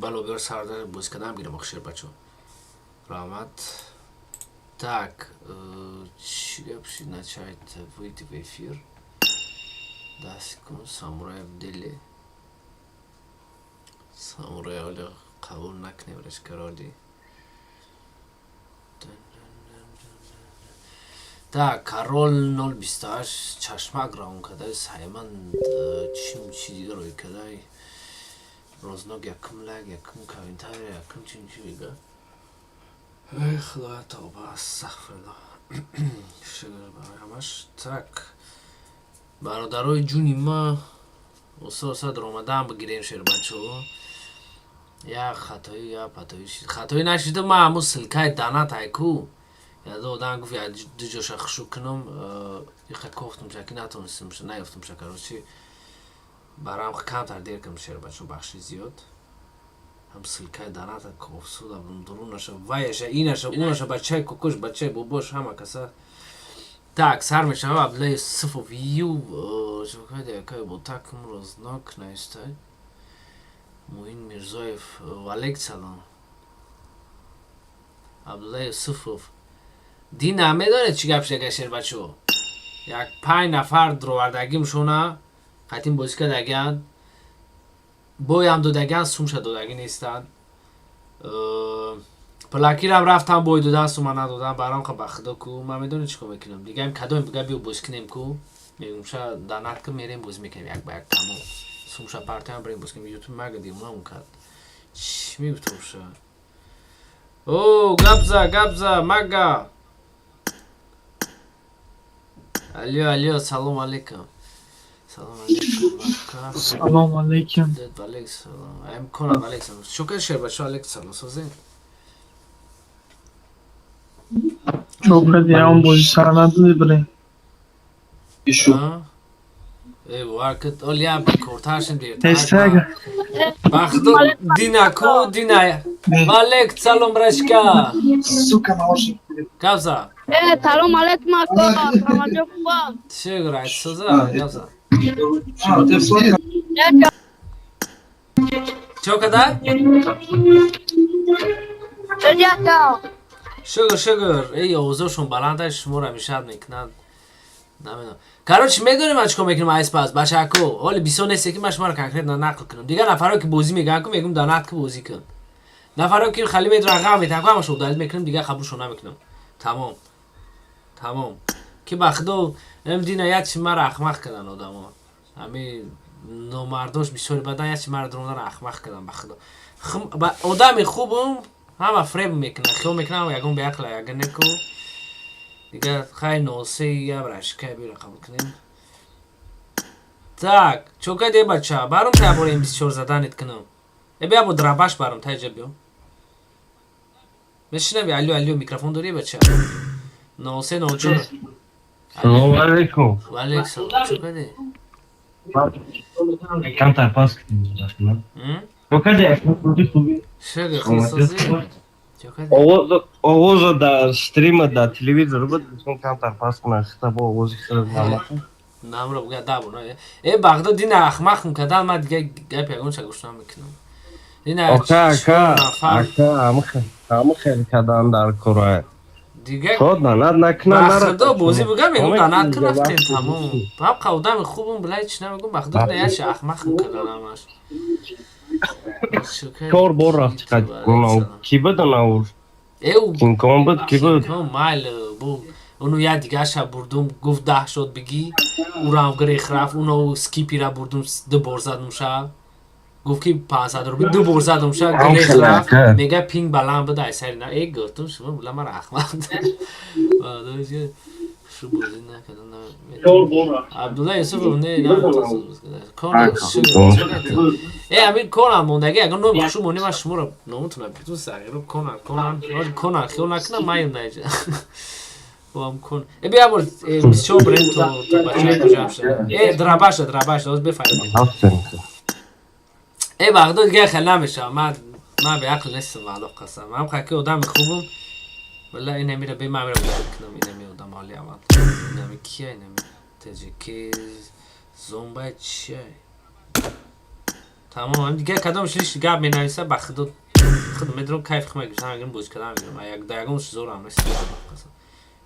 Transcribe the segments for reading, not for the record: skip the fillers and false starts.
Бало биёр, сардар бозӣ кардан бигирам. Охи, шербачо, раҳмат. Так, чӣ гап шид? Начать, выйти в эфир. 10 секунд. Самурай в деле, самурай оли қабул накунем, решкароли. Так, Карол 028 чашмак равон кардай, Сайман чим чи дига рӯй кардай. Рознок якум лайк, якум комментарий, якум чим чи мега. Эй, Худоя, тавба, астағфируллоҳ. Шукр барои ҳамаш. Так, бародарои ҷуни ма, оса оса даромадан бигирем, шербачаҳо. Як хатоӣ, як патоӣ шид. Хатоӣ нашида, ма ҳамун ссылка и донат айку. Яда одам гуфт, як ду ҷоша хушу кунам, иқа кофтум ки натонистам, наёфтум ша, короче. Барам камтар дер кардам, шербачаҳо, бахши зиёд. Ҳам ссылка и доната кофсуда дурунаша, ваяша, инаша, унаша, бачаи кокош, бачаи бобош, ҳама каса. Так, сар мешава Абдулла Юсуфов ю якай ботакм рознок наистай. Муин Мирзоев, валейк салом. Абдулла Юсуфов. Дина медонед чӣ гап шуда, шербачо? Як панҷ нафар дуровардагимшона қатин бозӣ кардагианд, боям додагианд, сумша додагӣ нестанд. Плакирам рафтам, бой додан, сума надодан. Барам ха, ба худо ку, ман медонед чӣ кор мекунам? Дигаем кадоме бига, биё бозӣ кунем ку, мегумша донат ку, мерем, бозӣ мекунем як ба як, тамом. Сумша партиям, барем, бозӣ кунем. Ютуб мага дивона кард. Чӣ мегуфтумша? О, гапза, гапза, мага. Алло, алло, салом алейкум. Салом алейкум, ака. Салом алейкум. Дед, алейк салом. Ам конам, алейк салом. Шукр, шербачо, алейк салом. Созин. Чо кардӣ, ҳамон бозӣ сар надодӣ, бирем? Ишу. Э, варкат, оля бекортаршим дертар. Тестага. Бахто дина ку дина. Валек салом, брашка. Сука, наушник. Гапза. Э, салом алейкум, ака. Рамазон хуб. Шукр, ай соза, гапза. А, ты в Чо када? Ака. Шукр, шукр. Эй, овозошон баланд, шуморо мешад мекунанд. Намедонам. Короче, медонем ман чикор мекунам айс пас, бачако. Ҳоли бисёр несте ки ман шуморо конкретно нақл кунам. Дигар нафаро ки бозӣ мегӯянд ку, мегӯм, донат ку, бозӣ кун. Нафаро ки хали медонанд, ғам метаҳанд ку, ҳамашо удалить мекунам, дигар қабулшон намекунам. Тамом. Тамом. Ки ба худо ам дина як чи мара ахмақ кардан одамо. Ҳами номардош бисёри бадан як чи мара дурундан ахмақ кардан, ба худо. Одами хубум ҳама фреб мекунад, хиёл мекунам ягон беақла, ягон неку. Дигар хай, носе я брашка бира қабул кунем. Так, чо каде, бача? Баром та бор М24 заданит кунам. Э, бия, бо драбаш баром та ҷа биё. Мешинави, алё, алё, микрофон дорӣ, бача? 03 04. Салом алейкум. Валейк салом. Чо каде? Камтар пас кунем. Чо каде? Хуби. Шугр, хусуси. Чо каде? Овоза дар стрима, дар телевизор буд, дӯстон, камтар пас кунам, хита бо овози хеле намака. Намро буга дабо на. Э, Бағдод дина ахмақ кадан, ман дига гап ягон ча гӯш намекунам. Дина Ака, ака, нафар ака, ҳама хел кадан дар кора. Дига Ход нанад накунам. Ба худо бозӣ буга, мегум, донат кун, рафтем, тамом. Баб одами хубум, билай, чӣ намегум, ба худо дина як ахмақ кадан ҳамаш. Чор бор рафти қад. Ки буд анаур? Эу. Кинкон буд, ки буд? Майл бу, уну як дигаша бурдум, гуфт 10 шот бигӣ, урам грех рафт, уно скипира бурдум, ду бор задум ша, гуфт ки 500 рубл, ду бор задум ша, грех рафт, мега пинг баланд буд, ай сари на э гуфтум, шумо була мара ахмақ шу бозӣ накардам. Абдулла Юсуфов не кон. Э, ами конан мондаги, ягон номи хушу монӣ, ман шуморо номутона битун сағиро конан, конан, конан, хиёл накунам, маем наиҷа бом кон. Э, бия бор бисёр брем то бача куҷам шуда. Э, драбаша, драбаша, оз бефармоед. Э, Бағдод, дига хел намешавам, ман беақл нестам, валлоҳ қасам. Ман хаки одами хубум. Валла инамира бе ман мира кунам, инами одам ҳоли аввал. Инами кия, инами ТЖК зомбай чия? Тамом, дигар кадомш лиш гап менависа, ба худо худ медурам, кайф худ мегирам, мегирам, бозӣ кардан мегирам. Як да ягон зорам нест.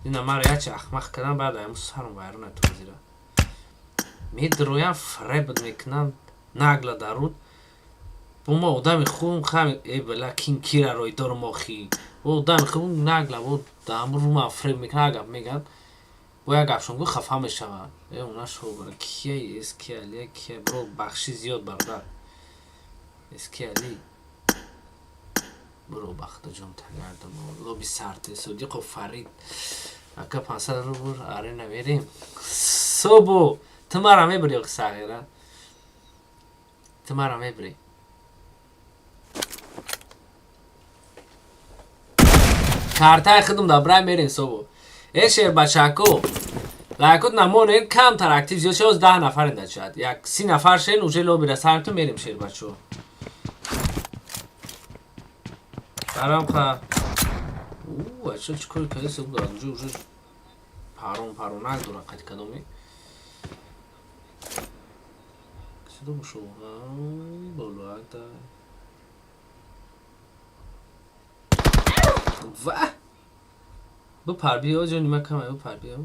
Дина мара ячи ахмақ кардан, баъд аяму сарам вайрон тозира. Медроям, фреб мекунам, нагла даруд. Бо ма одами хуб хам, э бала кин кира рой дорум охи. Бо одами хуб нагла, бо даму рума фреб мекунам, гап меган. Бо як гапшон гу хафа мешавад. Э уна шо кия эски али кия бро, бахши зиёд бародар. Эски али. Бро бахта ҷон тагардам. Лоби сарте Содиқов Фарид. Ака 500 рубл арена мерем. Собо, ту мара мебри ох сағира. Ту мара мебри. Картаи худум да брай мерем собо. Э шербачако. Лайкот намонед, камтар актив зиёд шавад, 10 нафар инда чат. Як 30 нафар шен уже лоби ра сарту мерем шербачо. Барам ха. У, ачо чӣ кор кардӣ суб дорам, уже парон паронак дорам қати кадоми. Киси бошо? Боло акта. Ва! Бипар биё ҷони ма кама бипар биё.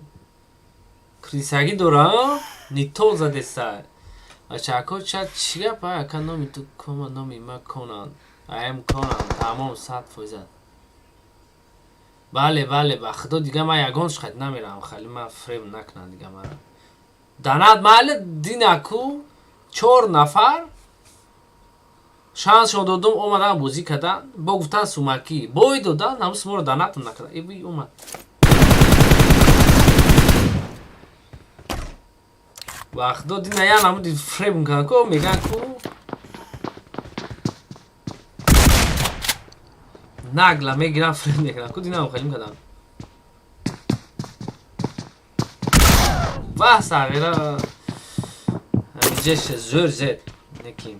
Крисагӣ дорам? Нито задеса. Бачако чат чӣ гап ака номи ту кома номи ма Конан. Аям Конан, тамом 100%. Бале, бале, ба худо дига ман ягон шқат намерам, хали ман фреб накунам дига мара. Данат майли динаку 4 нафар шансшон додум, омадан бозӣ кардан, бо гуфтан сумакӣ. Бой додан, ҳамун суморо данатам накардан. Э би омад. Ба худо дина ян ҳамун фреб мекунан ку, меган ку нагла мегирам, фреб мекунам ку, динам хелим кардам. Ваҳ сағира ҳамиҷаш зӯр зед неким.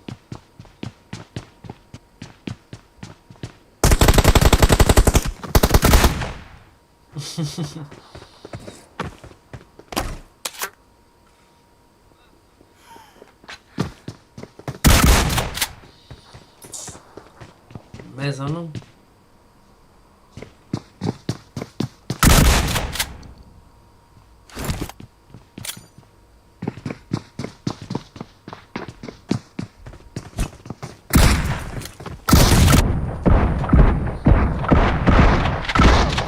Мезанам.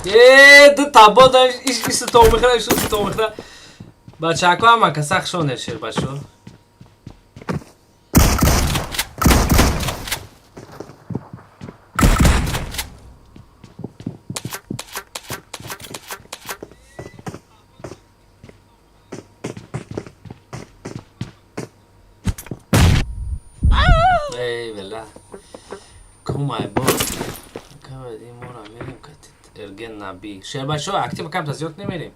Э, ду таба да иш ис то мехра, ис то мехра. Бачако ама каса хшоне шер бачо. Ey бела. Кумай бо. Кава мора мерем катит. Эрген Наби. Шербачо актив камта зиёд намерем.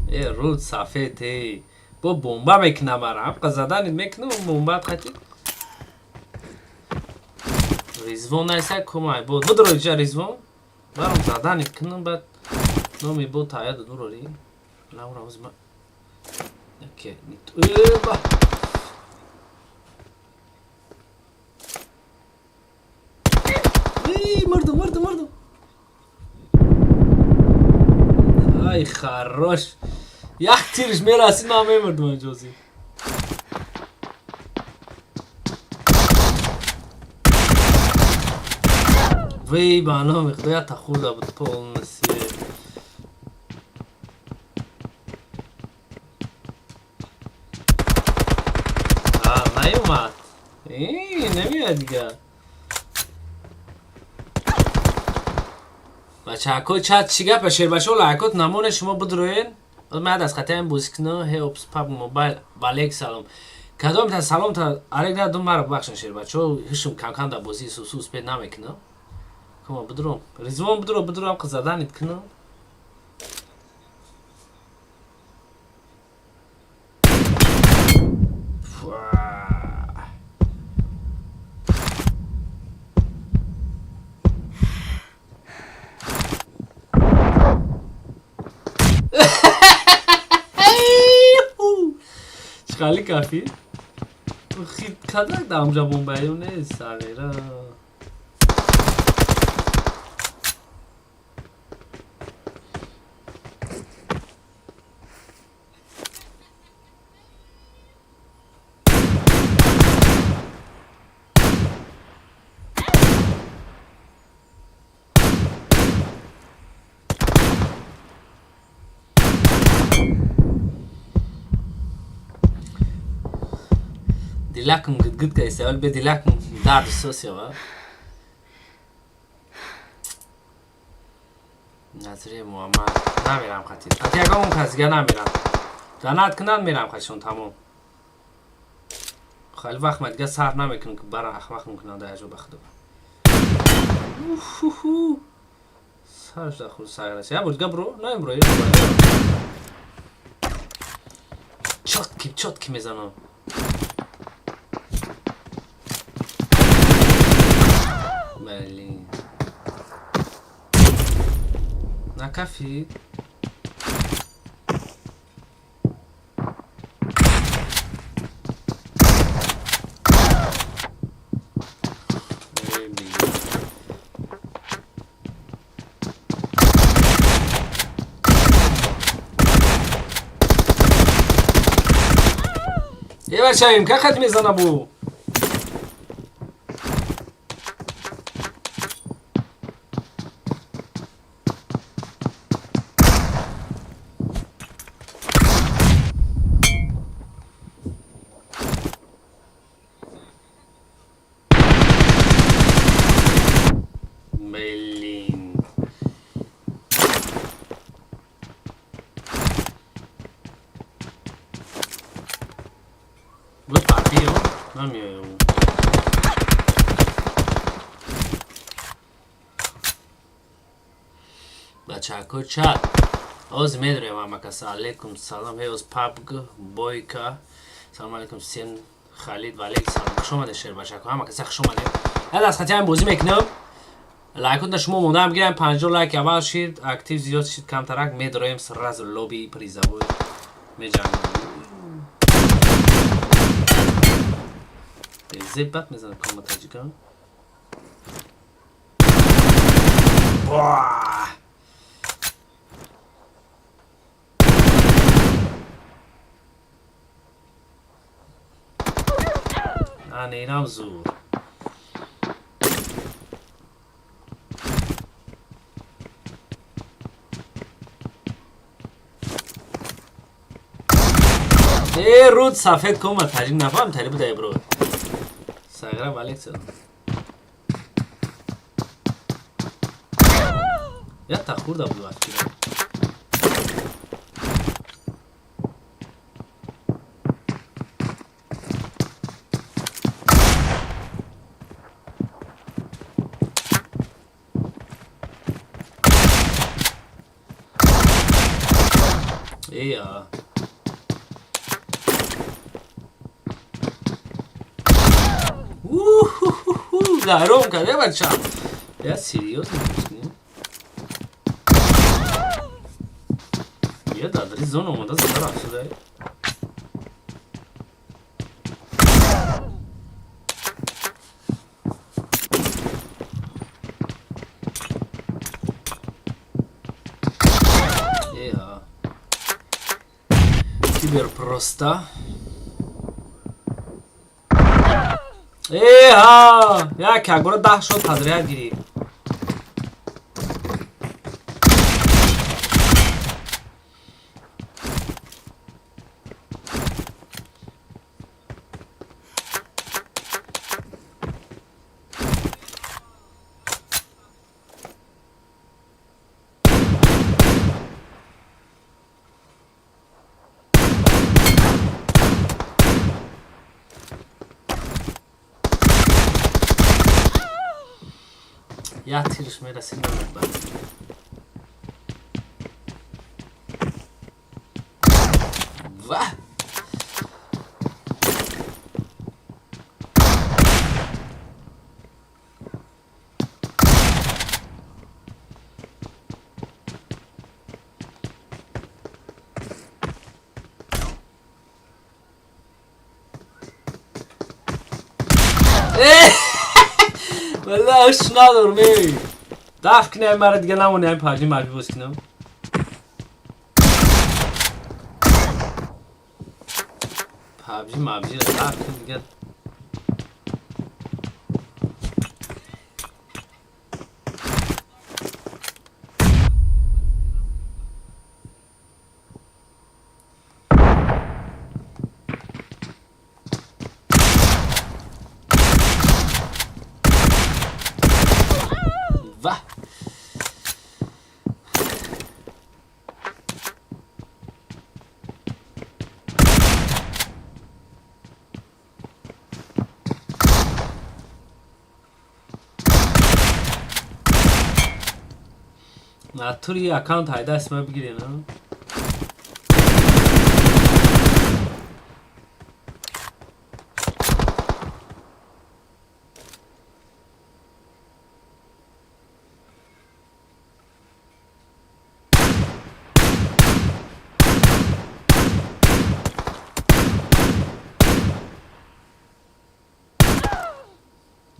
Э руд сафед эй. Бо бомба мекунам мара. Абқа заданит мекунам бомба қати. Ризвон найса кумай бо. Будро ҷа Ризвон. Баром заданит кунам баъд номи бо таяд дурори. Лаура озма. Окей. Э ба. Мурдум, мурдум, мурдум. Ай, хорош. Як тирш мерасид, ман мемурдум анҷози. Вей, ба номи Худо, якта хурда буд полностью. А, наёмад. Э, намеяд дига. Бачако чат чӣ гапа шербачо лайкот намоне шумо бидроен. Ман аз хатаем бозӣ кунам, Хеопс Паб Мобайл Валек салом. Кадом та салом та алек на дум мара бахшен шербачо, ҳишм камкам да бозӣ сусу успед намекунам. Кума бидром. Ризвон бидро бидром заданит кунам. Хали кафи. Хит кадак да амҷа бомбаё нест сағира. Дилакм гидгид кайса, вал бе дилакм дард сосева. Назри Муҳаммад намерам хати. Хати ягон кас дига намерам. Данат кунанд мерам хатишон тамом. Хеле вақт ма дига сарф намекунам ки бара ахмақ мекунанд дар ҷо ба худо. Уфу. Сарш да худ саграс. Я бор дига бро, наем бро. Чотки, чотки мезанам. Блин. Накафи. Ебачаем, как отмезана бу? Блин. Вот папио, намею. Бачако чат. Оз медрем амакаса. Алейкум салам. Эй оз пабг бойка. Салам алейкум всем. Халид ва алейк салам. Хуш омадед шер бачако. Ҳамакаса хуш омадед. Ҳад аз хати ҳам бозӣ мекунам. Лайкотна шумо мондаам гирам 50 лайк аввал шид, актив зиёд шид камтарак медроем сразу лоби призовой меҷангем. Зеб бад мезанад кома таҷика. Ане инам зур. Э руд сафед кома таҷик нафаҳм тари буда бро. Сагра валек салам. Я та хурда буду афкира. Эя. Гаром каде бача? Я серьезно не? Я дадри зону омада зада рафт шуда. Эя. Кибер просто. Эҳа! Як якбора 10 шот подряд гирифт. Як тирш мерасид намебар. Ва! Валла ҳуш надорам, эй. Даф кунай мара, дига намони ҳамин пабҷи мабҷи боз кунам. Пабҷи мабҷиро даф кун дига. Ва! Натури аккаунт ҳайда исма бигирен, а?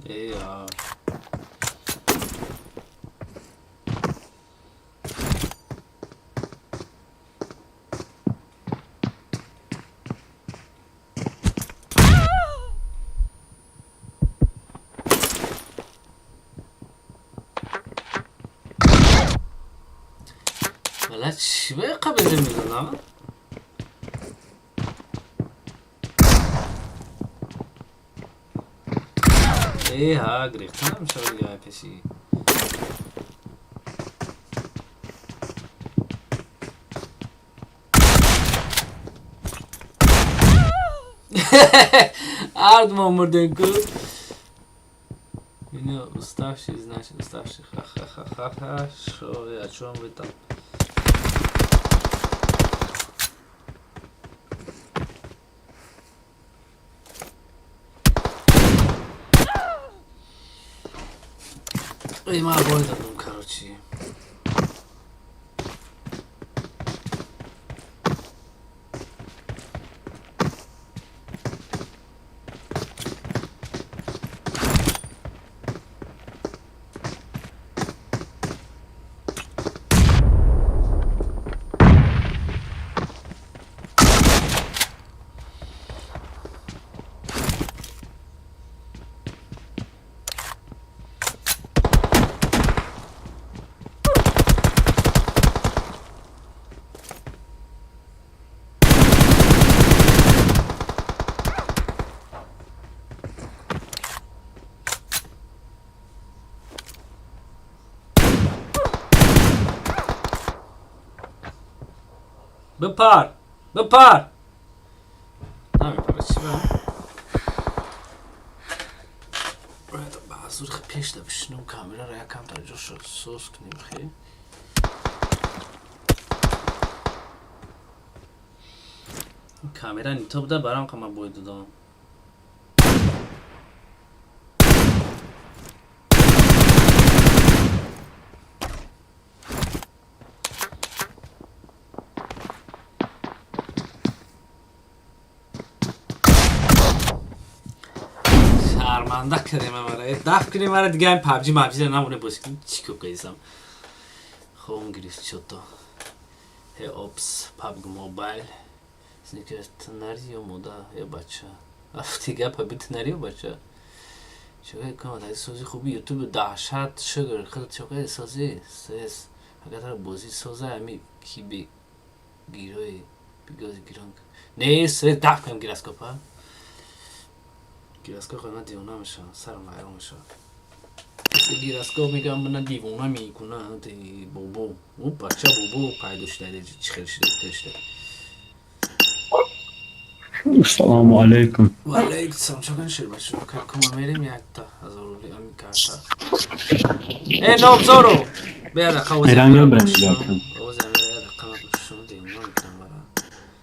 Э, а. Валла чӣ ба қабилда мезанам? Э, ҳа, гирифта намешавад дига пеши. Ардмо мурдем ку. Меня уставший, значит, уставший. Ха-ха-ха-ха-ха. Шо вы, о чем вы там? Эй, ма бой дадум, короче. Бипар! Бипар! Намепара, чӣ ба? Бояд ба ҳазур пеш да бишинам, камераро якамтар ҷошо соз кунем хе. Камера нито буда барам қама бой додам. Шарманда кардем мара. Даф кунем мара дига ҳамин пабҷи мабҷиро намоне бозӣ кунем. Чӣ ко кардисам? Хом гирифт чото. Хе опс PUBG Mobile. Сникер тнари ё мода ё бача. Афти гапа би тнари ё бача. Чакай кама дай сози хуби ютуб даҳшат шугр хел чакай сози сес. Агар бозӣ соза ами ки би гирои бигози гирон. Не, се даф кам гираскопа. Гираскоп на дивона мешавам, сарам вайрон мешавад. Гираскоп мегӯям на дивона мекунад бобо. Ӯ бача бобо пайдо шуда, чӣ хел шуда гуфта шуда. Салому алейкум. Ва алейкум салом, чакан шер бача. Кума мерем якта ҳазор рубли ами карта. Э, нобзоро. Бия дақа ози. Эран ёбрем дакам. Ози ами дақа шумо дивона мекунам бара.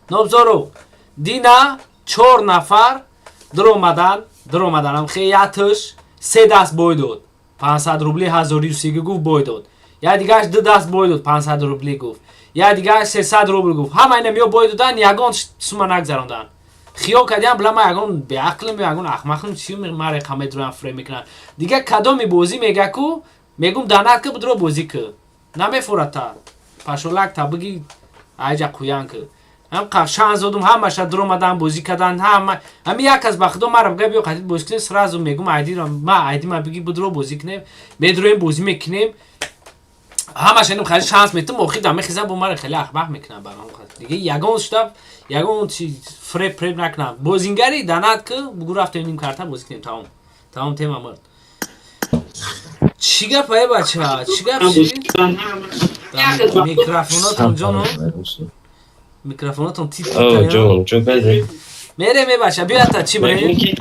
Нобзоро. Дина чор нафар даромадан, даромаданам хе ятш се даст бой дод. 500 рубли 1030 гуфт бой дод. Я дигараш ду даст бой дод 500 рубли гуфт. Я дигараш 300 рубл гуфт. Ҳама ина миё бой додан, ягон сума нагзарондан. Хиёл кардиам, била, ма ягон беақлим, ягон ахмақлим, чи маре қа медроям, фреб мекунам. Дига кадоми бозӣ мега ку, мегум, донат ки, будро, бозӣ ки, намефората пашолак та биги, айҷа қуян ки. Ҳам шанс додум, ҳамаша дуромадан, бозӣ кардан, ҳама. Ҳами як кас, ба худо, мара бга, биё қатид бозӣ кунем, сразу мегум, айдиро ма, айди ма биги, будро, бозӣ кунем, медроем, бозӣ мекунем, ҳамаша инам хеле шанс метум, охир да мехезам, бо мара хеле ахмақ мекунам. Барам дига ягон шуда, ягон чи фреб преб накунам. Бозингари донат ки, бугу, рафтем, ним карта бозӣ кунем, тамом, тамом, тема мурд. Чӣ гап, ай бача, чӣ гап, чи микрофонотон, ҷоно, микрофонотон тит? Ҷон, ҷон, безе. Мерем, е бача, бията, чӣ Мегум бирем? ки,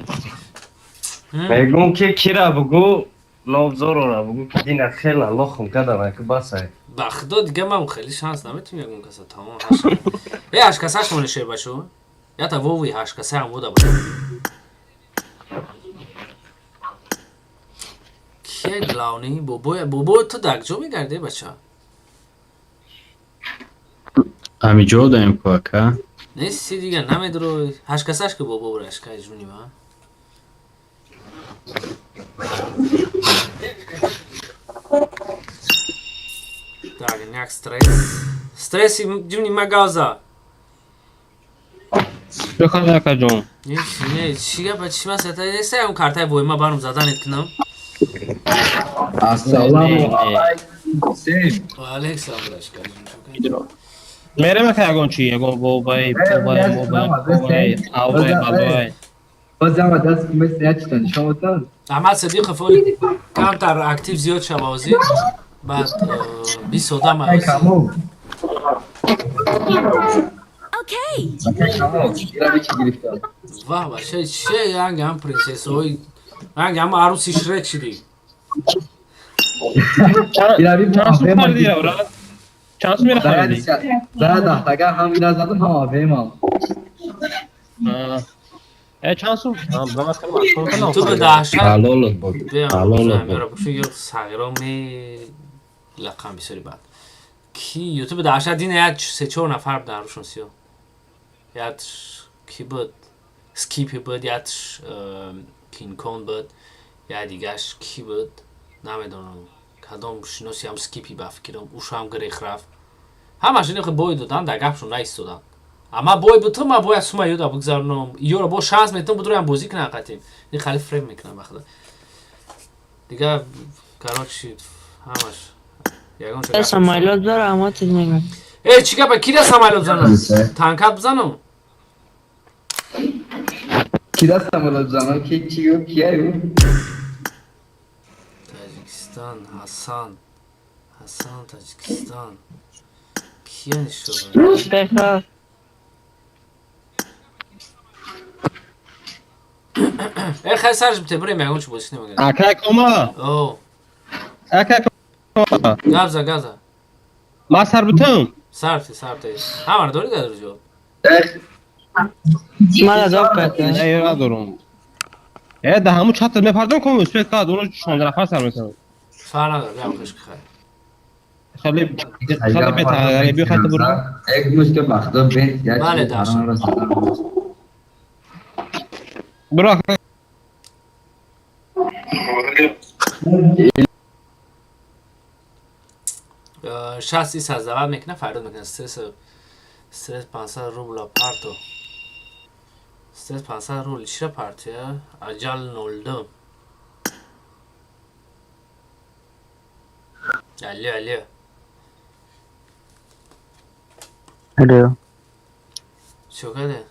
мегум ки кира бугу, Новзорора бугу, ки дина хела лохм кадана, ки басай. Ба худо, дига ман хеле шанс наметум ягон каса, тамом. Э, ҳашкасаш монеше, бачо, ята вови ҳашкасаам буда, бачо. Кие главный? Бобоя, бобо, ту дар ҷо мегарди, бача? Ҳамиҷо даем ку, ака. Нести, дига намедурой. Ҳашкасаш ки, бобо, бурашка ҷунима. Так, няк стресс, стресси ҷуни ма гавза. Бехад, акаҷон. Не, не, чӣ гапа, чӣ масата неста, ягон картаи воима баром заданет кунам. Ассалому алайкум. Ваалейкум, бурашка. Мерем, ака, ягон чи, ягон вовай, повай, мовай, повай, авай, балой. Бозам даст мисли як чита нишон бутан. Аҳмад Сидиқов, оли камтар актив зиёд шава озӣ, баъд 20 одам Ай камо. Okay. Камо. Ира бичи гирифтам. Ва, бача, че янг ҳам принсессаҳои янг ҳам аруси Шрек шидӣ. Ира би Чанд сум хариди, брат? Чанд сум мера хариди? Да, даҳтага ҳам ира задам, ҳам авемам. Э, чанд сум? Ту ба даҳшат. Ҳалолат бод. Ҳалолат бод. Сағиро ме лақам бисёри бад ки ютуби даҳшат дина як се-чор нафар будан рушон сиё. Як ки буд, Скипи буд, якш Кинкон буд, як дигаш ки буд, намедонам кадом шиноси ҳам Скипи, ба фикрам, ушам гирех рафт. Ҳамаш ини бой додан, дар гапшон наистодан. Ама бой бутум, ма бояд сума ёда бигзаронам, ёро бо шанс метум, будроям бозӣ кунам қатим. Ин хали фреб мекунам, ба худо. Дига, короче, ҳамаш ягон. Самолёт дора, аммо мегӯям. Э, чӣ гапа, кира самолёт занам, танкат бизанам? Кира самолёт занам, ки чи гуфт, кия ю? Таҷикистон, Ҳасан, Ҳасан, Таҷикистон, кия нишон? Бехар. Э, хай, сарш бите, бирем, ягон чи бозӣ намегардем. Ака кома. О. Ака кома. Гавза, гавза. Ма сар бутам. Сарти, сарти, ҳамаро дорӣ дар ҷо? Мара доб кард. Не, надорум. Э, да ҳамун чат мепардом ком, успеть кард, уно 16 нафар сар метавон. Фарқ надорад, биям, хушк, хай. Хеле хеле бетағайри, биё, хати буру. Як мушка бахто бен як Бале, даҳшат. ро задам. Буру, ака. 60 ис аз дават мекуна, фарёд мекуна, стресс, стресс, 500 рубла парто, стресс, 500 рубл чира партия, аҷал 02. Алло, алло. Алло. Чо каде?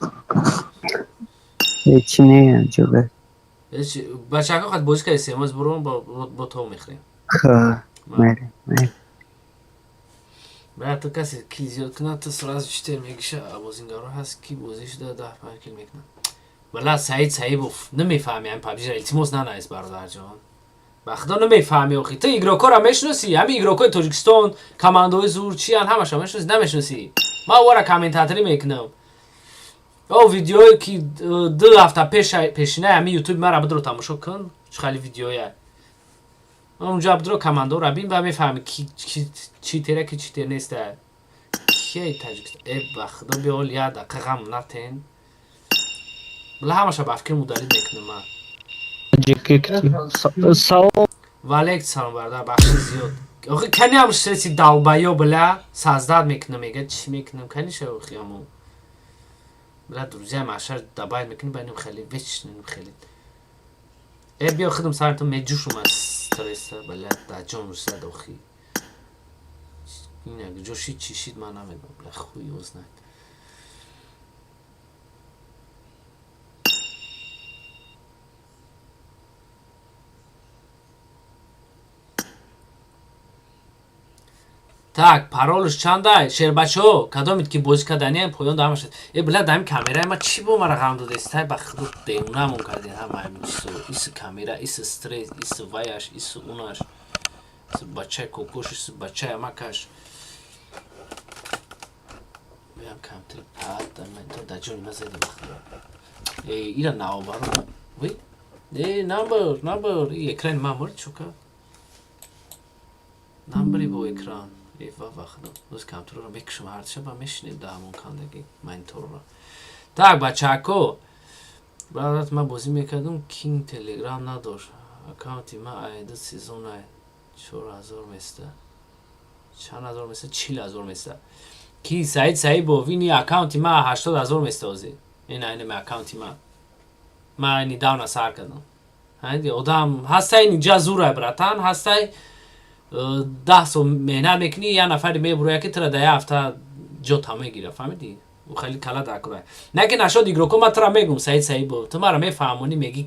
Ҳечи не, ҷоба. Бачаҳо, қад бозӣ кардем, семоз буром, бо то мехӯрем. Ха, майли, майли. Брат, ту касе кил зиёд кунад, ту сразу читер мегиша, а бозингаро ҳаст, ки бозӣ шуда 10-5 кил мекунад. Вала, Саид Саибов, намефаҳми ҳами пабҷира, илтимос, нанавис, бародарҷон. Ба худо, намефаҳми охи. Ту игрокора мешиносӣ? Ҳами игрокои Тоҷикистон, командаҳои зур чиян, ҳамаша мешиносӣ, намешиносӣ? Ман вара комментаторӣ мекунам. О, видеое ки 2 ҳафта пеш пешинаи ҳами ютуби мара бидро, тамошо кун, чӣ хали видеоя. Онҷа бидро, командора бин, ба мефаҳми ки читера, ки читер неста. Кияи Таҷикистон? Э, ба худо, биёл, як дақиқа ғам натен. Била ҳамаша ба фикр удалить мекунам ман. Салом. Валейк салом, бародар, бахши зиёд. Охи кани ҳам стресси долбоёб, бля, создать мекунам, мега чӣ мекунам, каниша охи ҳаму. Бля, друзья машар добавить мекунем, ба инам хеле вечно инам хеле. Э, биё худам саратон меҷӯшум аз стресса, бля, дар ҷон зад охи. Ина ҷо шид, чӣ шид, ман намедонам, бля, хуй его знает. Так, паролш чандай? Шербачо, кадомит ки бозӣ кардани поён дамашад. Э, бля, дами камераи ма чӣ бо мара ғам додестай, ба худу беунамон кардин ҳама ҳамин чизо. Ис камера, ис стресс, ис ваяш, ис унаш. Ис бачаи кокош, ис бачаи амакаш. Биям камтар пад, то дар ҷони ма зади ба худо. Э, ира наоборот. Вы? Э, number, number, и экрани ма мурд чука. Number и бо экран. Э, ва ва худо. Боз компютерро мекушам ҳар шаба мешинем дар ҳамон кандаги мониторро. Так, бачако. Баъдат ман бозӣ мекардам, кинг телеграм надошт. Аккаунти ман айда сезон ай 4000 места. Чанд ҳазор места? 40 000 места. Ки Саид Саибов, ини аккаунти ман 80 000 места озӣ. Ин айнами аккаунти ман. Ман недавно сар кардам. Ҳайди одам ҳастай инҷа зурай, братан, ҳастай 10 сол меҳнат мекунӣ, як нафаре мебурояд ки тура дар як ҳафта ҷота мегира, фаҳмидӣ? Ӯ хеле кала дакура. Не ки нашод игроко, ман тура мегум, Саид Саибов, ту мара мефаҳмонӣ, мегӣ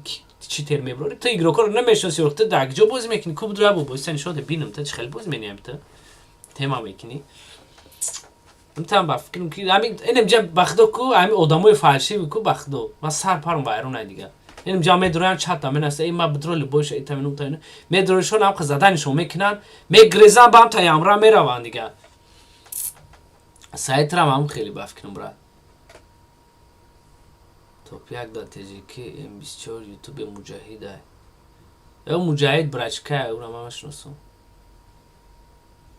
чӣ тер мебурорӣ, ту игрокоро намешиносӣ, ту дар ҷо бозӣ мекунӣ, ку будра бо бозиса нишоде бинам, ту чӣ хеле бозӣ мениям, ту тема мекунӣ. Там ба фикрам ки ҳамин инам ҷа ба худо ку ҳамин одамои фальшивый ку, ба худо ман сар парам вайрон ай дига. Инам ҷа медроям, чата менаста, эй ма бидро любойша, эй тамину тамину медроишон ҳам заданишон мекунанд, мегрезан ба ҳам та ямра мераванд дига. Саидрам ҳам хеле ба фикрам, брат. Топ як дар ТЖК М24 ютубе Муҷаҳид ай. Э, Муҷаҳид брачка, ура ман мешиносам.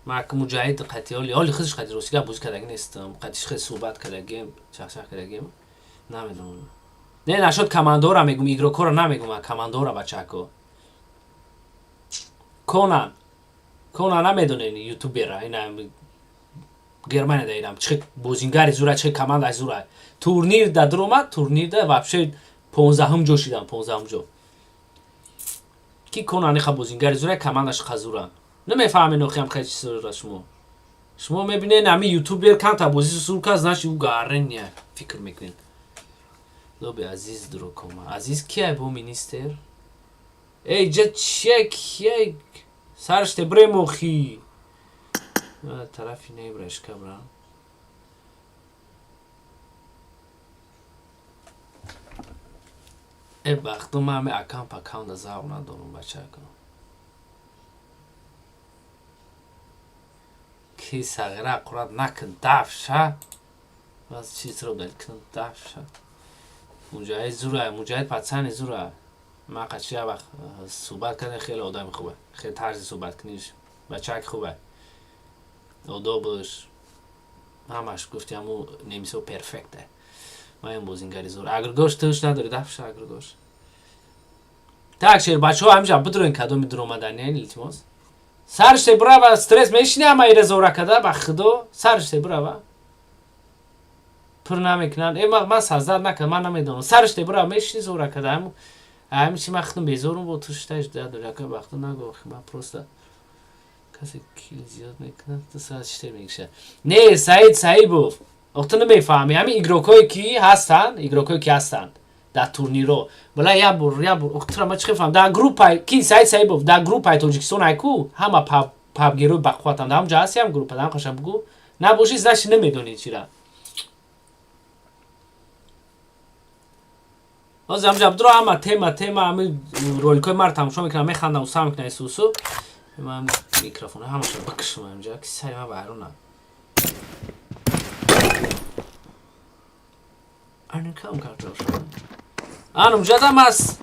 Ман ки Муҷаҳид қати оли оли худаш қати ростига бозӣ кардаги нестам, қатиш хеле суҳбат кардагим, чахчах кардагим, намедонам. Не, нашод командора мегум, игрокора намегум, командора, бачако. Конан. Конан намедонен ютубера, ина Германия да инам чӣ бозингари зура, чӣ команда зура. Турнир да дуромад, турнир да вообще 15-ум ҷо шидам, 15-ум ҷо. Ки Конан иха бозингари зура, командаш хазура. Намефаҳмед охиам хеле чизора шумо. Шумо мебинед ҳами ютубер камта бозӣ сур кард, значит ӯ гаррения фикр мекунед. Лоби Азиз дурокома. Азиз кияй бо министр? Эй, ҷа чия кияй? Сарште брем охи. Тарафи небрашка брам. Э, бахту ман ҳами аккаунт аккаунта завқ надорам, бачако. Ки сағира аккурат накун, дафша. Баз чизро удалить кунам, дафша. Муҷаҳид зура, Муҷаҳид пацани зура. Ман қачи як вақт суҳбат кардем, хеле одами хубе. Хеле тарзи суҳбат куниш бачак хубе. Одобаш ҳамаш гуфти ҳаму немисо перфекте. Ман ин бозингари зур. Агргош туш надори, дафша агргош. Так, шер бачаҳо ҳамиҷа бидроин кадоми дуромаданиян, илтимос. Сарште бирава, стресс мешини ҳама ира зора када, ба худо, сарште бирава. Пур намекунанд. Э, ман создать накардам, ман намедонам. Сарште бирава, мешини зора када. Ҳамин ҳамин чи ман худам безорум бо тушташ дадор, яка вақто нагӯ, ман просто касе кил зиёд мекунад, ту саат чите мекиша. Не, Саид Саибов, ох ту намефаҳмӣ, ҳамин игрокое ки ҳастанд, игрокое ки ҳастанд дар турниро. Бала як бор, як бор, ох тура ман чӣ фаҳмам, дар группаи ки Саид Саибов, дар группаи Тоҷикистон айку, ҳама пабгерои бақувватанд. Дар ҳамҷо ҳасти ҳам группа, дар ҳам қаша бугӯ. Набошӣ, значит намедонӣ чира. Ҳозир ҳамҷа бидро ҳама тема тема ҳами роликҳои маро тамошо мекунам, механдам, уса мекунам исусу. Ман микрофон ҳамаша бикушам ҳамҷа, ки сари ман вайронам. Ан кам картоша. Ан унҷа мас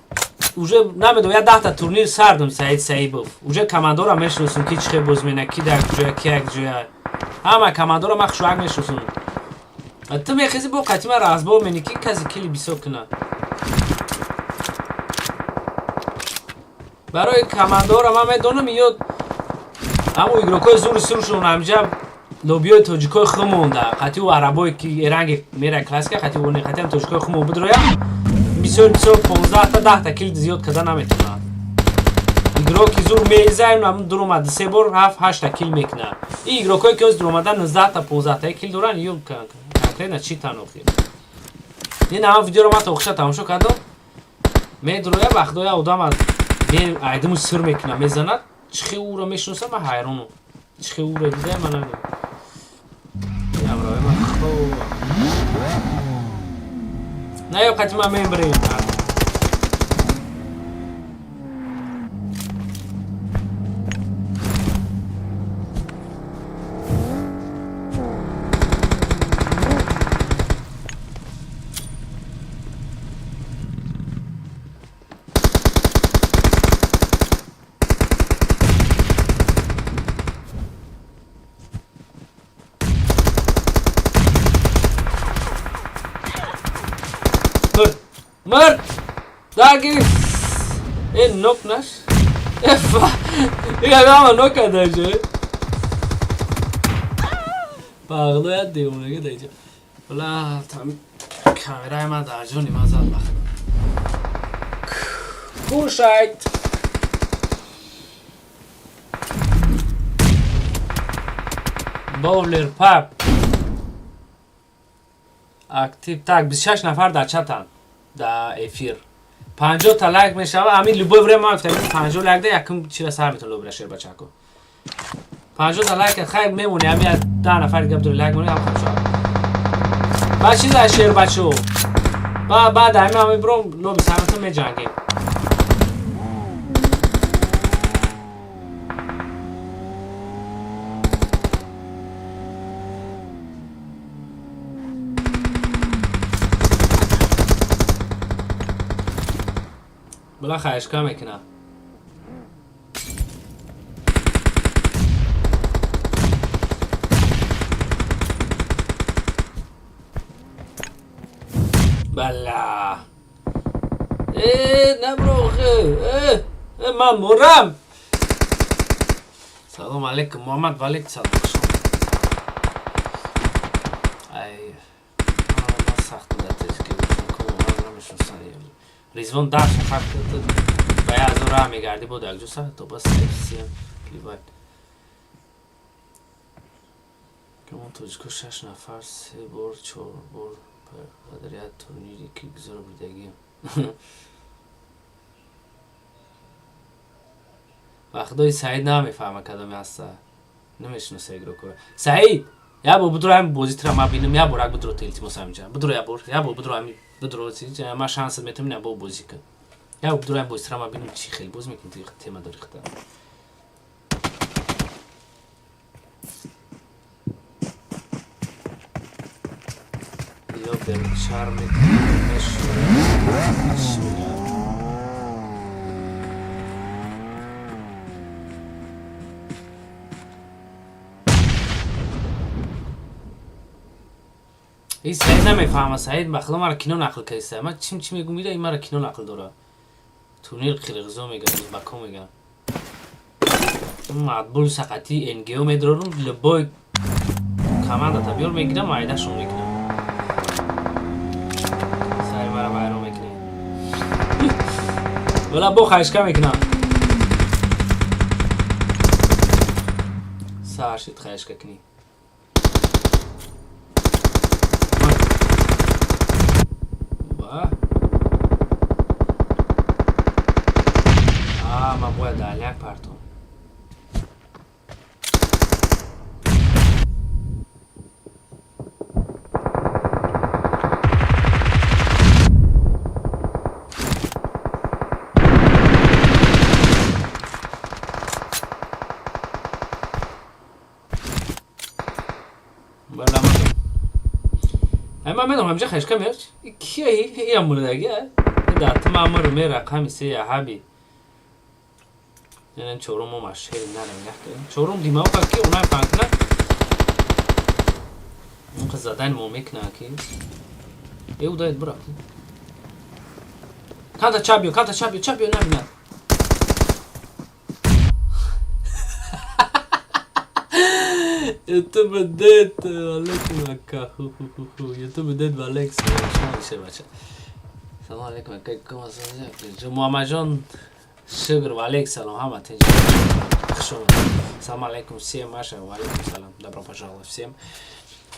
уже намедонам, я 10-та турнир сардам, Саид Саибов. Уже командора мешиносум, ки чӣ хел боз мена, ки дар ҷоя, ки як ҷоя. Ҳама командора ман хушвак мешиносум. Ту мехези бо қатима разбор мени, ки касе кили бисёр кунад. Барои командора ман медонам, ё ҳамун игрокҳои зури суршон ҳамҷа лобиёи тоҷикои ху монда, қатъи ӯ арабое ки ранги мера классика, қатъи ӯ не, қатъи ҳам тоҷикои ху мо бидроям, бисёр бисёр 15-та 10-та кил зиёд карда наметавонад. Игроки зур мезаем, ҳамун дуромад се бор ҳафт ҳашта кил мекунад. Ин игрокое ки ҳоз дуромадан 19-та 15-та кил доранд, ё конкретно чӣ танохи. Ин ҳама видеоро ман то охиша тамошо кардам. Медроя, вақтоя одам аз айдиму сир мекунад, мезанад, чӣ хел ӯро мешиносам, ман ҳайронам. Чӣ хел ӯро дидаям, ман намедонам. Ҳамроҳи ман хоб. На ё қати ман мебарем. Мыр! Мыр! Дарги! Э, нок наш? Э, фа! Ия, ама нока даже. Бағло я девонага даже. Бла, там камераи ман дар ҷони ман зад бахт. Кушайт! Боулер паб. Актив. Так, 26 нафар дар чатанд. Дар эфир. 50 та лайк мешава. Ҳамин любой время ман гуфтам, 50 лайк да якум чира сар метавон лобира шер бачако. 50 та лайк хайр мемони, ҳамин аз 10 нафар дига бидори лайк мони, ҳам хуб шавад. Баъд чиз аз шер бачо. Баъд ҳамин ҳамин биром лоби сар метавон меҷангем. Била хаешка мекунад. Бала. Э, набро, э, э, ман мурам. Салом алейкум, Муҳаммад Валик, салом. Хуш омадед. Ай, ман сахт дар тоҷикӣ намешиносам. Ризвон дар шафақ ба я аз раҳ мегардӣ, бо дар ҷо сахт то бас сем ливайт. Мо тоҷико шаш нафар се бор чор бор дар як турнире ки гузаро бурдагием. Вақтои Саид намефаҳма кадоме ҳаста. Намешиноса игрокора. Саид, я бор будро ҳамин бозитра ма бинам, я бор як будро та илтимос ҳаминҷа. Будро я бор, я бор будро ҳамин будро, ма шансат метавонам я бор бозӣ кун. Я бор будро ҳамин бозитра ма бинам, чӣ хел боз мекунӣ, ту тема дори хита. Ё берчар мекунӣ, мешӯрӣ, чӣ мегӯяд? Ин Саид намефаҳма, Саид ба худо маро кино нақл кардиста. Ман чим чӣ мегӯм, ира ин маро кино нақл дора. Турнир қирғизо мегӯяд, узбако мегӯяд. Матбул сақати НГО медорам, любой командата биёр мегирам, айдашон мекунам. Сари маро вайрон мекунӣ. Вала бо хаешка мекунам. Сар шид хаешка кунӣ. А, ман бояд даляк партом. Бала ман. Ман медонам ҳамҷа хаешка меёд. Кия ия мурдаги? Да ту ман мур ме рақами се я ҳаби. Яъне чорум мо машҳери нарем як. Чорум димоқа ки унай фанкна. Он қиз задан мо мекна ки. Э удаед бира. Камта чап биё, камта чап биё, чап биё, набинад. Ютуб дед, алейкум ака. Ютуб дед ва Алекс. Шумо бача. Салом алейкум ака, ком Муҳаммадҷон, шукр ва алейк салом, ҳама тинҷ. Хуш омадед. Салом алейкум всем, Маша, ва алейкум салом. Добро пожаловать всем.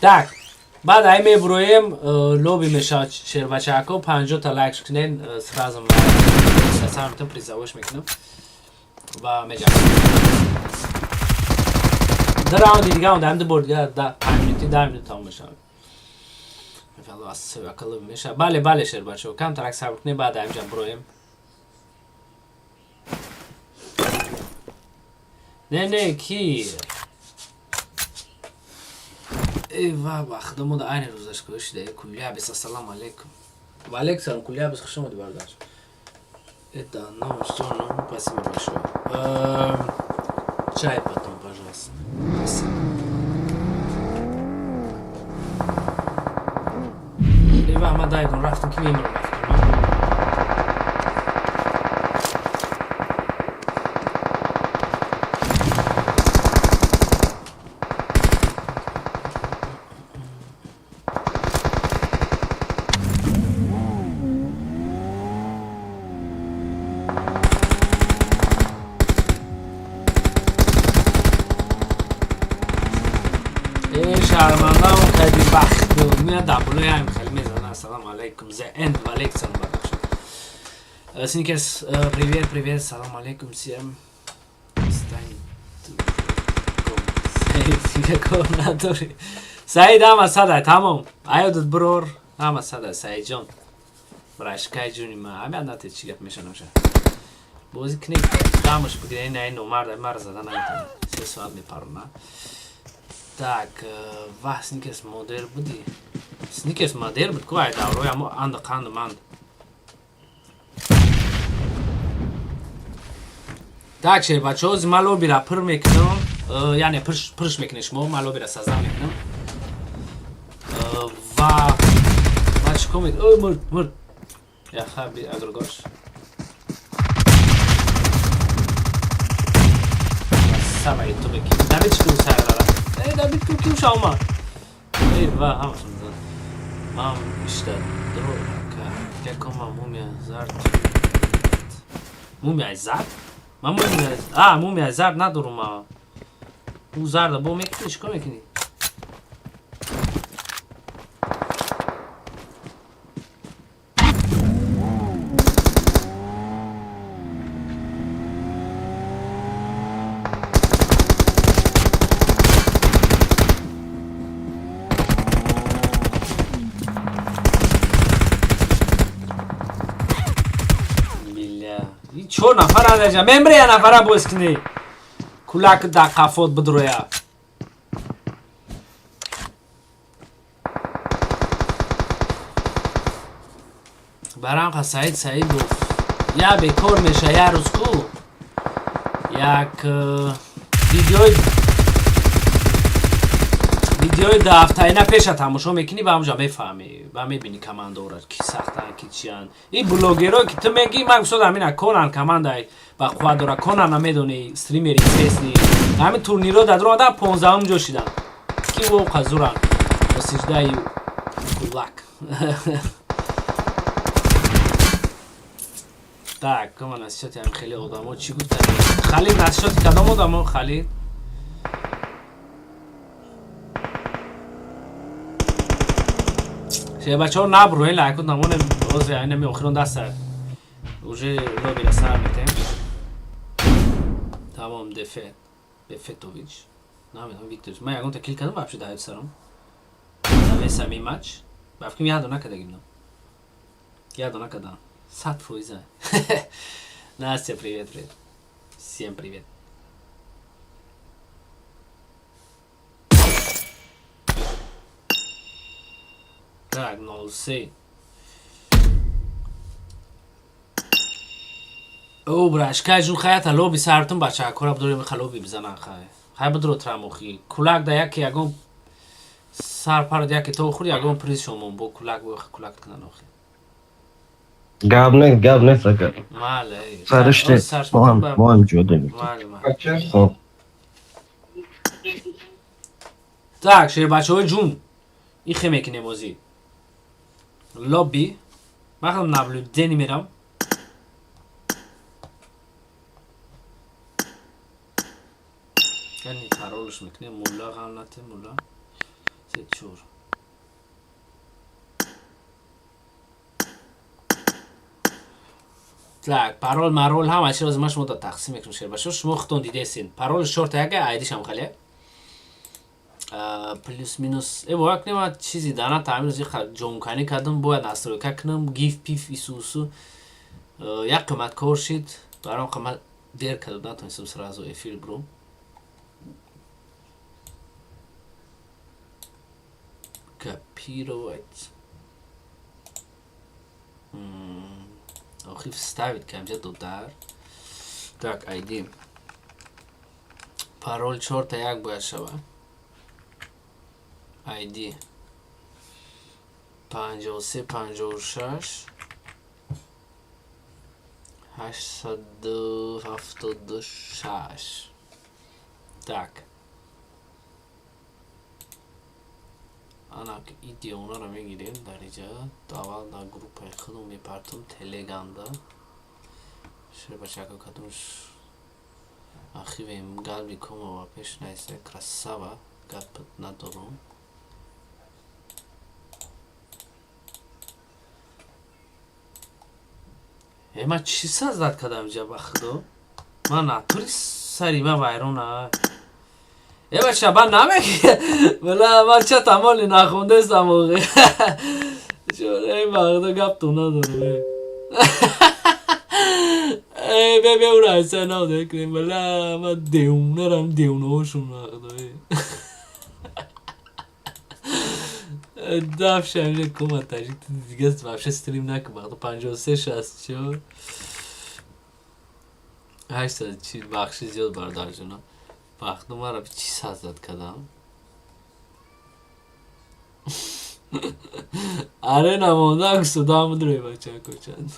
Так, баъд ай мебуроем, лоби мешавад шербачако, 50 та лайк кунен, сразу сармитон призовош мекунам ва меҷам. Ду раунди дига монда, ду бор дига, 5 минути, 10 минут тамом мешавад. Мешавад. Бале, бале, шербачако, камтарак сабр кунем, баъд аймҷа буроем. Не, не, ки? Эй, ва, ба худо мо да айни рӯзаш кӯшида. Кулябис, ассалому алейкум. Ва алейкум салом, Кулябис, хуш омадӣ, бародар. Это ну что, ну, спасибо большое. Чай потом, пожалуйста. Спасибо. Эй, ва, ма дайдон рафтам, ки мемирам, рафтам. Шармандам хеле бахт меяд даблои ҳам хеле мезана. Ассалому алайкум, The End, ва алейкум салом, бахшид. Сникерс, привет, привет, салом алейкум всем. Стань кор надори. Саид ҳама садай, тамом. Аёдат брор, ҳама садай, Саидҷон. Брашкай ҷуни ма, ҳамя нате чӣ гап мешанамша. Бозӣ кунед, дамаш бигиред, ин ай номард, мара зада наметавонад. 3 соат мепарона. Так, вах, Сникерс модер буди. Сникерс модер буд, ку ай даврои амо анд қанд манд. Так, шер бачаҳо, зи ман лобира пур мекунам, яъне пурш мекунед шумо, ман лобира сазда мекунам. Ва ма чӣ кор мекунам? Ой, мурд, мурд. Яха би агргош. Сама ютубе ки. Давид чӣ кун сайрара? Эй, Давид ку ким шаума? Эй, ва, ҳамашон зад. Мам ишта дро ка. Якома мумия зард. Мумия зард? Ман мумия, а, мумия зард надорум ма. Ӯ зарда бо мекунӣ, чӣ кор мекунӣ? Чор нафар адаҷа мембре я нафара боз кунӣ. Кулак да қафот бидроя. Барам ха Саид Саид гуфт. Я бекор меша я рӯз ку. Як видеои даҳафтаина пеша тамошо мекунӣ, ба ҳамҷа мефаҳмӣ, ба мебинӣ командаора ки сахтан, ки чиян. Ин блогеро ки ту мегӣ, ман гуфтодам ҳамина Конан командаи ба қувват дора, Конан намедонӣ, стримери известный. Ҳамин турниро дар омада 15-ум ҷо шидан. Ки воқа зуран. Осиждаю кулак. Так, кама насиҳати ҳамин хеле одамо чӣ гуфтанд? Халид насиҳати кадом одамо, Халид? Бачаҳо набурӯен, лайкот намонем, боз айнами охирон даста. Уже лобира сар метем. Тамом, дефет. Бефетович. Намедонам, Викторович. Ман ягонта кил кардам вообще дар сарам. Навес ҳамин матч. Ба фикрам як дона кардагим. Як дона кардам. 100%. Настя, привет, привет. Всем привет. Так, 0-3. О, брашкай ҷун хаята лоби сартун бача, кора бидорем халоби бизанан хай. Хай бидро трамохи. Кулак да яке ягон сар парад яке то хӯр ягон приз шомон бо кулак бо кулак кунан охи. Гап не, гап нест ака. Мале. Сариште, мо ҳам ҷода мекунем. Мале, мале. Хоб. Так, шербачаҳои ҷун. Ихе мекунем озӣ. Лобби. Ман худам наблюдение мерам. Яъне паролш мекунем мулла ғалате мулла. Се чор. Так, парол марол ҳама чиз ман шумо тақсим мекунам шербачаҳо. Шумо худтон дидесин. Парол шорта яка айдишам хале. Плюс минус бояд нема чизи дана таъмир ҷонканӣ кардам, бояд настройка кунам, гиф пиф исусу як қимат кор шид. Баром қимат дер кардам, натонистам сразу эфир бурам. Копировать. Охи вставить камҷа додар. Так, ID. Парол чорта як бояд шавад. ID 53 56 876. Так. Ана идеонаро мегирем дар инҷа. Аввал дар группаи худам мепартам телеграмда. Шербачако кадомш архивем галби комова пеш найса красава гап надорум. Ман чӣ саздат кардам инҷа ба худо? Ман натури сари ман вайрона. Бача, ман намеги. Бала, ман ча тамоли нахондестам оғи. Чора, ба худо гаптон надорам. Бе бе ура айса навде кунем. Бала, ман девонарам, девонаҳошум на худо. Дафша инҷа кома тажик дига вообще стрим накун. Ба худо 53 64 840 бахши зиёд бародарҷона. Ба худо маро чӣ саздат кардам? Арена монда судам будрои бачако чанд.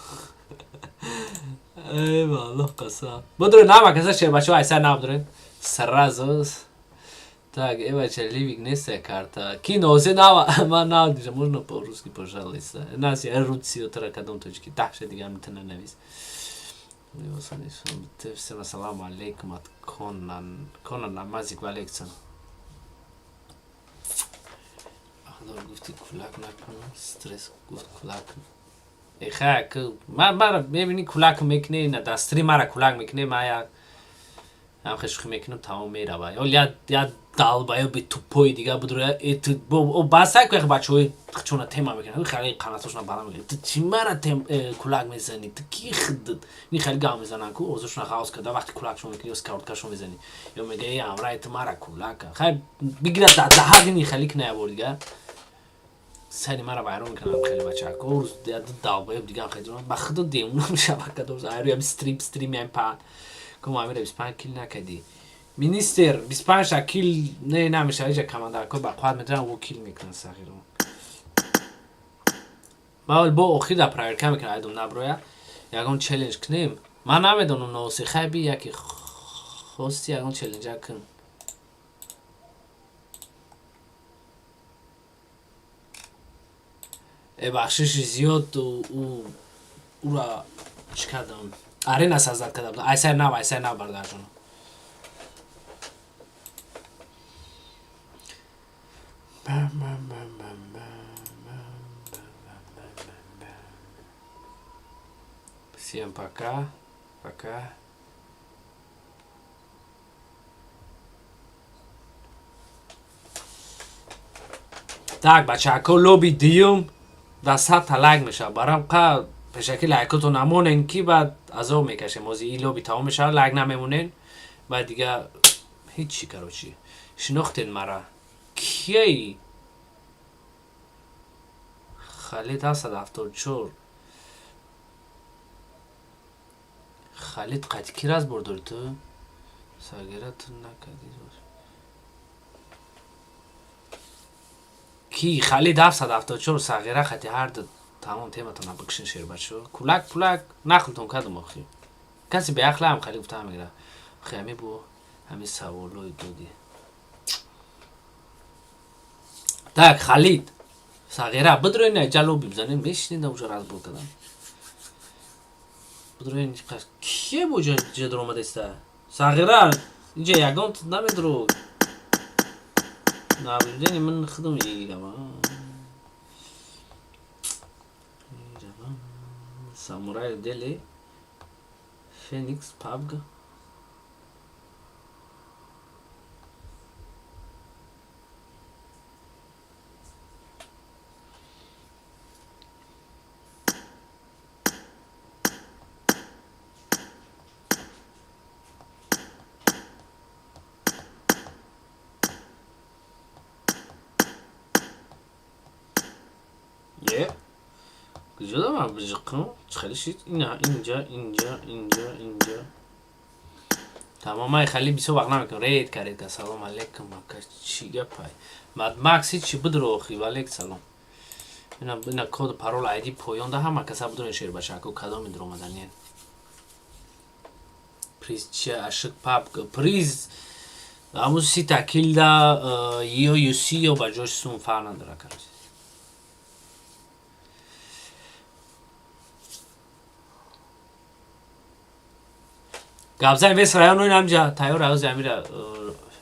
Эй ба Аллоҳ қасам. Будрои нама каса шербачаҳо айса набудрои. Сразу. Так, бача, ливик неста карта. Ки нозе нава, ман надижа, можно по-русски, пожалуйста. Нас я руци отра кадом точки. Дахша дига митана навис. Всем салам алейкум от Конан. Конан намазик валексан. Ахдор гуфти кулак накунам, стресс гуфт кулак. Эха, ма мара мебини кулак мекне, на дастри мара кулак мекне, ма я ам хешхи мекунам тамом мерава. Ё я далбаё би тупои дига будро о басак эх бачаҳои чуна тема мекунанд. Хеле қанатошона бала мекунанд. Ту чӣ мара тем кулак мезанӣ? Ту ки худат? Ни хеле гап мезананд ку озошона ғавз карда вақти кулакшон мекунӣ ё скауткашон мезанӣ. Ё мега э амрай ту мара кулака. Хай бигира даҳақ ни хеле кина ябор дига. Сари мара вайрон мекунанд хеле бачаҳо. Рӯз я далбаё дига хеле ба худо девона мешава кадом айрӯям стрим стрим ям па. Кум амира 25 кил накардӣ. Министр 25 та кил не намешава иҷа командарко ба қувват метавонанд во кил мекунанд сағиро. Ман бо охир да проверка мекунам айдум наброя. Ягон челлендж кунем. Ман намедонам носи хай би яки хости ягон челленджа кун. Бахшиши зиёд ура чӣ кардам? Арена создат кардам. Айсай нав, айсай нав бардарҷон. Всем пока. Пока. Так, бачако лоби дуюм да 100 та лайк мешавад. Барам қа пешаки лайкотон намонен ки баъд азоб мекашем. Ози ин лоби тамом мешавад, лайк намемонен. Баъд дига ҳичи короче. Шинохтен мара. Кияи? Халид 774. Халид қати ки разбор дори ту? Сагира ту накардӣ. Ки Халид 774 сағира хати ҳар ду Тамом, тематона бикшин, шербачо. Кулак пулак нақлтон кардум охи. Каси беақлам хеле гуфта мегира. Охи, ҳами бу ҳами саволои додӣ. Так, Халид. Сағира, бидроин ҷало бибзанем, мешинед уже разбор кадан. Бидроин, кие бо ҷа даромадаиста? Сағира, инҷа ягон намедро. Наблюдение ман худам игама. Самурай Дели, Феникс, PUBG. Е, куҷо дорам биҷиқам? Хеле шид. Ина, инҷа, инҷа, инҷа, инҷа. Тамом, ман хеле бисёр вақт намекунам. Редко, редко. Салом алейкум, ака, чӣ гапай? Мад Макс ҳичи бидро охи, валейк салом. Ина, ина код, парол, айди поён да ҳама каса бидроин, шербачаку, кадоми дуромаданиен. Приз чия, ашик папка. Приз ҳамун сита килда ё юси ё ба ҷош сум, фарқ надора, короче. Гапзани вес район инамҷа тайёр аёзи амира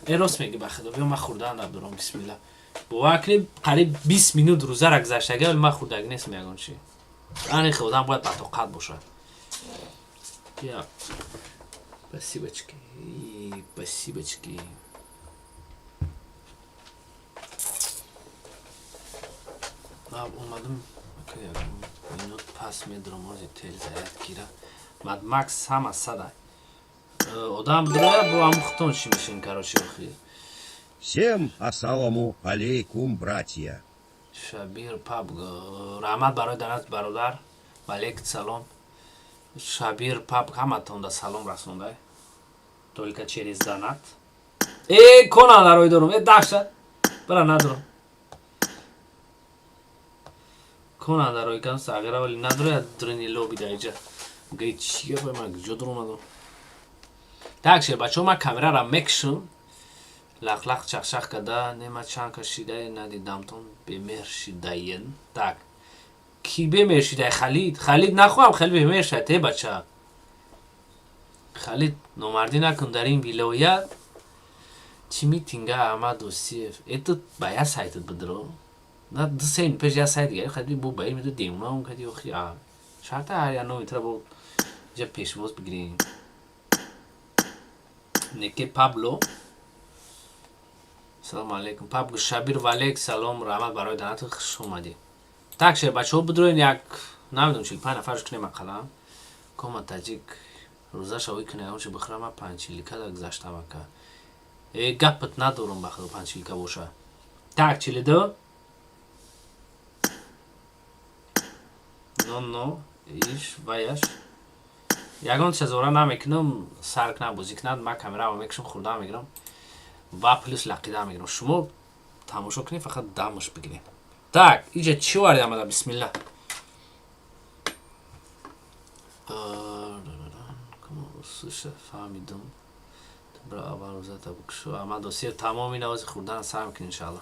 эрос меги, ба худо биё, ман хӯрдан дорам, бисмилла. Бовар кунед, қариб 20 минут рӯзара гузаштага, вале ман хӯрдаги нестам ягон чи. Ани хе одам бояд батоқат бошад. Я. Спасибочки. Спасибочки. Омадам, минут пас медурам, ози тел заряд гира. Мад Макс ҳама сада. Одам бидроя бо ҳамун хутон чӣ мешин, короче, охи. Всем ассаламу алейкум, братья. Шабир Паб, раҳмат барои донат, бародар. Валейк салом. Шабир Паб, ҳаматонда салом расондай. Только через донат. Э, кона дарои дорум, э, даҳшат. Бара надорам. Кона дарои кан сағира, вали надроя дрини лоби даиҷа. Гай, чӣ гапай, ман куҷо дуромадам? Так, ше бачаҳо, ман камерара мекшам. Лақ-лақ чақчақ када, нема чанд ка шидай надидамтон, бемеҳр шидаен. Так. Ки бемеҳр шидай? Халид. Халид нахоҳам, хеле бемеҳр шуд, э бача. Халид, номардӣ накун дар ин вилоят. Чӣ митинга, Аҳмад Осиев? Это ба як сайтат бидро. На 2-3 минут пеш як сайт дигари хади бо ба ин медо демонаам кади охи. А шарта ҳар як номи тра бо ҷа пешвоз бигирем. Неке Пабло. Салом алейкум. Пабло Шабир, валейк салом, раҳмат барои донату, хуш омадӣ. Так, ше бачаҳо, бидроин, як намедонам 45 нафарш кунем ақаллан. Кома таҷик рӯзаша ой кунем, ончи бихӯрам, ман панчилика да гузаштам, ака. Э, гапат надорам, ба худо, панчилика боша. Так, 42 но иш ваяш. Ягон чизора намекунам, сар кунам, бозӣ кунад, ман камераро мекушам, хӯрда мегирам ва плюс лақида мегирам. Шумо тамошо кунед, фақат дамаш бигиред. Так, иҷа чӣ овардам ада, бисмилла. Фаҳмидум. Бра аввал рӯзата бикушо. Аҳмад Осиев, тамоми навози хӯрдан сар мекунем, иншаалло.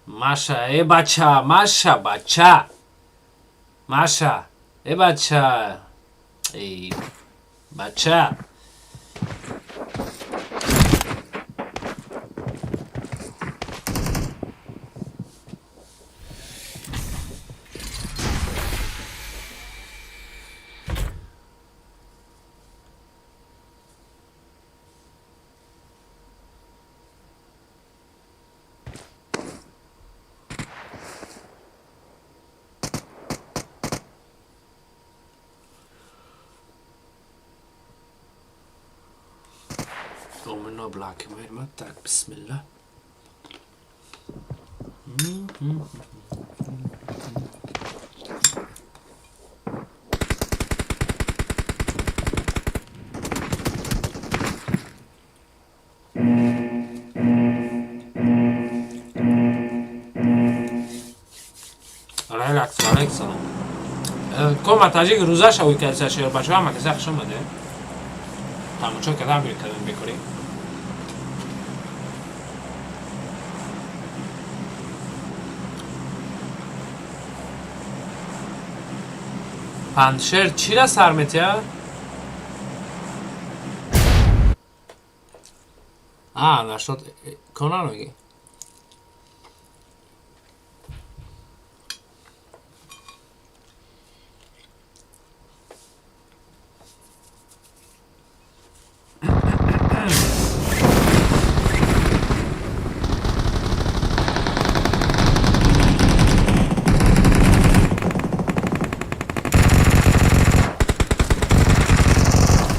Маша, э бача, Маша, бача. Маша, э бача. Эй, бача. Domino Black. Так, бисмилла. Кома таҷик рӯзаша ӯй кардиса шер бачаҳо ҳама каса хуш омаде. Тамошо кардан бикардем бекорӣ. Паншер чира сар метия? А, нашод кона меги.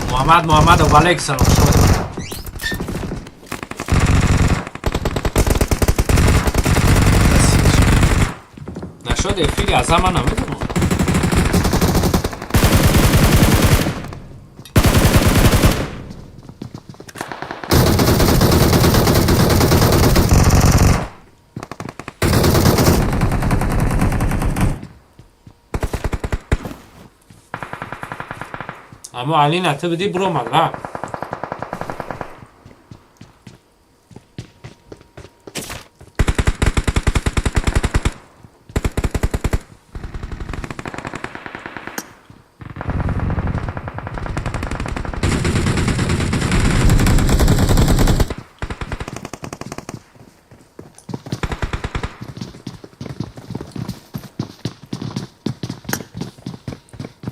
Муҳаммад Муҳаммадов алейк салом шумо. Нашод эфири аза ман намедонам. Аммо Алина ту бидӣ биромад ра.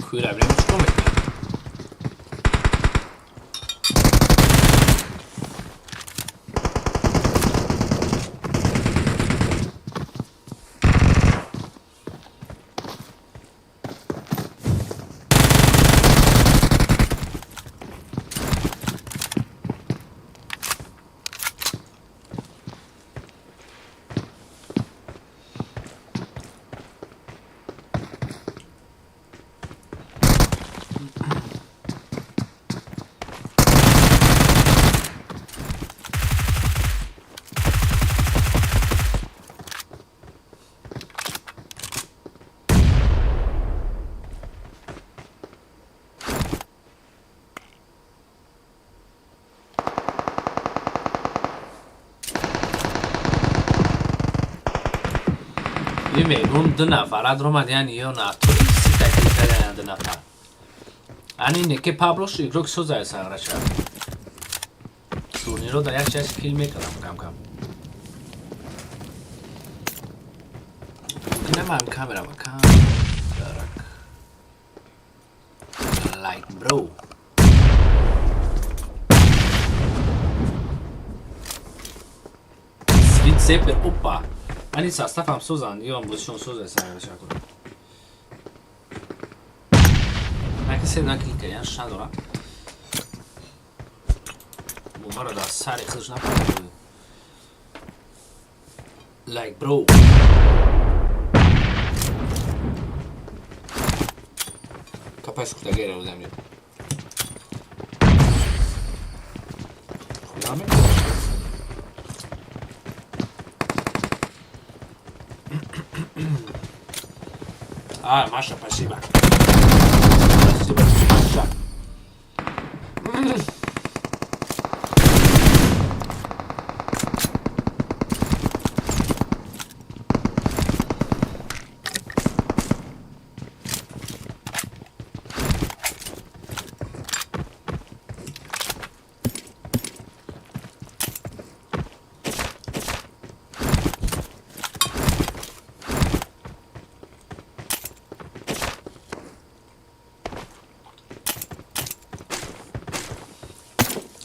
Кура бирем чикор мекунем? И мегум ду нафар омад, яъне ё натури сита ду нафар. Ани неке Паблош игрок созае саграша. Турниро дар як чаш кил мекардам кам-кам. Мумкин ман камера макам. Дарак. Like bro. Свит сепер опа. Ани состав ҳам созанд, ё бозишон созае саграша кунам. Наки се накил кардиан надора. Бомбаро дар сари худш напард. Like bro. Капай сухтагера одам. Хуяме? А, Маша, спасибо. Спасибо, Маша.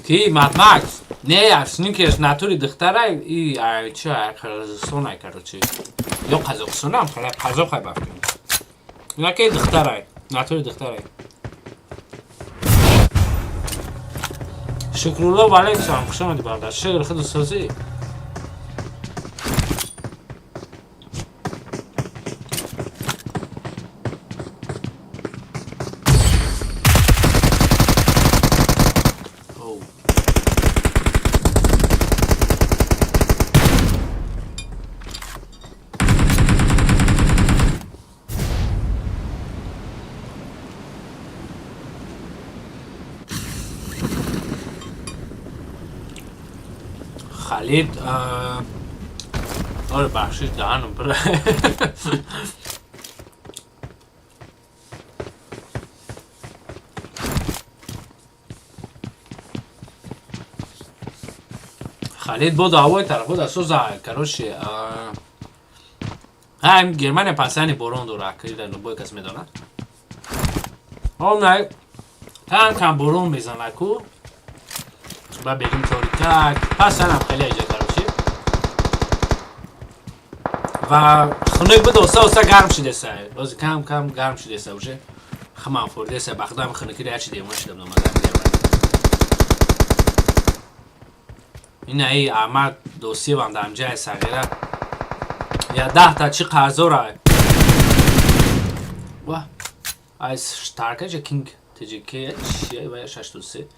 Ки Мад Макс? Не, я сникерс натури духтара и ай чи ай Қирғизистон ай короче. Ё Қазоқистон ам, хала қазоқ ай бафкин. Наки духтара ай, натури духтара ай. Шукрулло алейкум салом, хуш омадӣ бародар. Шукр худ созӣ. Оу. Халид, оре, бахшиш, даҳанам пур. Халид бо даъвои тарафо дасоза, короче, ҳам Германия пасани борон дора, акида любой кас медонад. Омнай кам кам борон мезана ку, ба берун торикак, пасанам хеле иҷа, короче, ва хунук буд, оста оста гарм шудеса, бози кам кам гарм шудеса, уже хмам фурдеса. Ба худам хунукиро ячи девона шудам, номадам Германия. Инаи Аҳмад Досиевам дар ҷай сағира я 10-та чӣ қарзора ва айс штарка же кинг тжк чия ва 63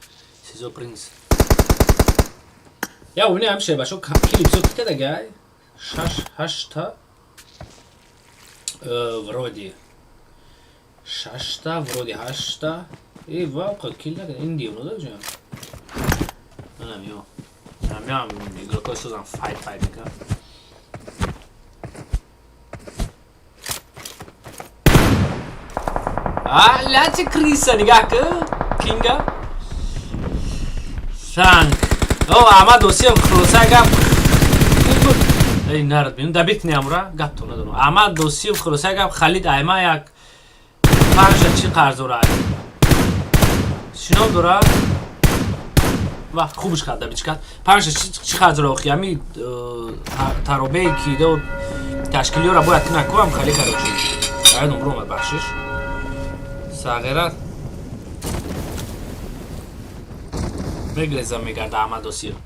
сизо принц я уни ҳам шебашо кили бисёр китадагай, шаш ҳашта, вроде шашта, вроде ҳашта. Э, ва кил накард ин девона ҷа. Манам ё ҳамям игрокҳои созам файт файт мекунам. Лячи криса нигаҳ ки кинга санг. О, Аҳмад Досиев, хулоса гап эй нарад бинум дабит неамура гап то надорам. Аҳмад Досиев, хулоса гап, Халид айма як панҷа чӣ қарз дорад, шином дорад ва хубш кард, дабич кард. Панҷа чӣ қарз дорад? Охи ҳами таробее ки ташкилиёра бояд кунад ку ҳам хали, короче, аёдам буромад, бахшиш, сағира мегреза мегарда Аҳмад Досиев.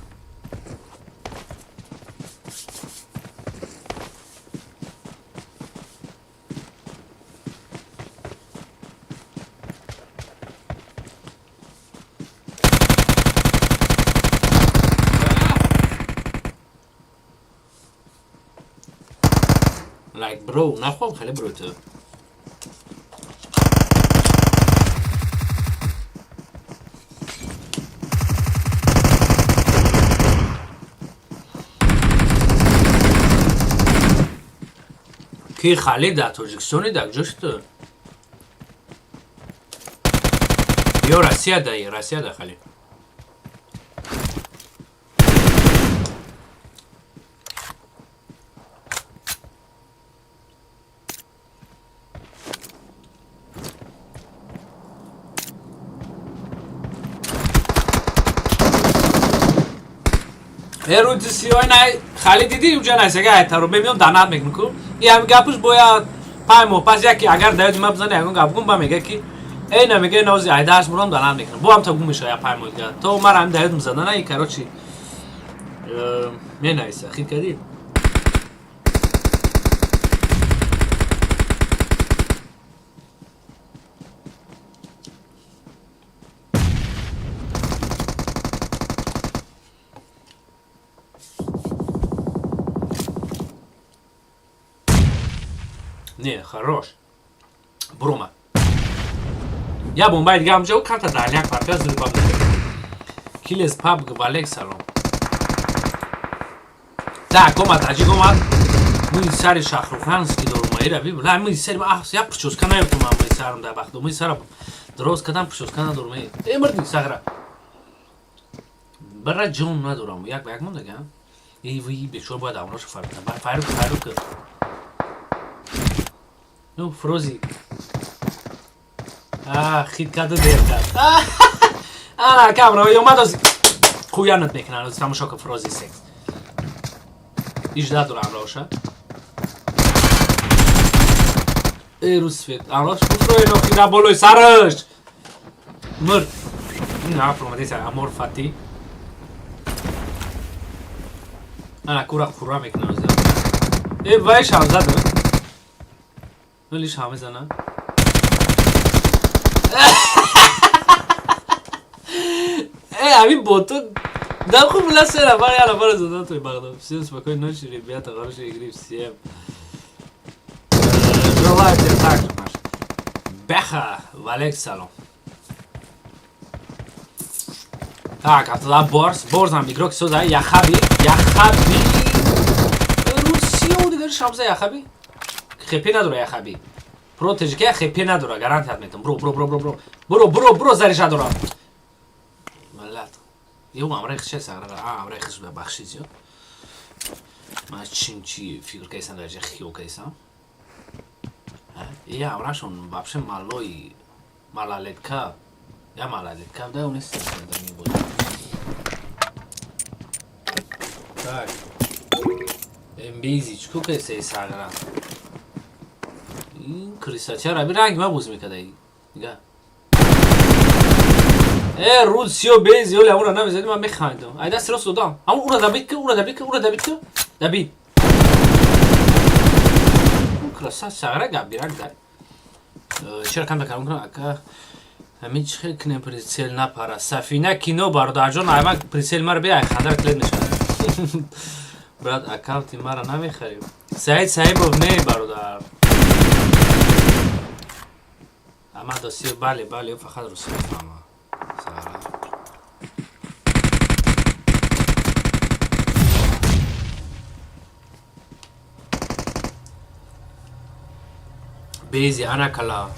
Like bro, нахоҳам хеле бро ту. Ки Халид дар Тоҷикистони, дар куҷо шуд? Ё Россия даи, Россия да Халид. Эрудисиой най Халид диди уҷа найсага айтаро мемиём данат мекунам ку. И ҳами гапуш бояд 5 моҳ пас яки агар даёди ма бизане, ягон гап гум ба мега ки эй намега нози айдааш мурам данат мекунам. Бо ҳам та гум мешава я 5 моҳ дига. То мара ҳами даёдм задана и, короче, менависа хит кардӣ. Не, хорош. Брума. Я бомбаи дига ҳамҷа карта дар як партия зур баб. Килес пабг, валек салом. Так, омад, таҷик омад. Муи сари Шахруханский дорум, ира би. Ла муи сари ах, я прическа наёфтум ман муи сарам дар бахт. Муи сара дроз кардам, прическа надорум. Э, мирди сагра. Бара ҷон надорам. Як ба як мондага. Эй, ви бечор бояд амрош фарқ. Файрук, файрук. Ну, Фрози. А, хит карда, дер кард. Ана, камера, омад оз қӯянат мекунад, оз тамошо кун Фрози секс. 18 дора амроша. Эй, русфет, амрош буфрои нохи болои сараш. Мурд. На, промадеса, амор фати. Ана, кура хура мекунад оз. Э, вай шамзад. Вели шамезана. Э, ҳамин боту да хуб ла се нафар я нафар задан той Бағдад. Всем спокойной ночи, ребята, хорошей игры всем. Желаю тебе так же, Маша. Беха, валек салом. Так, атла борс, борзам игрок соза яхаби, яхаби. Русия дигар шамза яхаби. Хепе надора яхаби. Протежка хепе надора, гарантият метам. Бро, бро, бро, бро, бро. Бро, бро, бро зариша дора. Малат. Ё амрай хше сагра, а амрай хш бахши зиёд. Ма чин чи фигур кайсан даже хио кайсан. Я амрашон вообще малой малалетка. Я малалетка, да, он не буду. Так. Эмбези, чӣ кайса сагра? Ин крисачара би ранг ма буз мекадай. Нига. Э, Русио бези, оля ура намезади, ман механдам. Ай даст рост додам. Ам ура дабид ки, ура дабид ки, ура дабид ки. Дабид. Краса сагра габирак дай. Чера кам дакарам кунам ака. Ҳамин чӣ хел кунем прицел напара. Сафина кино бародарҷон, аймак прицел мара би ай хандар клеб мешавад. Брат, аккаунти мара намехарӣ. Саид Саибов не бародар. Ама досиё бале, бале, фақат русӣ мефаҳмам. Сара. Бези анакала.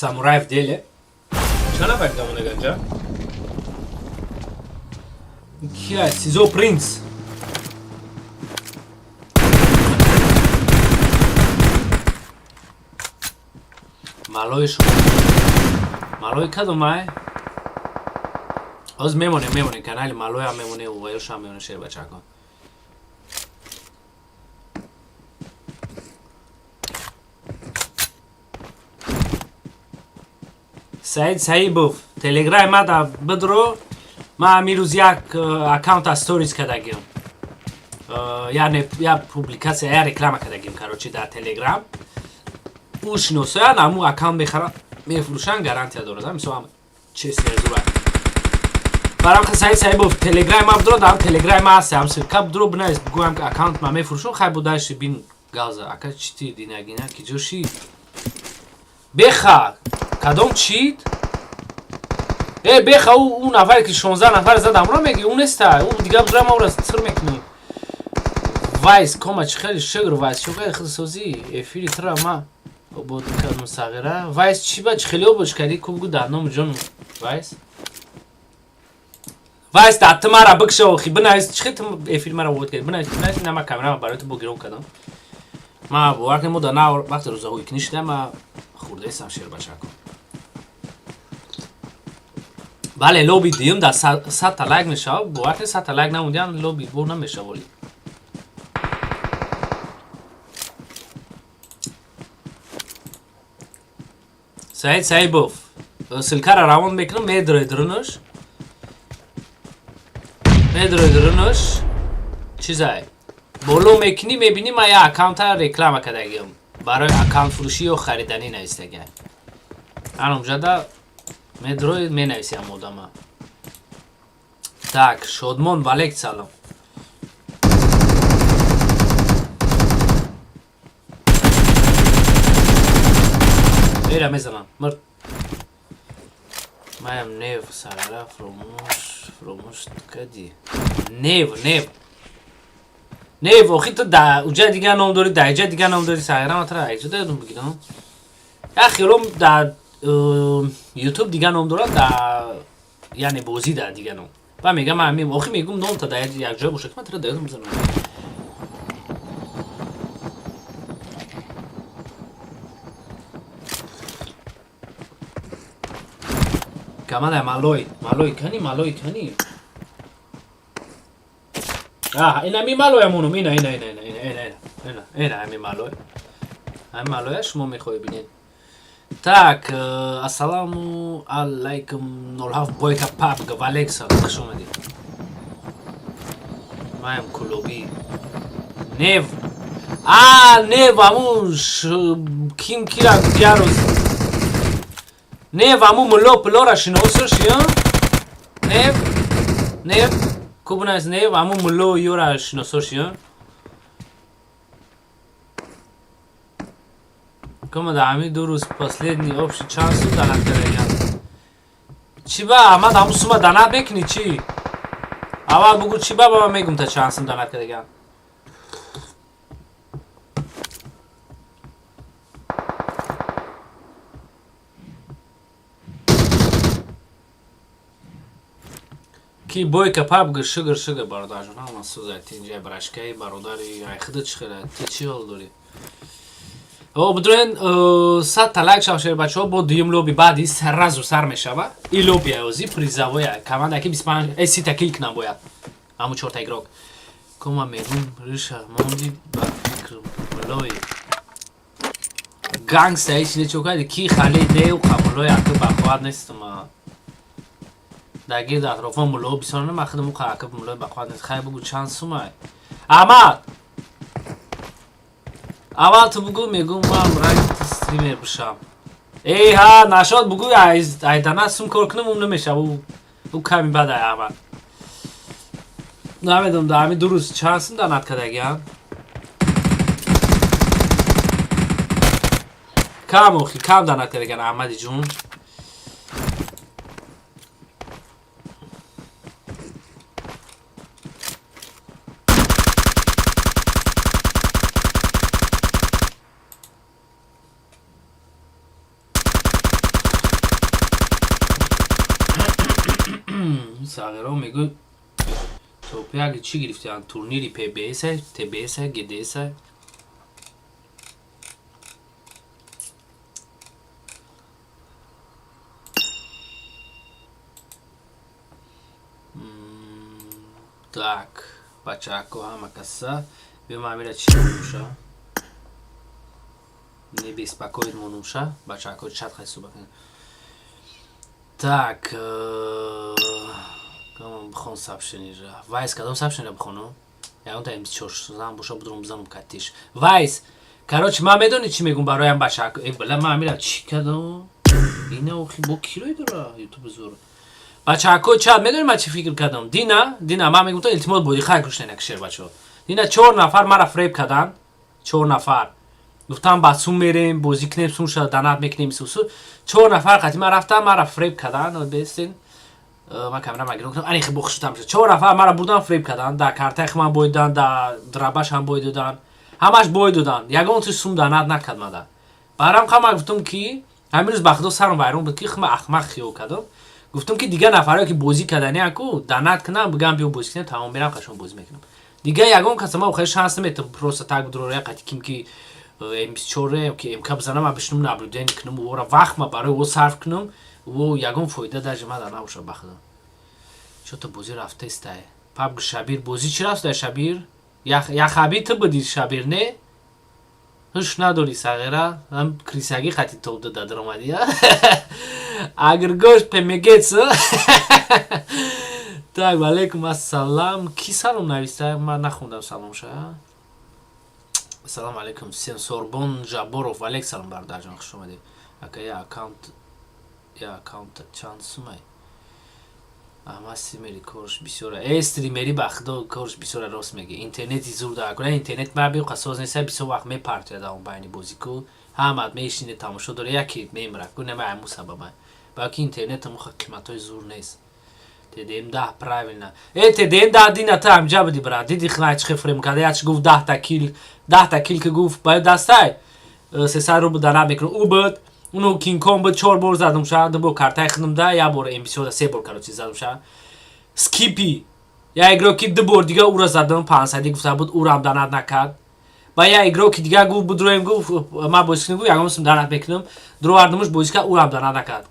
Самурай в деле. Чанд нафар дамона ганҷа? Кия Сизо Принц. Малои шумо. Малои кадомай? Оз мемоне, мемоне, канали Малоя мемоне, увайоша мемоне шер бачако. Саид Саибов, Телеграм мада бидро, ма амирӯз як аккаунта сторис кардагим. Яъне я публикатсия, я реклама кардагим, короче, дар Телеграм. Ӯ шиносоян, аму аккаунт мехаранд, мефурӯшанд, гарантия дорад. Мисол ам честно зура. Барам ка Саид Саибов Телеграм ма бидро, дар Телеграм ма аст, ам ссылка бидро, бинавис, бигӯям ки аккаунт ма мефурӯшам, хай будаши бин газа. Ака чити динагина ки ҷоши? Беха, кадом чит? Э, беха, ӯ нафаре ки 16 нафар зад, амро меги, ӯ неста. Ӯ дига бузра ма ӯра сир мекунем. Вайс, кома чӣ хеле шукр, Вайс, шукр худсозӣ, эфири тура ма обод кардам сағира. Вайс, чӣ ба чӣ хеле обод кардӣ, ку бугу дар номи ҷон Вайс. Вайс, дар ту мара бикша охи, бинавис, чӣ хел ту эфири мара обод кардӣ? Бинавис, бинавис, ина ма камера барои ту бо гирон кардам. Ма бовар кунед, мо дар нав вақти рӯзаҳои кунӣ шуда, ма хурдаистам шербачако. Бале, лоби дуюм дар 100 лайк мешавад. Бовар кунед, 100 лайк намудиам, лоби бор намешавад воли. Саид Саибов, ссылкаро равон мекунам, медроид рунуш. Медроид рунуш. Чизай? Боло мекунӣ, мебинӣ ман як аккаунта реклама кардагиам. Барои аккаунт фурӯшӣ ё хариданӣ навистагиам. Ан онҷада медроид менависиам одама. Так, Шодмон Валек салом. Эра мезанам. Мр. Маям нев сара фромуш, фромуш кади. Нев, нев. Нев, охи ту да уҷа дига ном дори, да иҷа дига ном дори, сара ма тра иҷа дадум бигирам. Я хелом да YouTube дига ном дорад, да яъне бозӣ да дига ном. Ба мегам ман ҳамин, охи мегум ном та да як ҷой бошад, ман тра дадум бизанам. Камада малой, малой кани, малой кани. А, ина ми малой амонум, ина, ина, ина, ина, ина, ина, ина, ина, ами малой. Ами малой шумо мехоҳед бинед. Так, ассаламу алайкум, 07 бойка папга валекса, хуш омадед. Маям кулобӣ. Нев. А, нев, аму ким кира гуфт Нев, аму мулло пилора шиносош, ё? Нев? Нев? Кубунас нев, аму мулло ёра шиносош, ё? Кама да ами 2 рӯз последний общий чанд сум данат караган? Чӣ ба Аҳмад, ҳамун сума данат мекунӣ чӣ? Аввал бугӯ чӣ ба, ба ман мегум та чанд сум данат караган. Ки бойка паб шугр шугр, бародарҷон, ҳама сӯзай тинҷай брашкаи бародари айхида чӣ хела, ту чӣ ҳол дорӣ? О, бидроен, 100 та лайк шав шер, бачаҳо, бо дуюм лоби баъди сразу сар мешава. И лоби ози призовоя команда ки 25 30 та кил кунам бояд. Ҳамун чорта игрок. Кома мегум риша монди ба фикр мулои. Гангста ҳеч нечо карди ки хали неу қабулои аки бақувват нестам. Дар гирди атрофон мулло бисёр ман худам аки муллои бақувват нест. Хай, бугу чанд сумай? Аҳмад! Аввал ту бугӯ, мегӯм ман ранг стример бишам. Эй ҳа, нашод бугӯ, айдана сум кор кунам, ум намешав. Ӯ ками бад ай Аҳмад. Намедонам, дар ҳамин 2 рӯз чанд сум данат кардагиам? Кам охи, кам данат кардагиан, Аҳмади ҷун. Сағиро мегӯ топяги чӣ гирифтиан, турнири ПБС, ТБС, ГДС. Так, бачако, ҳама каса биё, ман амира чӣ монумша, не беспокоит монумша, бачако чат хай суба. Так, бихон сообщение ра. Вайс, кадом сообщение ра бихонам? Ягон та МС зан боша, будурум бизанам катиш. Вайс, короче, ман медонӣ чӣ мегум бароям, бачако? Э, бала, ман амира чӣ кардам? Ина охи бо кирои дора ютуб зур. Бачако, чат, медонӣ ман чӣ фикр кардам? Дина, дина, ман мегум то илтимос боди хай гӯш нена кишер, бачаҳо. Дина чор нафар мара фреб карданд, чор нафар. Гуфтам ба сум мерем, бозӣ кунем, сум шуда данат мекунем, сусу. Чор нафар қати ман рафтам, мара фреб карданд, бестин. Ман камера магирон кунам, ани хибо хушутам шуд. Чор нафар мара бурдан, фреб карданд, дар картаи химан бой доданд, дар драбаш ҳам бой доданд. Ҳамаш бой доданд. Ягон чиз сум данат накард мада. Барам ха ман гуфтам ки ҳамин рӯз ба худо сарам вайрон буд ки хима ахмақ хиёл кардам. Гуфтам ки дигар нафарое ки бозӣ кардани аку данат кунам, бигам биё бозӣ кунем, тамом, мерам қашон бозӣ мекунам. Дигар ягон каса ма охири шанс наметам просто так бидурора қати ким ки М24 ки МК бизанам, ман бишинам наблюдение кунам, ора вақт ма барои ӯ сарф кунам, ӯ ягон фоида даже мада набошад ба худо. Чото бозӣ рафтаистай. Пабг Шабир, бозӣ чӣ рафтай, Шабир? Як хаби ту будӣ, Шабир, не? Ҳуш надорӣ, сағира, ҳам крисагӣ қати топ дада даромадӣ. Агргош пемегец. Так, валейкум ассалам. Ки салом нависта? Ман нахондам саломша. Ассалому алейкум, всем. Сорбон Жаборов, валейк салом, бародарҷон, хуш омадед. Ака, я аккаунт, я аккаунт чанд сумай? Аҳмад стримери корш бисёра. Э, стримери ба худо корш бисёра, рост меги. Интернети зур дар куна, интернет ма биқа соз неста, бисёр вақт мепартояд он байни бозику. Ҳамат мешине, тамошо дора, яке мемра. Ку нема ҳамун сабаба. Балки интернет муха қиматҳои зур нест. ТДМ 10, правильно. Э, ТДМ 10, дина ту ҳамҷа буди, брат. Диди хна чӣ фрем карда, як чӣ гуфт 10 та кил, 10 та кил ки гуфт, ба дастай. 300 рубл данат мекунам. Ӯ буд, уну Кинкон буд, чор бор задум ша, ду бор картаи худам да, як бор МБС да, се бор, короче, задум ша. Скипи. Я игроки ду бор дига ура задам, 500 гуфта буд, урам данат накард. Ба я игроки дига гуфт, будроем, гуфт, ман бозӣ кунам, гуфт, ягон сум данат мекунам. Дровардамуш, бозӣ кард, урам данат накард.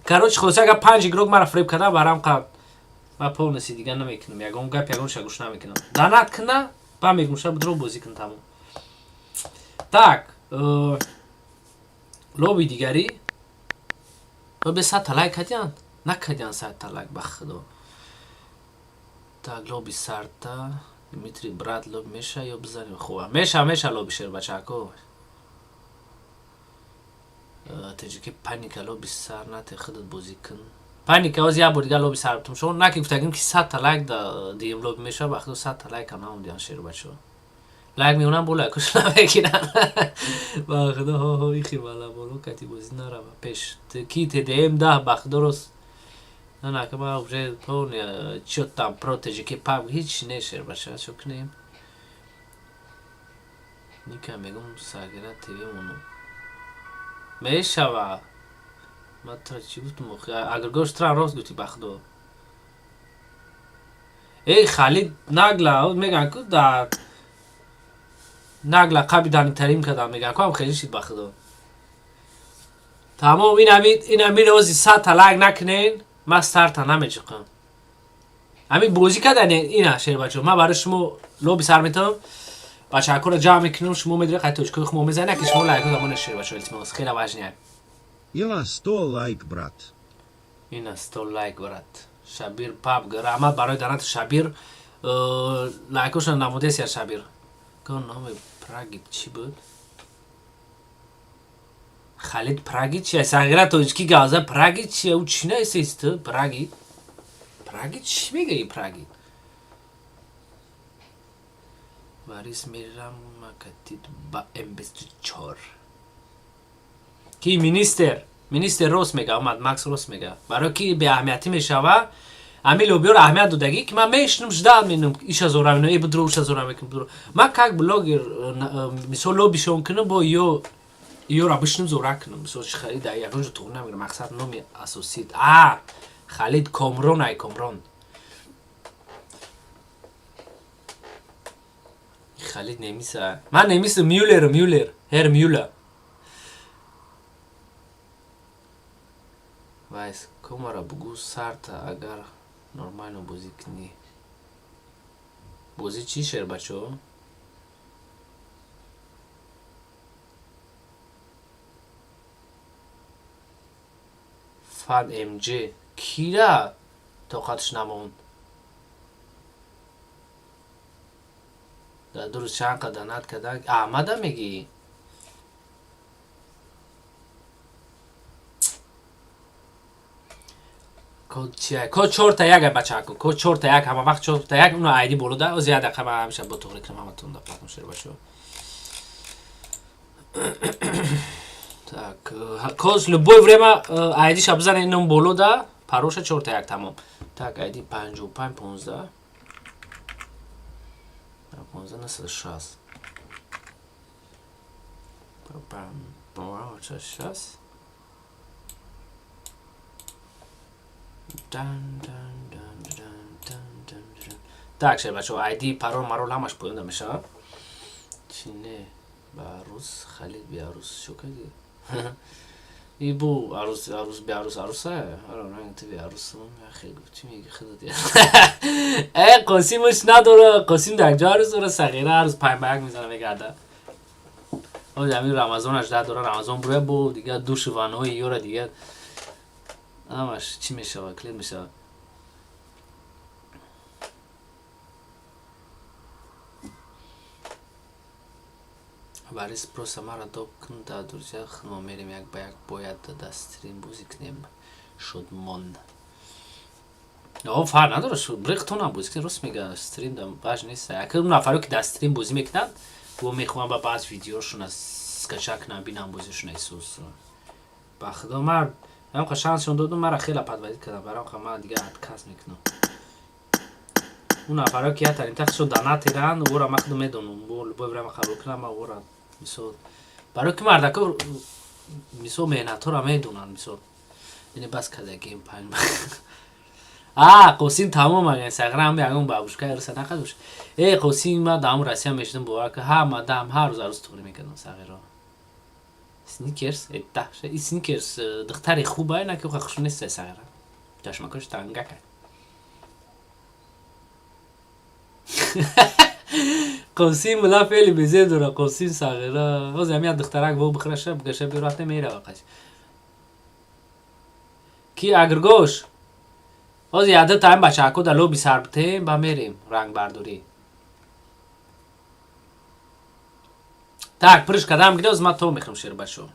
Короче, хулоса, агар панҷ игрок мара фреб карда, барам қаб ман полностью дига намекунам, ягон гап, ягон ша гӯш намекунам. Данат куна, ба мегум ша, будро бозӣ кун, тамом. Так, лоби дигарӣ. Бе 100 та лайк кардиян, накардиян 100 та лайк, ба худо. Так, лоби сарта Дмитрий, брат, лоб меша ё бизанем? Хуба, меша, меша лоби, шербачако. Теҷики паника лоби сар нате, худат бозӣ кун. Паника, оз як бор дига лоби сар бутум. Шумо наки гуфтагим, ки 100 та лайк да дигим лоби меша, ба худо, 100 та лайкам намондиан. Шербачо, лайк меонам, бо лайкош намегиран, ба худо. Ҳо, ҳо, ихи бала боло кати бозӣ нарава пеш ки ТДМ 10, ба худо, рост на, ка ма уже полный чё там про ТЖК паб ҳеч не. Шербача, чо кунем? Ника мегум, Сагира ТВ мону мешава. Ма тра чӣ гуфтум? Агар гош тра рост гуфтӣ, ба худо. Эй, Халид нагла меган ку, дар нагла қаби данитарим кардам, меган ку, ҳам хеле шид, ба худо. Тамом, инами рози 100 та лайк накунен, ман старта намеҷиқам. Ҳамин бозӣ кардане ина, шербачо, ман барои шумо лоби сар метавам, бачакҳоро ҷамъ мекунам, шумо медонед, қай точкои хумо мезанед, ки шумо лайкҳо замона. Шербачо, илтимос, хеле важный. Ила 100 лайк, брат. Ина 100 лайк, брат. Шабир паб, раҳмат барои донату, Шабир. Лайкошон намудесия, Шабир. Номи Прагит чӣ буд? Халид Праги чи? Сағира тоҷикӣ газа Праги чи? Ӯ чӣ наисест Праги? Праги чӣ мегаи Праги? Варис мерам макатид ба М24. Ки министр? Министр рост мега, омад Макс рост мега. Барои ки беаҳамиятӣ мешава, ҳамин лобиёро аҳамият додагӣ, ки ман мешинам, ждал менам, иша зора менам, э будро, уша зора мекунам, будро. Ман как блогер, мисол, лобишон кунам, бо ё ёра бишинам, зора кунам. Мисол, чи харида, ягон ҷо туғ намегирам, мақсад номи асосӣ. А, Халид Комрон, ай Комрон. Халид немиса. Ман немиса Мюллер, Мюллер, Хер Мюллер. Вайс, комара бугу сарта, агар нормально бозӣ кунӣ. Бозӣ чӣ, шербачо? Фан МЖ кира тоқатш намонд. Дар ду рӯз чанд қа донат кардан? Аҳмада мегӣ? Код чия? Код чорта як, бачако. Код чорта як, ҳама вақт чорта як, уно айди боло да. Оз як дақиқа ман ҳамеша бо туғри кунам ҳаматон да платон, шербачо. Так, код любое время айдиша бизанед, ном боло да, пароша чорта як, тамом. Так, айди 55 15 15 960. 6. Дан дан дан дан дан дан дан. Так, шербачо, айди, парол марол ҳамаш поён да мешавад. Чи не? Ба арӯс Халид биарӯс чо кардӣ? И бу арӯс, арӯс, биарӯс, арӯса? Ара ранг ту биарӯсам, хел гуфт, чӣ меги худат? Э, Қосимш надора, Қосим дар ҷо арӯс дора, сағира арӯс паймаяк мезана мегарда. Оз ҳамин Рамазонаш да дора, Рамазон бура бо дига душу ванҳои ёра дига ҳамаш чӣ мешава, клип мешава. Борис, просто мара доб кун да друзья, мо мерем як ба як, бояд да стрим бозӣ кунем. Шудмон. О, фарқ надорад, бриқтонам бозӣ кунем, рост мега, стрим да важ нест. Як нафаро ки дар стрим бозӣ мекунанд, бо мехоҳам ба баъз видеошона скачать кунам, бинам бозишона исус. Ба худо, ман ҳамқа шансшон додум, мара хеле подводить кардам, барам ман дига отказ мекунам. Он нафаро ки ятарим тахтшон донатеран, ора ман худо медонам, бо любое время қабул кунам, ман ора мисол, барои ки мардако мисол меҳнатҳоро медонанд, мисол ине бас карда гейм пайн. А Қосим тамом, сағрам ягон бабушка руса нақадуш. Э, Қосим, ма даам Россия мешидам, бовар ка, ҳама дам ҳар рӯз арӯз туғри мекардам, сағиро. Сникерс, даҳша, и сникерс духтари хубай, на ки хуш нест, сағира. Чашмакош тангака. Қосим мула феъли безеб дора, Қосим сағира. Ҳозир ҳам як духтарак во бихӯраша, гаша бирафта мерава қаш. Ки агргош? Ҳозир яда таим бачаҳако дар лоби сар битем, ба мерем рангбардорӣ. Так, приш кадам гиде, ҳозир ман то мехӯрам шербачо.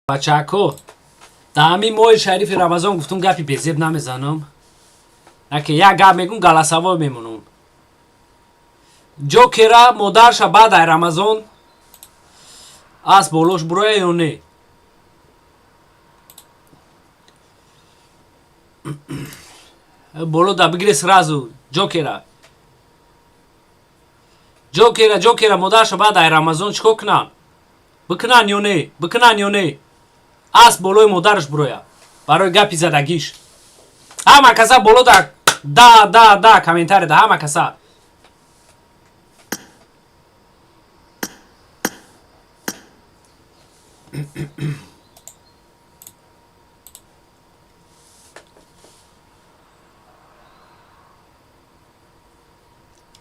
Бачако, дар ҳамин моҳи шарифи Рамазон гуфтум гапи безеб намезанам. Наки як гап мегум, галасаво мемонам. Ҷокера модарша баъд ай Рамазон ас болош буроя ё не? Боло да бигире сразу Ҷокера. Ҷокера, Ҷокера модарша баъд ай Рамазон чикор кунанд? Бикунанд ё не? Бикунанд ё не? Ас болои модараш буроя. Барои гапи задагиш. Ҳама каса боло да да да да комментарий да ҳама каса.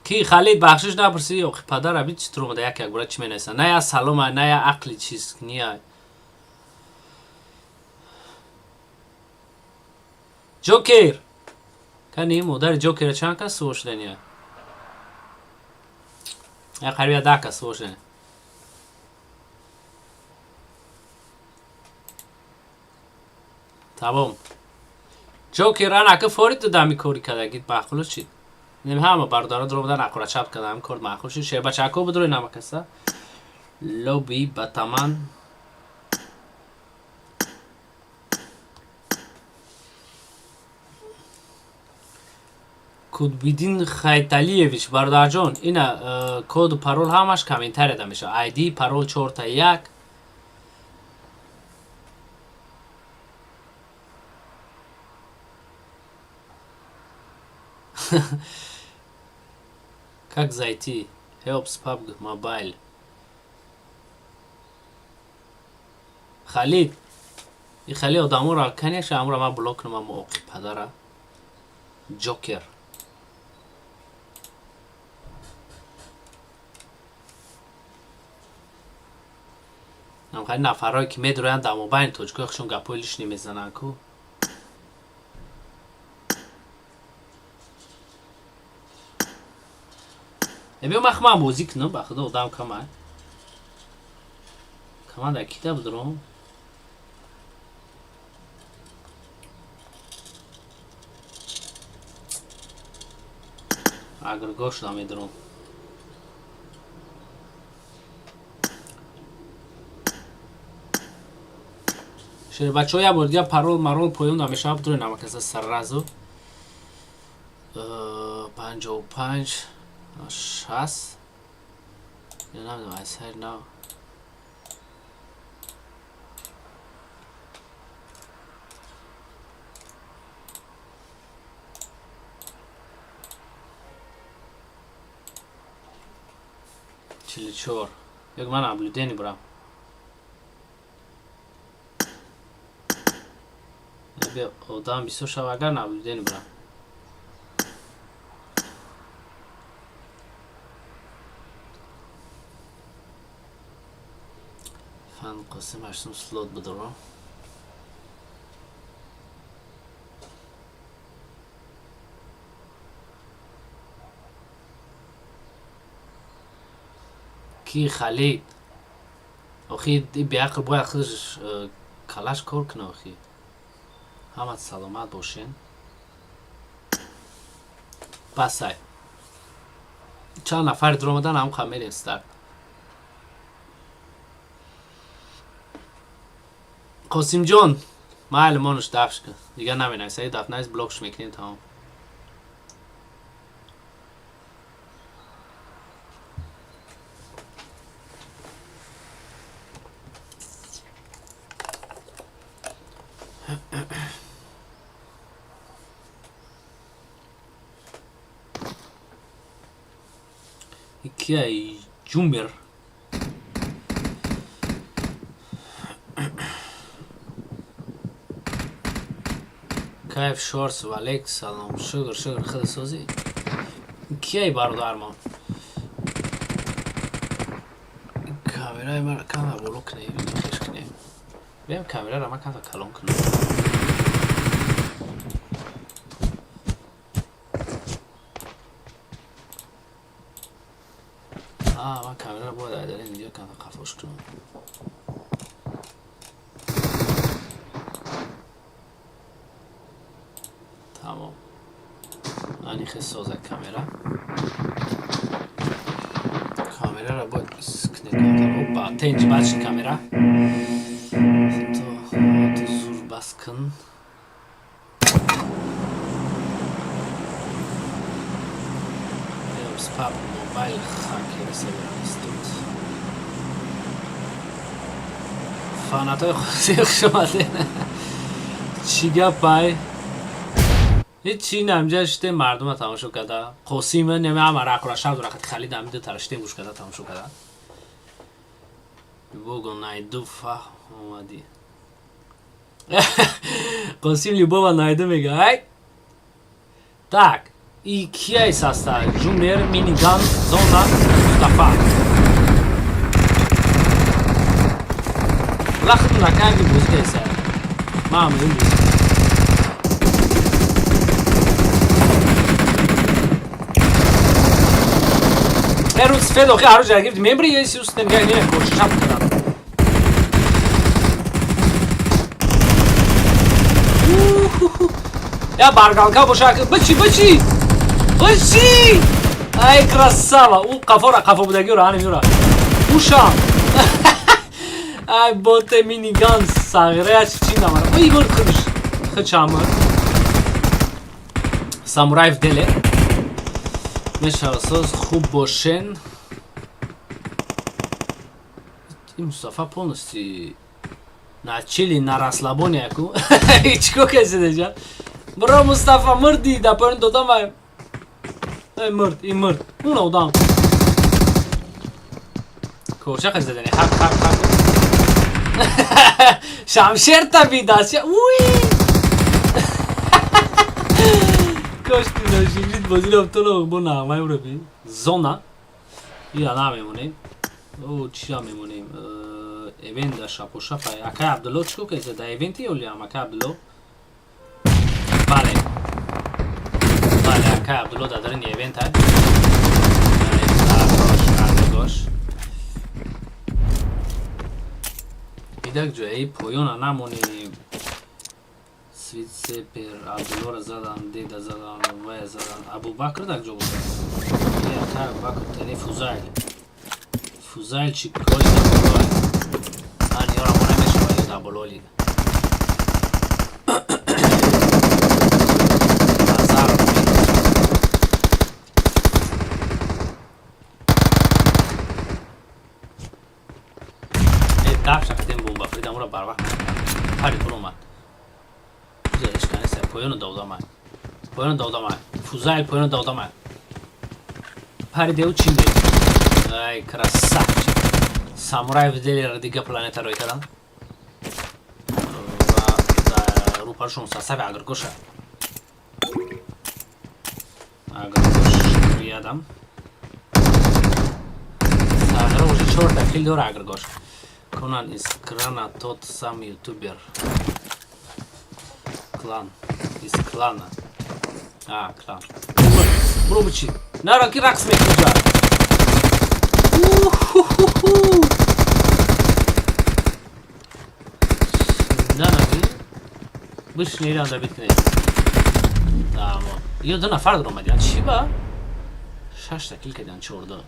Ки Халид, бахшиш напурсӣ, охи падар аби чӣ тур омада, як як бора чӣ менависа? На я салома, на я ақли чиз ния. Ҷокер кани, модари Ҷокера чанд кас суво шудания? Я қариб я 10 кас суво шудания. Тамом, Ҷокер, анака форид додами, кори кардагит маъқулу чӣ? Нем ҳама бародаро дуромадан, ақура чап кардам, кор маъқул шуд. Шербачако будрои намакаса лоби батаман. Кутбиддин Хайталиевич, бародарҷон, ина коду парол ҳамаш комментарияда мешавад. Айди, парол чорта як. Как зайти? Helps PUBG Mobile. Халид, и хали одаморо, конечно, амро ма блок кунам, оқи падара. Ҷокер. Ам хали нафарое ки медроянд дар мобайни тоҷикои хушон гапҳои лишний мезананд ку. Биё, ман хуман бозӣ кунам, ба худо, одам камай. Команда кида будуром? Агрго шуда медуром. Шербачаҳо, як бор дигар парол марол поён да мешавад, будуре намакаса сразу. 55 60, я намедонам, аз сари нав. 44. Як ман наблюдение бурам. Биё, одам бисёр шава, агар наблюдение бурам. Фан Қосим ҳаштум слот будро. Ки Халид? Охи, и беақл бояд худаш калаш кор куна, охи. Ҳамат саломат бошен. Басай. Чанд нафари дуромадан, ҳам қа мерем старт. Қосимҷон, майли, монуш дафш кун. Дигар наменависад, даф навис, блокш мекунем, тамом. Кияй Ҷумер? Кайф Шорс, валек салом, шукр, шукр, худ созӣ. Кияй бародармон? Камераи мара камера боло кунем, хеш кунем. Биям, камераро ман камтар калон кунам. А, ман камераро бояд айдар ин видео камтар қафош кунам. Тамом. Ани хел соза камера. Камераро бояд кунем камтар. Опа, тенҷ бачи камера. То зур бас кун. PUBG Mobile хакер северистут. Фанатои худи, хуш омадед. Чӣ гапай? Ҳеҷ намҷа шите, мардума тамошо карда. Қосим неме ҳама рақра шаб рақат Халид ҳами ду тара шите, гӯш карда, тамошо карда. Любого найду, фа омадӣ. Қосим любого найду мега. Ай? Так, И кияй саста? Жумер, Миниган, Зона, Мустафа. Лахту наканги бузгайса. Мам, юми. Эрус федохи аружа гирифт мебри есиус немга не кошшап кардам. Я баргалка боша бачи бачи бачи ай красава у қафора қафо будагиро ани мюра ушам ай боте миниган сағира чи намара ой гол худш хчама самураев деле мешавасоз хуб бошен. И Мустафа полностью на чили, на расслабоне яку. Чико каси деҷа? Бро Мустафа мурди, да поён додам вай. Эй мурд, и мурд. Уна одам. Корча каси дедани. Хак хак хак. Шамшер табида. Уи! Кош ти нашигрит бозиро автолог бо нағмаи ураби. Зона. Ира намемонем. О, чира мемонем? Эвент да шапо шапа. Акай Абдулло чико каси? Да эвенти ёлиам акай Абдулло? Бале. Бале, акай Абдулло да дарини эвент ай. Бале, гош, гош. Идак ҷои поёна намонем. Свит сепер, Абдуллоро задан, деда задан, вая задан. Абубакр дар ҷо буда. Акай Абубакр тани Фузайл. Фузайл чи кори дар болоай. Ан ёра мо намешава ё дар боло лига. Назар э даб шақидем бомба фридам ура барвақт пари буромад. Поёну додамай. Поёну додамай. Фузайл поёну додамай. Паридеу чинде. Ай, красавчик. Самурай в деле дига планета рой кардан. Ва да рупаршон сасави агргоша. Агргош ядам. Сагра уже чорта кил дора агргош. Конан из крана тот сам ютубер. Клан. Из клана. А, клан. Бро бычи. Нара ки рақс мекунҷа. Уху-ху-ху. Нанаги. Бишниран да битне. Тамо. Ё ду нафар омадиан. Чӣ ба? Шашта кил кардиан чорда.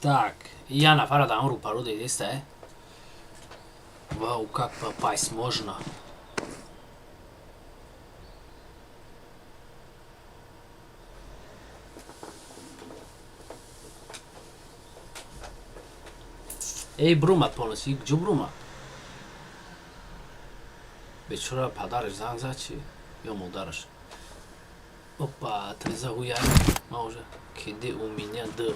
Так, я нафара да рупару дедеста, э? Вау, как попасть можно? Эй, брумат полностью, где брумат? Бечора падариш занг зад чи? Ё модараш. Опа, треза хуя. Ма уже. Киды у меня д.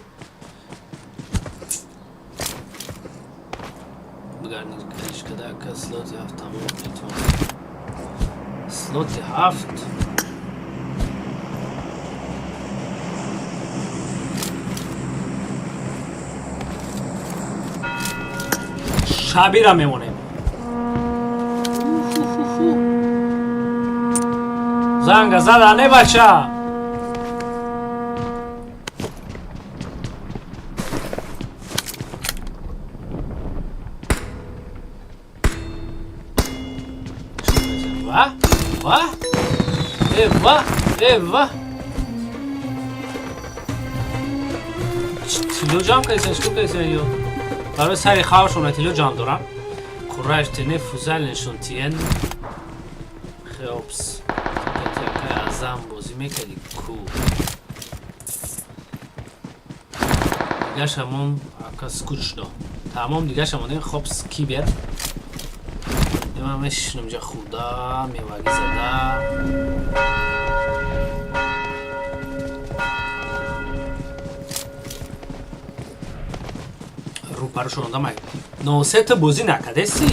Бгарнишкадака слоти ҳафт тамом метавонад. Слоти ҳафт. Шабира мемонем. Занга зада не бача. Ва? Ва? Э, ва? Э, ва? Тило ҷамъ кардисан, чӣ кардисан ё? Барои сари хавшона тило ҷамъ дорам. Кураж тене фузал нишон тиен. Хеопс. Такай азам бозӣ мекарди ку. Дигаша мон Ака скучно. Тамом дигаша монем хобс кибер. Ман мешинам ҷа хурда, мевагӣ зада. Рӯпарӯшон одамай. Носе ту бозӣ накардеси?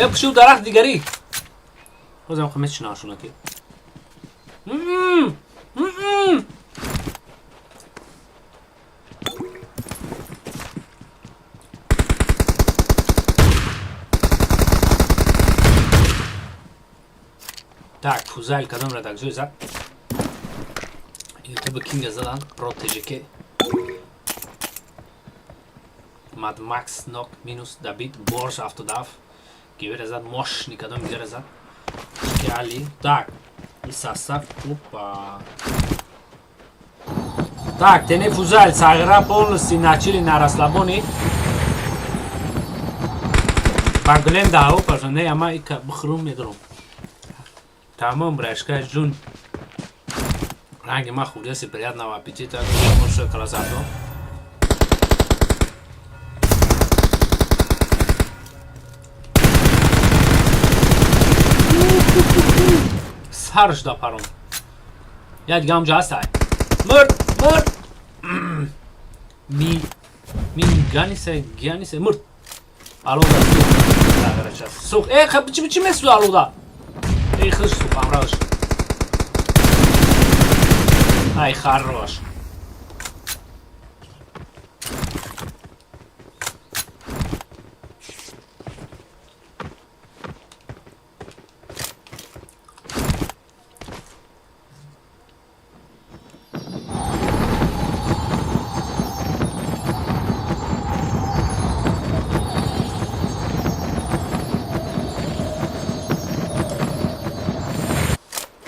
Е пушив дарахт дигарӣ. Ҳозирам хо мечинашона ки. Так, Фузайл кадом ра дакҷой зад? YouTube Кинга задан, Pro TJK. Mad Max нок минус Давид Борж автодаф. Гивера зад мощный кадом дигара зад. Али. Так, и состав. Опа. Так, тене Фузайл сагра полностью начали на расслабоне. Ба Гленда, опа, не, ама ика бхрум медрум. Тамом, брашка, жун. Ранги ма хурдеси, приятного аппетита. Муша красавто. Сарш да парон. Я дигам ҷа ҳастай. Мурд, мурд. Ми мин ганисе, ганисе, мурд. Алода сух. Сух. Э, чи чи месу алода? Эй, хыш сух, амраш. Ай, хорош.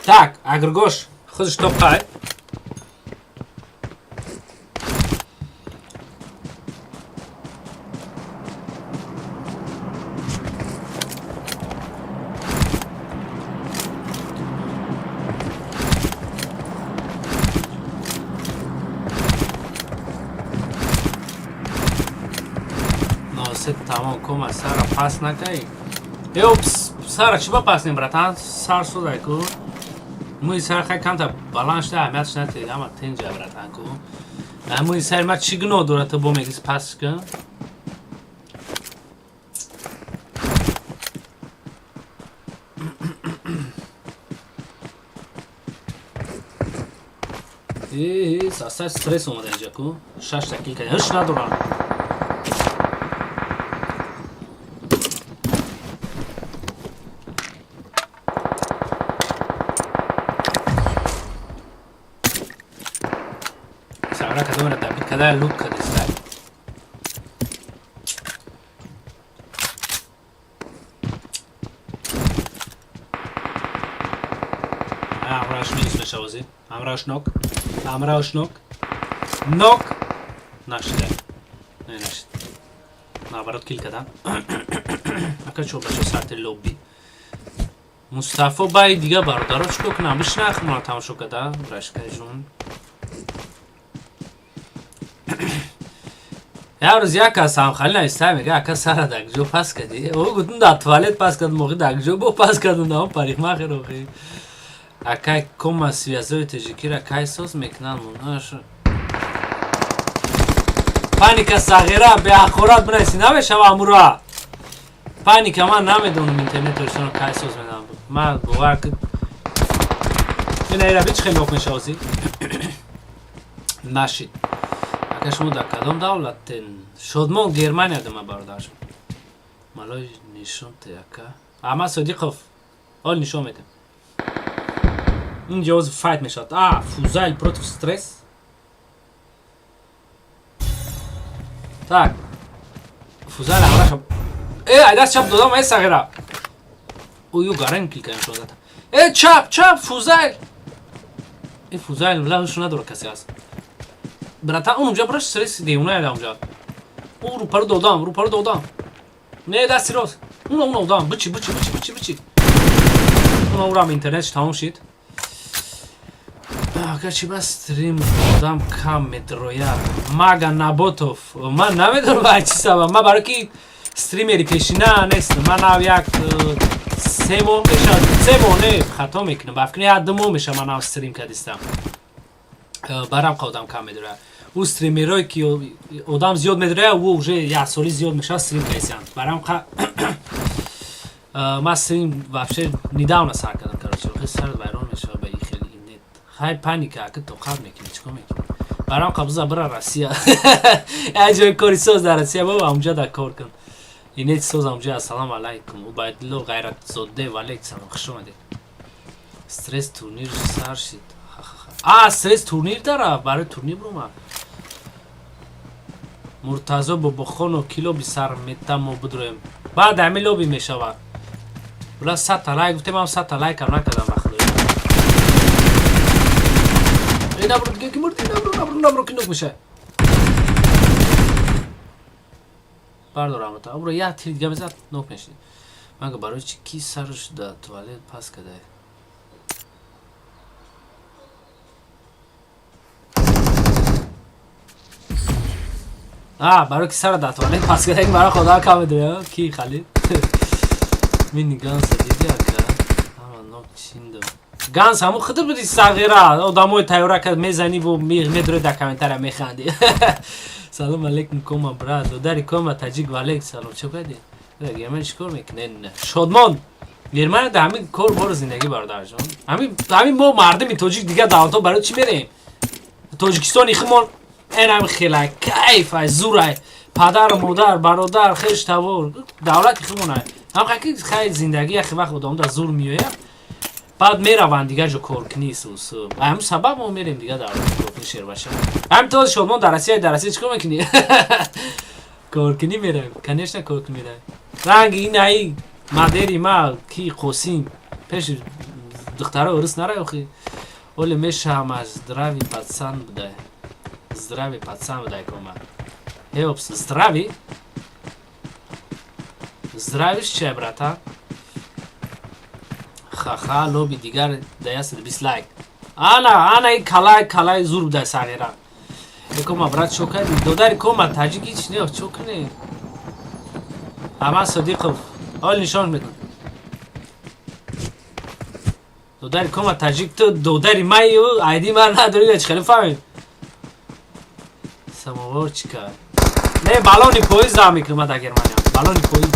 Так, Агргош, худш топқай. Носе тамом кома сара пас накай. Э, сара чӣ ба пас нем, братан? Сар судай ку. Мӯи сар хай камта баланд шуда, аҳамиятш натед, ама тинҷа, братан ку. Мӯи сари ма чӣ гуноҳ дорад, ту бо мегиз пас кун? Асар стресс омада инҷа ку. Шашта кил кардем. Ҳуш надорам. Сагра кадомера дабит када лут кадеста. Амраш минус мешавози. Амраш нок. Амраш нок. Нок. Нашида. Не нашид. Наоборот кил кадан. Ака чо бачо сарти лобби. Мустафо бай дига бародаро чико кунам? Бишнах мона тамошо када. Рашка жун. Як рӯз як кас ҳамхали нависта, мега, ака, сара дар куҷо пас кардӣ? Ӯ гуфтум, дар туалет пас кардам, охи дар куҷо бо пас кардам, дар он парикмахер охи. Акай кома связои тоҷикиро кай соз мекунанд? Паника сағира беақорат бинависи намешава амура. Паника ман намедонам интернет тоҷикистонро кай соз менам. Ман бовар ки ина ира бич хеле ок мешавози. Нашид. Ака, шумо дар кадом давлатен? Шодмон Германия дама бародаршон. Малой нишон те ака. Аҳмад Содиқов. Ҳол нишон медем. Инҷо ҳозир файт мешавад. А, Фузайл против стресс. Так. Фузайл ҳамраша. Э, айдаст чап додам, э, сағира. Ую гарем кил кардем шонзата. Э, чап, чап, Фузайл. Э, Фузайл ла ҳуш надорад касе аст. Братан, он унҷа браш стресс девона яда унҷа. Ӯ рӯпару додам, рӯпару додам. Не, дасти рост. Уна, уна, одам, бичи, бичи, бичи, бичи, бичи. Уна, урам интернетш тамом шид. Агарчи ба стрим одам кам медрояд. Мага Наботов. Ман намедонам ба чӣ сабаб. Ман барои ки стримери пешина нестам. Ман нав як 3 моҳ мешавад. 3 моҳ не, хато мекунам. Ба фикри як 2 моҳ мешавад, ман нав стрим кардистам. Барам ка одам кам медрояд. Ӯ стримерое ки одам зиёд медрояд, ӯ уже як соли зиёд мешавад стрим кардистанд. Барам ка ман стрим вообще недавно сар кардам, короче. Хеле сар вайрон мешавад ба ин хеле инет. Хай, паника, ака, тоқат мекунӣ, чикор мекунӣ? Барам қабза бира Россия. Як ҷои кори соз дар Россия баба, ҳамҷа да кор кун. Инет соз ҳамҷа. Ассалому алайкум. Убайдулло Ғайратзоде, валейк салом, хуш омадед. Стресс турнир сар шид. А, стресс турнир дара, барои турнир буромад. Муртазо Бобохонов, ки лоби сар мета мо бидроем. Баъд ҳамин лоби мешавад. Була 100 та лайк гуфтем, ҳам 100 та лайкам накардам, ба худо. Эй, набро, дига ки мурди, набро, набро, набро, ки нок меша. Бардор амата. Абро як тир дига мезад, нок мешид. Мага барои чи ки сарш да туалет пас кадай? А, барои ки сара да туалет пас кадай, барои худо кам медоя, ки халид. Мини ганса диди, ака. Ама нок чиндам. Ганс ҳамун худо буди, сағира, одамои тайёра кард мезанӣ ву медрои дар комментария механдӣ. Салом алейкум, кома брат, додари кома таҷик, валейк салом, чӣ кардӣ? Германия чӣ кор мекунед? Шодмон. Германия дар ҳамин кор бору зиндагӣ, бародарҷон. Ҳамин мо мардуми тоҷик дигар давлатҳо барои чӣ мерем? Тоҷикистони химон эн ҳами хелай, кайф ай, зурай. Падару модар, бародар, хеш тавор, давлати химонай. Ҳам ки хай зиндагӣ яхе вақт одам дар зур меояд. Баъд мераванд дигар ҷо коркунӣ сус. Ҳамин сабаб мо мерем дигар давлати коркунӣ, шербаша. Ҳамин то Шодмон дар Россия чӣ кор мекунӣ? Коркунӣ меравем. Конечно, коркунӣ меравем. Ранги ин аи мадери ма ки Қосим пеши духтаро урус нарай охи. Оле мешаҳам аз здравый пацан будай. Здравый пацан будай кома. Хеопс, здравый? Здравый чия, братан? Ха-ха, лоби дигар да 120 лайк. Ана, ана ин калай, калай зур будай, сағира. Кома брат, чо кардӣ? Додари кома таҷик ҳеч не, чо кунӣ? Аҳмад Содиқов, ҳол нишон медам. Додари кома таҷик, ту додари майю айди ман надорӣ, чӣ хеле фаҳмид? Самоварчика. Не, балони поиз дам мекунам дар Германия. Балони поиз.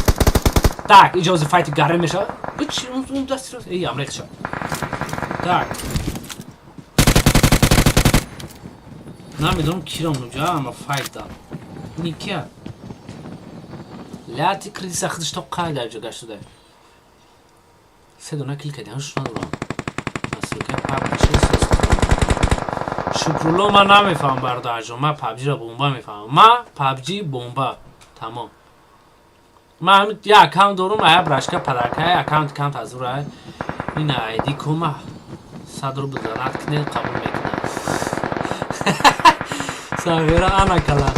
Так, иҷози файти гарм мешавад. Чи он дасти рост? Эй, амрех шад. Так. Намедонам киро унҷа, ама файт дам. Никия. Ляти кризиса худаш то қай дар ҷо гашт шуда. Се дона кил кардем, ҳуш надорам. Насилка PUBG соз. Шукрулло, ман намефаҳмам, бародарҷон. Ман PUBG-ро бомба мефаҳмам. Ман PUBG бомба. Тамом. Ман як аккаунт дорум, ая брашка падаркай, аккаунт кант аз ура. Ин айди кома. 100 рубл донат кунед, қабул мекунам. Сағира ана кала.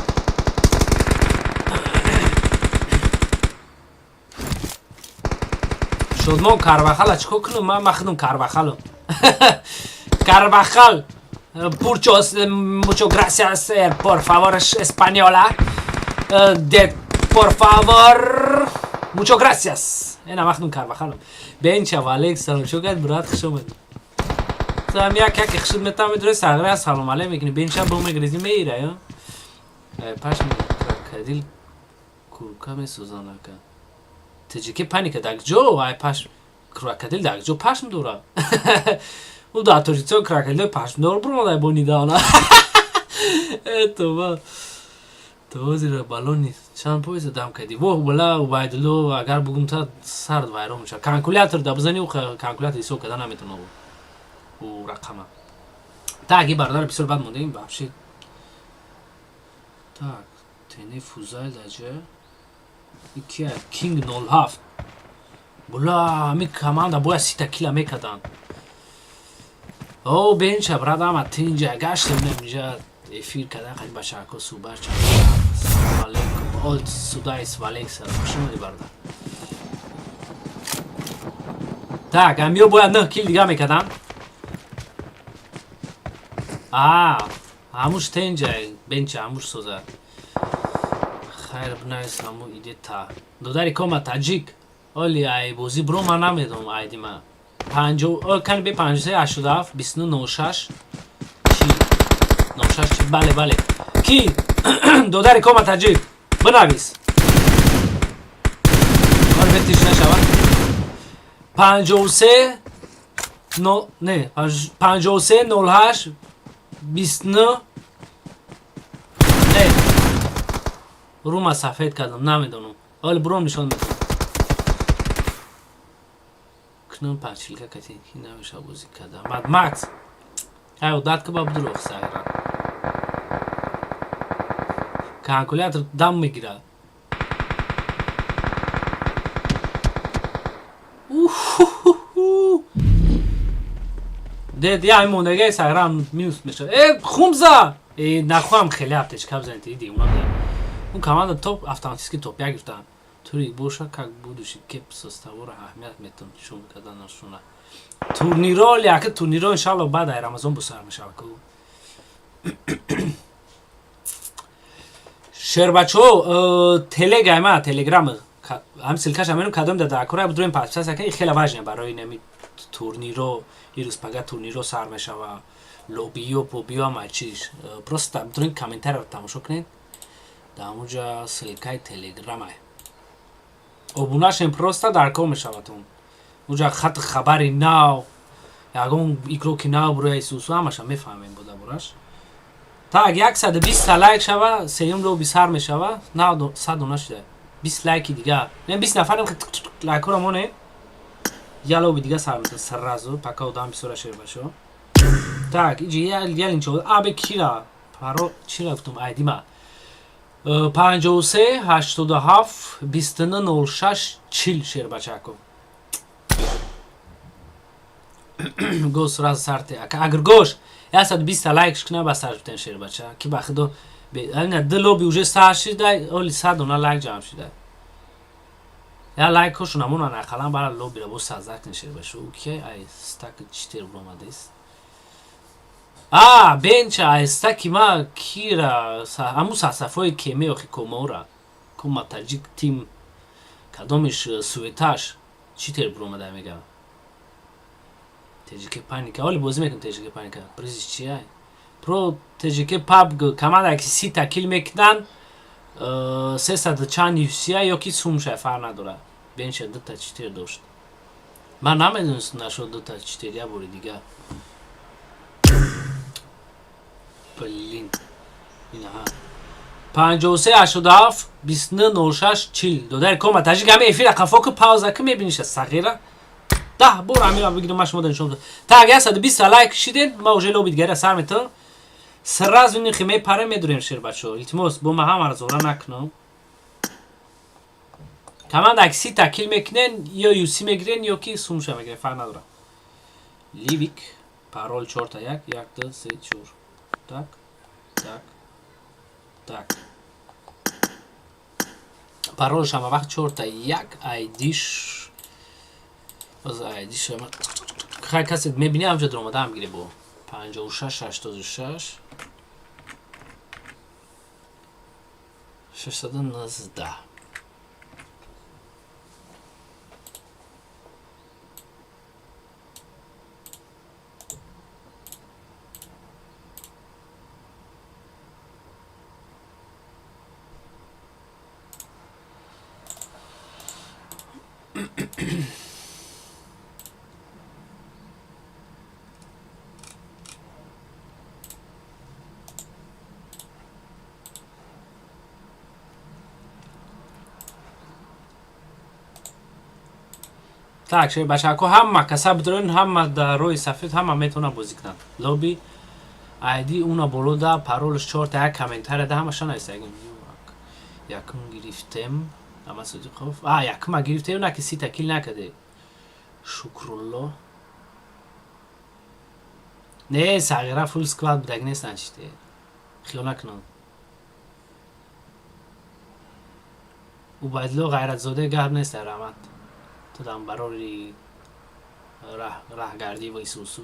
Шодмон Карвахала чикор кунам? Ман худам Карвахалам. Карвахал. Muchos, mucho gracias, por favor, española. De, por favor. Mucho gracias. Ена махнум Карвахалам. Бенча, валейк салом. Чо кард, брат, хуш омадӣ. Там як як хушуд метам медуре, сағира салом алейк мекунӣ. Бенча бо мегрези меира, ё? Пашми крокодил курка месӯзан, ака. Тиҷики паника дар ҷо, ай паш крокодил дар ҷо пашм дора. Ӯ дар Тоҷикистон крокодилои пашмдор буромада бо нидавна. Э, тоба. То ҳозира балони чанд поиза дам кардӣ? Воҳ, бала Убайдулло, агар бугум та сард вайрон мешавад. Калкулятор да бизани, ӯ калкулятор ҳисоб карда наметавонад ӯ рақама. Так, ин бародар бисёр бад мондаем вообще. Так, тене фузайл дар ҷоя. Икия King 07. Була, ҳамин команда бояд 30 та кила мекарданд. О, бенча, брат, ама тинҷа гаштем, инҷа эфир кардан, қати бачаҳако суҳбат. Салому алейкум. Олд Судайс Валекса, хуш омадӣ, бародар. Так, амиё бояд нӯҳ кил дига мекардам. А ҳамуш тенҷа бенча, ҳамуш соза. Хайр, бинавис, ҳаму иде та додари кома таҷик. Оли ай бозӣ бро, ман намедонам айдима. Панҷо кани бе 53 87 29 06 чи 06 чи. Бале, бале, ки додари кома таҷик, бинавис. Оли бетиш нашава. 53 но не 53 08 29 не рума сафед кардам, намедонам. Оли буром нишон медам. Кунун панчилка кати ки намеша бозӣ кардам. Мад Макс ай одат ка ба будуроқ сайра калькулятор дам мегирад. Уху! Дед я мондагаи сайрам минус мешавад. Э, хумза! Э, нахоҳам хеле аптечка бизанед, иди уна. Он команда топ автоматически топ як гирифтан. Турик боша, как будущий кеп составора аҳамият метон шум карданашуна. Турниро яка турниро иншалло баъд ай Рамазон бусар мешавад ку. Шербачо, телега ма, телеграм ҳам ссылкаша менум, кадом да дакора будурем, подписаться кунед, хеле важно барои нами турниро. Ирӯз пага турниро сар мешава, лобиё, побиё, ҳама чиз. Просто будурем, комментарияро тамошо кунед, дар ҳамуҷа ссылкаи телеграма. Обунашем, просто дар кор мешаватон. Уҷа хати хабари нав, ягон игроки нав буроя исусу, ҳамаша мефаҳмем бо дарбораш. Так, 120 лайк шава, сеюм лоби сар мешава. На 100 дона шуда. 20 лайки дига. Не, 20 нафарем, лайкҳоро монем. Я лоби дига сар мешава сразу, пока одам бисёра, шербашо. Так, иҷи ялинчо абе кира паро чира гуфтум айдима. 53 87 29 06 40, шербачако. Го сразу сарте. Агар гош 120 лайк шкна ба сар бутен, шербача. Ки ба худо ина ду лоби уже сар шида, оли 100 дона лайк ҷамъ шида. Я лайкҳошон ҳамона нақалан бара лобира бо сазакн, шербашу. Ки ай стак читер буромадест. А бенча ай стаки ма кира ҳаму сасафои кеме охи комора. Кома таҷик тим кадомиш суеташ читер буромада мегам. ТЖК паника. Оли бозӣ мекунем ТЖК паника. Призиш чия? Про ТЖК пабг команда ки 30 та кил мекунанд, 300 чанд юсия ё ки сумша, фарқ надорад. Бенча дута читер дошт. Ман намедонистам, нашуд дута читер я бори дига. Блин. Инаҳа. 53 87 29 06 40, додари кома таҷик, ҳами эфира қафо ку, пауза ку, мебиниша сағира. 10 бор ҳамира бигирам, ман шумо нишон додам. Так, 120 лайк шидед, ма уже лоби дигара сар метавам. Сразу нихи мепарем, медурем, шербачо. Илтимос, бо ма ҳамаро зора накунам. Команда ки 30 та кил мекунен, ё юси мегирен, ё ки сумша мегирен, фарқ надорад. Ливик, парол чорта як, як, ду, се, чор. Так, так, так. Паролш ҳама вақт чорта як, айдиш. Боз айдиш хай касе мебини, ҳамҷа дуромада ҳам гире бо 56 86 619. Так, шербачако, ҳама каса бидорен, ҳама дар роҳи сафед, ҳама метавонад бозӣ кунанд. Лоби айди уна боло да паролш чорта як, комментария да ҳамаша нависагим. Якум гирифтем. Ама Содиқов. А, якума гирифтем, на ки 30 та кил накаде. Шукрулло. Не, сағира full squad будаг нестан чите. Хиёл накунам. Убайдулло Ғайратзода, гап нест, раҳмат. Тудам барори раҳгардӣ ва исусу.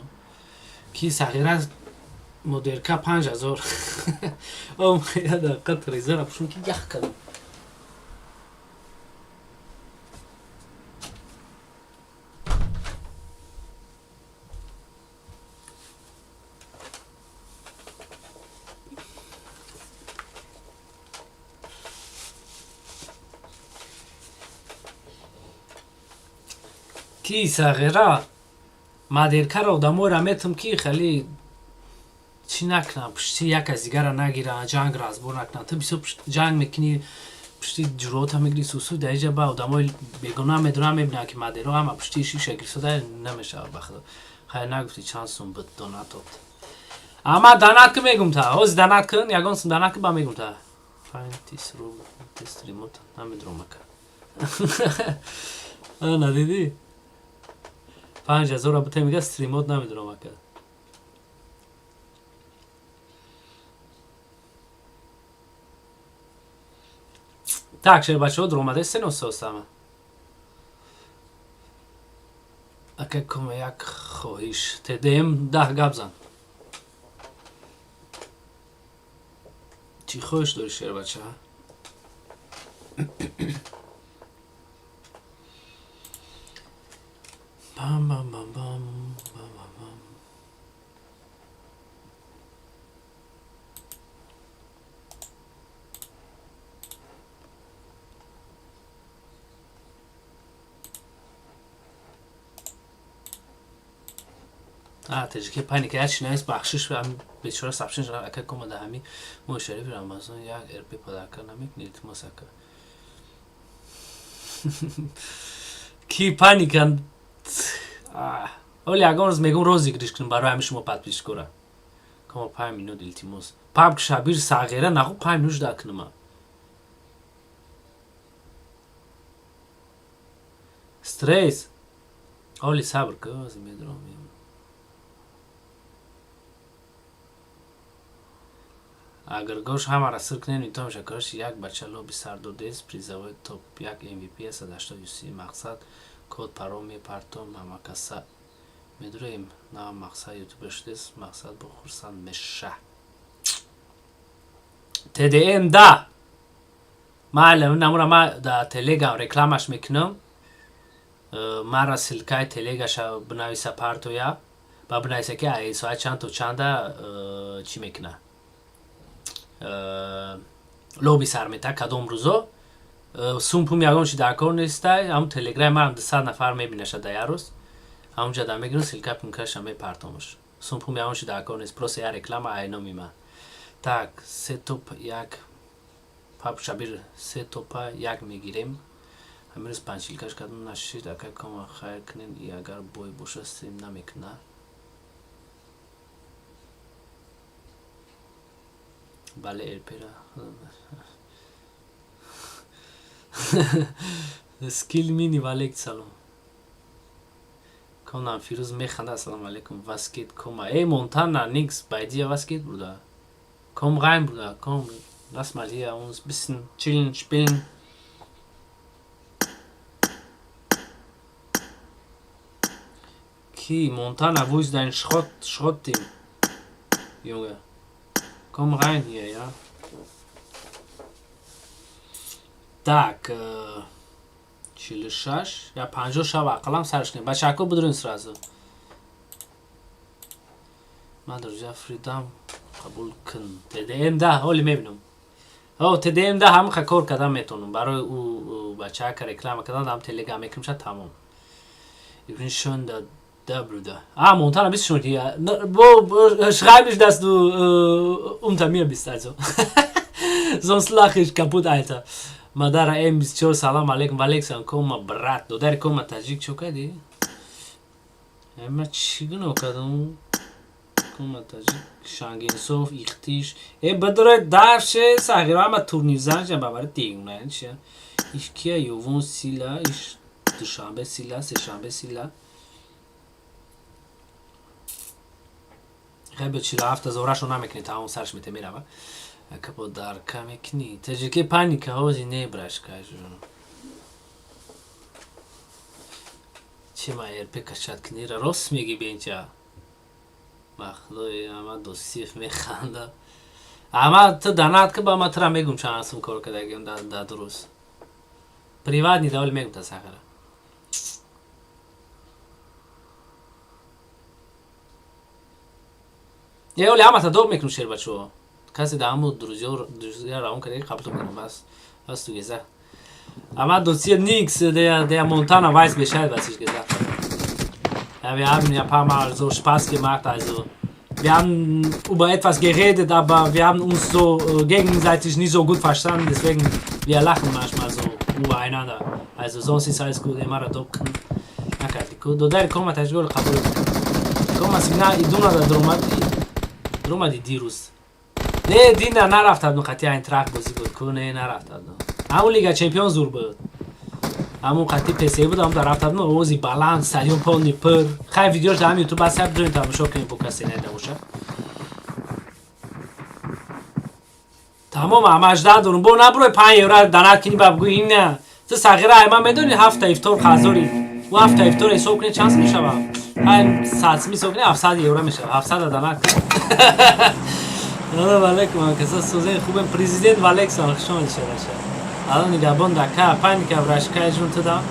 Ки сағира модерка 5000. Я дақиқа трезора пушум, ки ях кардам. Ки сағира мадеркаро одаморо метам, ки хеле чӣ накунам, пушти як аз дигара нагиранд, ҷанг разбор накунанд. Ту бисёр ҷанг мекунӣ, пушти ҷурота мегирӣ, сусу дар иҷа ба одамои бегуна медурам, мебинам, ки мадеро ҳама пушти шиша гирифтода намешавад. Ба худо, хайр, нагуфтӣ чанд сум буд донатот. Ама донат ки мегум та, ҳозир донат кун, ягон сум донат кун, ба мегум та. Панҷ рубл стримот намедурам, ака. Ана дидӣ, 5000-ра буте, мега стримот намедурам, ака. Так, шербачаҳо, дуромадаи сенососама. Ака кома, як хоҳиш. ТДМ 10, гап зан. Чӣ хоҳиш дорӣ, шербача? Бам бам бам бам бам бам бам. А таҷики паника як чи навис, бахшиш, бечора сабшин. Ака кома, да ҳами моҳи шарифи Рамазон як РП подарка намекунӣ, илтимос, ака. Ки паника оли, ягон рӯз мегум, розыгрыш кунем барои ҳами шумо подписчикора. Кома, 5 минут, илтимос. Пабк Шабир сағира наху, 5 минут жда кунама. Стресс оли, сабр ку, ҳозир медурам. Агар гош ҳамара сир кунем, нито меша. Короче, як бача лоби сар додест, призовой топ як MVP 180 UC. Мақсад код паро мепартом, ҳамакаса медуроем. На, мақсад ютубер шудест, мақсад бо хурсанд меша. ТДМ да майли, намура ма да телегам рекламаш мекунам. Мара ссылкаи телегаша бинависа, партоя ба бинависа, ки ай соат чанд то чанда чӣ мекуна, лоби сар мета, кадом рӯзо. Сум-пум ягон чи дар кор нестай. Ҳамн телеграми марам 200 нафар мебинаша да як рӯз, ҳамунҷа да мегирам, ссылка пункаша мепартомаш. Сум-пум ягон чи дар кор нест, просто як реклама ай номи ман. Так, се топ як пап Шабир, се топа як мегирем. Ҳамин рӯз панчилкаш кардам, нашид. Ака кома, хайр кунен, и агар бой боша, стрим намекуна. Бале, РПра скил мини. Валейк салом, конам Фирӯз механда. Ассалому алейкум, was geht, кома? Эй, Монтана, nix bei dir, was geht, Bruder? Komm rein, Bruder, komm, lass mal hier uns bisschen chillen, spielen. Ki Montana, wo ist dein Schrott, Schrottding, Junge? Komm rein hier, ja. Так, 46 я 50 шаб ақаллам сарш кунем. Бачако, бидурин сразу. Ман, друзья, фридам қабул кун. ТДМ да, ҳоли мебинам. О, ТДМ да, ҳамаха кор кардан метавонам. Барои ӯ бачака реклама кардан дам телеграм мекунам, тамом. Ich bin schon da, da, Bruder. Ah, Montana, bist schon hier. Wo, schreib ich, dass du unter mir bist, also. Sonst lache ich kaputt, Alter. Мадара М24, салам алейкум, валейкум, кома, брат. Додари кома, таҷик чо кардӣ? Ма чӣ гуноҳ кардам? Кома, таҷик, Шангинсов, Ихтиш. Э, бадорай дарше, сағира ама турнирзанҷа бабари дегуна, чи? Иш кия Ёвон Сила, иш душанбе Сила, сешанбе Сила. Хай, 47 ҳазорашо намекунӣ, тамом, сарш мете, мерава. Ака подарка мекунӣ? Таҷике паника ҳози не, брашкажун. Чи ма РП кашад кунира, рост меги, бенча. Махлои ама досиф механда. Ама ту донат ки, ба ма тура мегум чанд сум кор кардагим да дурӯз. Приватный давол мегум та сахара. Е, оли ҳамата доб мекунум, шербачо. Касе да ҳаму друзья равон кардаги, қабул мекунам, бас. Бас du gesagt. Aber dossiert nix, der Montana weiß Bescheid, was ich gesagt habe. Ja, wir haben ja ein paar Mal so Spaß gemacht, also wir haben über etwas geredet, aber wir haben uns so gegenseitig nicht so gut verstanden, deswegen wir lachen manchmal so übereinander. Also sonst ist alles gut, immer док накарди. Додари кома тажгол қабул. Кома сигнал идуна да дромади. Дромади дирӯз. Не, дина нарафтад, ну қати Айнтрахт бозӣ буд, ку не нарафтад. Ҳамун Лига Чемпион зур буд. Ҳамун қати ПС буд, ҳамун рафтад, ну овози баланд, стадион полный пур. Хай, видеош дар ҳам Ютуб аст, ҷои тамошо кунем, бо касе найда бошад. Тамом, ҳамажда дорум. Бо наброй 5 евро донат кунӣ, ба бигӯ ина. Ту сағира ай ман медонӣ, ҳафта ифтор қазори. Ӯ ҳафта ифтор ҳисоб кунӣ, чанд мешавад? Ҳай, 100 ҳисоб кунӣ, 700 евро мешавад. 700 донат кун. Салом алейкум, каса созен хубем, президент Валексон, хуш омадӣ, шераша. Алло нигаҳбон дака, паника врашка ҷун туда.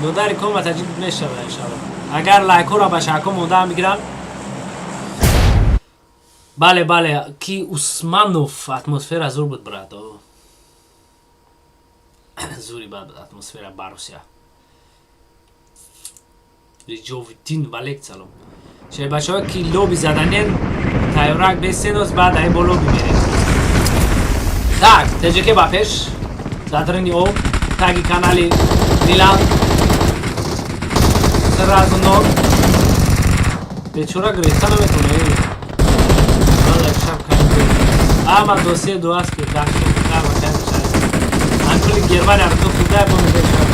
Додари кома таҷик мешава, иншалло. Агар лайкҳоро ба шако мондаам бигирам. Бале, бале, ки Усманов, атмосфера зур буд, брат. Зури бад буд атмосфера Барусия. Риҷовиддин Валек, салом. Шербачаҳо ки лоби заданен, тайёрак бесеноз, баъд ай бо лоби мерем. Так, ТЖК ба пеш, дадрини об, таги канали Милан. Сразу ног. Бечора гирифта наметавона. Валла шаб кайф. Ама досие дуаст ки дахшо кар ва кайф шад. Анкули Германия ту худай бо мебечора.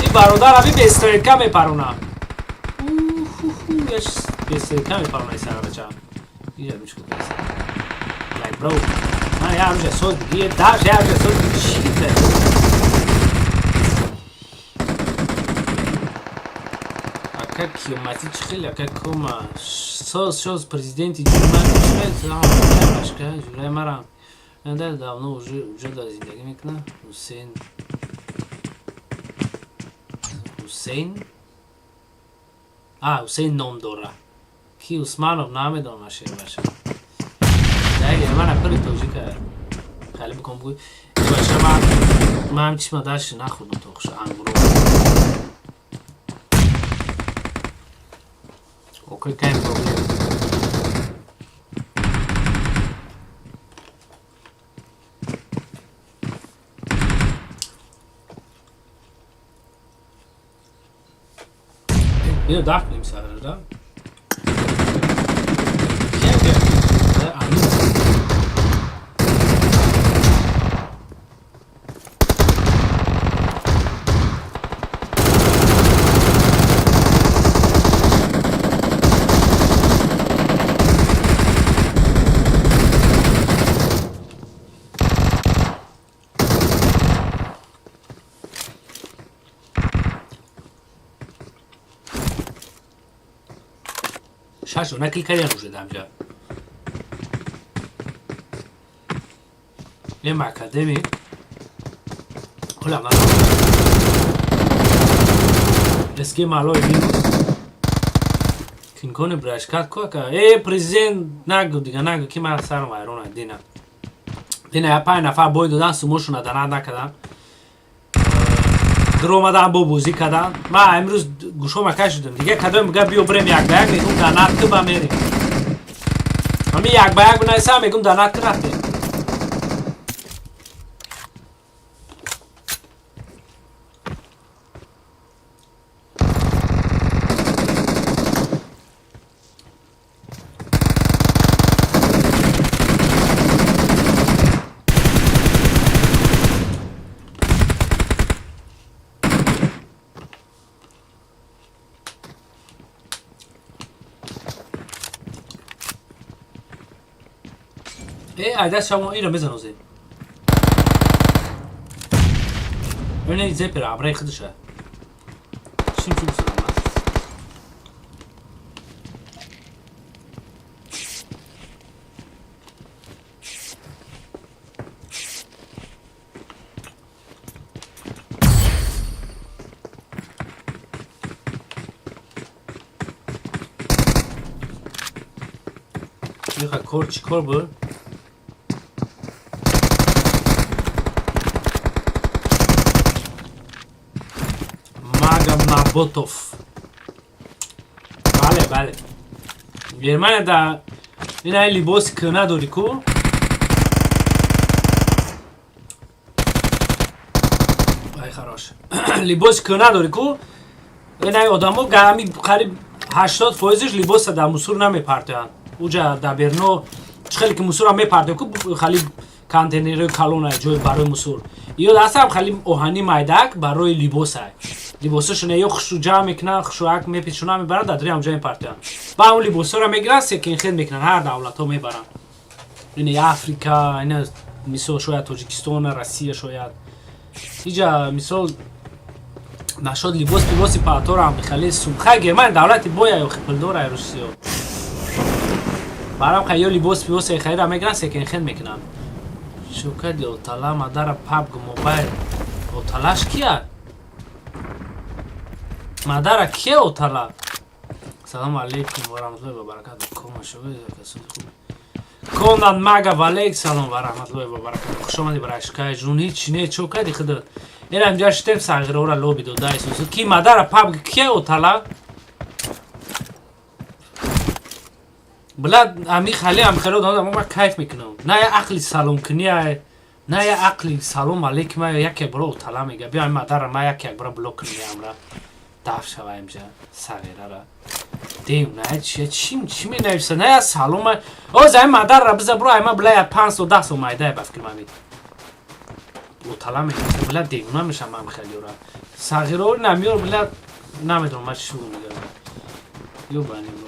Ин бародар аби бестрелка мепарона. Бестрелка мепарона ин сарабача. Ира мишку бес. Like bro. Ман я уже соз бигир, даш я уже соз бигир, чӣ ака киёматӣ чӣ хеле ака кома соз шоз президенти ҷумашка ҷураи марам давно уже дар зиндагӣ мекунад. Ҳусейн, Ҳусейн, а Ҳусейн ном дора ки Усманов намедонам, шербаша ман акари тоҷика хеле бикун, бугӯй баша. Ман чишма дарши нахӯрдам то хуш ангуро. Okay, kein Problem. Биё даф кунем сарра, да? Шашо накил кардиан уже дамҷа. Ем академи. Hola, mano. Es que malo минус. Кинкони брашкат ку ака. Э, президент, нагу дига, нагу ки ман сарам вайрона дина. Дина я панҷ нафар бой додан, сумошона донат накардан. Дуромадан, бо бозӣ кардан. Ман имрӯз гӯшома кашидам. Дига кадом мега биё бирем як ба як, мегум донат ку, ба мерем. Ҳами як ба як бинависам, мегум донат ку, рафтем. Э, айда шамо ира мезанозе. Ина зепера абрай худша. Чим чим саламат. Миха кор чӣ кор буд? Мага Наботов. Бале, бале. Германия да ина либоси кӯна дорӣ ку? Ай хорош. Либоси кӯна дорӣ ку? Ина одамо гами қариб 80 фоизиш либоса дар мусур намепартоянд. Уҷа дар Берно чӣ хеле ки мусурам мепартоянд ку, хали контейнерои калона ҷои барои мусур. Ё дастам хали оҳани майдак барои либоса. Либосашона ё хушу ҷамъ мекунанд, хушуак мепечонанд, мебаранд, дар ҳамҷа мепартоянд. Ба он либосҳоро мегиранд, секонд-хенд мекунанд, ҳар давлатҳо мебаранд. Ина Африка, ина мисол шояд Тоҷикистон, Россия шояд. Иҷа мисол нашод либос либоси палторам хеле сумха. Германия давлати боя ё пулдора Русиё. Барам ё либос либоси харида мегиранд, секонд-хенд мекунанд. Шукади отала мадара PUBG Mobile. Оталаш кия? Мадара кия отала? Салому алейкум ва раҳматуллоҳи ва баракатуҳ. Кома шуд касони хуб. Конан мага ва алейк салом ва раҳматуллоҳи ва баракатуҳ. Хуш омадӣ ба рашкай ҷун. Ҳеч не чо кади худат. Ина инҷа штем сағирора лоби дода исусу. Ки мадара PUBG кия отала? Била ами хали ам хело додам, ма кайф мекунам. На я ақли салом кунӣ ай, на я ақли салом алейкум ай, як як бора отала мега. Биё мадара ма як як бора блок кунам ямра. Даф шава инҷа сағирара. Дев на чи чи чи менависа, на я салом ай. О зай мадара биза бро ай ма била я 5 сол 10 сол майда ба фикр мамид. Отала мега, била девона мешам ман хелиора. Сағиро намиёр била намедонам ма чӣ мегӯям. Ёбани бро.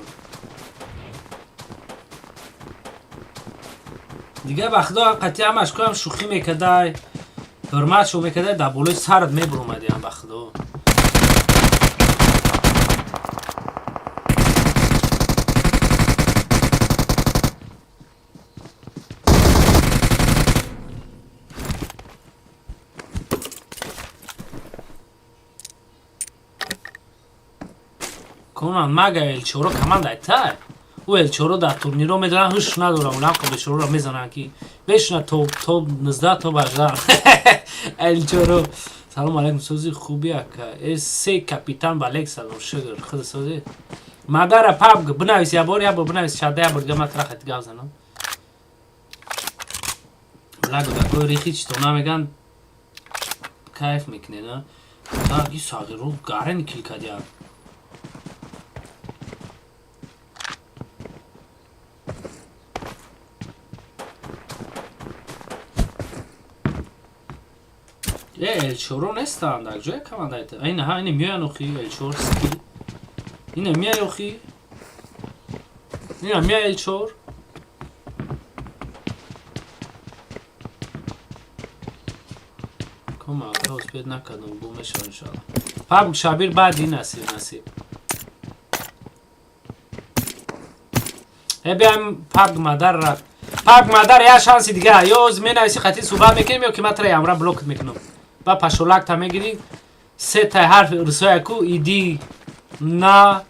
Дигар ба худо қатъи ҳамаш кӯам шӯхӣ мекардай, ҳурматшо мекардай, дар болои сарат мебуромадиам ба худо. Конан мага Элчоро команда тай. Ӯ Элчоро дар турниро медонанд, ҳуш надорам, унам ко бечороро мезананд ки бешна то 19 то 18. Элчоро. Салом алейкум, сози хуби ака. Э се капитан Балек салом шукр. Худ сози. Мадара PUBG бинавис я бор, я бор бинавис чада я бор дига ман трахат гап занам. Благо такой рихи чито намеган кайф мекунед, а? Так, и сағиро гарен кил кадия. Э, Элчоро нестанд, дар ҷоя команда это. Ина ҳа, ина меоян охи, Элчор скил. Ина меояй охи. Ина меояй Элчор. Кома, ака успеть накардам, бу мешава иншалло. PUBG Шабир баъди насиб, насиб. Э биям PUBG мадар PUBG мадар я шанси дига. Ё менависи хати суҳбат мекунем, ё ки ман тра ямра блок мекунам. Ба пашолак та мегирӣ, се та ҳарф русоя ку иди на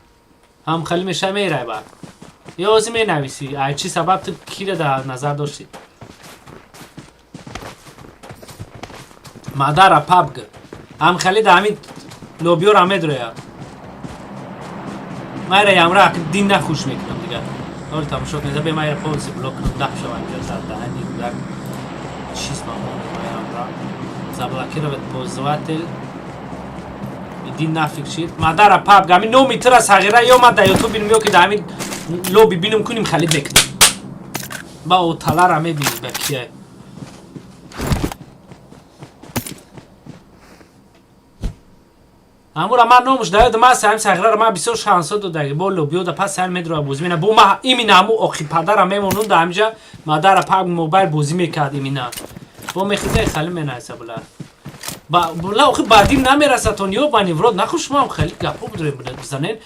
ҳам хали меша мерай ба. Ё ози менависӣ, ай чӣ сабаб ту кира дар назар доштӣ? Мадара PUBG. Ҳам хали да ҳамин лобиёра медроя. Майра ямра дин нахуш мекунам дигар. Ҳол тамошо кунед, бе майра полностью блок кунам, даҳ шава инҷа зад даҳани кӯдак. Чиз мамон майра заблокировать пользователь. Иди нафиг шид. Мадара PUBG, ҳамин номи тура сағира ё ман дар Ютуб бинам ё ки дар ҳамин лоби бинам куним халид мекунам. Ба оталара мебинӣ ба кия. Амура ман номуш даёд ма саим сағирара ман бисёр шансо додаги бо лобиёда пас сар медроя бозӣ мена бо ма имина ҳаму охи падара мемонум да ҳамҷа мадара пак мобайл бозӣ мекард имина бо мехиза хали менайса була була охи бадим намераса то ниё ба неврод наху шумоам хеле гапо будурем бизанен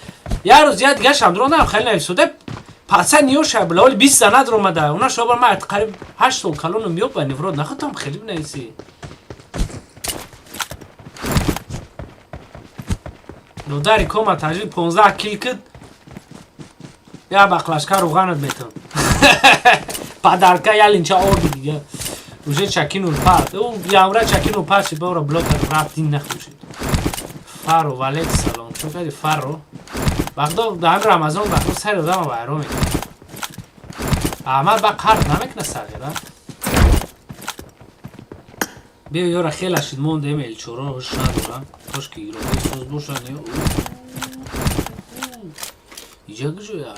як рӯз як дига шамдро нам хеле нависода паса ниё ша була оли 20 зана дромада уна шоба ма қариб 8 сол калонум ё ба неврод наху там хеле бинависӣ. Додари кома таҷик 15 кил кид я бақлашка руғанат метон. Падарка я линча орди дига. Уже чакинул пад. У ямра чакинул пад ши бора блока рафт дин нахушид. Фаро валек салом. Чун кади фаро? Вақто дар Рамазон вақто сари одама вайрон мекунад. Аҳмад ба қарз намекунад сағира. Биё ёра хела шид мондем элчоро ҳуш надорам. Кош ки иродаи соз бошад. Иҷа куҷоя?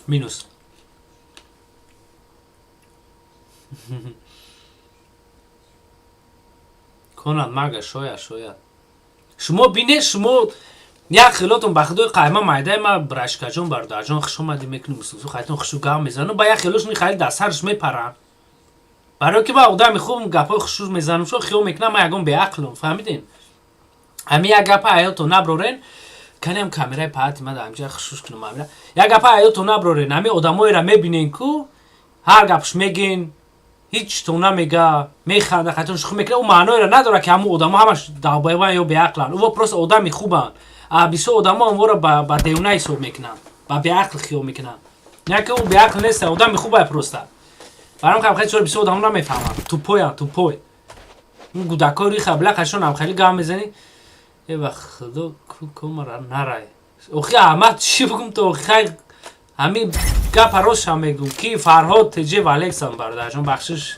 Минус. Конад мага шояд шояд. Шумо бинед шумо як хелотон ба худои қайма майдаи ма брашкаҷон бародарҷон хуш омадӣ мекунем мусулсу хайтон хушу гап мезанам ба як хелош михайли дар сарш мепарам. Барои ки ба одами хуб гапҳои хушу мезанам шо хиёл мекунам ман ягон беақлам фаҳмиден? Ҳамин як гапа ҳаётон наброрен канем камераи паҳати ма дар ҳамҷа хушуш кунам ҳамира. Як гапа ҳаётон наброрен ҳамин одамоеро мебинен ку ҳар гапш мегин ҳеҷ то намега механда хайтон шӯхӣ мекунад ӯ маъноеро надорад ки ҳамун одамо ҳамаш долбоебан ё беақланд. Ӯ просто одами хубанд. А бисёр одамо онҳоро ба девона ҳисоб мекунанд, ба беақл хиёл мекунанд. Не ки ӯ беақл нест, одами хубай просто. Барои ҳам хеле чизҳоро бисёр одамо намефаҳманд. Тупоянд, тупой. Ун гудакҳои риха блақашон ҳам хеле гап мезанӣ. Э ба худо ку мара нарай. Охи Аҳмад чӣ бигум то охи хай ҳамин гапа ростшам мегум ки Фарҳод ТЖ Валексан бародарҷон бахшиш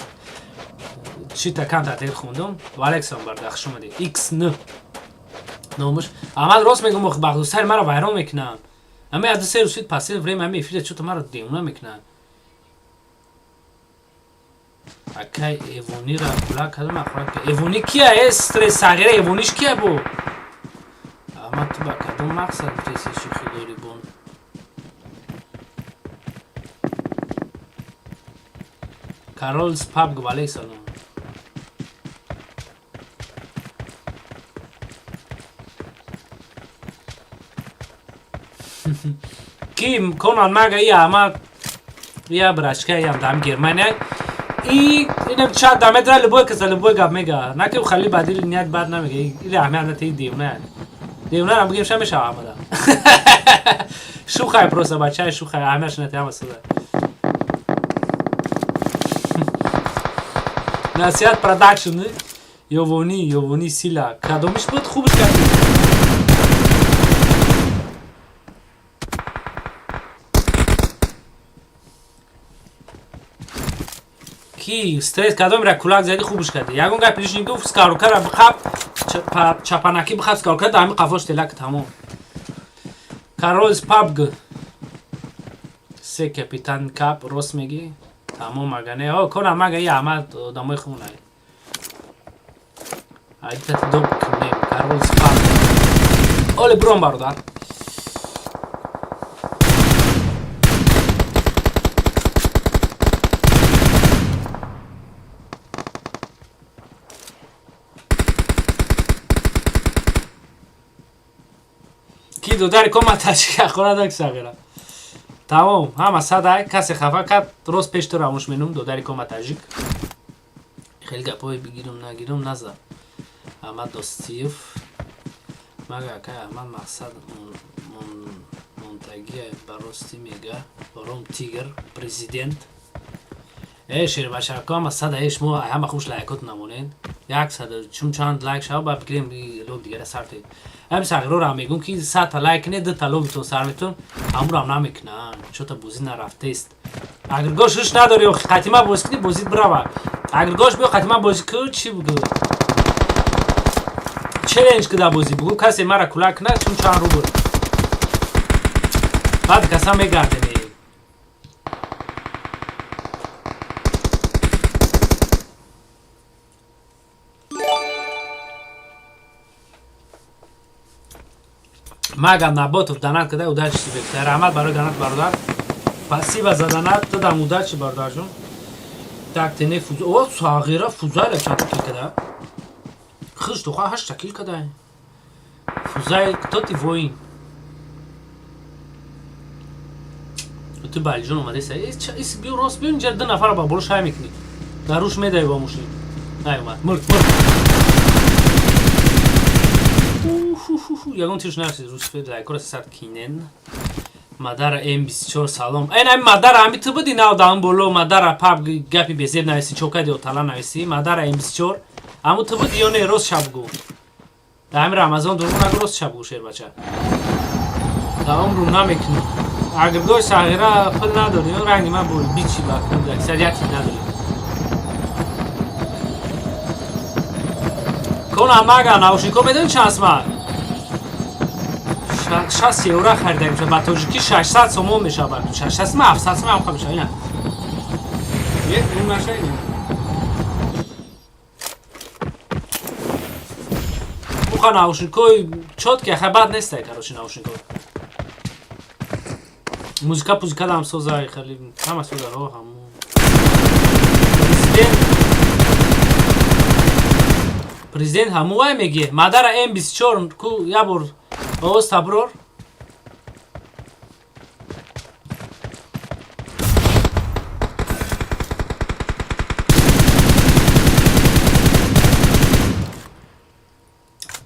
чӣ та камтар дер хондум. Валексан бародар хуш омадӣ. XN номуш. Аҳмад рост мегум охи бахду сари маро вайрон мекунанд. Ҳамин аз 2-3 рӯз шуд последнее время ҳамин эфира чӯто маро девона мекунанд. Акай Эвонира пула кадом ахӯрак Эвони кия? Э стресс сағира Эвониш кия бу? Аҳмад ту ба кадом мақсад гуфтеси шӯхӣ дорӣ бон? Каролс пабг валейк салом. Ки конан мага и Аҳмад я брашка ям дам Германия и инам чат дамедра любой каса любой гап мега. На ки хали бадил ният бад намега. Или Аҳмад на ти девона. Девона рам бигем ша мешава Аҳмада. Шухай просто бачай шухай Аҳмад шунати ҳама сада. Насиҳат продакшн Ёвони, Ёвони сила. Кадомиш буд хубш кардӣ? Ки стресс кадомира кулак зади хубш кардӣ. Ягон гап лишний гуфт, скарукара бихаб, чапанакӣ бихаб, скарукара дар ҳамин қафош телак тамом. Каролс пабг. Се капитан кап рост мегӣ? Тамом ага не. О, кона мага и Аҳмад одамои хунай. Айдат доб кунем. Каролс пабг. Оле бром бародар. Ки додари кома таҷика хӯрад сағира. Тамом, ҳама садай, касе хафа кард, рост пеш ту равош менум, додари кома таҷик. Хеле гапҳои бигирум нагирум наза. Аҳмад Достиев. Мага акай Аҳмад мақсад монтагия ба рости мега. Ором Тигр, президент. Э шербашако ҳама сада шумо ҳама хуш лайкот намонед. Як сада чун чанд лайк шава ба бигирем лоб дигара сар тед. Ҳамин сағирора мегум ки 100 та лайк не 2 та лобитон сар метон, ҳамурам намекунанд. Чота бозӣ нарафтест. Агар гош ҳуш надорӣ охи қатима бозӣ кунӣ бозит бирава. Агар гош биё қатима бозӣ кун чӣ бугӯ? Челлендж кида бозӣ бугу, касе мара кулак кунад, чун чанд рубл. Баъд каса мегардем. Мага Наботов донат када, удачи тебе. Раҳмат барои донат, бародар. Спасибо за донат, тадам удачи, бародарҷон. Так, тене фуз... О, сағира Фузайла чанд кил када? Хиш духа ҳашта кил када. Фузайл, кто ты, воин? Ту балиҷон омадеса. Ис биё рост биё инҷа ду нафара ба боло шай мекунӣ. Дар руш медаи бо мушин. Наёмад. Мурд, мурд. Ягон тиш нарасид. Русфед лайкора сад кинен. Мадара М24 салом. Эн ами Мадара ами ту буди нав даун боло Мадара паб гапи безеб нависи чокади отала нависи Мадара М24 аму ту буди ё не рост шаб гу. Дар ҳами Рамазон дурӯғ нагу, рост шаб гу, шербача. Дар умру намекунӣ. Агргоҳи сағира пул надорӣ, ё ранги ман бо бичи ба аксарияти надорӣ. Кона мага наушнико медонӣ чанд сумат? 60 евро харида мешавад, ба тоҷикӣ 600 сомон мешавад. 600 сомон, 700 сомон ҳам мешавад. Ина. Е, ин наша ина. Муха наушникои чёткие, хай бад нестай, короче, наушнико. Музыка пузика дам созай, хали ҳама соза ро ҳаму. Президент ҳаму вай мегӣ. Мадара М24 ку я бор овоз таброр.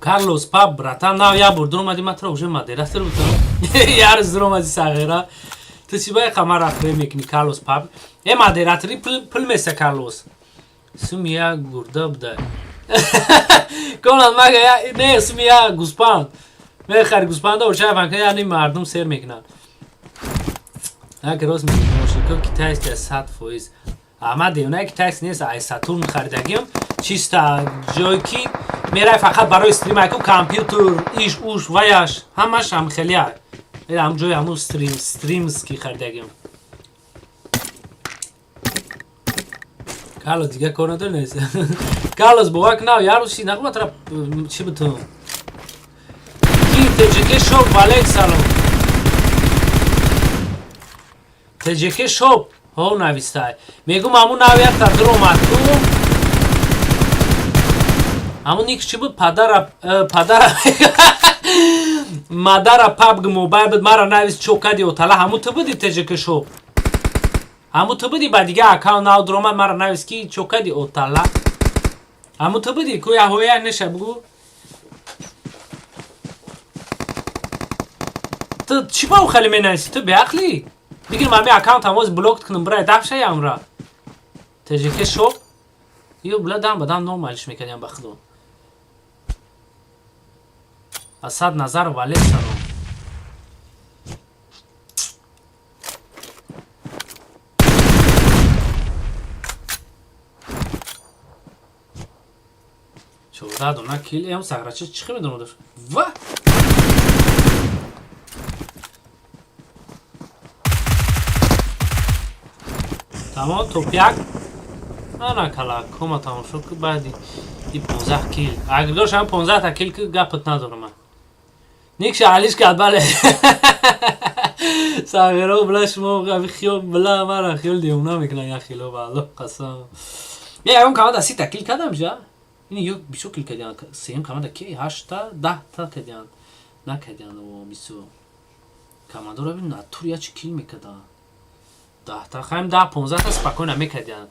Карлос паб, братан, нав я бор дуромади, ман туро уже модератор будам. Яр дуромади сағира. Ту чӣ бай қамар афре мекунӣ, Карлос паб? Э, модератори пул меса, Карлос. Сумия гурда буда. Конан мага я не сумия гуспанд. Мехари гуспанда оча ванка, яъне мардум сер мекунанд. Як рост мегӯям, наушнико китайский 100%. Ама девона китайский нест, ай Сатурн харидагиам. Чиста ҷое ки мерай фақат барои стрим айку компютер, иш уш ваяш, ҳамаш ҳам хеле ай. Ҳам ҷои ҳамун стрим, стримский харидагиам. Карлос дига кор надори нест. Карлос бовар кунав, як рӯз чи нақма тара чӣ бутум. Ки ТЖК шоп, валейк салом. ТЖК шоп ҳо навистай. Мегум ҳамун навията дуромад ку. Ҳамун ник чӣ буд? Падара падара мадара пабг мобайл буд, мара навис чокади отала, ҳамун ту буди ТЖК шоп. Ҳамун ту буди, ба дига аккаунт нав дуромад, мара навис ки чокади отала. Ҳамун ту буди ку яҳоя неша бугу. Ту чӣ ба хеле менависи? Ту беақлӣ? Бигирам ҳами аккаунт ҳамоз блок кунам, бирай дафшай амра. ТЖК шоп ё била дам ба дам нормалиш мекардям ба худо. Асад Назаров, алейк салом. 14 дона кил эм сағрача чӣ хел медонам дошт? Ва! Тамом, топ як. Ана кала кома тамошо ки баъди и 15 кил. Агар дошт ҳам 15 та кил ки гапат надорам ман. Никша алиш кард, бале. Сағиро била шумо аби хиёл била мара хиёл девона мекунад як хило ба Аллоҳ қасам. Я ягон команда 30 та кил кардам ҷа. Ин ё бисёр кил кардиан. Сеюм команда ки 8 та 10 та кардиан. Накардиан о бисёр. Командора бин натур я чӣ кил мекардан. 10 та хайм 10 15 та спокойно мекардиан.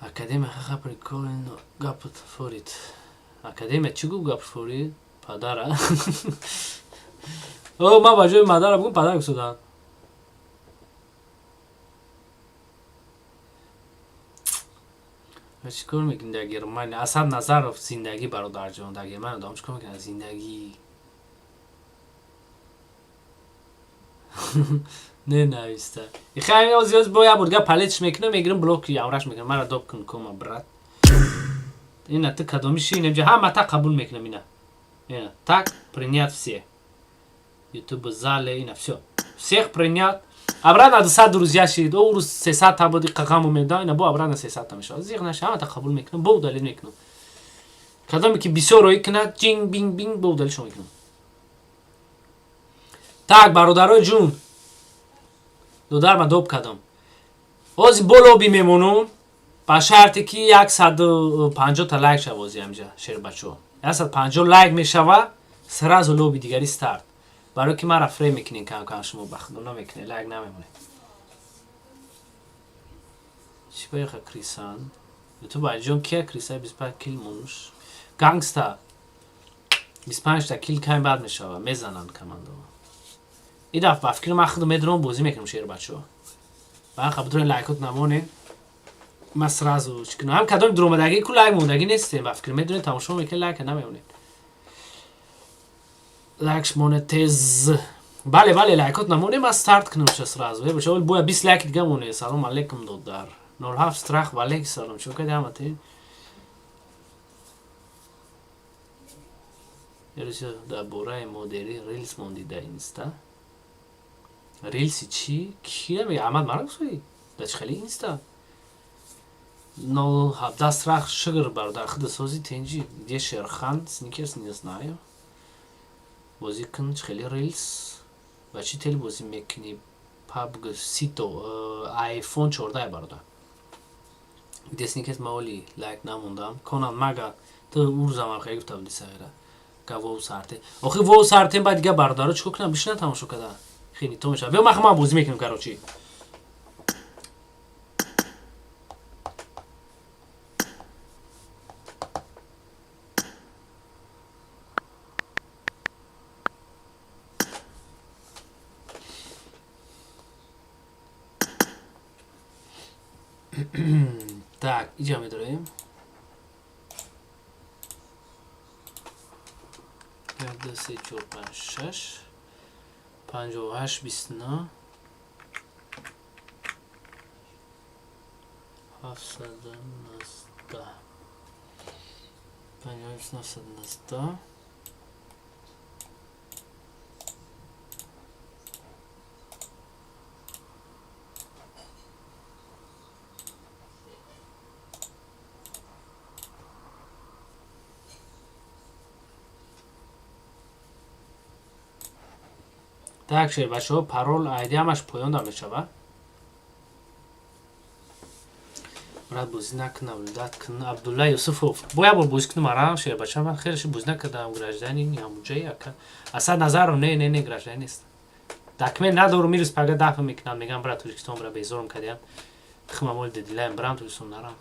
Академия ха прикольно гапат форид. Академия чӣ гуфт гап форид? Падара. О, ман ба ҷои мадара бугум падар гуфтодам. Чӣ кор мекунӣ дар Германия? Асад Назаров, зиндагӣ, бародарҷон, дар Германия одам чӣ кор мекунад? Зиндагӣ. Не нависта. Ихай оз ёз бо як бор дига палетш мекунам, мегирам блоки амраш мекунам. Мара доб кун кома, брат. Ина ту кадомиши инамҷа ҳама та қабул мекунам ина. Ина так принять все. YouTube зале ина всё. Всех принять. Обратно 200 друзья шид. О рӯз 300 та буди қақаму меда ина бо обратно 300 та мешавад. Зиғ наша ҳама та қабул мекунам, бо удалить мекунам. Кадоме ки бисёр роӣ кунад, ҷинг бинг бинг бо удалишон мекунам. Так, бародарои ҷун. Додар ма доб кардам. Ози бо лоби мемонум ба шарте ки 150 та лайк шава ози ҳамҷа шербачо. 150 лайк мешава, сразу лоби дигари старт. Барои ки мара фрейм мекунен кам кам шумо ба худо намекунед, лайк намемонед. Чӣ баёха Крисан? Ютуб аҷон кия Криса 25 кил монуш. Гангста 25 та кил кай баъд мешава, мезананд командо. И даф ба фикри ман худо медонам бозӣ мекунам шербачо. Баха бидурен лайкот намонед. Ман сразу чӣ кунам? Ҳам кадоми дуромадагӣ ку лайк мондагӣ нестем, ба фикр медонед тамошо мекунед лайка намемонед. Лайкш моне тез. Бале, бале, лайкот намоне, ман старт кунам ша сразу. Э, бача, боя 20 лайк дига моне. Салом алейкум, додар. 07 страх, ва алейкум салом. Чӣ кардӣ ҳама те? Ярӯзи дар бораи модери рилс монди дар инста. Рилси чӣ? Кира мега? Аҳмад мара гуфтӣ? Дар чӣ хеле инста? 017 страх шугр бародар худо сози тенҷи где Шерхан сникерс не знаю. Бозӣ кун чӣ хеле рилс. Ба чӣ тел бозӣ мекунӣ? PUBG Сито iPhone 14 бародар. Где сникерс ма оли лайк намондам. Конан мага ту урзамам хеле гуфта буди сағира. Га воу сарте. Охи воу сартем баъд дига бародаро чӣ кор кунам? Бишинан тамошо када. Хеле то мешавад. Биё ман ман бозӣ мекунам короче. Так, иҷа медорем. 1 2 3 4 5 6 58 29 719 58 919. Так, шербачаҳо, парол айди ҳамаш поён да мешавад. Брат, бозӣ накун, наблюдать кун. Абдулла Юсуфов. Бо як бор бозӣ кунам ара шербача, ман хеле ши бозӣ накардам гражданин ҳамуҷаи ака. Асад Назаров не, не, не гражданин нест. Документ надорум, ирӯз пага дафъ мекунам, мегам брат Тоҷикистон бра безорум кардиам. Химамол дедилаем брам Тоҷикистон нарам.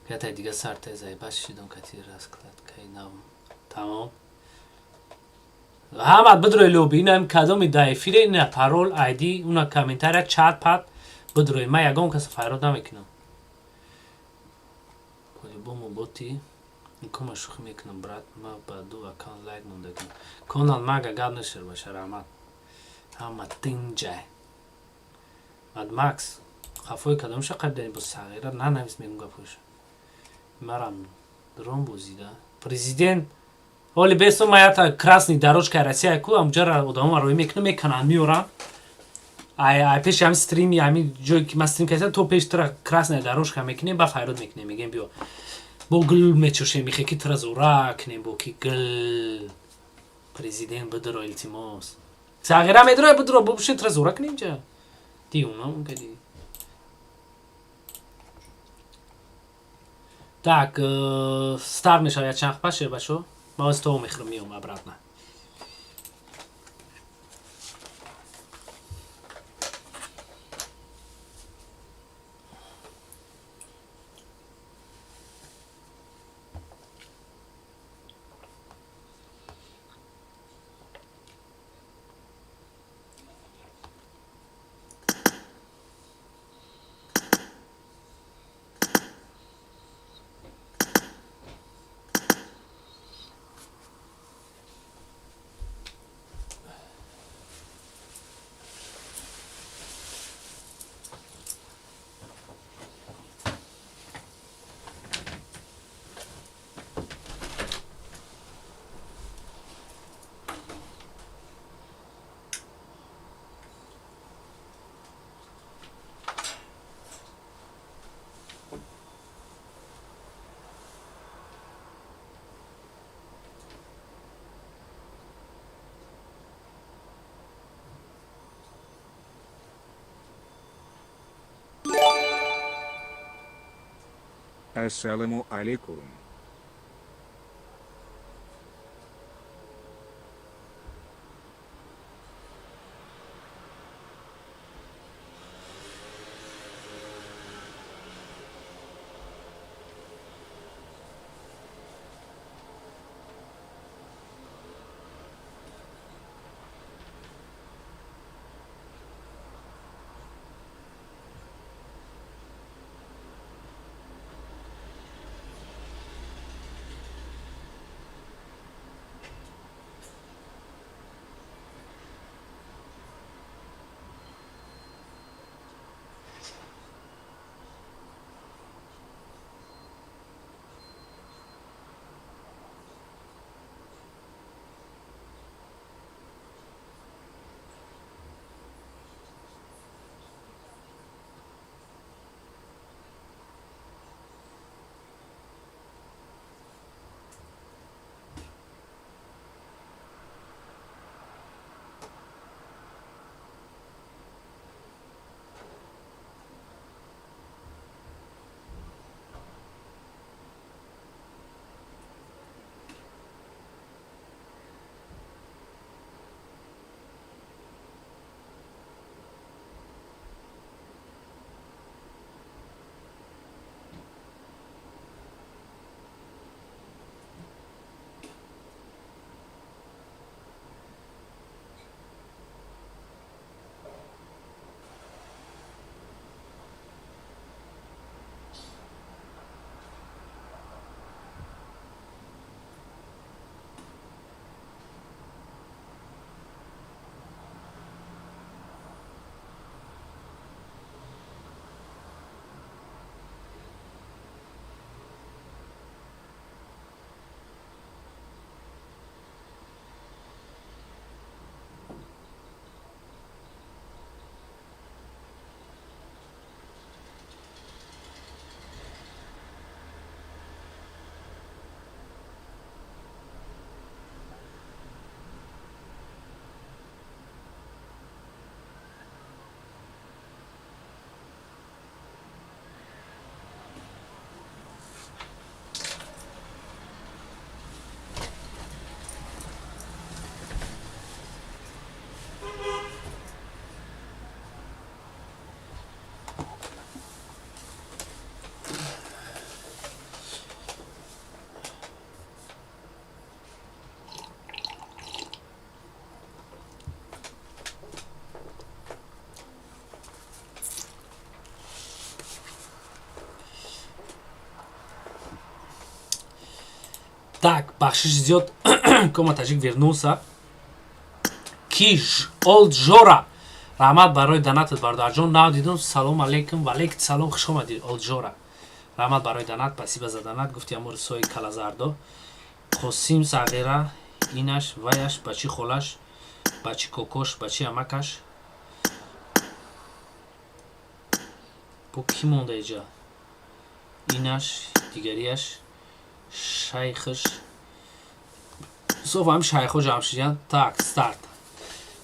Катай дига сартай заебаш шидам кати раскладкаи нав. Тамом. Ҳама бидрои лоби инам кадоми да эфире ина парол айди уна комментария чат пат бидрои ман ягон каса файрод намекунам. По-любому боти кома шӯхӣ мекунам брат, ма ба ду аккаунт лайк мондагим. Конал мага гап нешер баша раҳмат. Ҳама тинҷай. Мад Макс хафои кадомша қайб дани бо сағира нанавис мегум гапоша. Марам дрон бозида. Президент Оли бесо ма ята красный дорожка Россия ку амҷара одамо рои мекунам меканан меорам. Ай ай пеши ҳами стрими ҳами ҷое ки ма стрим кардам то пеш тра красная дорожка мекунем ба файрод мекунем мегем биё. Бо гул мечошем михе ки тра зора кунем бо ки гул президент бидро илтимос. Сағира медро бидро бо бишин тра зора кунем ҷа. Диуна кади. Так, старт мешавад чанд пас шербачо. Ман аз то мехӯрам меом обратно. Ассаламу алейкум. Так, бахшиш зиёд. Кома Таҷик вернулся. Киш Олд Жора. Раҳмат барои донатат, бародарҷон. Нав дидум. Салом алейкум. Ва алейкум салом, хуш омадӣ, Олд Жора. Раҳмат барои донат, спасибо за донат. Гуфти амур сои калазардо. Қосим сағира, инаш, ваяш, бачи холаш, бачи кокош, бачи амакаш. Бо кӣ монда иҷа? Инаш, дигарияш, шайхш. Соф ҳам шайхо ҷамъ шиданд. Так, старт.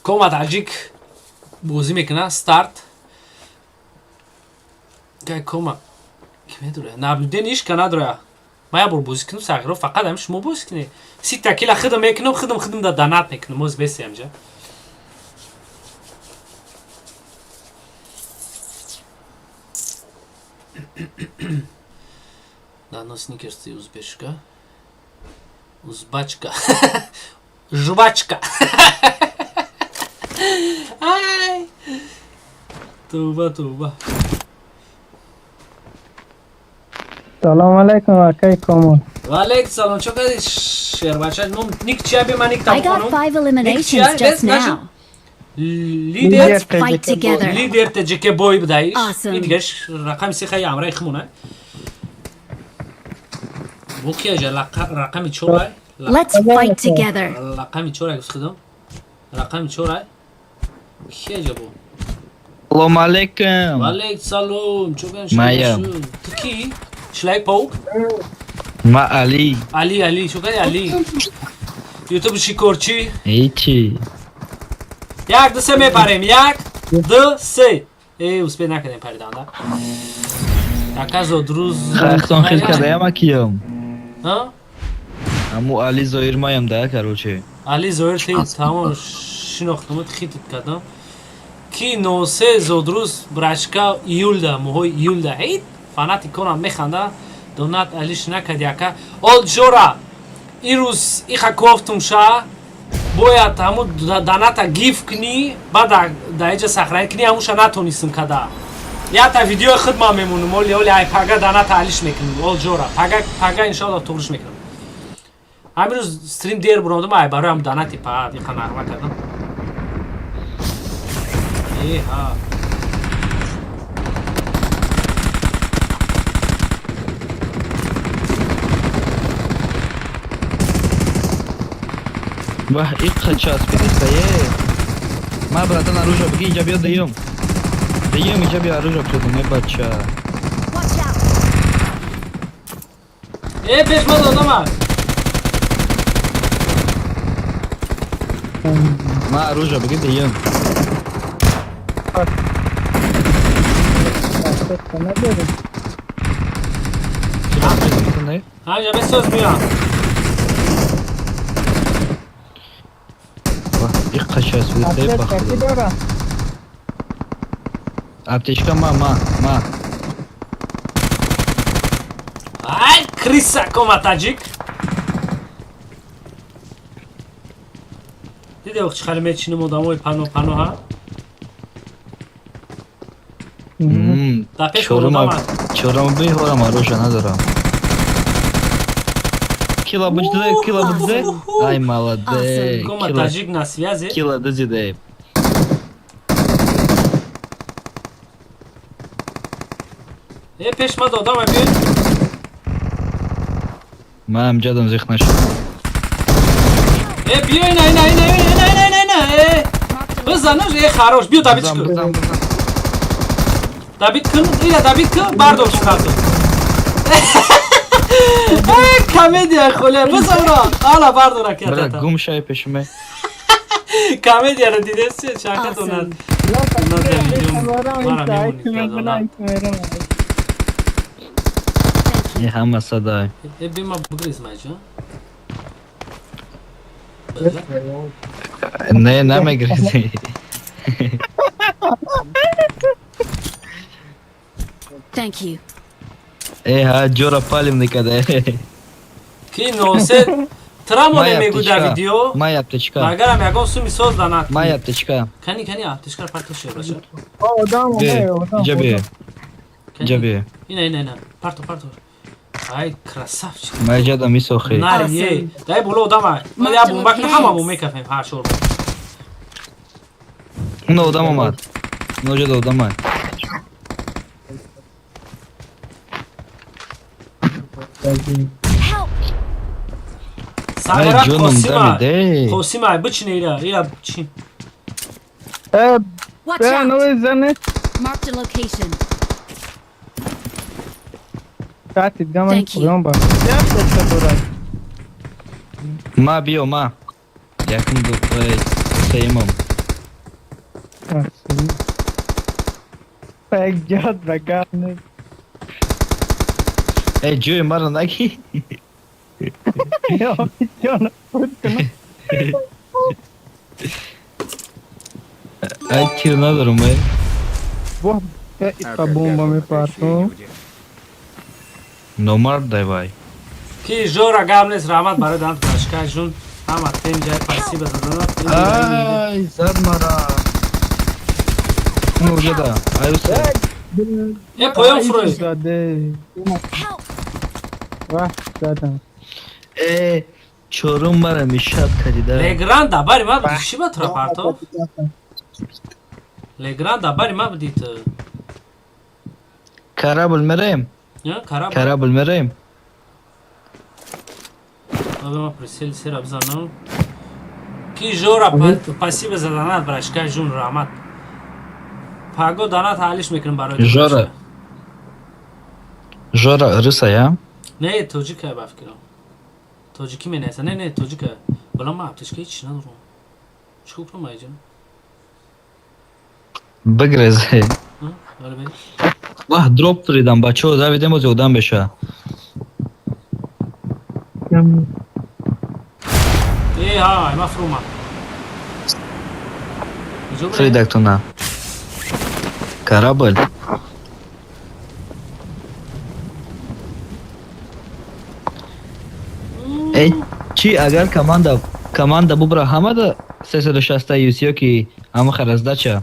Кома Таҷик бозӣ мекунад, старт. Кай кома ки медура? Наблюдение ишка надора. Ма як бор бозӣ кунам, сағиро фақат ҳами шумо бозӣ кунед. Сита кила хидм мекунам, хидм хидм да донат мекунам. Моз беси ҳамҷа. Да, но сникерс ты узбечка. Узбачка. Жвачка. Ай. Туба, туба. Салом алейкум, акай Комон. Ва алейкум салом. Чо кади шербача? Ну, ник чия би ма ник I got там. 5 eliminations just now. Лидер Let's fight together. Лидер ТЖК бой будаиш. Awesome. И дигаш рақами сехаи амраи хмуна. Бу кия жа рақами чорай? Let's fight together. Рақами чорай гуфт худам. Рақами чорай. Кия жа бу? Салом алейкум. Ва алейкум салом. Чо кан Маям. Ту ки? Шлайк паук? Ма Али. Али, Али, чо кани Али? YouTube шикорчи. Ҳечи. Як, ду, се мепарем. Як, ду, се. Э, успеть накардем париданда. Ака зодрӯз. Хайхтон хел кадаям акиям. Ҳа? Аму Али Зоир маям да, короче. Али Зоир ти тамом шинохтумут хитут кардам. Ки 03 зодрӯз брачка июлда, моҳои июлда. Ҳей, фанати конам механда. Донат алиш накади ака. Ол ҷора. Ирӯз иха кофтум ша. Бояд ҳаму доната гиф кунӣ, баъд да иҷа сахранӣ кунӣ, ҳамуша натонистим када. Ята видеои худ ман мемонам, оли оли ай пага доната алиш мекунем, ол ҷора. Пага пага иншоаллоҳ туғриш мекунам. Ҳамин рӯз стрим дер буромадам, ай барои ҳам донати па иқа нағма кардам. Э ҳа. Вах, иққа часпидиста, е. Ма, братан, оружие бигӣ, инҷа биё даём. Даём, инҷа биё оружие битодам, е бача. Watch out! Э, пеш ман одама. Ма оружие бигӣ даём. Ҳамҷа бесоз меям. Вах, иққа часпидиста, е бахудо. Аптечка ма, ма, ма. Ай, криса кома таҷик. Диде ох чӣ хеле мечинем одамои пано пано ҳа? Дар пеш Чорума, одама. чорума беҳорам оружие надорам. Кила бучде, кила бучде. Ай, молодец. Кома Кила, таҷик на связи. кила дузиде. Э, пеш мад одама биёд. Ман ҳамҷадам зиқ нашуд. Э, биё ина ина ина ина ина ина ина э. Бизанаш, э хорош, биё добить Бизан, кун. бизан, бизан. Добить кун, ина добить кун, бардор шукарту. Э, комедия холе, бизан ро. Ала бардор Бра, акията. гум шай пешиме. Комедияро дидеси, чака донад. Донад дар видео мара мемонид донад. Е, ҳама садай. Э, бима бугриз майҷа. Не, намегирзи. Thank you. Э, ҳа, ҷора палим никаде. Ки носе трамоне Май мегу дар аптечка. видео. Май аптечка. Магарам ягон суми соз данат. Май аптечка. Кани кани аптечкара парто шер бача. Одам, Бе, одам. инҷа бе. Инҷа бе. Ина ина ина. Парто парто. Ай красавчик. Май ҷадам исохи. Нари е. Дай боло одама. Ман я бомба кунам ҳама мо мекафем ҳар шор. Уна одам омад. Уна ҷада одам омад. Help! Ай, Сагара ҷоном Қосима. дамиде. Қосима бичине ира. Ира чин. Э, Watch бе, out! нови зане. Marked a location. Катит, гаман, Thank you. одам ба. Я аптечка дорад. Ма биё, ма. Якум ду, сеюмам. Пегят, бегат, не. Э, ҷои маро наги. Я, ҷон, худ кунам. Ай, тир надорам, э. Воҳ, э, иқа бомба мепартом. Номард дай вай. Ки жора гап нест, раҳмат барои данат башка жун. Ҳама тем ҷай спасибо за донат. Ай, зад мара. Уна ҷада. Ай, уса. Э, поён фурӯй. Заде. Help! Ваҳ, задам. Э, чорум мара мишад кадида. Легран да бари ма буди чӣ ба тура парто? Легран да бари ма буди ту. Корабль мерем. Я караб. Корабль мерем. Баба ма присел сера бизанам. Ки жора спасибо за донат брашка жун раҳмат. Паго донат ҳалиш мекунем барои ту. Жора. Жора рыса, я? Не, тоҷика ба фикрам. Тоҷикӣ менависа. Не, не, тоҷика. Бала ма аптечка ҳеч надорам. Чӣ кор кунам айҷа? Бигрез. Бале, бале. Ваҳ, дроп фиридам, бачаҳо, давидем, боз ёрдам беша. Э, ҳа, ма фрума. Фиридактона. Корабль. Э, чи агар команда бубра ҳамада 360 юс ё ки ҳамаха раздача?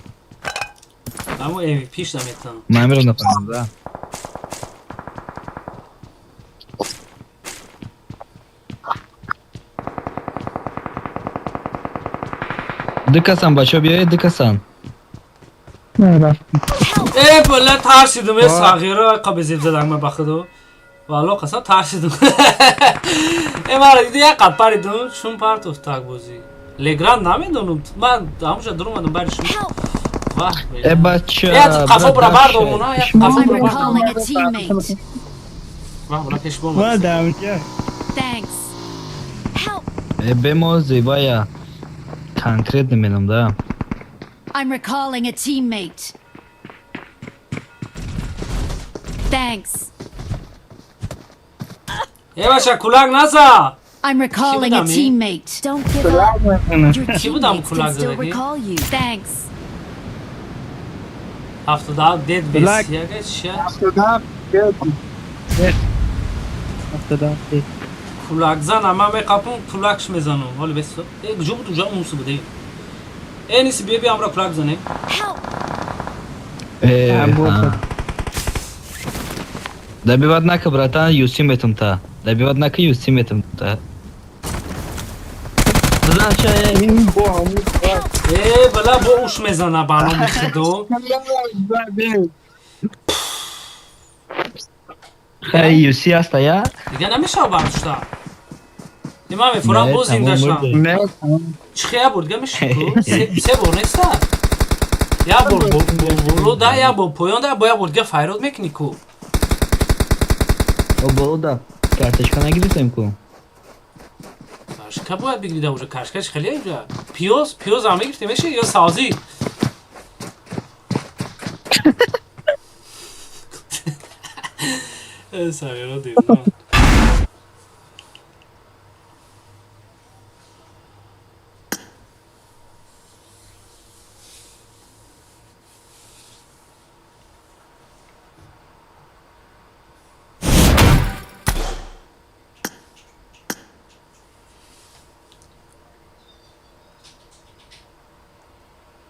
Ҳамо MVP шда метавонам. Ман амиро нафаҳмам, да. Ду касан, бачаҳо, биёед, ду касан. Э, бала, тарсидум, э, сағира қабезиб задаг ма ба худо. Валло қасам, тарсидум. Э, мара диди, як қад паридум, чун партофт так бозӣ. Легранд намедонам. Ман ҳамуша дуромадам бари шумо. Ваҳ. Э, бача. Як қафо бура бардор, муна, як қафо I'm бура бардор. recalling a teammate. Ваҳ, бура пеш бомад. Thanks. Help! Э, бемо зебая конкретно менам, да. I'm recalling a teammate. Thanks. Э, бача, кулак наза. I'm recalling a будам, э? teammate. Don't give up. Your Ки будам teammates can кулак still задагӣ? recall you. Thanks. 77 дед бес яга чия? Кулакзан ама меқапум, кулакш мезанам. Ҳоли бес. Э, куҷо буд уҷа унсу буде? Э, ниси, бия, бия, амра кулак занем. Help! Э, добивать нака, братан, юси метум та. Добивать нака, юси метум та. Бизан. Э, бала, бо уш мезана ба номи худо. Хай, юси аста я? Дига намешава бардошта. Има мефурам, боз зинда шавам. Чӣ хея бур дига меши ку? Се бор неста? Як бор боло да, як бор поён да, бо як бор дига файрод мекунӣ ку. О, боло да. Карточка нагирифтем ку. Кашка бояд бигирида уже, кашкаш хеле уже. Пиёз, пиёз ҳам мегирифтем меши ё савзӣ? Э, сағиро дидам.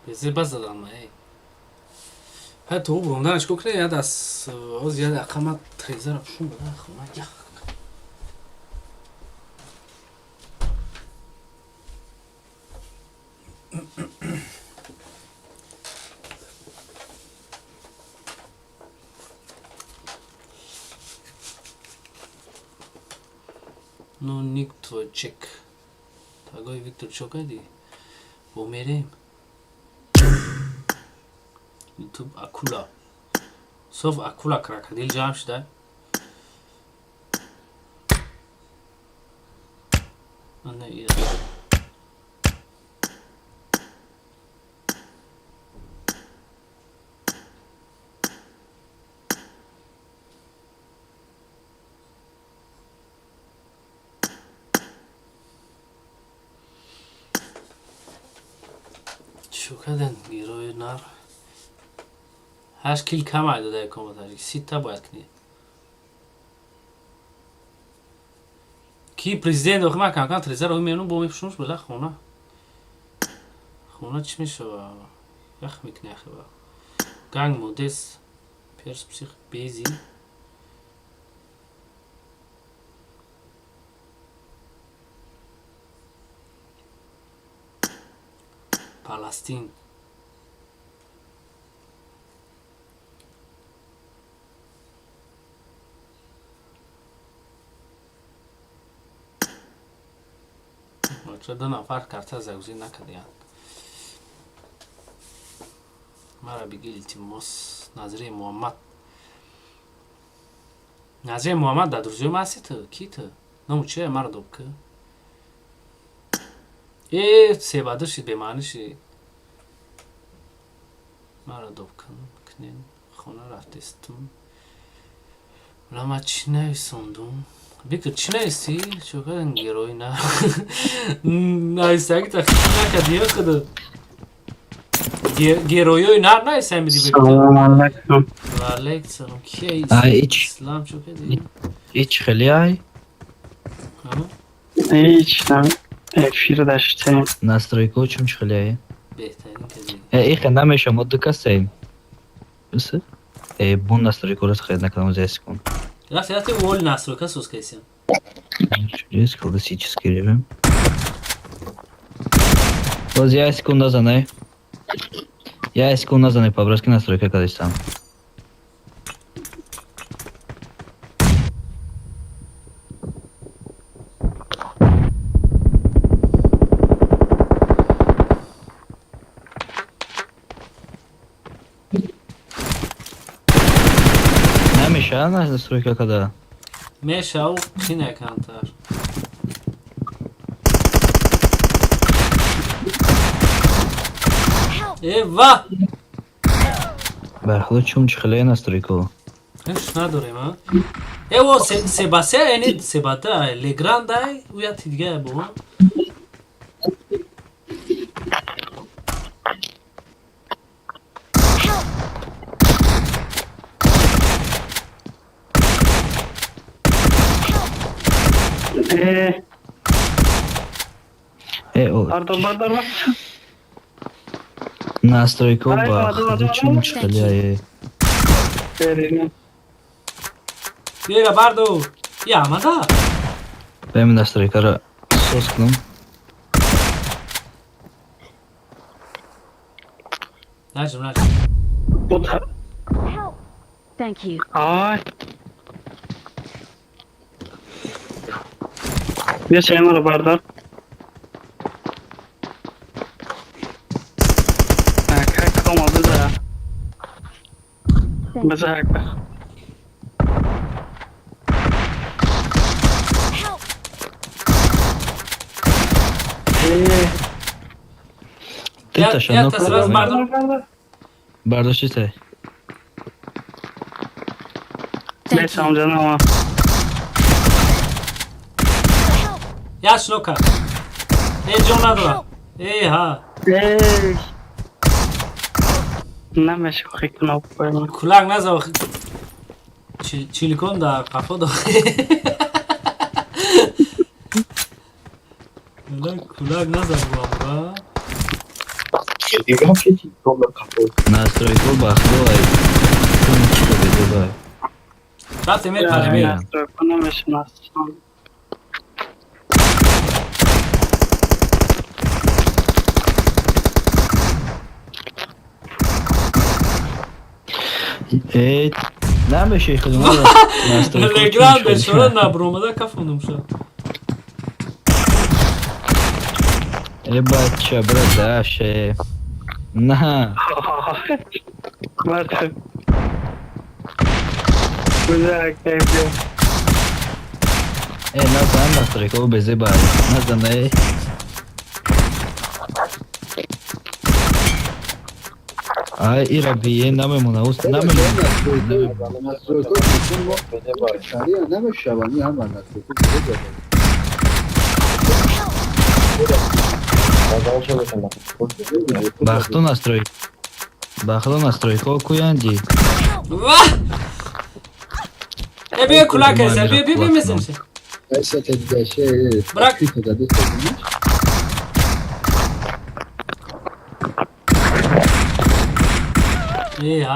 Безир бас задам, эй. Ҳа, то буромданаш ко кне, яд аз оз яд ақама трезара пушум бада хона ях. Ну, ник твой чек. Тагой Виктор чо кардӣ? Бо мерем. Ютуб акула. Соф акула крокодил ҷамъ шуда. Ана ира. Чо кардан герои нар? 8 кил кам ай дода коматаш. 30 та бояд кунӣ. Ки президент охи ман камкам трезаро мемнун бо мепушумш била хона. Хона чӣ мешава? Ях мекунӣ ахи ба. Ганг модес перс псих бези. Паластин. Бача, ду нафар карта загрузӣ накардиянд. Мара биги, илтимос, Назири Муҳаммад. Назири Муҳаммад дар друзьёи ман ҳасти ту? Ки ту? Ному чия маро доб ки? Э, себаду шид, бемаънӣ шид. Маро доб кун, кунен. Хона рафтестум. Ла ма чӣ нависондум? Виктор, чӣ нависӣ? Чо кардин герои на? Нависаги та хит накарди ё худо? Героёи нар нависам биди Виктор. Салом алайкум. Ва алайкум салом. Ки Ай, ич. Ислам чо кардӣ? Ич хеле ай. Ҳеч нам эфир даштем. Настройко чум хеле ай. Беҳтарин кардӣ. Э, ихе намеша, мо ду касем. Бис? Э, бун настройко раз хел накардам за секунд. Рафти рафти вол настройка соз кайсем. Через классический режим. Боз я секунда занай. Я секунда занай по-братски настройка кадистам. Намеша настройка када. Мешав қина камтар. Э ва! Бархало чум чихле настройку. Ҳеч надорем, а? Э во себасе эни себата Леграндай уя тидга бо. Э, Э, о, бардор, бардор, бардор. настройку Ай, бахало ладно, чум чихле. Берем. Биёра бардо. Я амада. Бем настройкара сос кунам. Наҷм, наҷм. Буд. Thank you. Ай. Бия чаймаро бардор. Ака кома биза. Биза ака. Э, Ты ташано Я сразу бардор. Бардошти. Thank you. Мешам ҷанама. Я шнока. Э ҷон надора. Э ҳа. Эй. Намеша хикна пойма. Кулак наза. Чиликон да қафо до. Кулак наза буамра. Настройку бахало ай. Чум чихле бай. Рафте мепаре ме. Настройка намеша настройка. Э, намеша худма настройку. Легранд бешора набромада кафондум ша. Э, бача, брадаше. На. Бардор. Биза ака бия. Э, назан настройку безе бай. Назан э. Ай, ира бие намемона, ус намемона. Бахту настрой. Бахло настройко куянди. Ва! Э биё кулак эса, биё биё биё месем. Брак. Э ҳа.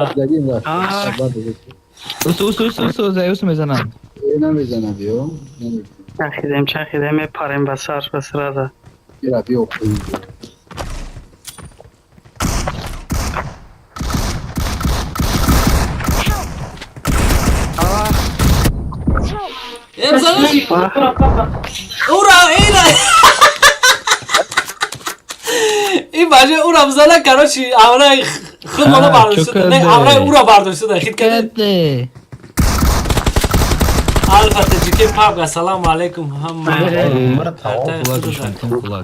Ус ус ус ус ус ус мезанам. Чахидем, чахидем, мепарем ба сар, ба сразу. Э бзанаш. Ура, эйра. Ин бача ура бзана, короче, аврай худ мана бардошта. Не, аврай ура бардошта, хит кард. Каде. Алфа Таҷики Паб, ассалому алайкум ҳама.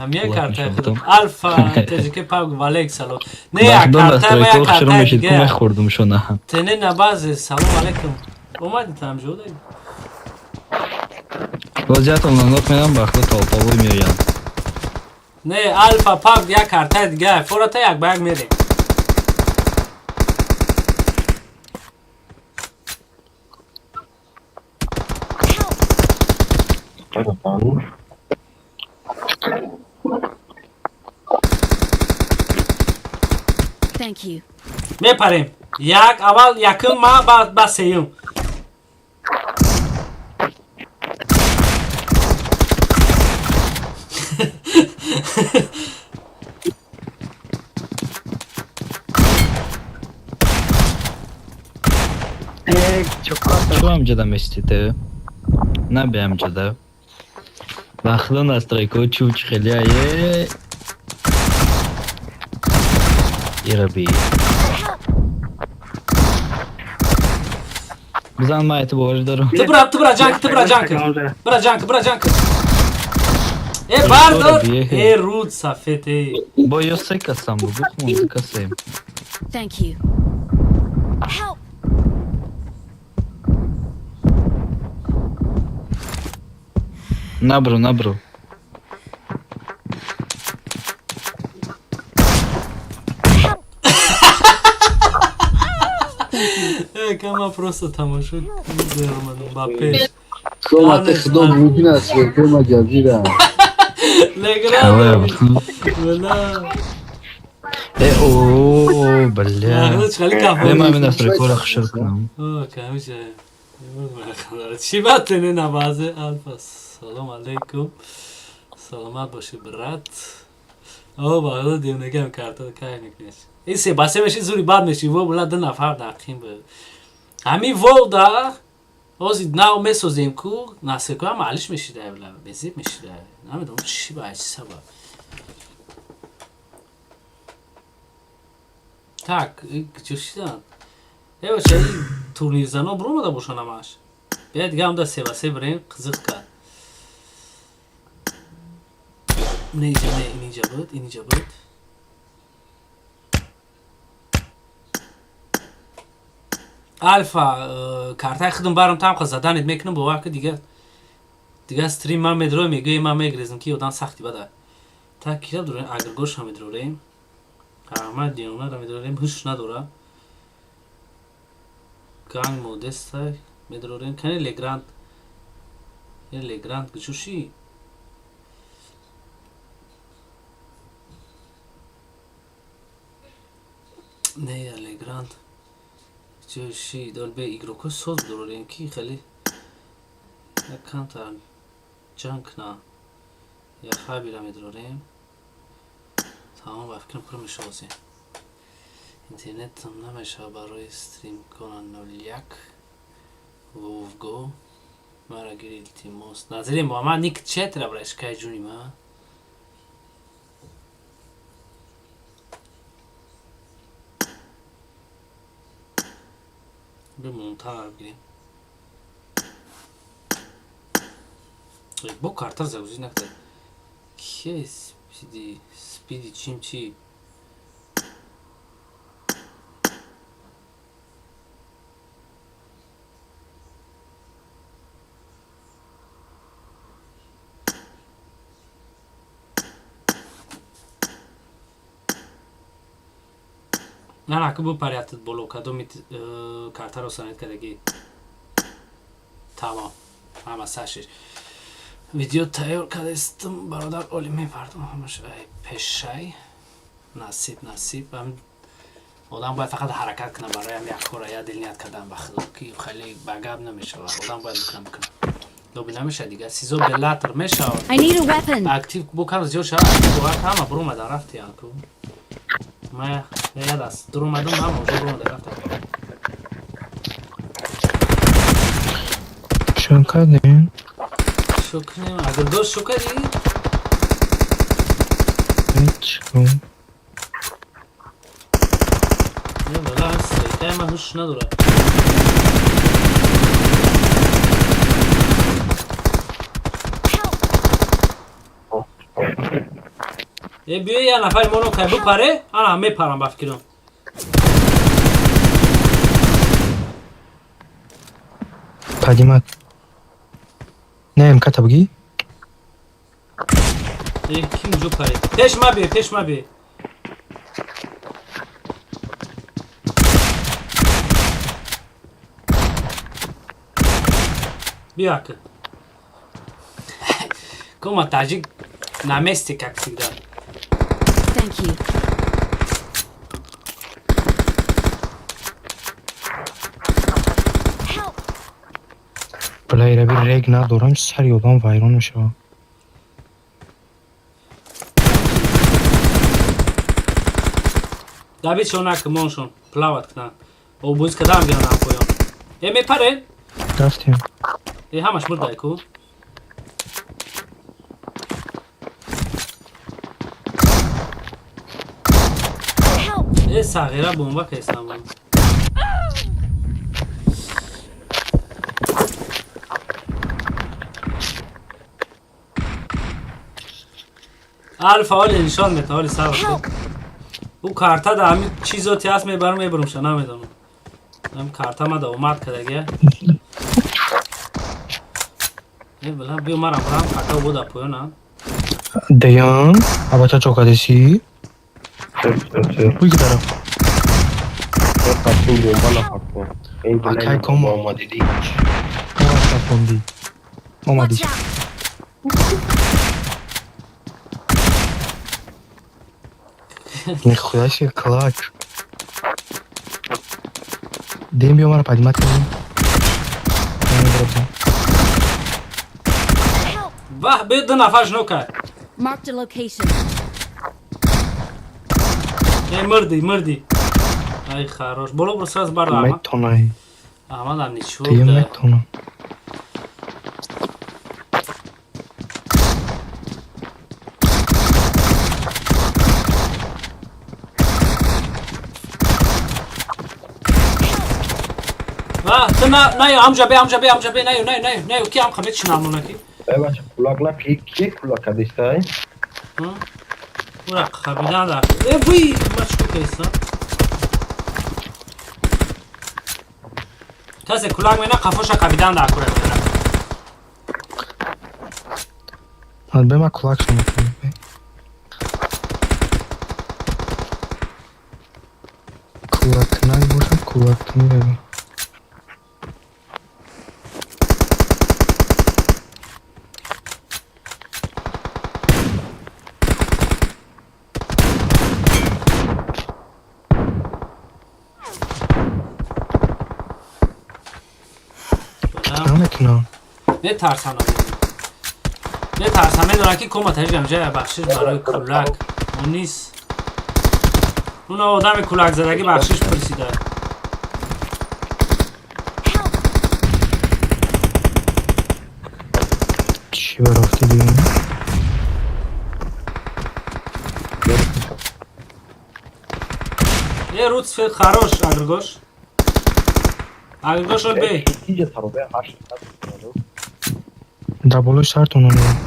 Ҳамия картаи худ. Алфа Таҷики Паб, валейк салом. Не, як картаи ма, як картаи дига. Мехӯрдум шуна. Тене набазе, салом алайкум. Омади там ҷода. Вазиятон нанот менам ба худо толтовой меоям. Не, Алфа Паб як картаи дига. Фората як ба як мерем. Thank you. Мепарем. Як аввал якум ма, баъд сеюм. Чу амҷада местите? На бе амҷада. Ба худо настройко чуч хеле ираби. Бизан ма это боварӣ дорам. Ту бира, ту бира ҷанг, ту бира ҷанг. Бира ҷанг, бира ҷанг. Э, бардор. Э, руд сафед, э. Бо ё се касам бугу, мо касем. Thank you. Help! Набро, набро. Э, кама просто тамошо кунам ба пеш. Худо худо мумкин аст ма ҷазира. Легран. Бла. Э, о, бля. Хеле кафо. Бе ма настройкора хушр кунам. О, камиша. Чӣ бад тене набазе Алфа. Салом алейкум. Саломат бошӣ, брат. О, багда девнагам карта кай мекунеш. Ин се басе меши зури бад меши. Во бла ду нафар дақим бу. Ҳами вов да ҳозир нав месозем ку насекоя маълиш мешида бла безеб мешида. Намедонам чӣ ба чӣ сабаб. Так, чӣ шидан? Э, бача, турнирзано буромада бошанд ҳамаш. Бия дига ҳамда се ба се бирем, қизиқ кард. Не, иҷа не, ин иҷа буд, ин иҷа буд. Алфа, картаи худам барам там заданет мекунам, бовар ки дига дига стрим ман медроем, мегӯем ман мегрезам ки одам сахти бада. Так, кира дорем, агргоша медрорем. Аҳмад Дионара медрорем, ҳуш надора. Ганг Модеста медрорем. Кани Легранд. Э, Легранд кучуши? Не, Легранд. Чуши, долбе игроко соз дорем ки хеле як камтар ҷанг кна. Як хабира медрорем. Тамом, ба фикрам пур мешавозем. Интернетам намешава барои стрим кона 01 Вовго мара гири, илтимос. Назири Муҳаммад ник четра брашкай ҷуни ма. Бимонтар бигирем. Бо карта загрузӣ накард. Кие спиди спиди чим чи? На, на, ку бупариятат боло, кадоми картаро санед кардагӣ. Тамом, ҳама сашиш. Видео тайёр кардастам, бародар, оли мепардам ҳамаш пешай. Насиб, насиб. Одам бояд фақат ҳаракат кунад барои ҳам як кора, я дилният кардан ба худо, ки хеле ба гап намешавад. Одам бояд бикунад, бикунад. Лоби намешавад дига. Сизо беллатор мешавад. I need a weapon. Актив бо кам зиёд шавад, актив бовар ҳама буромадан рафти ку. Ма яд аст. Дуромадам ҳама уже буромада рафтам. Чун кардем? Шо кунем? Агар дошт шо кардӣ? Ҳеҷ кун. Не, бала, ҳаст. Тай ма ҳуш надорад. Э, биё, я нафари моно кай бипаре, ана мепарам ба фикрам. Поднимать. Не, МК-та буги? Э, ким ҷо паре? Пеш ма биё, пеш ма биё. Биё, ака. Кома таҷик на месте, как всегда. Thank you. Help! Бля, ира би рег надорам, сари одам вайрон мешава. Давид шон нака, моншон. Плавать кна. О, боз кадам гиран ам поён. Э, мепаре? Рафтем. Э, ҳамаш мурдай ку. Help! Э, сағира бомба кайсам. Алфа оли нишон мета, оли сабр кун. Help! Ӯ карта да ҳами чизоти ҳаст, мебарам, мебарумша, намедонам. Ам карта ма да омад кадагия. Э, била, биё марам рам, ака буда поёна. Деян, абача чокадеси. Буги тараф. Акай кома. Омадиди. Ма чапонди. Омади. Watch out! Нихуя себе клач. Дем биё мара поднимать кунем. Не, Help! Ваҳ, биё, ду нафар шно кард. Marked a location. Э, мурди, мурди. Ай, хорош. Боло бро, сразу бар Аҳмад. Метонай. Аҳмад ам ничего. Дия Да. метонам. Ваҳ, ту на наё, ҳамҷа бе, ҳамҷа бе, ҳамҷа бе, наё, наё, наё, наё, ки ҳам хамет шинамона ки. Э, бача, кулак на ки ки кулак кадистай? Ура қабидан да. Э, вуй, ма чӣ кайса? Касе кулак мена қафоша қабидан да акура мена. Бе ма кулак шумо кунем. Кулакнак бошад, кулак мебин. Наметунам. Метарсам. Метарсам, медонам ки кома таҷ ҷая бахшиш барои кулак. Он нист. Уна одами кулакзадагӣ бахшиш пурсида. Help! Чӣ барафти дигар? Э, Рутсфелд хорош, агргош. Агргош ол бе. Иҷа таробе ҳашт. Дар болои сартон омадам.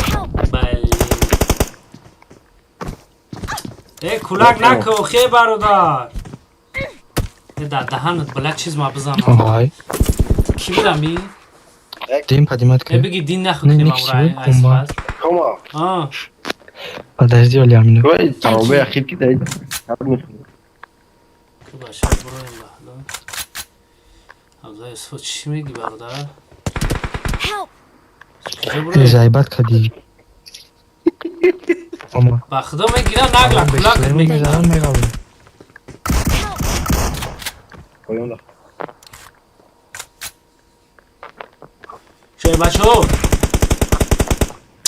Help! Блин. Э, кулак нако, хе бародар. Э, да даҳанат била чиз ма бизанам. Ай. Ки будам и? Дим поднимать Э, ка. биги дин наху Не, кунем не амура киши, кумба. айс. Кома. А, Подожди, оли амину. Ой, таробе ахир ки дай. ку баша буроем баҳло. Абдулла Юсуф чӣ меги бародар? Help! Куҷо буроем? Зайбат кади. Ома. Ба худо мегирам нагла кулак мегирам. Мезанам меғалам. Help! Поён да. Шои бачаҳо.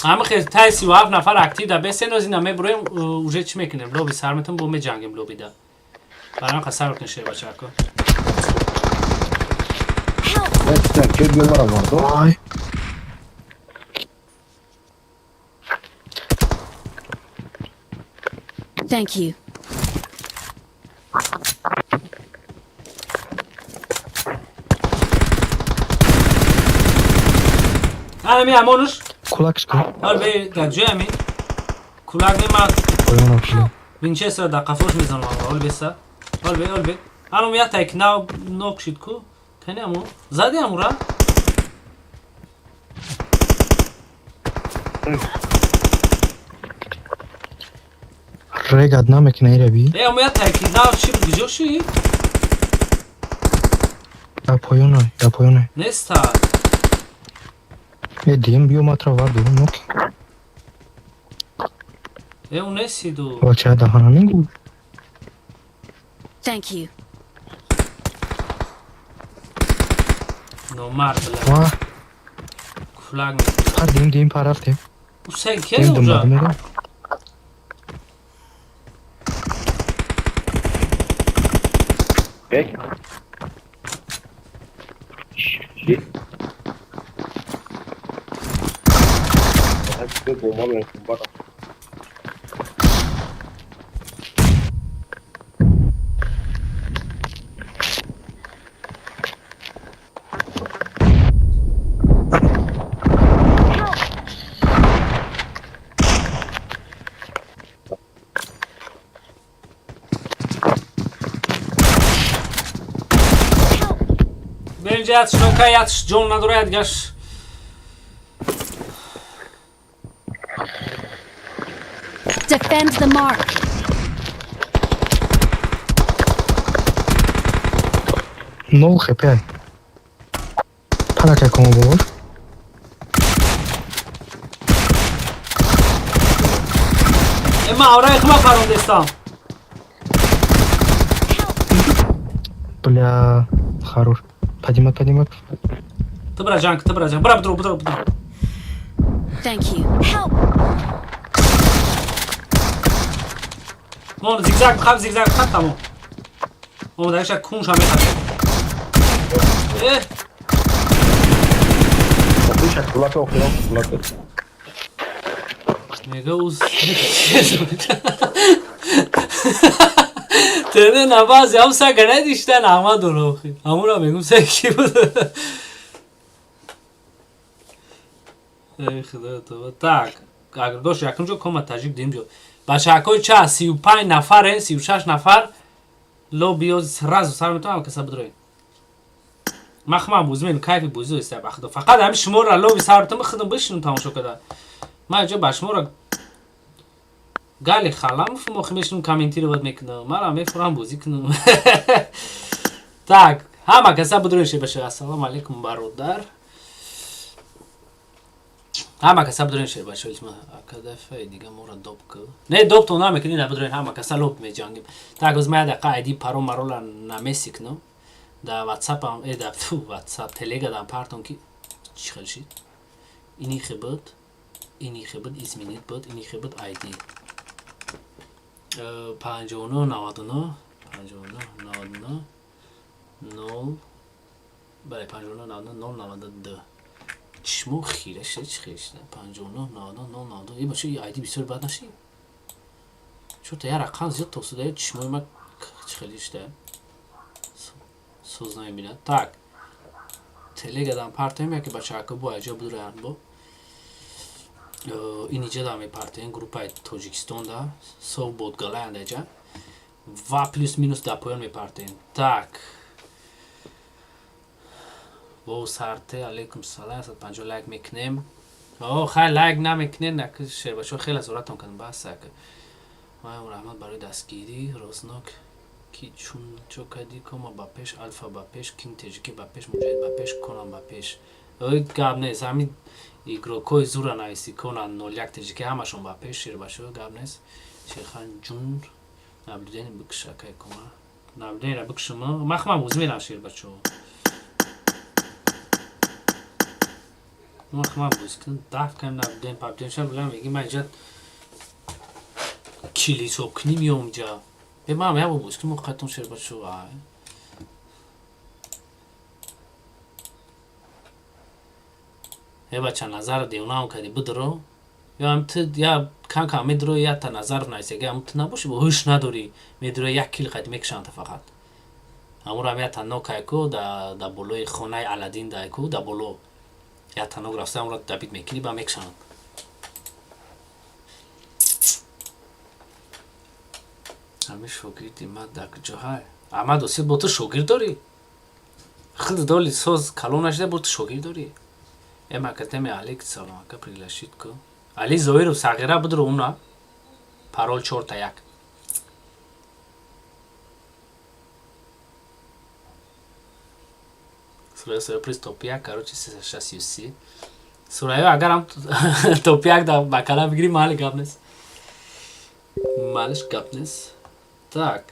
Ҳама хел тай 37 нафар актив да бесен озина мебуроем, уже чӣ мекунем? Лоби сар метон бо меҷангем лобида. Барам қа сабр кун шои бачаҳако. Help! Ки биё мара вардо. Ай. Thank you. Ана ми амонуш. Кулакш ку. Ҳол бе дар ҷои ҳамин. Кулак нема. Поён офшуда. Винчестер дар қафош мезанам. Ҳол беса. Ҳол бе, ҳол бе. Ҳанум як тайк нав нок шид ку. Кани аму? Зади амура? Регат намекуна ира би. Э, аму як тайки нав чӣ буд? Куҷо шид? Дар поёна, дар поёна. Неста. Э, дим биё матра варду нок. Э, у несиду. Бача даҳана мегу. Thank you. Номард бля. Ва, Кулак мекунад. пар дим дим пар рафтем. У саг Дим кеда дим уҷа? мега. Беринҷа ятш нока ятш ҷон надора ядгаш. Defend the mark. Нол хп. Парака комо бобош. Э, ма авраи хума парондестам. Бля, хорош. Поднимать, поднимать. Ту бра ҷанг, ту бра ҷанг. Бра бидро, бидро, бидро. Thank you. Help! Мон зигзаг бихаб, зигзаг бихаб, тамом. Омадагаша кунша мехаб. Э, мега уз. Тене набази ҳам сага надишта нағма дора охи. Ҳамура мегум саг ки буд. Эй худоё тоба. Так, агар дош якум ҷо кома таҷик дим ҷо. Бачаҳакои ча 35 нафарен, 36 нафар лобиё сразу сар метавонам каса бидроем. Ман худам бозӣ мекунам, кайфи бозӣ доиста ба худо. Фақат ҳамин шуморо лоби сар метавонам худам бишинам тамошо карда. Ман инҷо ба шуморо гали халам охи мешинам комментировать мекунам. Мара мефурам бозӣ кунам. Так, ҳама каса бидроем шебаша. Ассалому алайкум бародар. Ҳама каса бидроем шебаша. Илтимос, ака дафъаи дига моро доб ку. Не, добтон намекунӣ, на бидроем ҳама каса лоб меҷангем. Так, оз ман як дақиқа айди паро марола намесикнам. Да WhatsApp ам, э да фу WhatsApp, Telegram дам партон ки чӣ хел шид? Ини хе буд, ини хе буд, изменить буд, ини хе буд ID. 59 99 59 99 0, бале, 59 99 0 92. Чишмо хира шид, чӣ хел шид? 59 99 0 92. Э бача, ID бисёр бад нашид? Чӯта як рақам зиёд тосуда, чишмои ма чӣ хеле шида? Соз намебинад. Так. Телега дам партоем, яке бачаҳако бо аҷа будроянд бо. Ин иҷа дам мепартоем группаи Тоҷикистон да сов бодгалаянд аҷа ва плюс минус дар поён мепартоем. Так. Во сарте алейкум салам 150 лайк мекунем. О, хай лайк намекунем, нак шербачо хеле суратон кунем бас ака. Маям раҳмат барои дастгирӣ, рознок ки чун чо кардӣ кома ба пеш, алфа ба пеш, кин теҷикӣ ба пеш, муҷоҳид ба пеш, конан ба пеш. Ой гап нест, ҳамин игрокҳои зура нависӣ конан 01 теҷикӣ ҳамашон ба пеш, шербачо гап нест. Шерхан ҷун наблюдение бикш акай кома. Наблюдение бикшум, ман худам бозӣ мерам шербачо. Ман худам бозӣ кунам, даф кунам наблюдение, паблюдение шам билам меги ман инҷа кил ҳисоб кунӣ меом инҷа. Э ман як бор бозӣ кунам қайтон шербачо. Ай. Э бача Назаров девонаам кардӣ бидро. Ё ҳам ту я кам кам медро я та Назаров нависега ҳам ту набошӣ бо ҳуш надорӣ медро як кил қайд мекушанд фақат. Ҳамуро ҳам я та нокай ку да болои хонаи Аладдин дай ку да боло. Я танок рафта амро добить мекунӣ, ба мекшанад. Ҳами шогирди ма дар куҷоҳай? Аҳмад Осир, бо ту шогирд дорӣ? Худ доли соз калон нашида, бо ту шогирд дорӣ? Эм академия Алик, салом ака, пригласить ку. Али Зоиров, сағира будро уна. Парол 4 та 1. Сурая, Сурая приз топ 1, короче, 633. Сурая, агарам топ 1 да бакала бигирӣ, мали гап нест. Малиш гап нест. Так.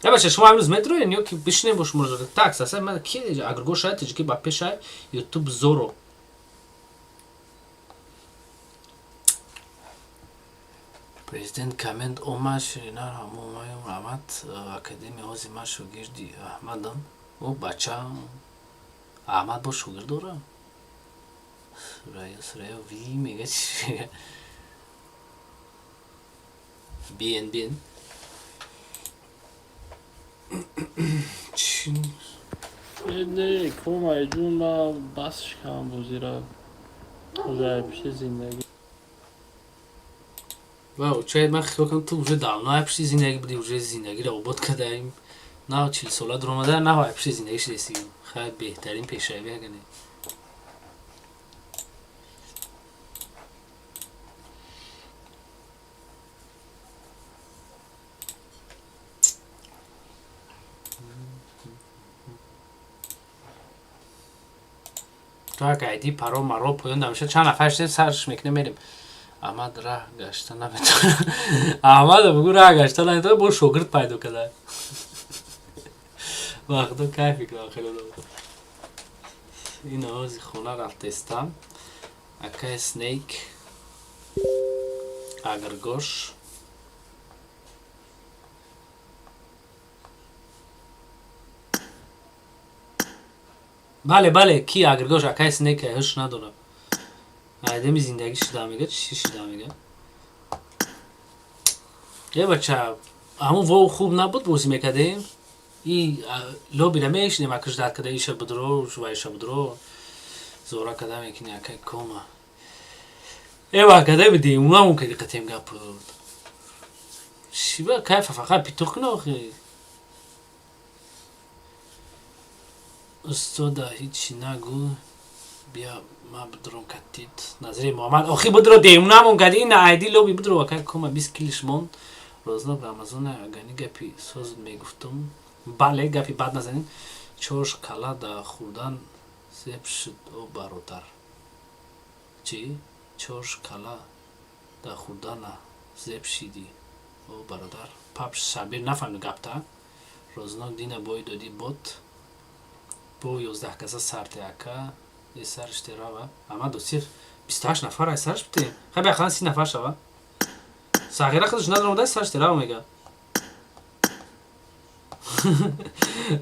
Я бача, шумо имрӯз медроен ё ки бишинем бо шумо? Так, саса ман ки агрго шай таҷики ба пешай YouTube Зоро. Президент коммент омад, Ширина Ҳамоюм раҳмат, академия ҳози ман шогирди Аҳмадам. О бача, Аҳмад бо шогирд дора? Сурая, Сурая ви мега, чи мега? Биен, биен. Чи? Не, комай ҷун, ма бас шикам бозира. Уже пишти зиндагӣ. Вау, чай, ман хиёл кардам, ту уже давно ай пишти зиндагӣ будӣ, уже зиндагиро обод кардаем. На 40 сола дуромада, на ай пишти зиндагӣ шидастӣ. Хай, беҳтарин пешравӣ агане. То як айди паро маро поён намеша, чанд нафар шидем, сарш мекунем, мерем. Аҳмад раҳ гашта наметавонад. Аҳмад бугӯ, раҳ гашта наметавонад, бо шогирд пайдо карда. Вақто кайф мекунам хеле. Ин овози хона рафтестам. Акай Снейк, Агргош. Бале, бале, ки Агргош, акай Снейк ҳуш надорам. Айдеми зиндагӣ шида мега, чӣ шида мега? Е бача, ҳамун вов хуб набуд, бозӣ мекардем. И лобира мешинем, ака ждать када, иша будро, ва иша будро. Зора када мекини, акай кома. Э вакада бидем, унамон кади қатем гап. Шиба кайфа фақат питух куна охи. Устода ҳичи нагӯ, бия ма будуром катид. Назири Муҳаммад, охи будро девунамон кади, ина айди лоби будро, акай кома 20 килиш монд. Рознок Рамазона агани гапи соз мегуфтум. Бале, гапи бад назанем. Чорш кала да хӯрдан зеб шуд, о бародар. Чӣ? Чорш кала да хӯрдана зеб шидӣ, о бародар. Пап Сабир, нафаҳмид гапта. Рознок дина бой додӣ бот. Бо 11 каса сарте ака. Е сарш терава. Ама досир 28 нафар ай сарш бутем. Хай бияхалан 30 нафар шава. Сағира худаш надоромада, сарш терава мега.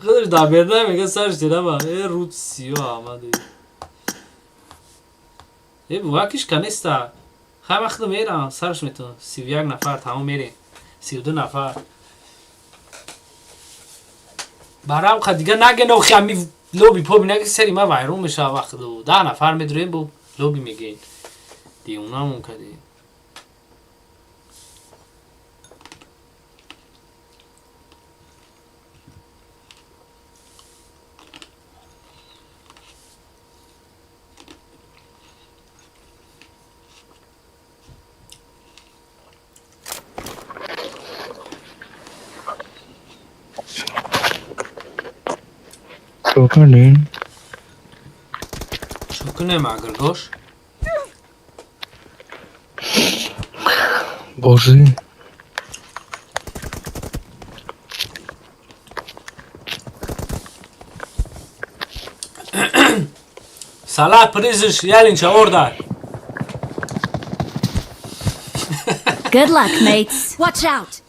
Худаш даберна мега, сарш терава. Э руд сиё Аҳмад. Э бувакиш канеста. Хай ман худам мерам, сарш метавонам. 31 нафар тамом, мерем. 32 нафар. Барам ха дига наген охи, ами лоби поби наги, сари ма вайрон мешава вақту. 10 нафар медурем, бо лоби мегӯем. Девонамон кардем. Чо кардем? Чо кунем, Агргош? Бозӣ. Сала призиш ялинча орда. Good luck, mates. Watch out!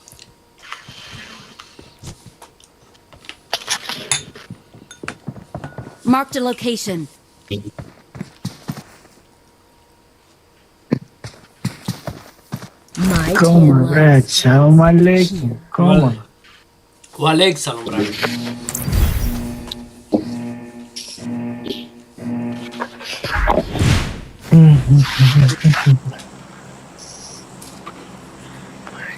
Marked a location. My Кома, tail брат, салом алейкум. Кома. Ва алейк салом, брат.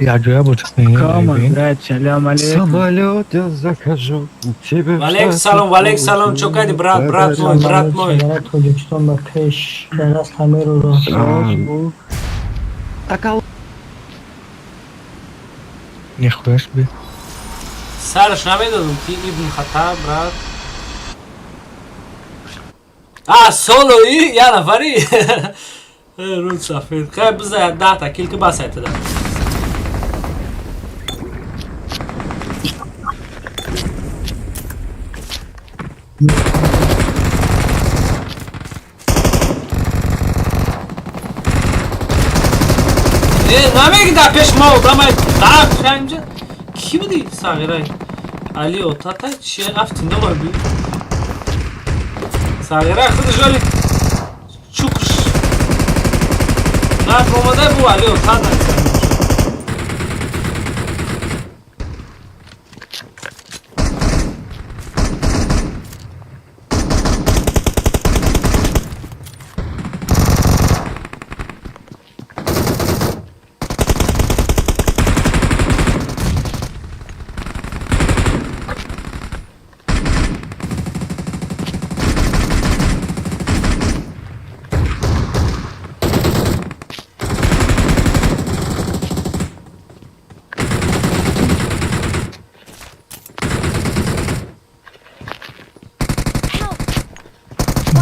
Якҷоя бо Кома, брат, салом алейкум. Самолет я захожу, тебе Валейк салом, валейк салом, чо кайди, брат, брат мой, брат мой. Тоҷикистон ба пеш, дар аст ҳамеро роҳ. Нихуяш би. Сараш намедодам ки Ибн Хаттаб, брат. А, солои, я нафари. Рӯз сафед. Хай биза 10 та кил ки бас айтада. Э, намеги дар пеш ма одамай дар инҷа. Кӣ буди сағирай? Али отата чи афтинда ма би? Сағирай худаш оли чукш. На омада бу Али отата.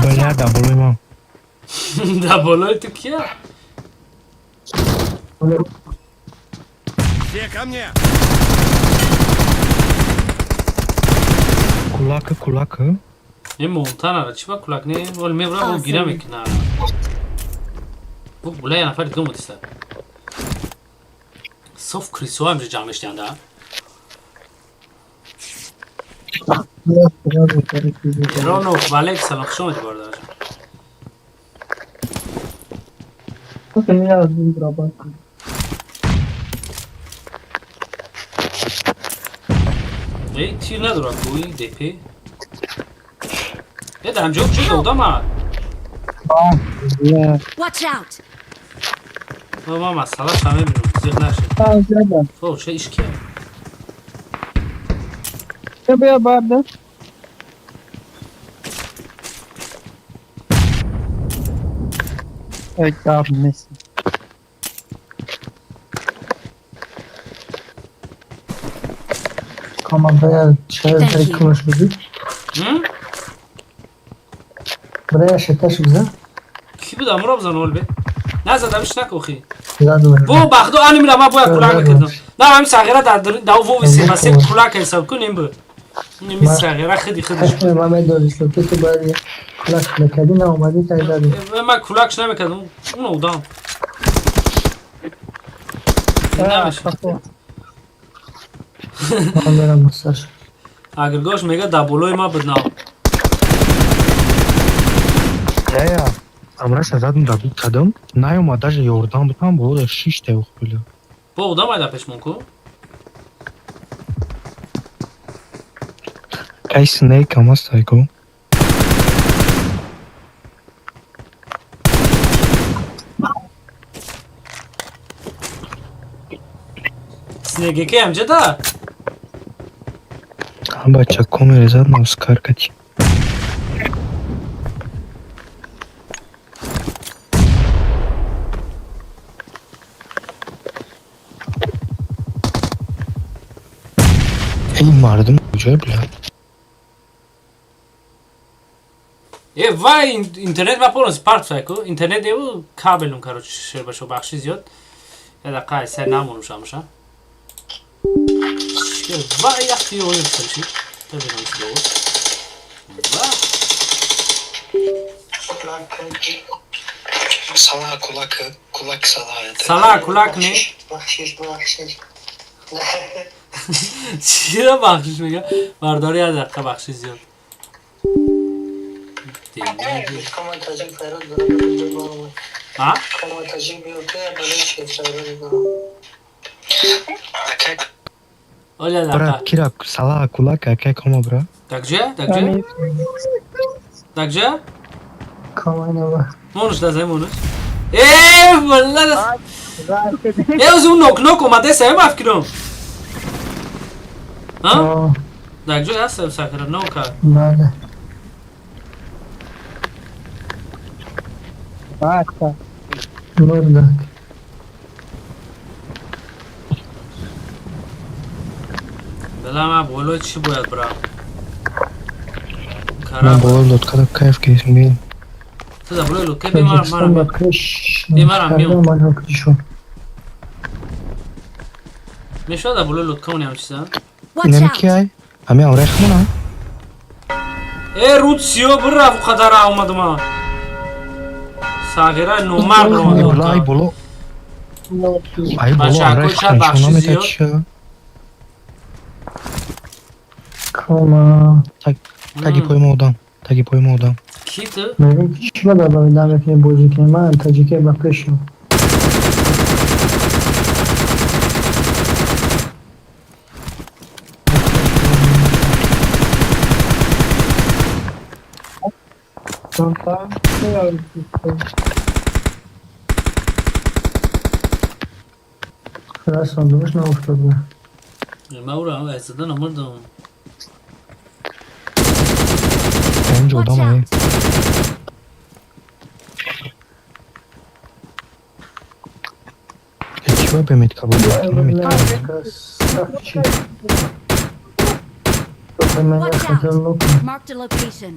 Бля, да болои ман. Да болои ту кия? Все ко мне! Кулака, кулака. Е, Монтанара, чи ба кулак не? Вол мебра бо гира мекуна. Бу була я нафари дигар мудиста. Соф крисо ҳамҷа ҷамъ мешидан да. Ронов, валейк салом, хуш омадӣ бародарҷон. Эй, тир надорад гӯи депе. Э, дар ҳамҷо чӣ одама? Watch out! Ма масъала ша мебинам, зиқ нашед. О, ча иш кия? Бия барда. Ой, гап нест. Кома, брая, чай Thank you. трикумаш буди? М? Брая, шеташ биза? Кӣ буд амро бизан ол бе? Назадамиш накохи. Задум. Бо бахдо анимира ма бояд кулак мекардам. На ҳамин сағира дар дар вови семасе кулак ҳисоб кун ин буд. Ин сағира хиди хидиш. Ма медонистам, ки ту бояд кулак мекардӣ, наомадӣ, тай задум. Ман кулакш намекардам, он одам. Намешад. Ман мерам массаж. Агиргош мега дар болои ма буд нав. Не, я. Амраша задум да буд кадам. Наёмад даже ёрдам бутам болода шиш теух била. Бо одам айда пешмон ку? Кай снейк амаст айко. Снегеке ҳамҷа да? Бача комере зад навскар кати. Эй, мардум куҷо бля? Э, вай интернет ма полностью партфай ку. Интернет еву кабелум, короче, шербашо бахши зиёд. Я дақиқа айсай намонум шамуша. Вай яхти оё писарши. Та бинам чи довод. Ва. Сала кулак, кулак сала. Сала кулак не? Бахшиш, бахшиш. Чиро бахшиш мега? Бардори я дақиқа бахши зиёд. Кома таҷик файрод дорам. А? Кома таҷик биё ки балои чӣ файрод дорам. Оля Брат, дақиқа. кира сала кулак акай кома бра. Так же? Так же? Так же? Кома инава. Монуш дазай монуш. Э, валла. Э, узу нок нок омаде сай мафкиром. Ҳа? Дар ҷой ҳаст сакра нока. Бале. Бача. Мурдак. Бела ма боло чӣ бояд бирам? Ман болои лодкада кайф кардем бин. Ту дар болои лодка бемарам Тоҷикистон марам. ба пеш Бемарам меом. ман ҳукмшо. Мешавад дар болои лодка оням чиза? Инами ки ай? Ҳами амраи хмона? Э, руд сиё бирафт қадара омадума. Сағира номард Ай омад. боло, ай боло. Ай боло Бача, амраи акои шояд хмона бахши наметад зиёд. чия? Кома. Таги пои мо одам. Таги пои мо одам. Ки ту? Мегӯм ки чӣ ба дар давидан мекунӣ бозӣ кунӣ? Ман таҷике ба пешам. Расондумаш науфтода. Ман уро аз зада намурдам. Инҷо одам ай. Чӣ ба беметка буд? Наметка. Красавчик. Меня хотел лопнуть. Marked a location.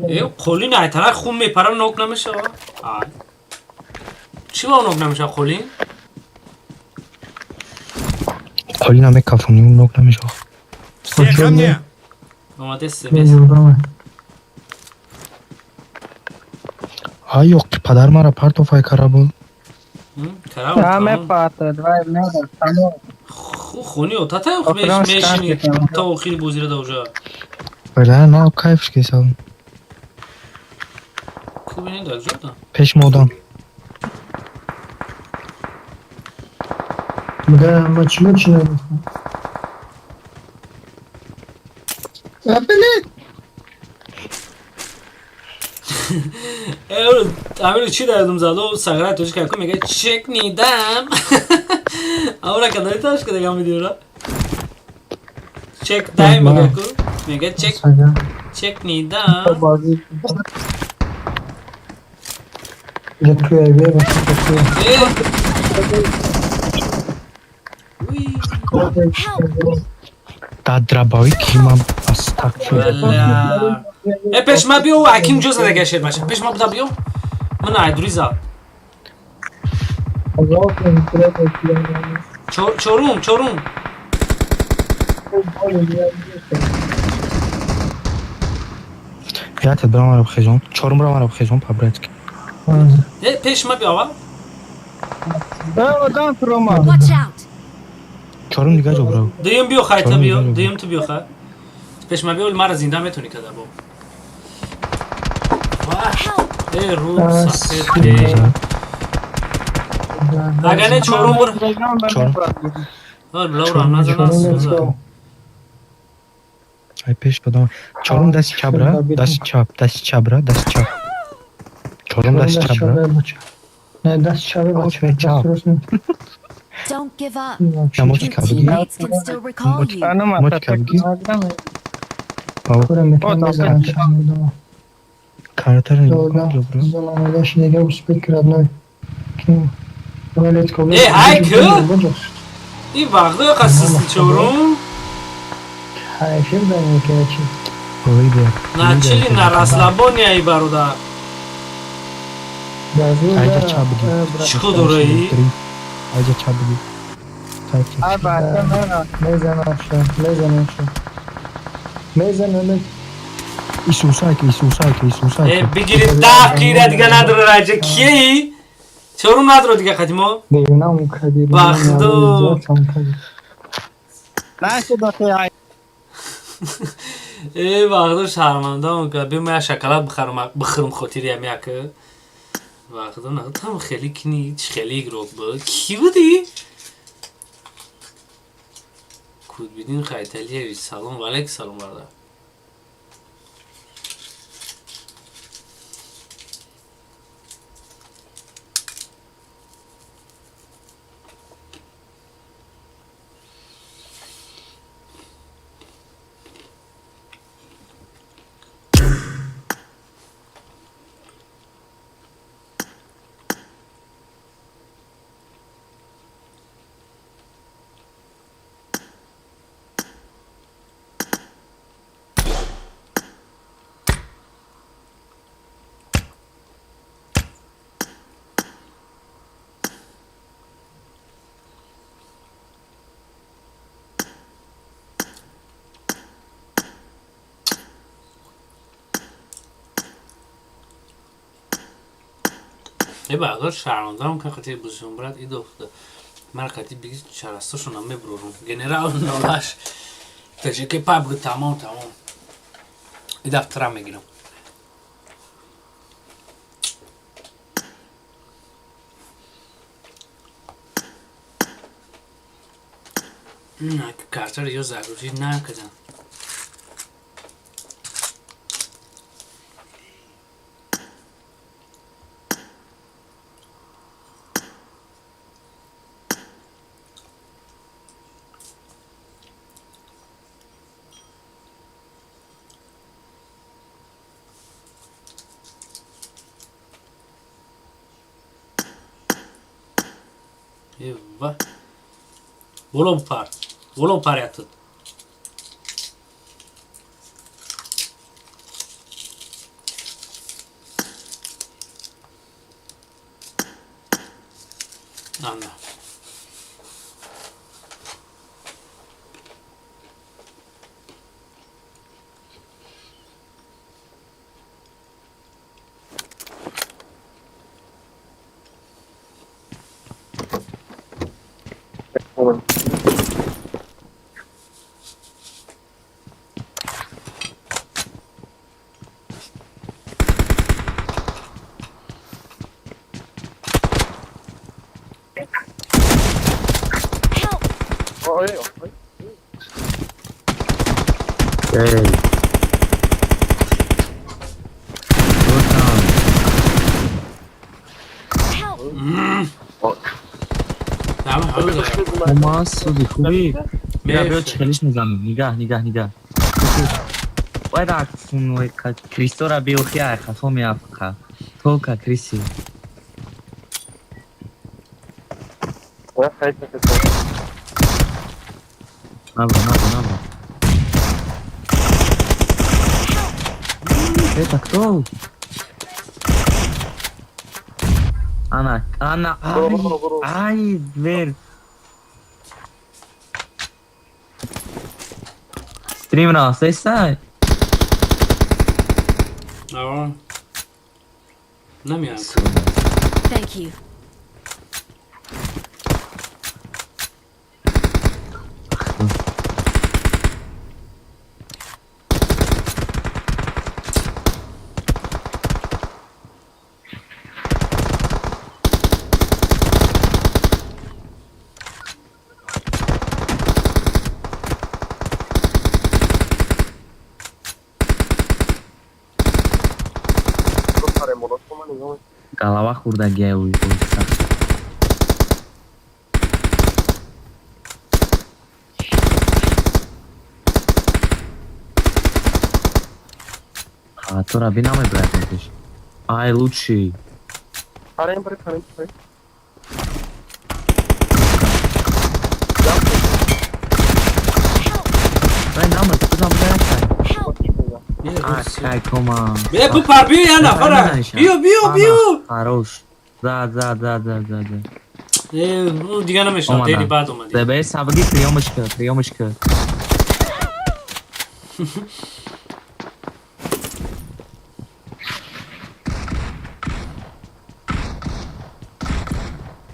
Э, қолин ай тараф хун мепара нок намешава? Ай. Чӣ ба нок намешава қолин? Қоли намекафонӣ, нок намешава. Все ко мне! Омаде смс. Ай ёқ, падар мара партоф ай кара буд. Кара. Аме пата, давай мера, тамом. Хуни отата Охирон мешини скан то охири бозиро да уже. Бала, на кайф кесам. Ку бинед дар ҷо да. Пеш мо одам. Да, ма чӣ мечинам? Э, амир чӣ дар ёдум зад? О, сағираи тоҷик ку мега чекнидам. Амра кадари таш када гам видеора. Чек дай мега ку. Мега чек чекнидам. Я туя вера, туя. Э, Да драбави ки ман астагфируллоҳ. Валла. Э, пеш ма биё, аким ҷо зада гашер баша. Пеш ма буда биё. Ман айдури зад. Чорум, чорум. Ятед бира мара бихезон. Чорум бира мара бихезон по-братски. Э, пеш ма биё ава. Да, одам фрома. Watch out! Чорум дига ҷо бира. Дуюм биё хай, та Чорум биё, дига ҷо. дуюм ту биё хай. Пеш ма биё, мара зинда метони када бо. Вах. Э, руд сафед. Э. Агар не чорум бур. Чорум. Ҳар блаура назана суза. Ай пеш одам. Чорум дасти чап бира, дасти чап, дасти чап бира, дасти чап. Чорум дасти чап бира. Не, даст чапе бача. Чап. Don't give up. Намоз Your кабуги. teammates can still recall you. Моч кабуги. Бао. Картара нигоҳ кун ҷо бира. Э, ай ку? Ин вақто яқа систи чорум. Ой бия. На чили на расслабоне ай бародар. Айҷа чап буди. Чӣ хел дораи? Айҷа чап буди. Кайф. Ай бача мера. Мезанам. Исусай ки, Исусай ки, Исусай Э, ки. бигири даф кира дига надора раҷа. Киеи? Чорум надора дига қадимо? Бегунам кади. Бахдо. Нашуда ты ай. Э, вақто шармандаам ка. Биё ма шоколад бихарам, бихӯрам хотири ам як. Вақто на там хеле кини, хеле игрок буд. Ки буди? Кудбидин Хайталиевич, салом ва алейк салом бародар. Эба, агар шаҳрвандарам ка қати бузшон брат идо мар қати биги чарастошона меброрум. Генерал нолаш. Таҷике пабг тамом тамом. Идаф тра мегирам. Картаро ё зарурӣ накардам. Ева. Боло пар. Боло парятът. Ана. Эй. Ма суди хуби. Бیا بیا چخلیش میزنم. نگاه نگاه نگاه. باید аксун Кристора биохия хафо меафқа. Тока Криси. Набро, набро, набро. Это кто? Ана, Ана, ай, ай, дверь. Стрим рафтестай? Ао. Намеям. Thank you. Голова хурдагия уй. А то раби намебрат пеш. Ай, лучший. Ай, намер, куда брат? Ай, кома. Бе, пупар, биё я нафара. Биё, биё, биё. Хорош. Да, да, да, да, да, да. Э, дига намешнам, дери баъд омадӣ. Дебе, сабги приёмочка, приёмочка.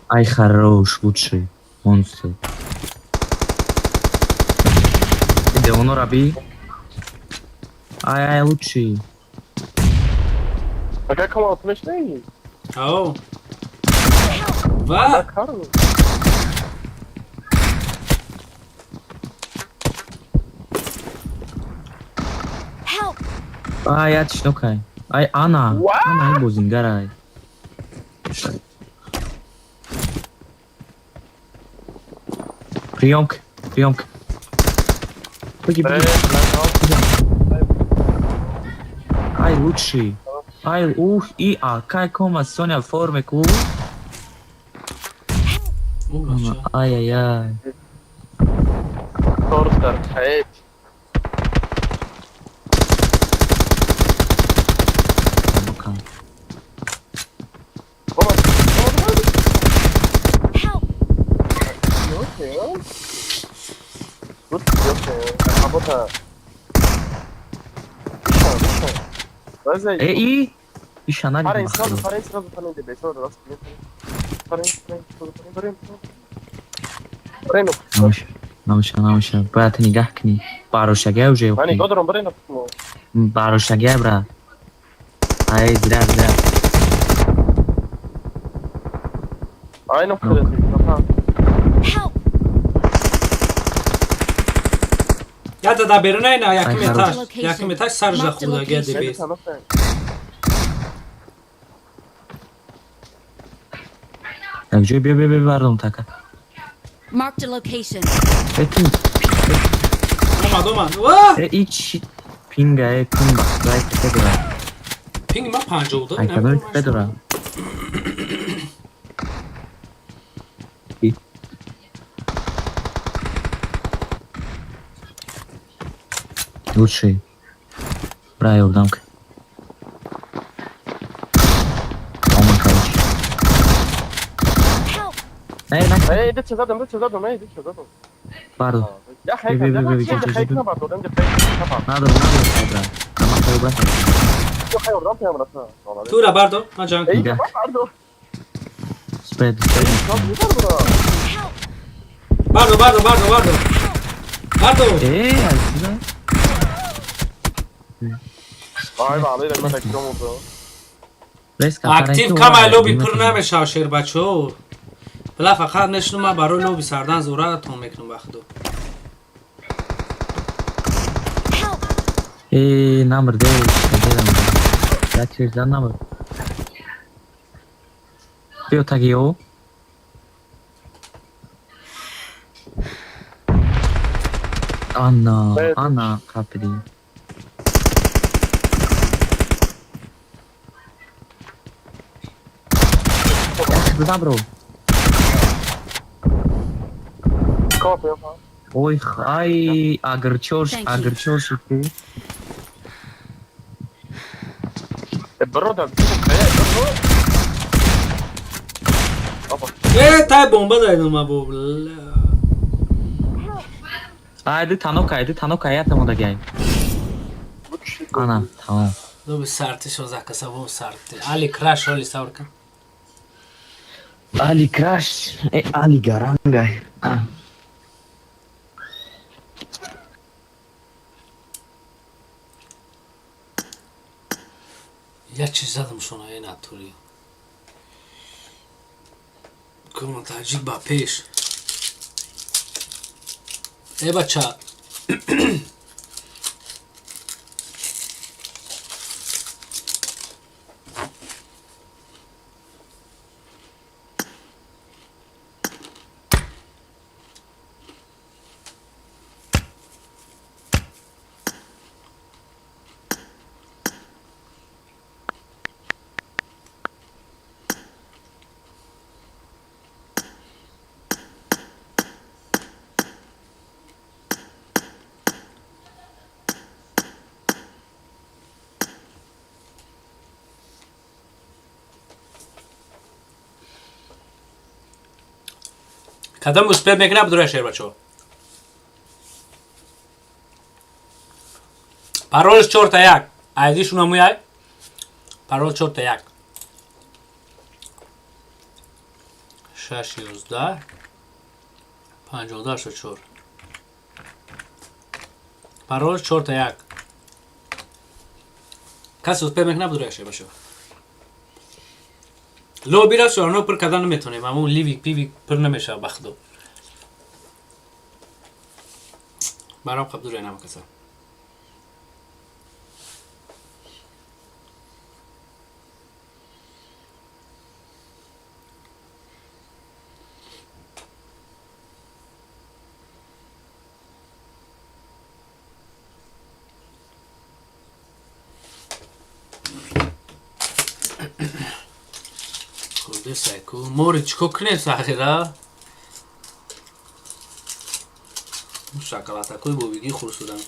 Ай, хорош, лучший. Монстр. Иде, оно раби. Ай, ай, лучший. Ао. Ва. Help! Ай, я чнокай. Ай, Ана. Ана, ай, бозингарай. Приёмка, приёмка. Беги, беги. Ай, лучший. Ай, ух, и, а, кай кома, Соня, форме, ку. Ай, ай, ай. Ну-ка. Help! Э, и? Иша надидам. Намеша, намеша. Бояд ту нигаҳ кунӣ. Барошагия уже. Барошагия, брат. Ай, зря, зря. Help! Ята да берунай на яким Ай, этаж. хорош. Яким этаж саржа Marked a худагия location. дебес. Як ҷой биё, биё, биё, бардом така. Marked a location. Э, ту. Омад, омад. Ва! Э, и чи пинга, э, пинга. Ай, ките дора. Пинг ма 52. Ай, кадом ките дора. Лучший. Бра, ёрдам ка. Омад, короче. Help! Не, не. Бардо. Биё, биё, биё, биё, биё, биё. Надо, надо, брат. Ама хай, брат. Тура бардо, ма ҷанг. Нигаҳ. Спед, спед. Help! Бардо, бардо, бардо, бардо. Бардо. Э, азиза. Актив камай лоби пур намешав, шербачо. Била фақат нешну ма барои лоби сардан зуратон мекунам ба худо. Help! Э, намрде, як чиз намр. Биё таги ё. Ана, ана, қапиди. Забро. Ой, ай, агрчош, Thank you. агрчош. Э, тай бомба дайдам ма бо. Ай, ду танока, ду танока, я там одагай. Ана, тамом. Лоби сарти шо закаса во сарти. Али краш оли саврка. Али краш, э, Али гарангай. Я чиз задам шона э натури. Кому таҷик ба пеш. Э бача. Кадам успел мекунад бидура шербачо. Паролш 4-1. Айдишуна муяй. Парол 4-1. 6 11 52 4. Парол 4-1. Каси успел мекунад бидура шербачо. Лобира шорно пур кардан наметонем, аммо ливик пивик пур намешава ба худо. Баром қабдура намакаса. Хурде сайку мори чико кунем сахира? Шоколадакои бобигӣ хурсудам.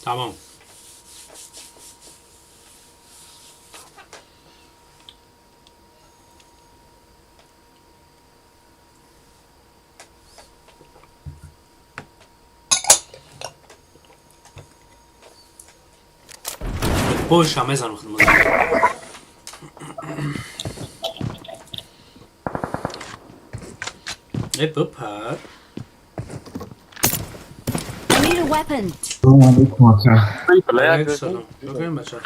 Тамом. Польша мезанам хидмат. Э, бипар. I need a weapon. سلام علیکم آقا. علیک سلام. بکنیم بچه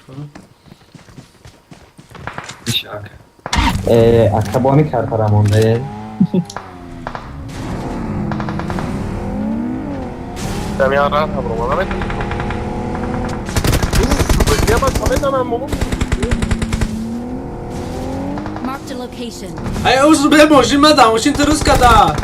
Ака картара монда. Marked a location. Ай, уз бе мошин ма да мошин трус када.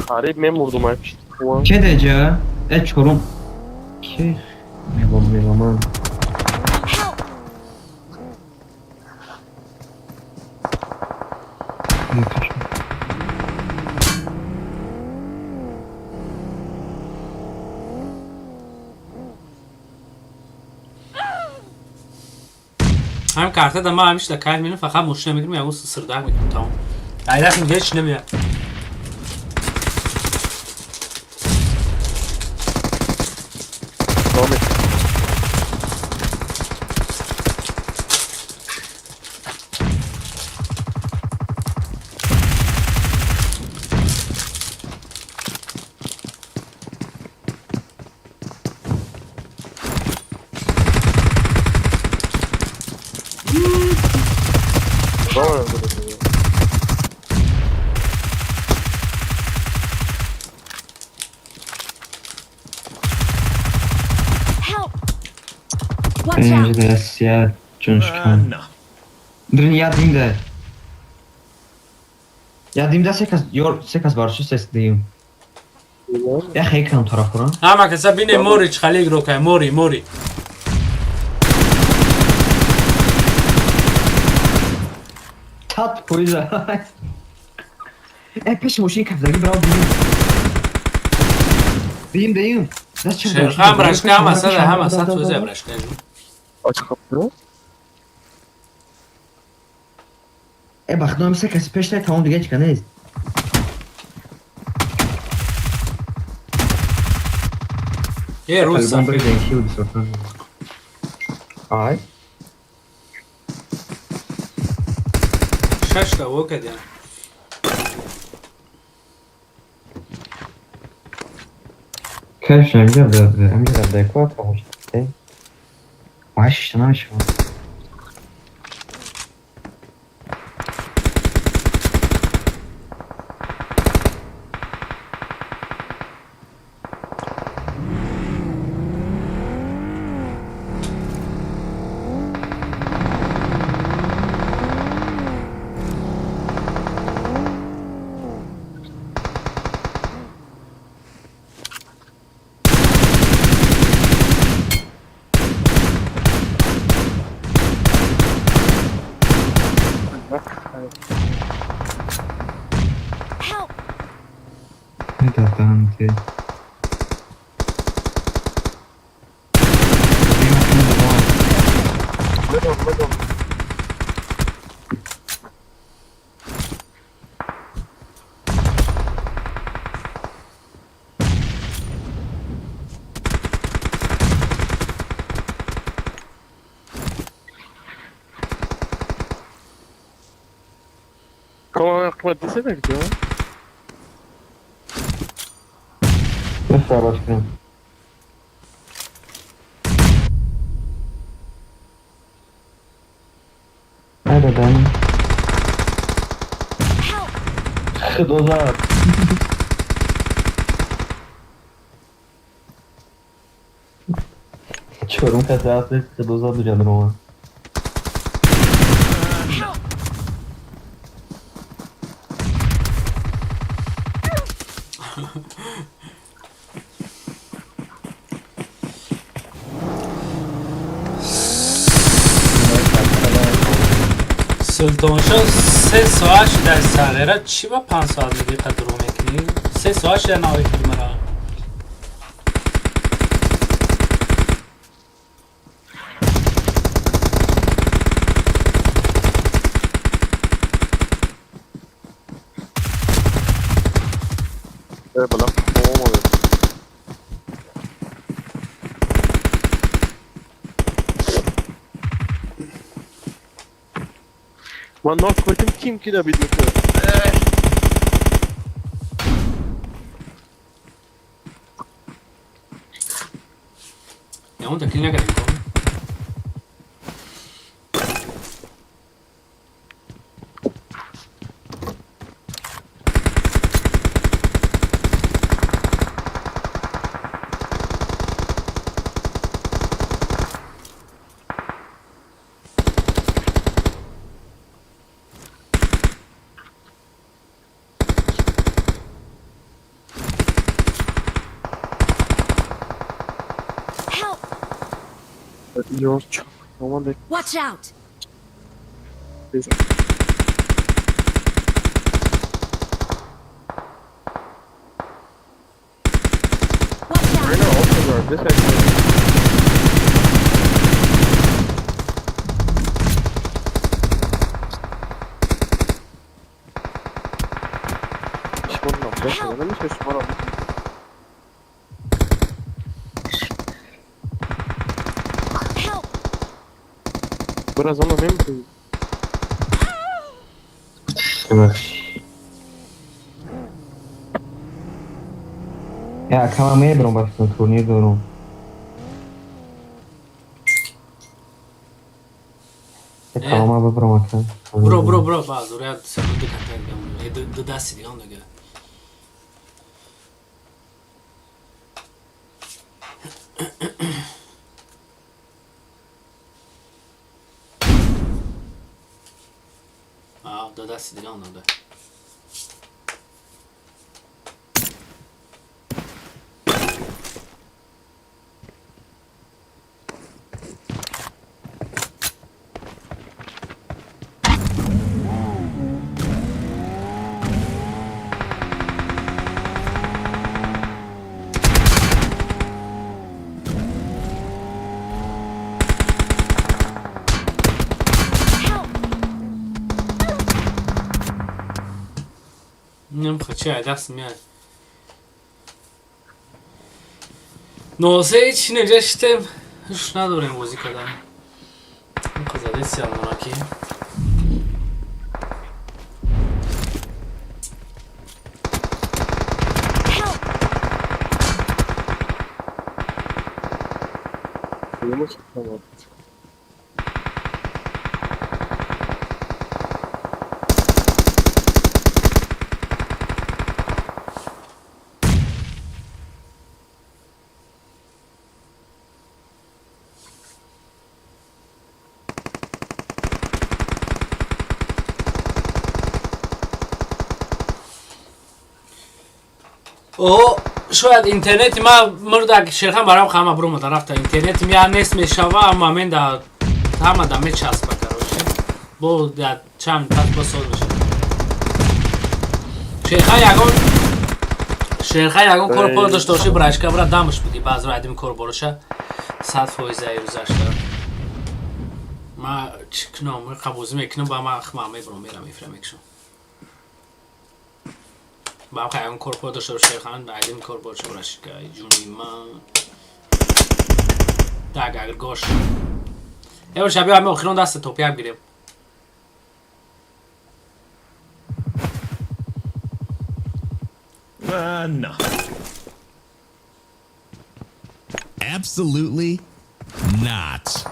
Хариб мемурдум ай. Ке деҷа? Э чорум. Ке? Мегом мегоман. Help! Ҳам карта да ма ҳамиш да кайф менам, фақат мошина мегирам, ягон сирдак мекунам, тамом. Айдак ҳеч намеяд. Help! Watch out! Дастия ҷуншкан. Дрин ядимда. Ядимда се кас ёр се кас барчу сес дим. Я хейкам тарафура. Ҳама каса бине мори чхали игрокай, мори, мори. Тат пойза. Э пеш мошин кафдаги брав дим. Дим дим. Даст ча. Шерхан брашка ҳама сада, ҳама сад фоиза брашка. Э бахдом се каси пеш тай тамом дига чика нест. Е, рус. Ай. Шашта во кадя. Каш амҷа амҷа адекват бошад. Маш намешавад. Help! Метатанти. Comment десяток, да? Башкирам. Айдадан. Help! Худозад. Чорум касе аст худозад ҷанрома. Help! Султоншо, 3 соат шуда, сағира. Чӣ ба 5 соат мегӣ, қа дурӯғ мекунӣ? 3 соат шуда, навои филмара. Бала, омадем. Ман нок кардем, ким ки добить мекунад? Ягон такил накардем ко. Help! Ёр, омадем. Watch out! Watch out! Шуморо. Help! Бира зона мембри. Бибахш. Я кама мебирам, ба турнир дорум. Кама бибирам, ака. Бро, бро, бро, базур як секунду, ката ду дасти дигам дига. Ду дасти дигам дода. Help! Нем хача даст меяд. Носе ҳеч неҷа шитем. Ҳуш надорем бозӣ кардан. Қазадесиям монаки. Help! Кудомаш? О, шояд интернети ма мурдак. Шерхан барам хама бромада рафта. Интернети я нест мешава, амма мен да ҳама да мечаспа, короче. Бо да чанд пас бо соз мешава. Шерхан, ягон Шерхан, ягон кор пор дошта боши, брашка бра дамаш буди, баъзро айдими кор бороша 100% ай рӯзашта. Ма чӣ кунам, қабозӣ мекунам, ба ма хма мебурам, мерам, мефирам, мекушам. Ба ягон кор пор дошта боши, Шерхан, айдими кор бороша, брашка ҷуни ман. Так, агар гош. Эво шаби ҳами охирон даста топяк гирем. No. Absolutely not.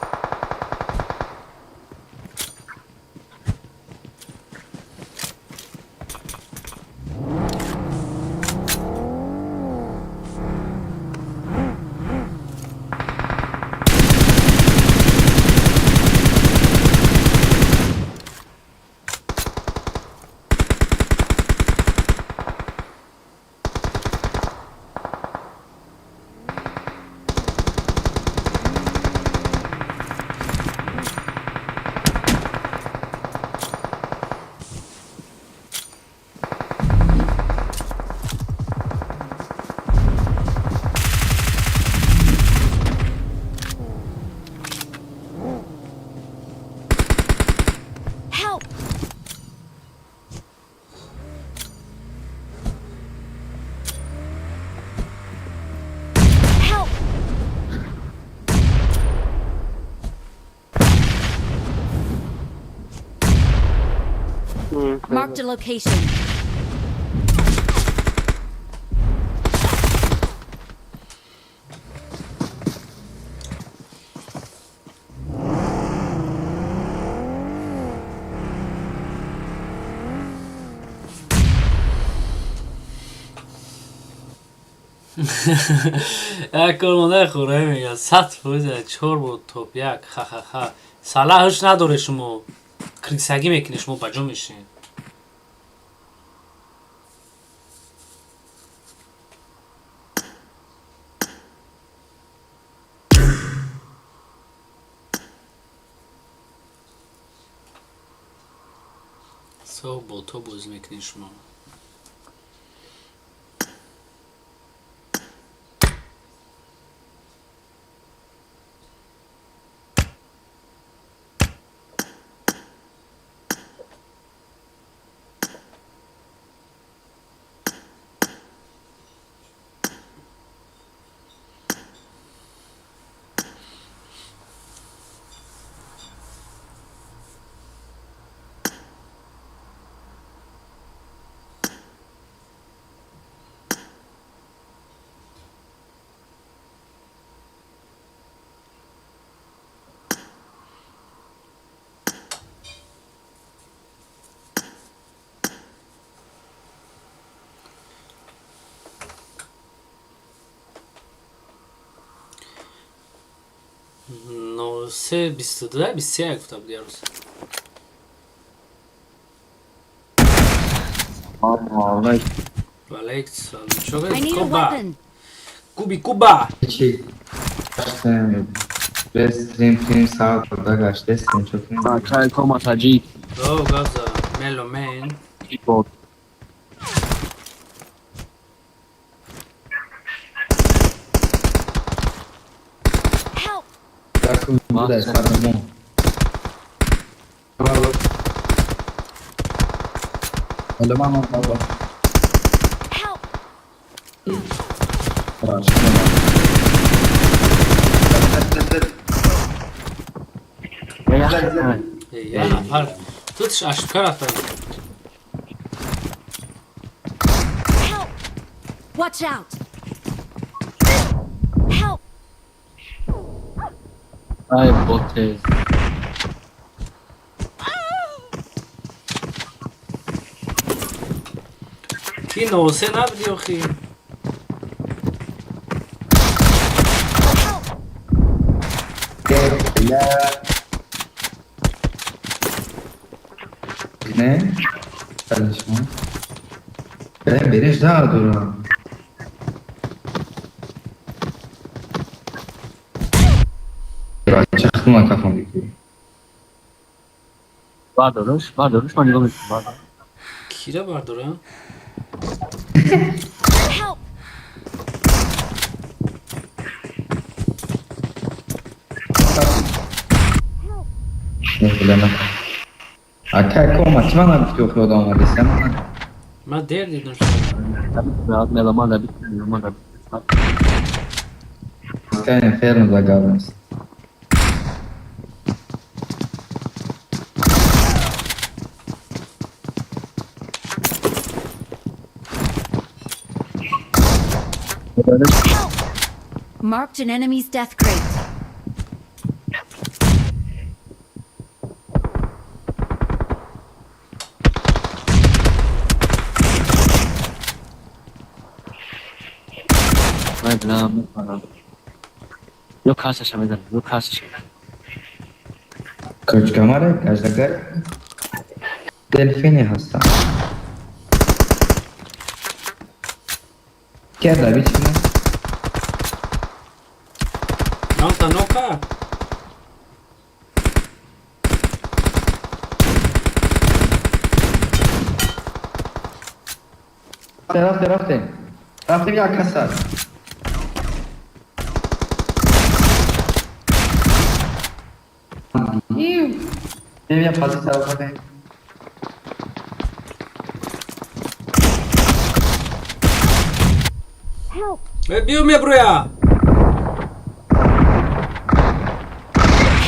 Marked a location. Як кор мондаи хӯраи мегӯяд 100%, чор бор топ як, ха-ха-ха. Салаҳ ҳуш надоре, шумо крисагӣ мекунед, шумо ба ҷо мешинед. Соҳ бо то бозӣ мекунед шумо. 03 22 21 гуфта буд ярӯз. Валейк салом. I need a Куба. Weapon. Куби Куба. Чӣ? Стрим филм сар дода гаштестем чо. Бачаи кома таҷик. О, газа. Мело мен. Бот. Help! Буда сармон. Алло, мама, баба. Help! Я нафар. Тут ошибка рафта. Help! Watch out! Help! Ай, боте. Ки носе набуди охи? Help! Не? Хорошо. Береш да дора. Чахтуна кафон дики. Бардорш, бардорш, ман нигоҳ мекунам. Бардор. Кира бардора? Help! Не билам. Ака кома чӣ ман гуфти охи одам омадесам? Ман дер дидам. Меломан да бит, меломан да бит. Sky Inferno загавнес. Help! Marked an enemy's death crate. Ман билам, ман. Ё касаша мезанам, ё касаша. Кочкамаре, каждагар. Делфини ҳастам. Кер да бичина? Нота нока? Рафте, рафте. Рафте як каса. Бия позиция рафте. Help! Э, биё меброя.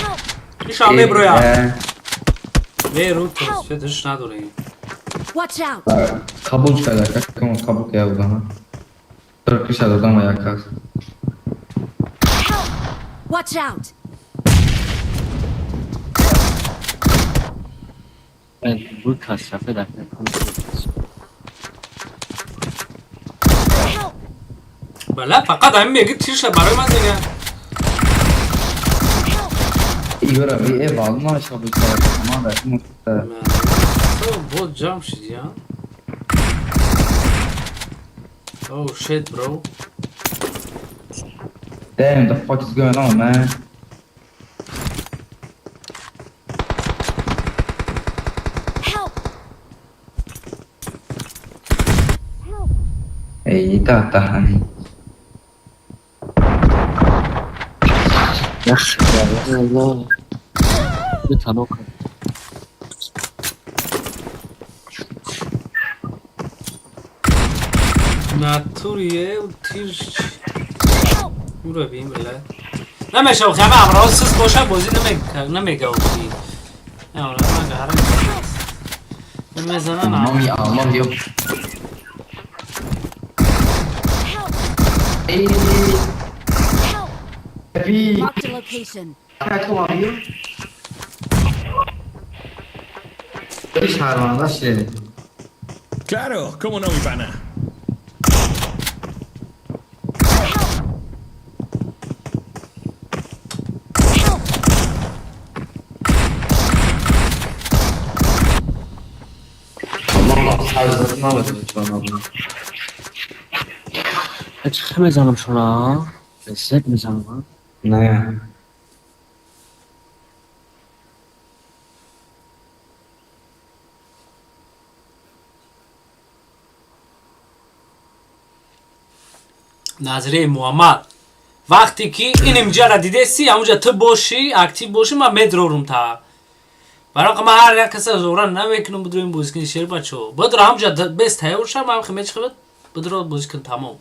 Help! Иша меброя. Ве рутос, федш надори. Watch out! Қабул кард, ака Кома, қабул кард одама. Тиркиша додама як кас. Help! Watch out! Буд кас сафед ака. Help! Бала фақат ҳамин меги тирша барои ман дига. Help! Юра, э, валма шабу кард. Ма да муфта. То бот ҷамъ шид, я? Oh shit, bro. Damn, the fuck is going on, man? Help! Help! Эй, та та. Алло. Танок. Натурие тир Help! уро бин била. Намешав хама амро сис боша бозӣ намега охи. Амро ман гарам. Мезанам. Номи Аллоҳ ё. Help! Эй, Help! би. Marked a location. Ака Кома биё. Шарманда шед. Claro, cómo no, mi pana. Help! Help! Аллоҳ сарзад набошад чона. Чӣ мезанам шуна? Зед мезанам. Не. Назираи Муҳаммад, вақте ки ин имҷара дидеси, ҳамунҷа ту бошӣ, актив бошӣ, ман медрорум та. Барои ман ҳар як каса зора намекунам бидроим бозӣ кунӣ, шербачо. Бидро ҳамунҷа бес тайёр ша, ман мечхабад, бидро бозӣ кун, тамом.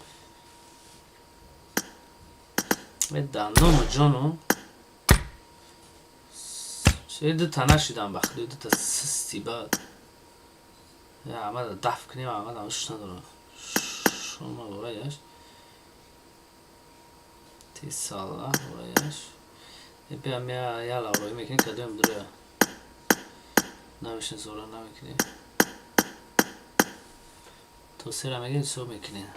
Э дандону ҷону. Се дута нашидам ба худо, дута систи бад. Я амада даф кунем, амада ҳуш надорам. Шома ваяш. Тисала ваяш. Бия мя яла рой мекунем кадом дура. Намешин зора намекунем. То сера мегем со мекунем.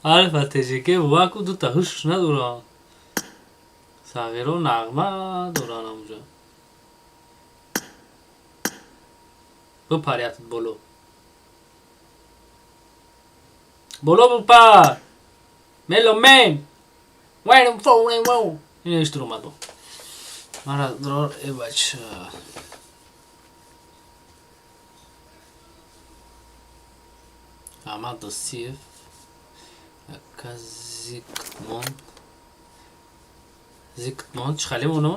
Алфа ТЖК ваку дута ҳуш надорам. Сағиро нағма доран амуҷа. Бипар ятит боло. Боло бипар. Мело мен. Вайрм фоу вайрм воу. Ин иш дуромад бо. Мара дрор э бача. Аҳмад Досиев. Ака Зиктмон. Зиктмон чӣ халим оно?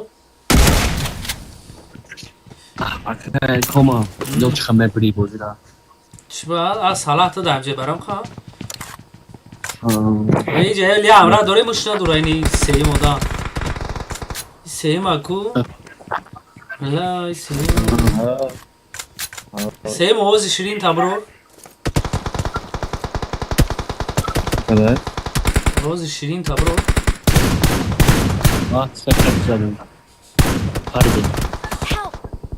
Ака Кома, ё чӣ мебри бозира. Чӣ ба? А салаҳ ту дар ҷой барам ха? Иҷа ел я амра дорем уш надора ини сеюм одам. Сеюм аку. Ла сеюм. Сеюм овози ширин табро. Овози ширин табро. А, сефет задам. Париди. Help!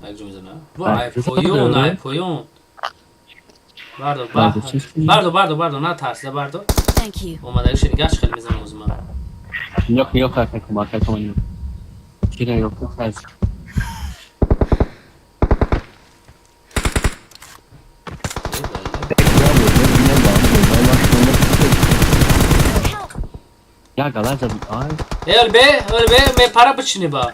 Як ҷо мезана. Ай поён, ай поён. Бардор, Бардор, чӣ? бардор, бардор, бардор, натарсида бардор. Thank you. Омадагиша нигоҳ чӣ хеле мезанам ози ман. Ёх, ёх, ака Кома, ака Кома. Кира ёх, аз. Help! Я гала задам. Ай, Эл бе, эл бе, мепара бичини ба.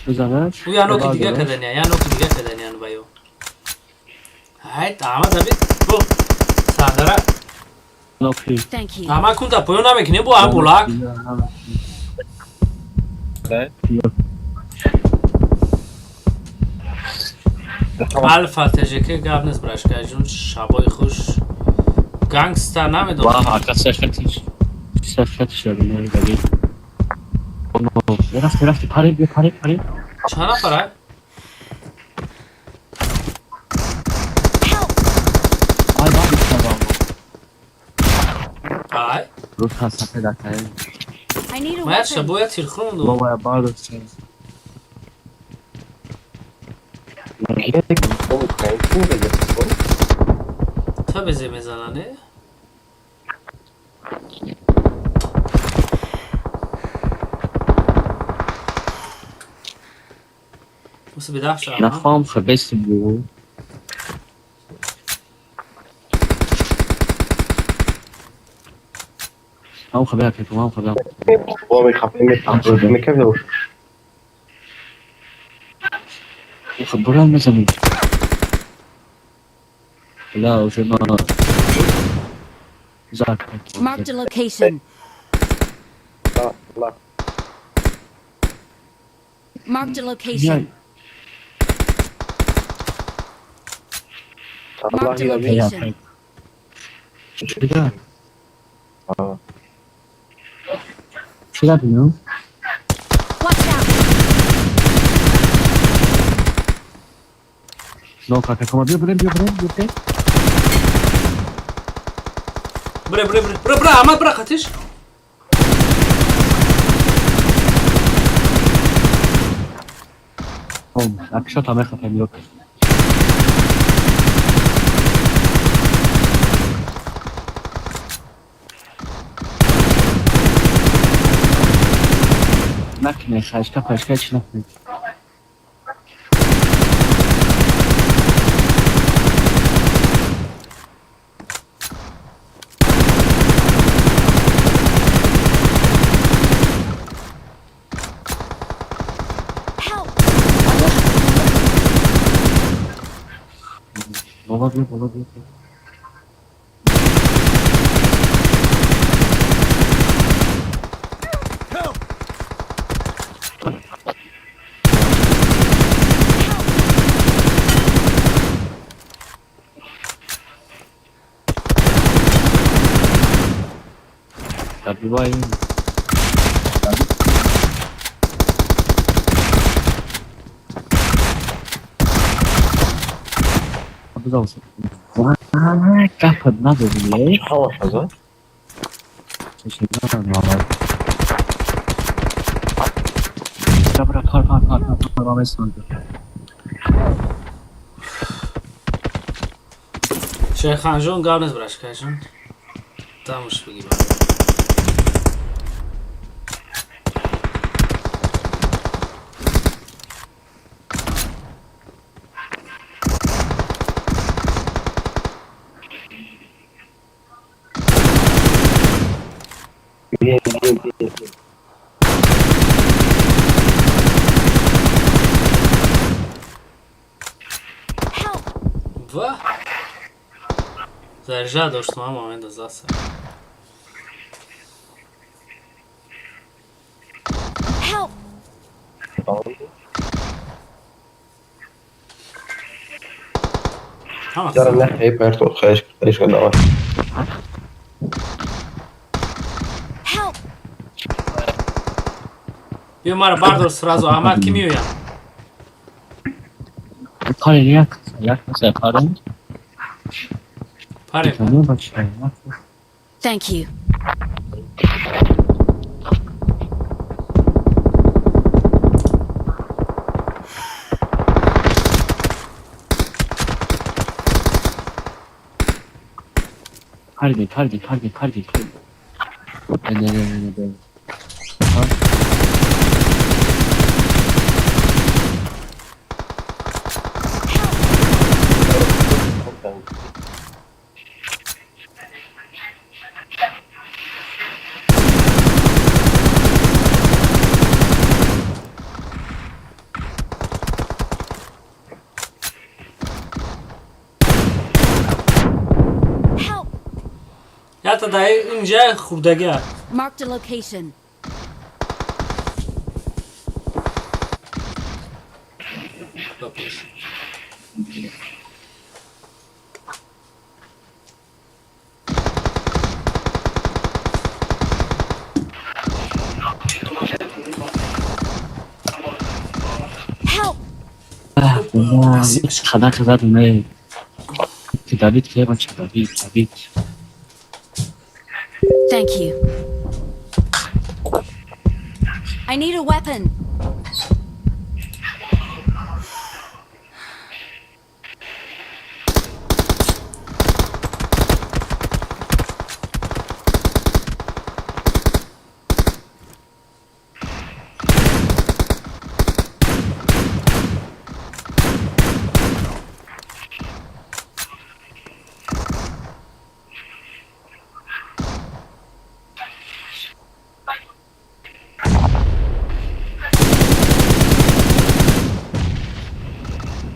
бизанаш. Ӯ яноки дига кадания, яноки дига каданиян ба ё. Ҳайт, Аҳмад абид. Бу. Сардара. Ноки. Thank you. Аҳмад кун та поён намекунӣ бу ам булак. Алфа ТЖК гап нест брашкаҷун, шабои хуш. Гангста намедонам. Ваҳ, ака сефетиш. Сефетиш задам, гаги. Рафти, рафти, пари, пари, пари. Чанд нафара? Ай, бабушка. Ай. Рука сафед акай. I need a Ма як weapon. шабоя тирхӯрам. Бобая бардошт. Та безе мезанане? Муси бедафша. Нахоҳам хабеси бугу. Ам хабе акай, ам хабе. Буран мезанем. Ла, уже ма Зак. Marked a location. Marked a location. Marked a location. Чида? Чида бинам? Watch out! Но кака кома биё бирем, биё бирем, биё бирем. Бре, бре, бре, бре, бре, Ахмад, бре, қатиш. Хом, акшо та мехапем биё. Накне, хашка, пашка, чи накне. Help! Баба биё, баба биё. Добиваем. Обязался. Капад надо мне. Добра, пар, пар, пар, пар, пар, пар, Шайханҷон, гап нест, брашкайҷон. Тамош бигӣ ба. Help! Ва? Заряжа дошт мама момента заса. Help! Ҳама. Help! Биё мара бардор сразу, Аҳмад ки меоям. Паре як, як, паре. Паре. Thank you. Парди, парди, парди, парди. Не, не, не, не, не. Help! Ята да инҷа хурдага. Marked a location. Бапош. Хадака задам, эй. Давид, хлебачка, Давид, Давид. Thank you. I need a weapon.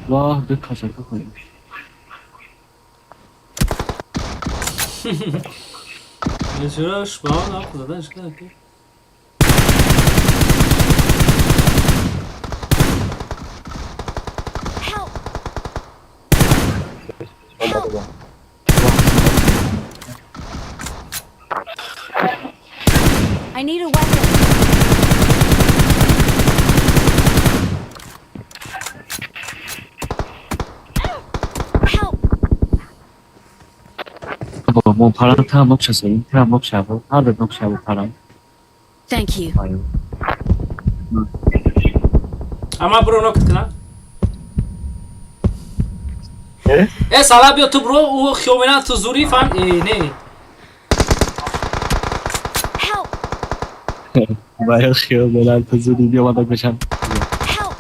Вах, ду казака хоем. Чаро шпаон ап задан шуда ки? Help! I need a weapon. Help! 뭐 파랑 타 먹혔어. 타 먹샤고 하루 먹샤고 파랑. Thank you. 아유. Ама бро нокт кна. Э, сала биё ту бро, ӯ хиёмена ту зури фаҳм, э, не. Help! Баё хиёл белан ту зури биёмадак бешам. Help!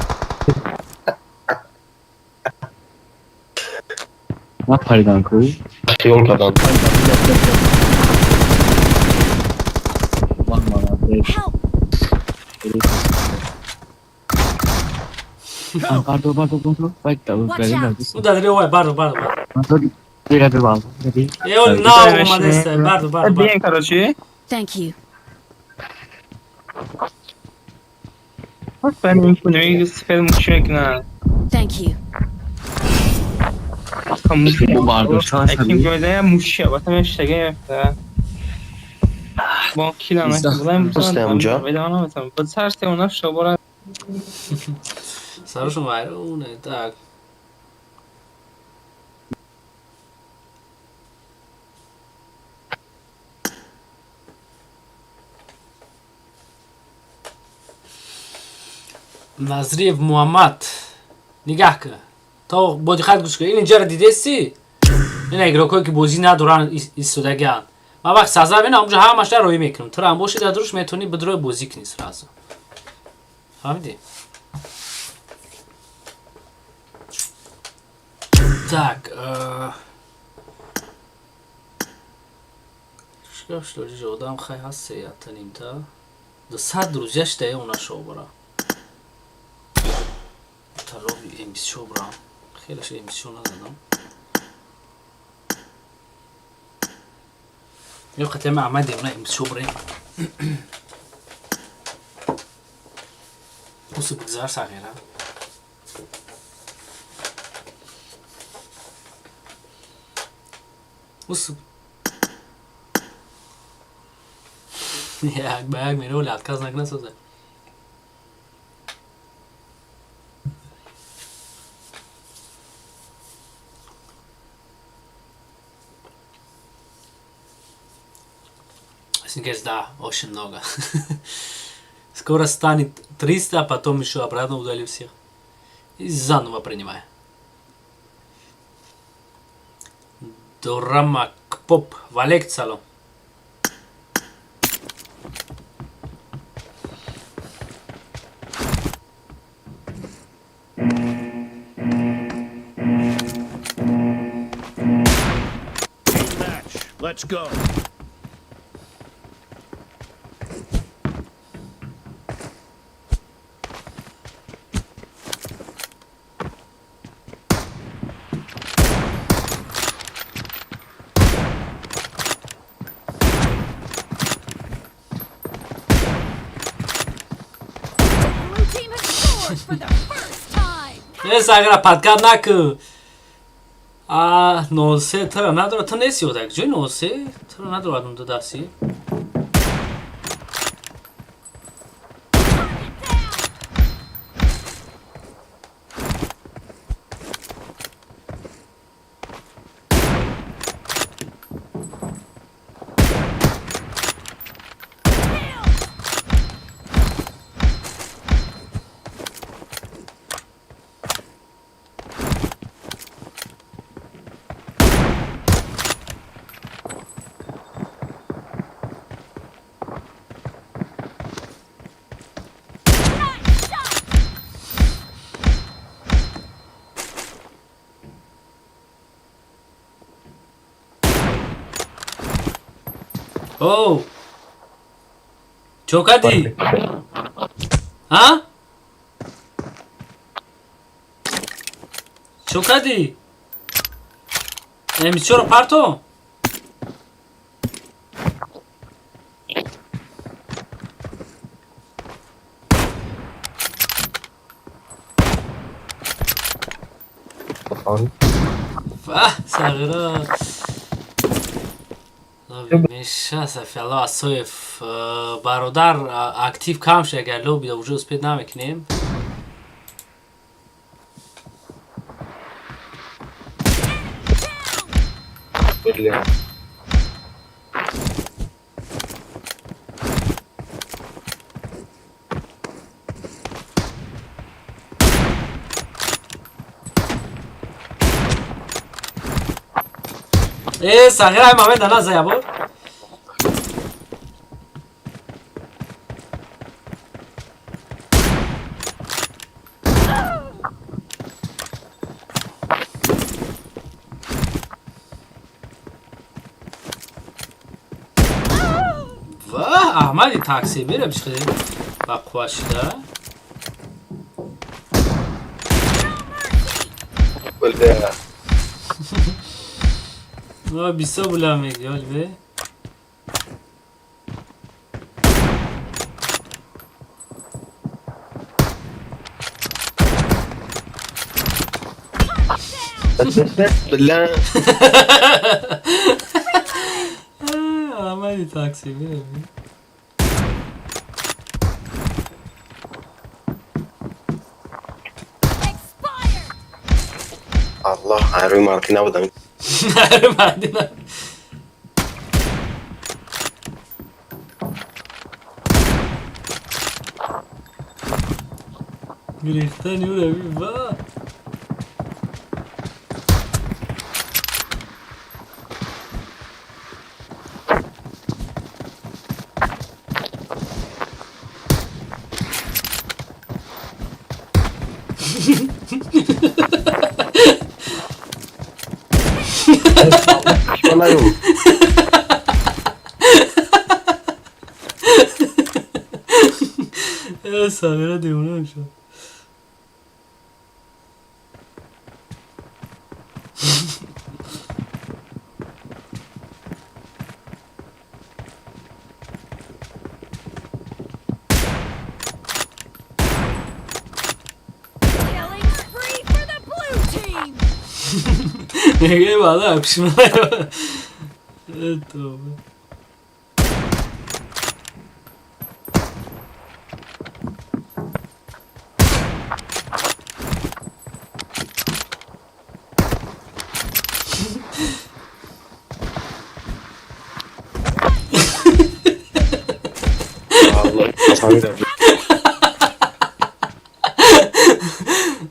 Напаридан ку. Хиёл кардам. Вах, молодец. Help! Бардор, бардор, бардор. Байта, Watch out. Ӯ дадари овай, бардор, бардор, бардор. Э, Э, ол нав омадеста, бардор, бардор, бардор. Биен, короче. Thank you. Офарин, кунем сифат муши мекунад. Thank you. Аким ҷойзая муши албатта мештага бо килам бо сарсе она шобора. Сарушон вайроне, так. Назриев Муҳаммад, нигаҳ кун, то бо диққат гӯш кун. Ин инҷаро дидести, ина игрокое ки бозӣ надоранд истодагианд. Ман вақт саза бинам, онҷо ҳамаша роӣ мекунам. Туро ҳам боши дар дуруш метавонӣ бидрои бозӣ кунӣ сразу, фаҳмидӣ? Так, шкаф шлоҷи одам хай ҳаст, сеята нимта 200 друзья штае она шобара талоби М24 брам, хелеш М24 назадам. Ё қатема амади она М24 брем. Усу бигзар, сағира. Усу як ба як мероли отказ накна соза. Сникерс, да, очень много. Скоро станет 300, а потом еще обратно удалю всех. И заново принимаю. Дорама Кпоп, Валек салом. Match. Let's go. Blue team has scored for the first time. Э, сагра, подкат наку. А, носе тра надора, ту неси одак. Ҷой носе тра надорад унда даси. Оу. Чо кардӣ? Ҳа? Чо кардӣ? Эмичоро парто? Сағира. Меша Сафиалло Асоев, бародар, актив кам шуд, агар лобида уже успеть намекунем. Э, сағира, ай момент наза ябор. Ва, Аҳмади такси бира бишхе ба қувва шуда. Бля. Ва бисо була меги, бе. Бля. Аҳмади такси бира. Аллоҳ, айрӯи мардӣ набудам. Айрӯи мардӣ набудам. Гирифтани ӯ рави ва. Э, Сағира девона шуд. Killing spree for the blue team. Мегаи баъда пишмала. Э, тоба.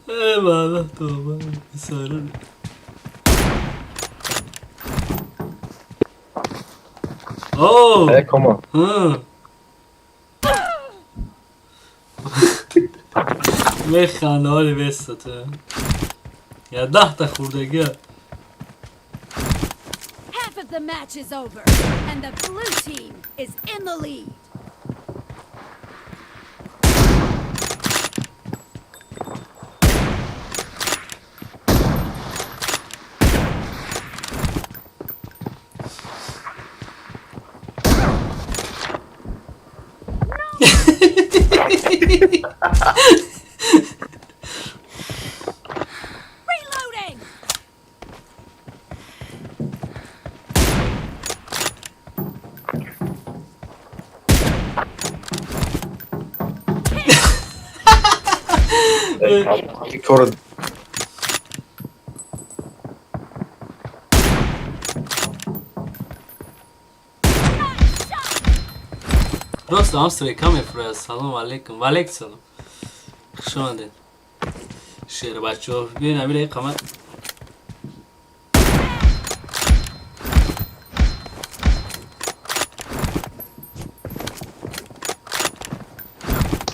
Э, баъда тоба. Сара. Оу. Э, кома. Механда ҳоли бестата. Я даҳта хурдагия. Half of the match is over, and the blue team is in the lead. Reloading! Кора. Рост ам стрека мефурад. Салом алейкум. Ва алейкум салом. Хуш омадед. Шербачо. Биёин амира иқамат.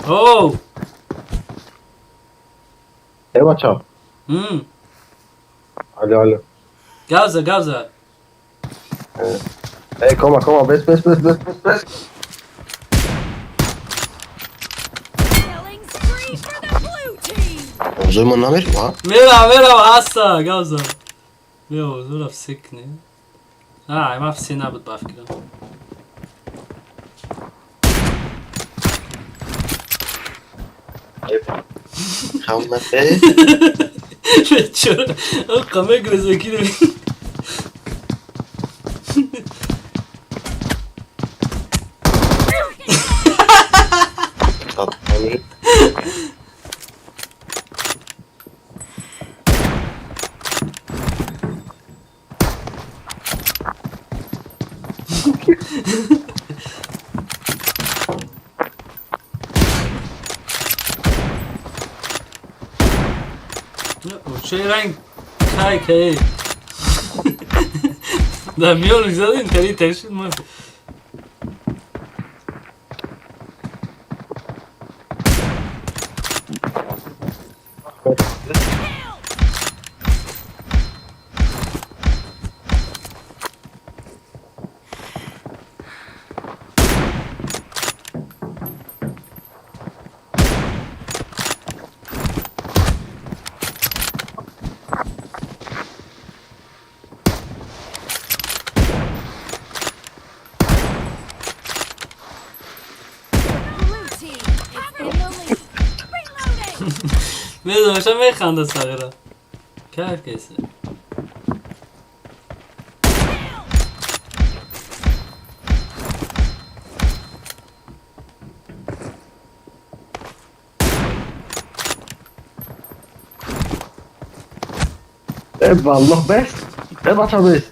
Оу! Э, бача. Алло, алло. Гавза, гавза. Эй, кома, кома, бес, бес, бес, бес, бес, бес. Killing spree for the blue team. Обзор ма намер, ва? Мера, мера, аса, гавза. Мео, зура всекне. А, има все набуд бафкира. Хамнате. Чора, оқа мегреза кире. Чӣ ранг кай кай. Да миён задин кали ташид ма. Blue team is in the lead. Reloading. Медонам, механда сағира. Кайф кайса. Э, валлоҳ, бес. Э, бача, бес.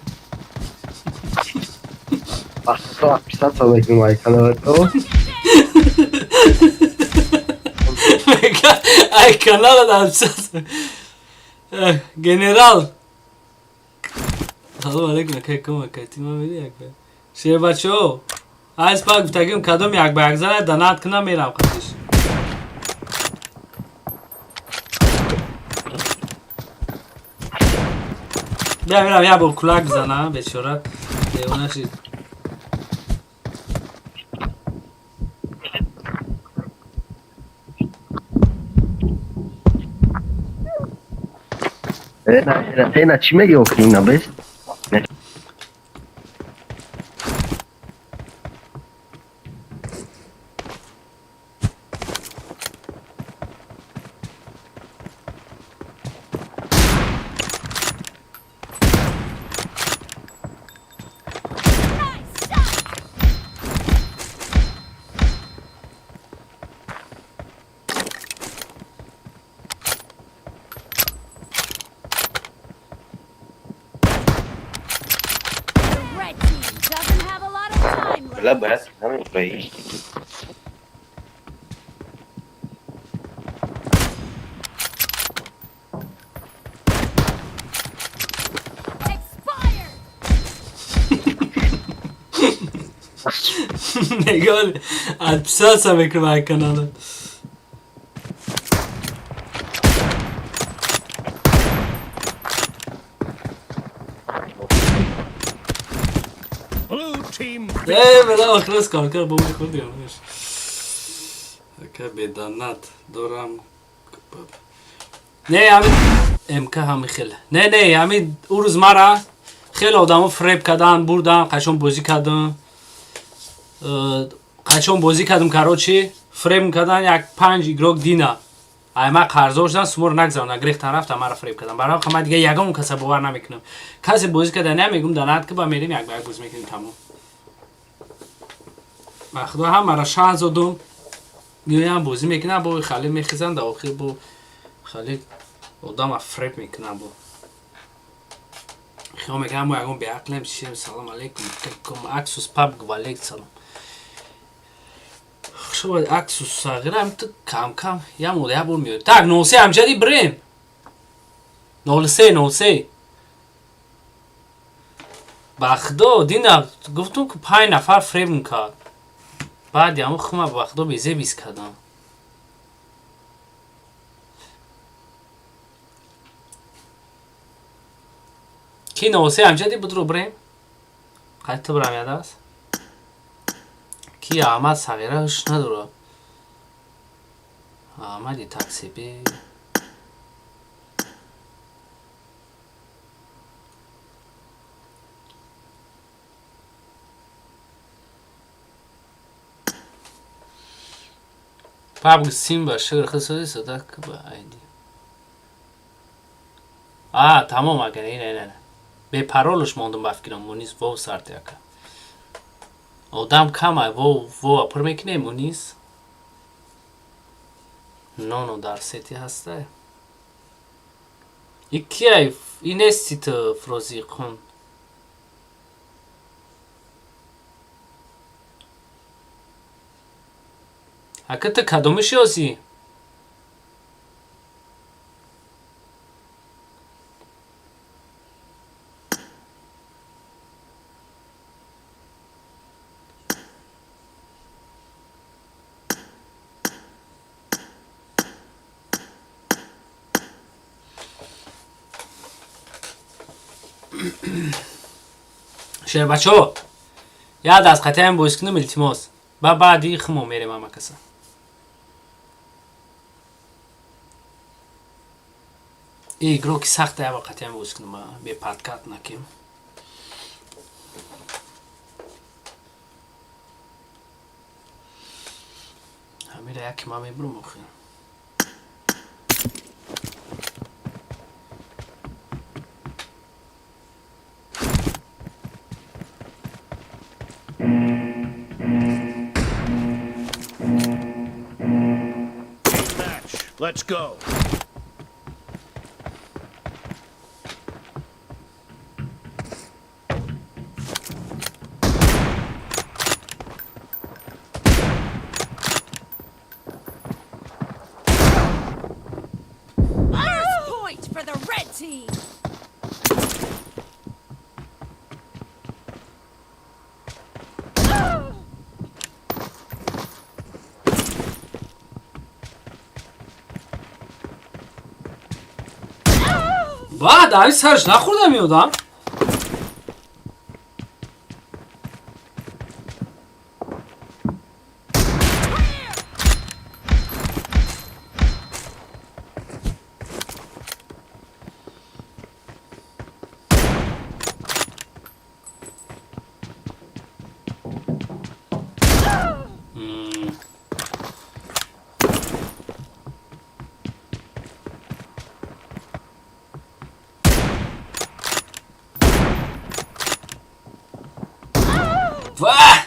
Бахто отписаться мекунем ай каналато. Ай канала да отписаться. Генерал. Салом алейкум, акай кома, акай ти ма меди як ба. Шер бачо. Айс пак гуфтагим кадом як ба як зана донат кунам мерам қатиш. Бия мерам як бор кулак бизанам бечора. Девона шид. Э, на, э, на, чӣ меги охи ина бес? Nice shot. The red team doesn't have a lot of time left. Ла, брат, намехоҳӣ? Expired. Нигоҳ отписаться мекунам ай канала. Blue team Э, бела охирос кор бо мехӯрдем. Ака беданат дорам. Не, ами МК ҳами хеле. Не, не, ами ӯ рӯз мара хеле одамо фреб кардан, бурдан, қашон бозӣ кардам. Қашон бозӣ кардам, короче, фреб кардан як панҷ игрок дина. Ай ма қарздор шудам, суморо нагзаронда, гирифтан рафтам, мара фреб кардам. Барои ҳама дига ягон каса бовар намекунам. Касе бозӣ карда не мегум донат ки ба мерем як ба як бозӣ мекунем тамом. Ба худо ҳамаро шаҳр зодум. Меоям бозӣ мекунам, бо хали мехезам, дар охир бо хали одама фреб мекунам бо. Хиёл мекунам мо ягон беақлем, чием, салом алейкум, кум аксус паб гвалек салом. Хуш омадед аксус сағира, ту кам кам я мода як бор меояд. Так, 03 амҷади брем. 03 03. Ба худо дина гуфтум ки панҷ нафар фребм кард. Баъди ҳамон хума ба худо безебис кардам. Ки 03 амҷади будро брем? Қайд ту бирам ядаст? Ки Аҳмад сағира ҳуш надора. Аҳмади таксиби. PUBG Simba шигр хисоди сада кба айди. А, тамом ака, не, не, не. Бепаролш мондум ба фикрам, Мунис вов сарти ака. Одам кама вов вова пур мекунем Мунис. Ноно дар сети ҳастай. И кияй? И нести ту Фрозиқун. Ака ту кадомиши озӣ? Шербачо, яд аз қатъиян боз кунам илтимос. Ба баъди хумо мерем ҳама каса. И игроки сахта ява қатъиян боз кунам, бе подкат накем. Ҳамира яки ма мебурам охир. Match. Let's go. First point for the red team. Ба, дар сарш нахӯрдам ёдам. Ва!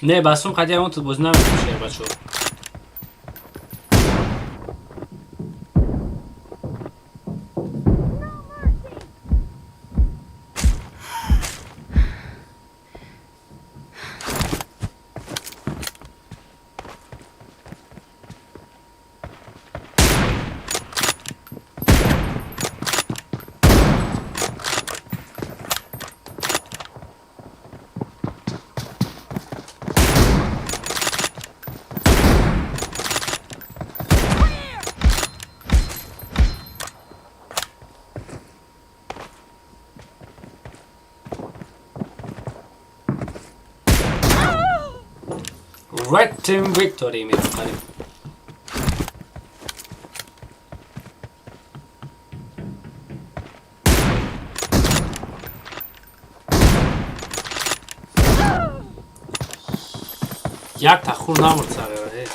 Не, басум қади ягон тут бозӣ намекунем, шербачо. Red Team Victory мебухарем. Як тахур намурд сағира. Э.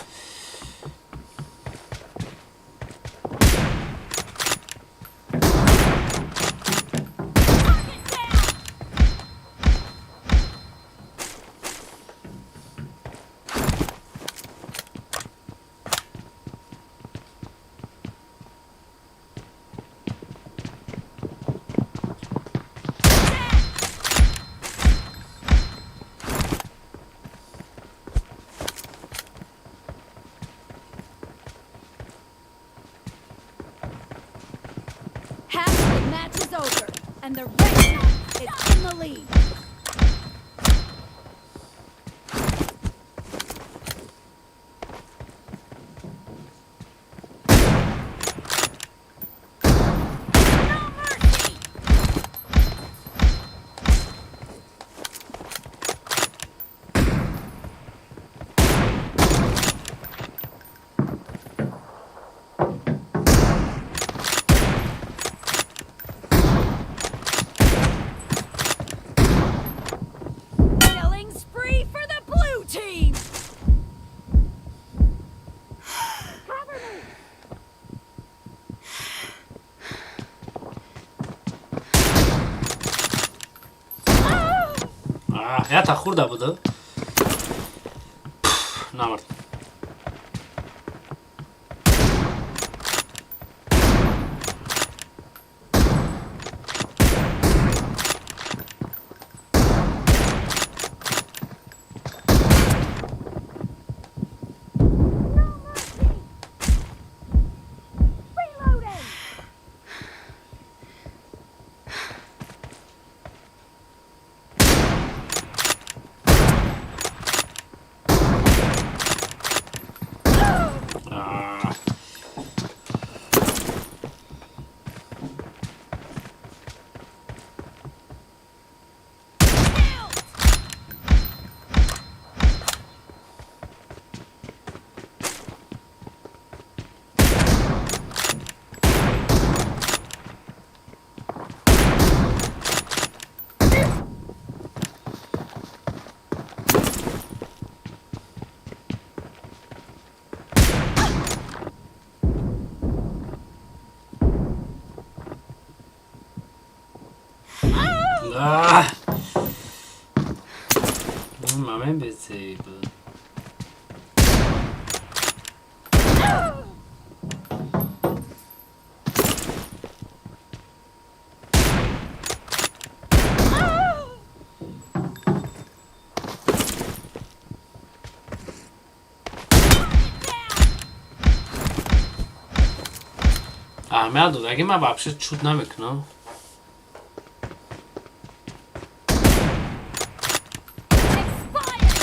Half the match is over, and the red team is in the lead. Killing spree for the blue team! Cover me! Аҳ, як тахурда буда. Намурд. Reloading! Аҳ. Аҳ. Мамем безеб. Аҳамият додаги ман вообще чуд намекунам. Expired!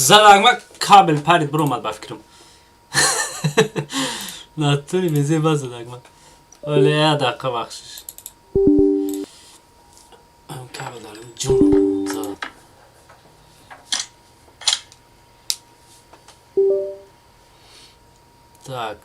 Задагма кабел парид, биромад ба фикрам. Натури безеба задагма. Оле я дақиқа бахшиш. Кабел дарим ҷун зад. Так.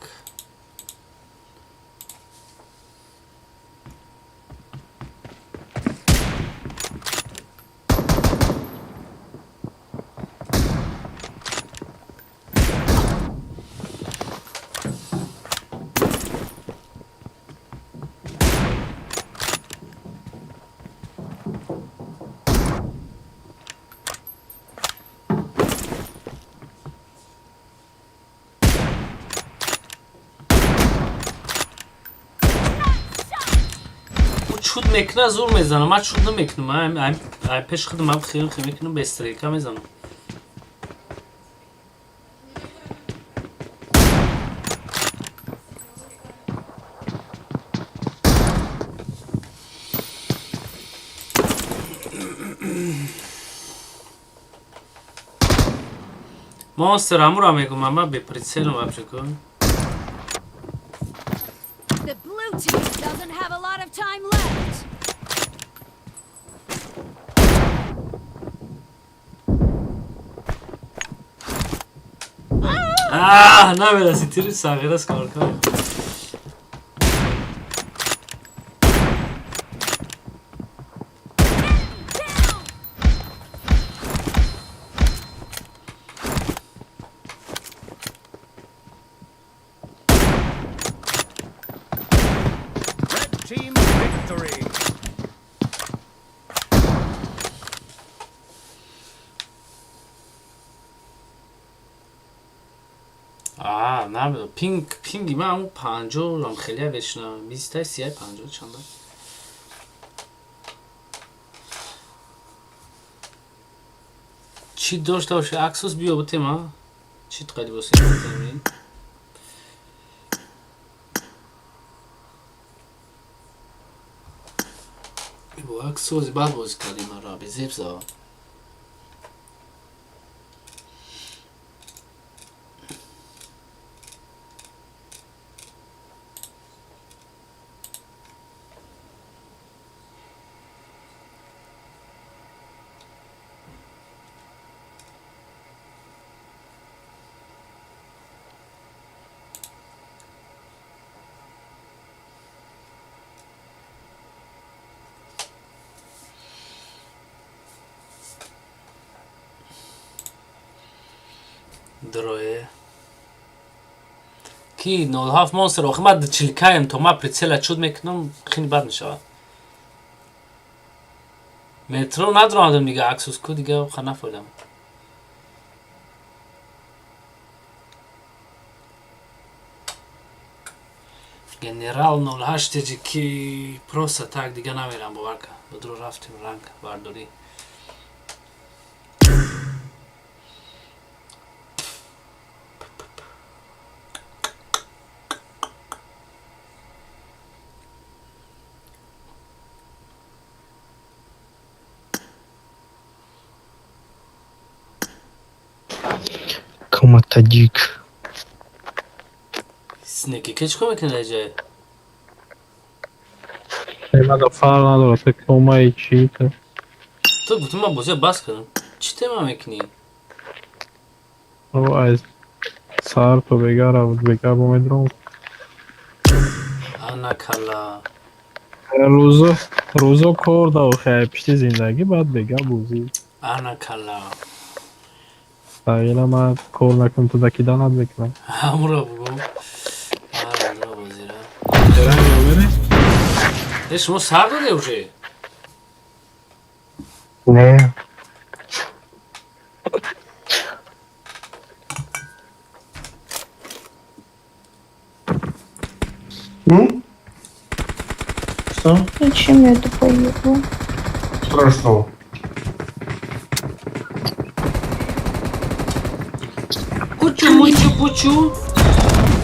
Чуд мекуна, зур мезанам. Ман чуд намекунам. Ай пеш худам ам хел хел мекунам, без стрелка мезанам. Монстр амура мегум, ама бе прицелом вообще кун. The blue team doesn't have a lot of time left. Ah, намераси тири сағирас кор кун. Red team victory. А, намедонам. Пинг, пинги ман ҳамун 50 рам хеле вешна. 20 30 50 чанда. Чӣ дошта боша? Аксус биё бутема. Чӣ қади боси бутеми? Бо Аксус бад бозӣ кардем ара, безеб зава. Дроe. Ки 07 монстр охи ман чилкаем то ман прицела чуд мекунам хеле бад мешавад. Метро надрондам дига Аксус ку дига ха нафоидам. Генерал 08 теҷи ки просто так дига намерам бовар кар. Бодро рафтем ранг бардорӣ. Кома таҷик. Снеки ке чикор мекунӣ дар ҷае? Надо фарқ надорад, ту комаи чӣ ту. Ту гуфтӣ ман бозия бас кардам. Чӣ тема мекунӣ? О, аз сар то бегара бега бо медром. Ана кала. Рӯзо рӯзо кор да охи пишти зиндагӣ баъд бега бозӣ. Ана кала. Ила ман кор накунам ту дакида над мекунам. Ҳамуро бугу. Ара бозира. Э, шумо сар доде уже? Не. Что? Зачем я это поехала? Страшно. Кучу мучу пучу.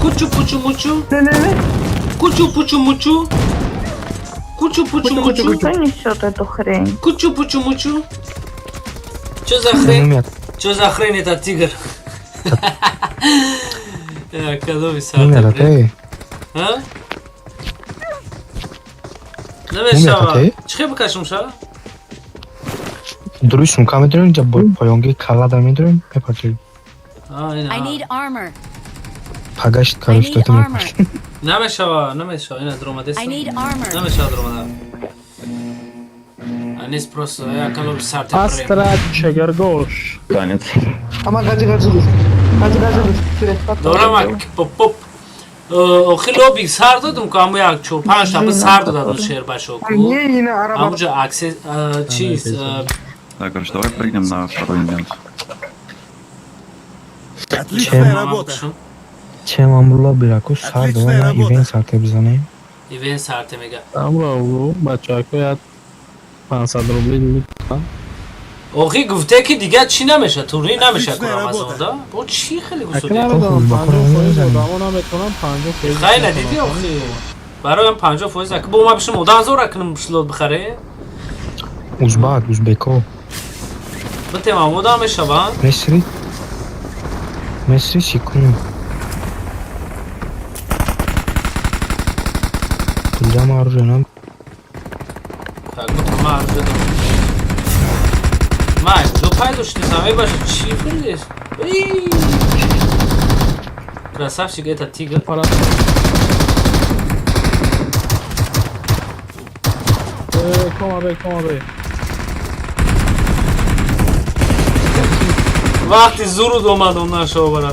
Кучу пучу мучу. Кучу пучу мучу. Кучу пучу мучу. Кто несет эту хрень? Кучу пучу мучу. Чё за хрень? Нумер. Чё за хрень это тигр? Кадоми Нумер, сар. ате. А? Намешава. ате? Чӣ хел бикашум ша? Дуруст сумка медорем, ҷа поёнги каллада медорем, мепартоем. А, I ина. need armor. Пагашт I короче need то armor. Намешава, намешава, ина дромадеста. I need armor. Намешава дромада. Анис просто я калоби сарте прем. Астра чагаргош. Танец. Ама гаҷи гаҷи гаҷи гаҷи. Дорам поп поп. Охи лоби сар додум ку аму як чор панҷ та сар додадум шербашо ку. Не, ина араба. Амуҷа аксе чиз Так, короче, давай прыгнем на второй ивент. Отличная работа. Чем ам лобби ку сар Отличная додам работа. ивент сарте бизанем. Ивент сарте мега. Амро бачако як 500 рубли митан. Охи гуфте ки дига чӣ намеша, турнир намеша ку Отличная Рамазон работа. да? Бо чӣ хеле Ака гусуди? намедонам, Бо 50% бакор одамо наметонам, 50% Хай надидӣ охи. Бароям 50% ака бо ма бишим одам зора кунам слот бихаре. Узбак, узбеко. Битем ам одам мешава. Месри. Месри секунд. Куда оружие нам? Так, бутам ма оружие дорам. Ма куҷо пайдо шуди заме баша чӣ хеле? Эй! Красавчик, это тигр. Кома бе, кома бе. Вақти зуруд омад он нашава бара.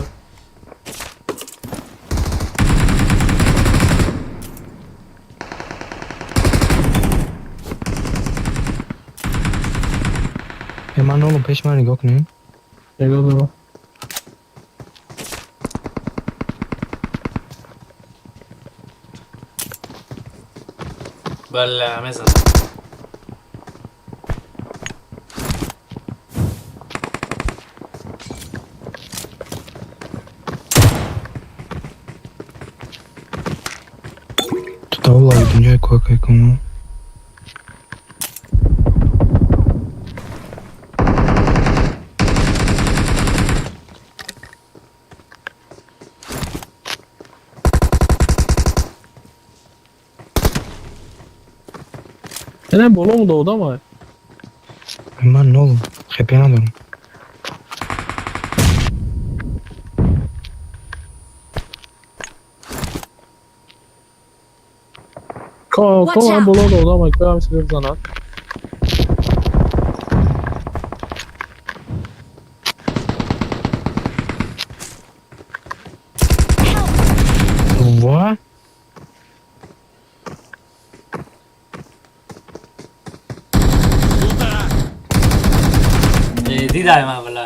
Ман олум пеш ман нигоҳ кунем. Нигоҳ дорам. Бале, мезанам. Ту давлаи дунёи кӯкай куну. Ина боло муда одам ай. Ман нолум, хепе надорам. Ко, Watch ко out. ам боло да одам ай, кој ам се бизанат. Ва? Э, дидай ман вала.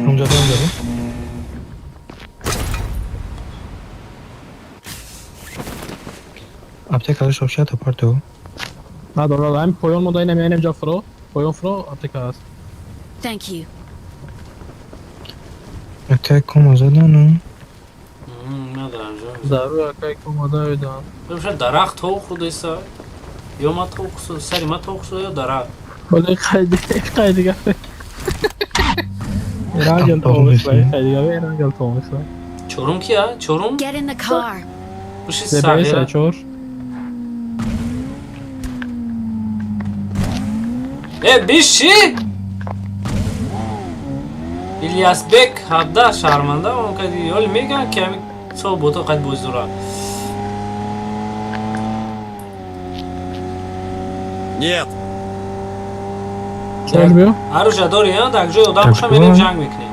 Ҳамзада ҳамзада. Аптека дошт вообще то парту. Надорам, ам поён муда ина меанем ҷа фро. Поён фро аптека аст. Thank you. Ака кома задану. Надорам ҷо. Дару акай кома давидан. Бибиша дарахт тоқ худеса. Ё ма тоқ сари ма тоқ шуда ё дарахт. Вале қайди қайди гап. Эрангел томис вай, қайди гап Эрангел томис вай. Чорум кия? Чорум? Get in the car. Биши Зебе сағира. се чор. Э, биши! Ильясбек 17 шаҳрманда он кади ҳоли мегӯянд ки ҳамин сол бото қад боз дора. Нет. Чор биё. Оружие дори, а? Дар ҷои одам боша мерем ҷанг мекунем.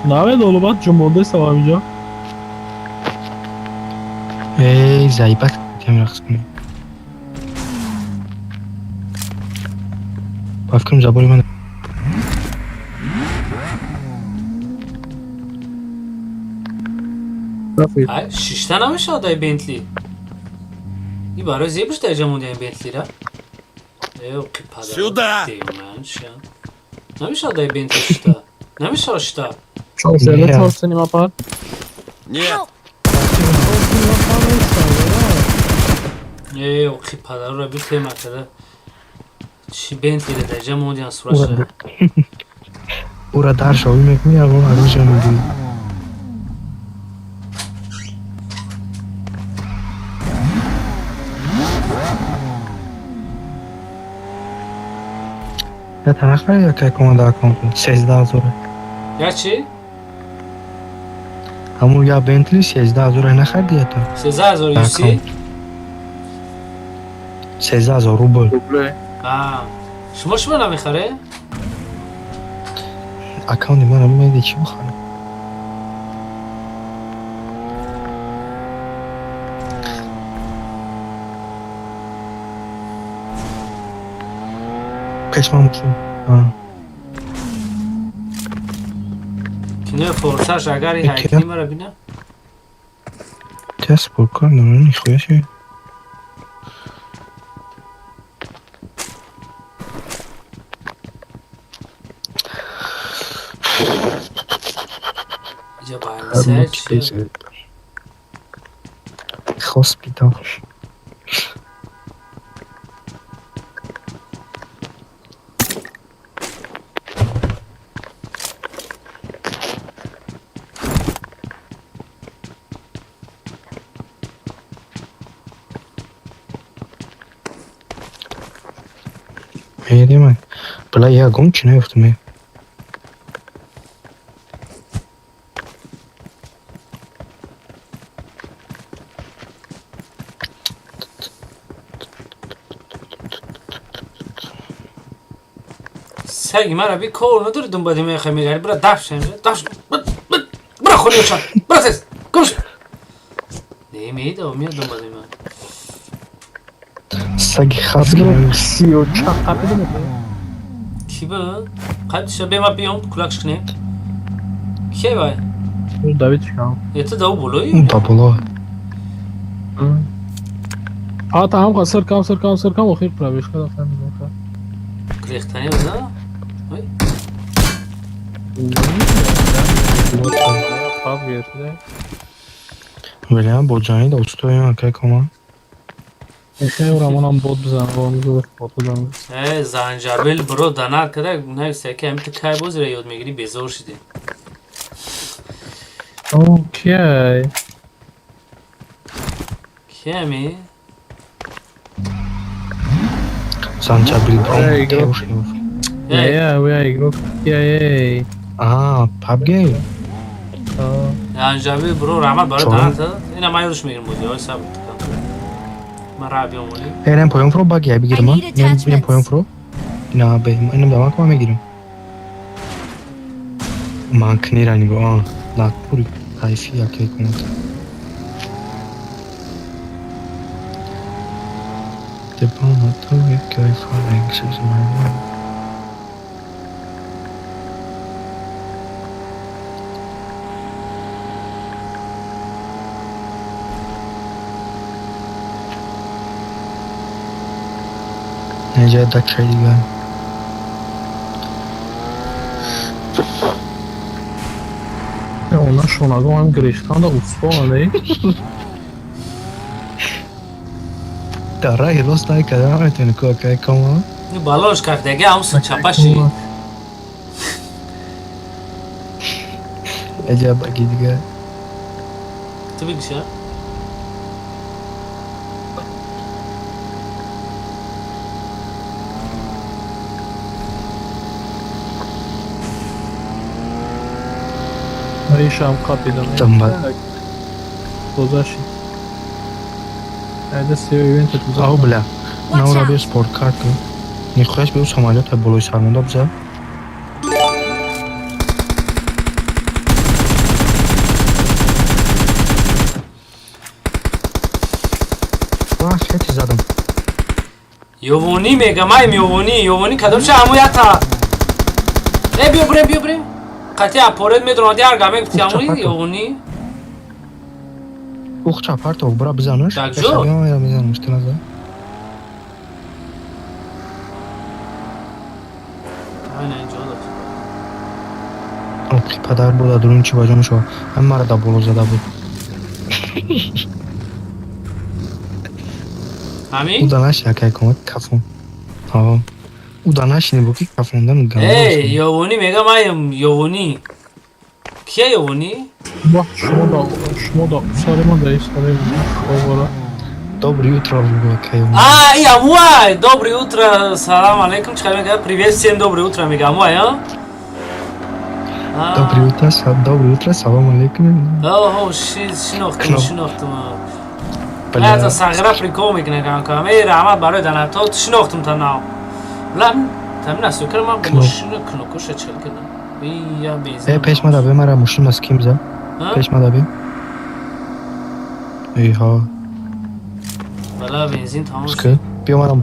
Навед олу баъд ҷумбонда истам инҷо. Эй, заебать, кем рақс кунем. Ба фикрам забори ман. Ай, шишта намешавад ай Бентли. И барои зеб шуда ҷа монди ай Бентлира? Э, оқи падар. Сюда! Деман ша. Намешавад ай Бентли шишта. Намешавад шишта. Чор се чор синима пар. Нет. Э, оқи падарро битема када. Чи Бентлира дар ҷа мондиан сураша. Ура дар шови мекунӣ, ягон оружие мегирӣ. Я танахари якай команда аккаунт 13 000. Я чи? Ҳамун я Бентли 13 000 нахарди я ту? 13 000 юси? 13 000 рубл. А, шумо намехаре? Аккаунти мана меди, чӣ бихарам? Пешман бошем. Кинои форсаж агари ҳайкини мара бина. Те спорткар дора, нихуя себе. Иҷа байнса чи? Хоспитал. Мерем. Бля, ягон чӣ наёфтам. Саги мара би кор надори, дунбади мехоҳи мегари, бира даф шем, даф, бира хони шан, бира тез, гумш. Не медо, миёд дунбади ман. Саги хас. Сиё чаққа. Ки буд? Қайб бема биём, кулакш кунем. Кие вай? Давид шикам. Е, ту да болои? Да боло. А та ҳам сир кам, сир кам, сир кам, охир пробежка да фаҳмидам. Грехтани буда? Ой. Паб гирифта. Бля, бо ҷанги да устоям акай кома. Эхе, рамонам бот бизан, вон зур бот бизан. Э, занҷабил бро донат када, нависта ки ҳамин ту кай бозира ёд мегирӣ, безор шидем. Окей. Кеми? Занҷабил бро. Я, я игрок. Я, я. А, PUBG. Занҷабил бро раҳмат барои донат. Ина ман ёдш мегирам бози, ой сабр. Ман ра биём оли. Эрем поён фро баги бигирам. Ман поён фро. Ина бе, инам даман кама мегирам. Ман книра нигоҳ, на пури кайфи якей кунад. Депона то кайфа anxious my. Инҷа дачаи дигар. Она шонагом ҳам гирифтанда усто не? Дар раҳи рост най када наметавонӣ ку акай кома. Балош кафтаги ҳам чапаши. Аҷаб аги дигар. Ту бигиша? Ишам қапидам. Тамбат. Тоза шид. Айда сео ивент туза. Ау бля. Наура биё спорткар ку. Нихояш биё самолёт болои сармонда биза. Ва, хети задам. Ёвонӣ мегам, ай ёвонӣ, ёвонӣ кадом ша ҳаму ята. Э, биё бирем, биё бирем. Қати апорет медонади ҳар гаме гуфти ҳамуи ёвонӣ. Ухча партов бира бизанаш. Так ҷо? Мизанаш, ту наза. Айна инҷо дошт. Охи падар буда дурун чӣ баҷон шо. Ҳам мара да боло зада буд. Ҳамин? Уданаш якай комат кафон. Ҳа. Уданаш не буки кафондан гам. Эй, ёвонӣ мегам, ай ёвонӣ. Кия ёвонӣ? Бах, шумо да сари ман да истодем хобора. Доброе утро, акай. А, и амуай! Доброе утро, салам алейкум, чӣ мега? Привет всем, доброе утро, мега амуай, а? Доброе утро, доброе утро, салом алейкум. Оҳо, шинохтум, шинохтум. Бля, сағира прикол мекунад кам. Эй, раҳмат барои донато, шинохтум та нав. Бля, тамин аст, кара ман мошина кнопкаша чел кардам. Я бензин. Э, пеш мада бе, мара мошин аз ким за? Пеш мада бе. Эй, ҳа. Бля, бензин тамом шуд. Биё мара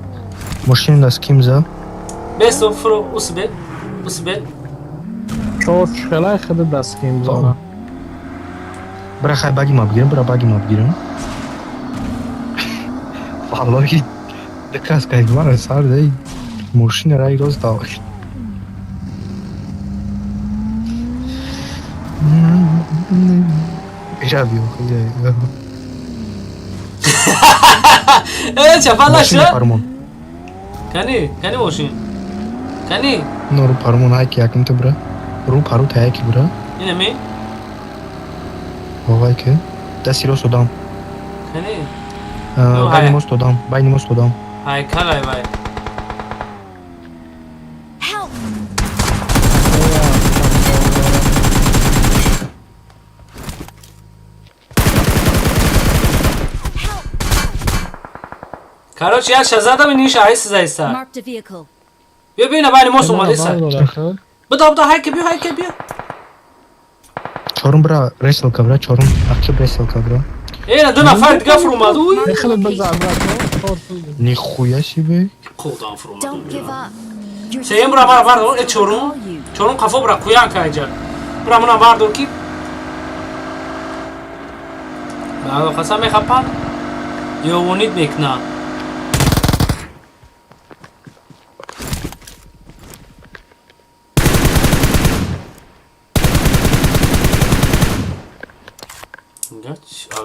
мошин аз ким за? Бесо, фуро, усбе. Усбе. Чор шхелай хида даст ким зона. Бра хай баги ма бигирам, бра баги ма бигирам. Валлоҳи, дикас кай мара сар дай. Мошина рай роз дав. Ира биё, хида. Э, чапа наша? Пармон. Кани, кани мошин? Кани? Нору пармон ай ки якум ту бра. Ру пару та яки бра. Ина ми? Вовай ки. Даси рост одам. Кани? Байни мост одам, байни мост одам. Ай, калай вай. Help! Короче, я шазадам ин иша айс зайса. Marked a vehicle. Биё бина байни мост омадеса. Буда буда ҳайке биё, ҳайке биё. Чорум бра реселка бра, чорум ақиб реселка бра. Э, ду нафар дига фурӯмад. Уй. Нихуя себе. Қудам фурӯмад. Don't give up. Your Сеюм бра бара бардор, э чорум. Чорум қафо бра куян кайҷа. Бра муна бардор ки. Баъдо қасам мехапад. Ёвонид мекна.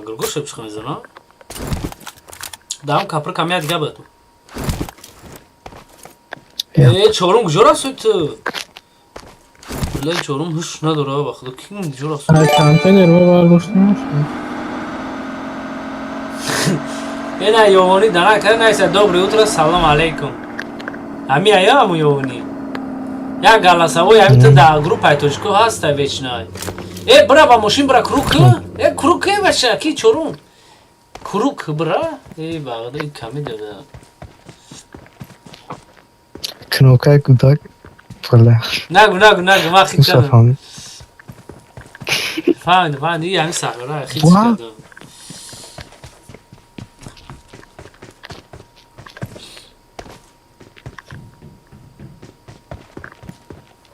Гургур шеб чиқа мезана? Дам капр камя дига ба ту. Э, чорум куҷо рафт ту? Бля, чорум ҳуш надора ба худо, ки куҷо рафт? Ай, контейнер ва бардоштам. Ина ёвони дана кара найса доброе утро, салом алейкум. Ами ая аму ёвони. Як галасавой ами ту дар группаи тоҷико ҳаста вечна. Э, бра ба мошин бра круг? Э, круг э баша, ки чорум? Круг бра? Э, бағда ин ками дада. Кнопкаи кӯдак. Бля. Нагу, нагу, нагу, ман хит Муса кардам. фаҳмид. Фаҳмид, фаҳмид, ин ҳамин сағира хит Ва? кардам.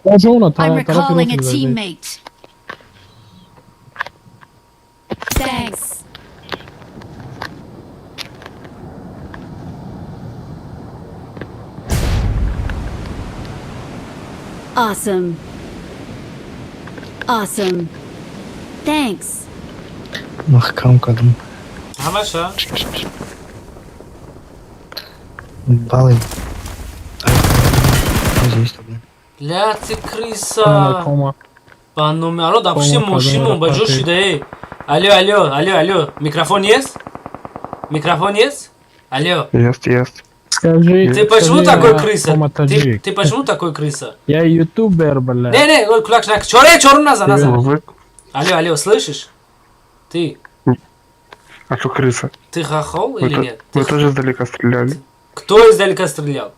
Ожона I'm тарафи recalling a рост мезанад. teammate. Thanks. Awesome. Awesome. Thanks. Маҳкам кардам. Ҳамаша? Бале. Ля ты крыса. Ба номи алло дар пушти Кома мошинмон ба ҷо кардам, шуда э. Алло, алло, алло, алло. Микрофон есть? Микрофон есть? Алло. Есть, есть. Скажи, Ты почему скажи, такой я крыса? Кома Ты, таджик. ты почему такой крыса? Я ютубер, бля. Не, не, ой, кулак шнак. Чоре, чору назад, назад. Вы? Алло, алло, слышишь? Ты, А что крыса? ты хохол Вы, или то- нет? вы тоже издалека стреляли? Кто издалека стрелял?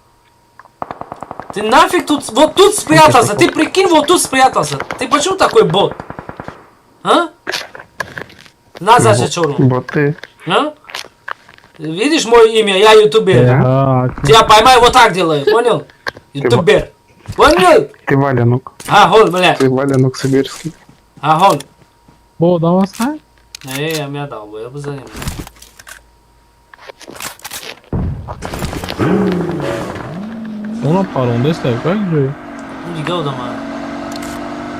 Ты нафиг тут, вот тут спрятался, ты прикинь, вот тут спрятался. Ты почему такой бот? А? Назад же чору. Боты. А? Видишь мое имя? Я ютубер. Так. Тебя поймаю, вот так делаю, понял? Ютубер. Понял? Ты валенок. А, хол, бля. Ты валенок сибирский. А, хол. Бо одам ҳастан? Эй, я меня дал, я бы за ним. Она парондест как ҷой? Дига одама.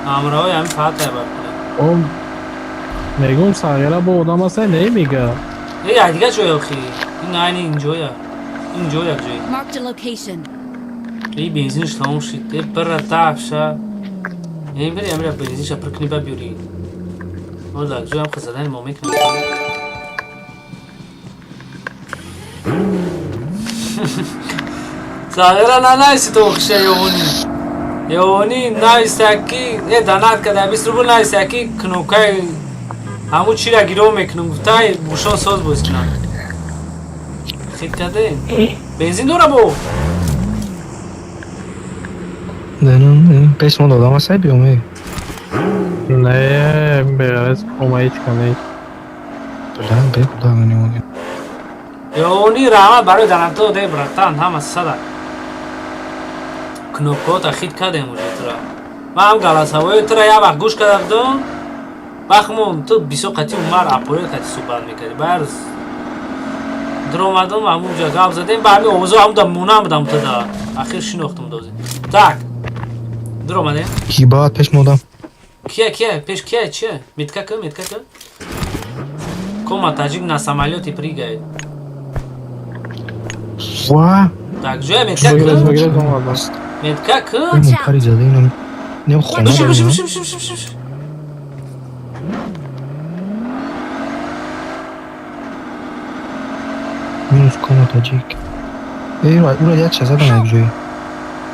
Амраои ҳами фатая бар. Он мегум сағира бо одам ҳастан не мега. Эй, ай дига ҷой охи. Ин айни инҷоя. Инҷо як ҷой. Marked a location. Эй, бензинш тамом шид. Э, бира тафша. Эй, бири амира бензинша пур кунӣ ба биёри. Ола, ҷоям хазадани мо мекунам. Сағира нанайси то охиша ёвони. Ёвонӣ нависта ки донат када 20 рубл, нависта ки кнопкаи ҳамун чира гиро мекунам, гуфтай бушон соз боз кунам. Хит каде, бензин дора бо. Пеш мо додам асай биёме. Не, беғараз кома ҳеч кане. Бля, бе куда мени. Ёвонӣ, раҳмат барои донато де, братан, ҳама сада. Кнопкаота хит кадем уже тура. Ман ҳам голосовои тура як вақт гӯш карда будам. Вақтмон ту бисёр қати Умар апоё қати суҳбат мекардӣ. Ба ҳар дуромадам, ҳамунҷа гап задем, ба ҳамин овозо ҳамуда монам будам туда. Ахир шинохтам дози. Так. Дуромадем. Ебать, пеш модам. Кия, кия, пеш кия, чия? Метка ка, метка ка. Кома таҷик на самолёте прыгает. Ва. Так, ҷоя метка Бигирез, ка. бигирез, омадам. Метка ка. Ин пари зада инам. Не хона. Биши, биши, биши, биши, биши, биши. Минус кома таҷик. Эй, ура як шазадан як ҷои.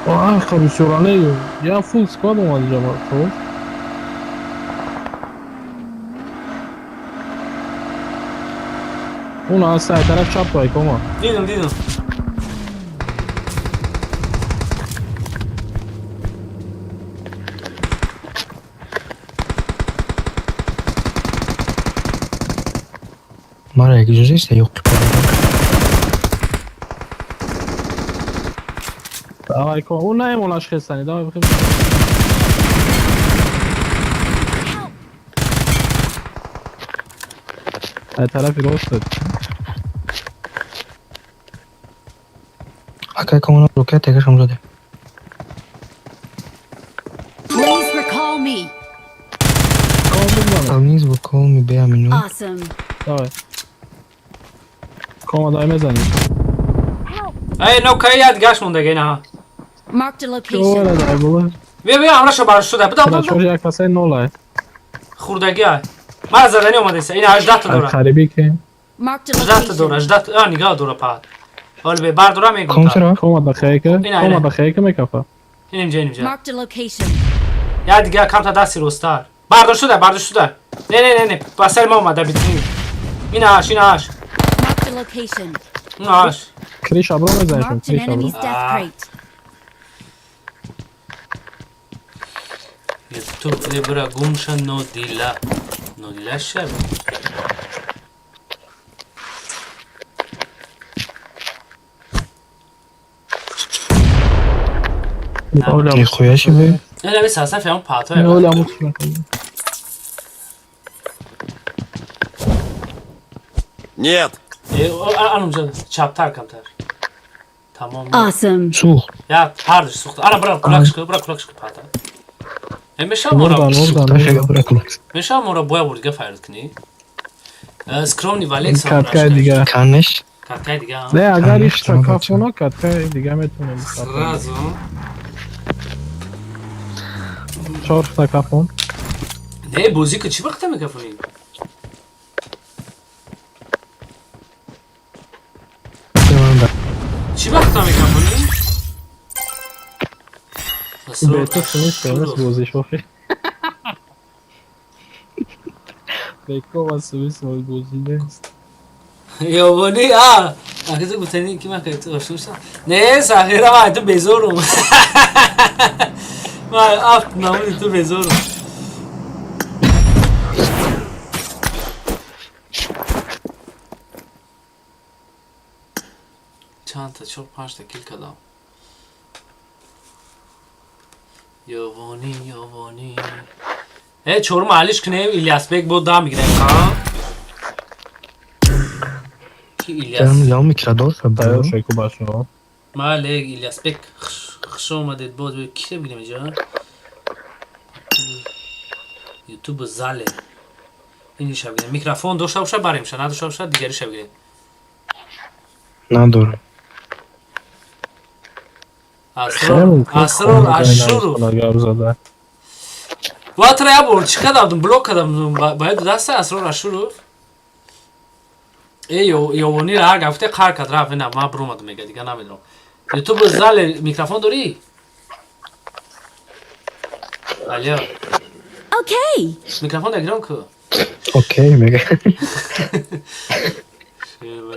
Ах, бисёране, я фул склад омад ҷама, хоб. Он аз сай тараф чап ай кома. Дидам, дидам. Мара як ҷои иста ёқ. Давай кома, он наемонаш хестани, давай бихем. Ай тарафи рост. Акай комона рокет тегашам заде. Please recall me. Please recall me беа минут. Awesome. Давай. Кома дай мезанӣ. Эй, но кай яд гаш мондаги на. Marked a location. Ора дай бола. Бия, бия, амраша бар шуда. Буда, буда. Чор як пасай нолай. Хурдаги ай. Мара задани омадеса. Ина 18 та дора. Қариби ки. Marked a 18 та дора, 18 а нигаҳ дора паҳат. Ҳол бе бардора мегум. Кома да хейка, кома да хейка мекафа. Иним ҷа, иним ҷа. Marked a location. Я дига камта дасти ростар. Бардор шуда, бардор шуда. Не, не, не, не, ба сари ма омада битни. Ина аш, ина аш. Marked a location. Ина аш. Криш абро мезанишон, Marked an криш абро. enemy's death crate. Ютуб лебра гумша нодила. Нодила шаба. Нихуя себе. Не, не, саса феам пато. Оля мучна. Нет! Анумҷа чаптар камтар. Тамом. Awesome. Сухт. Я ҳардуш сухт. Ана бра кулак шикр, бра кулак шикр пата. Э меша мора. Меша мора боя бурдига файрд кунӣ. Скромный Валекс. Каткаи дига. Канеш. Каткаи дига. Не, агар ишта кафона, каткаи дига метонем. Сразу. Чорта кафон. Не, бозӣ ки чӣ вақта мекафонӣ? Чӣ вақта мекафонӣ? Бето сунис нест бозиш охи. Бекова сунис бозӣ нест. Ёвонӣ, а, аки ту гуфтани ки ман ту ошно шудам. Не, сағира, ман ту безорум. Ман афт намуди ту безорум. Чандта, чор, панҷта кил кардам. Ёвонӣ, ёвонӣ. Э, чорум алиш кунем, Ильясбек бо дам мегирем, ха? Ки Ильяс? Лям микрадор Тайёр шеку бачаҳо. Мале, Ильясбек, хуш омадед боз. Ки бигирем иҷа? Ютуб зале. Иниша бигирем. Микрофон дошта боша баремша, надошта боша дигариша бигирем. Надорам. Асрор, Асрор Ашуров. Ватра я бор чӣ кардам? Блок кардам. Бояд даста Асрор Ашуров. Э, ёвонӣ ра гафте қар кард рафт, ина ман буромадам мега, дига намедонам. Ютуб зале микрофон дорӣ? Алё. Окей. Микрофон дагирон ку. Окей, мега.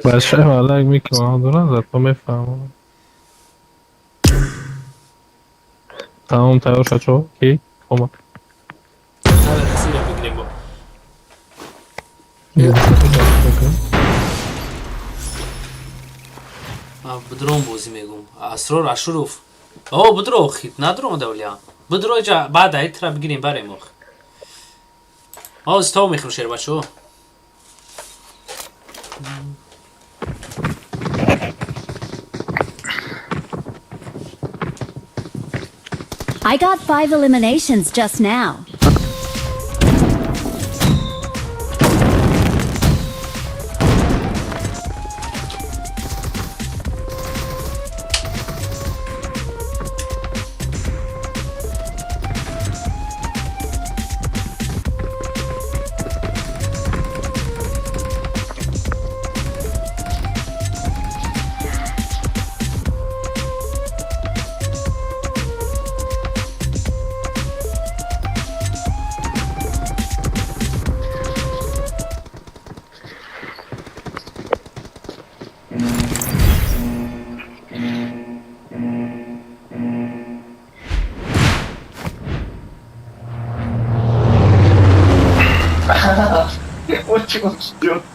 Бачаи малак микрофон дорад, зато мефаҳмам. Тамом, тайёр шад шо? Ки? Омад. Бигирем бо. Будром бозӣ мегум. Асрор Ашуров. О, будро хит надро давля. Будро ҷа баъд ай тра бигирем барем ох. О, стол мехӯрам шербачо. I got 5 eliminations just now.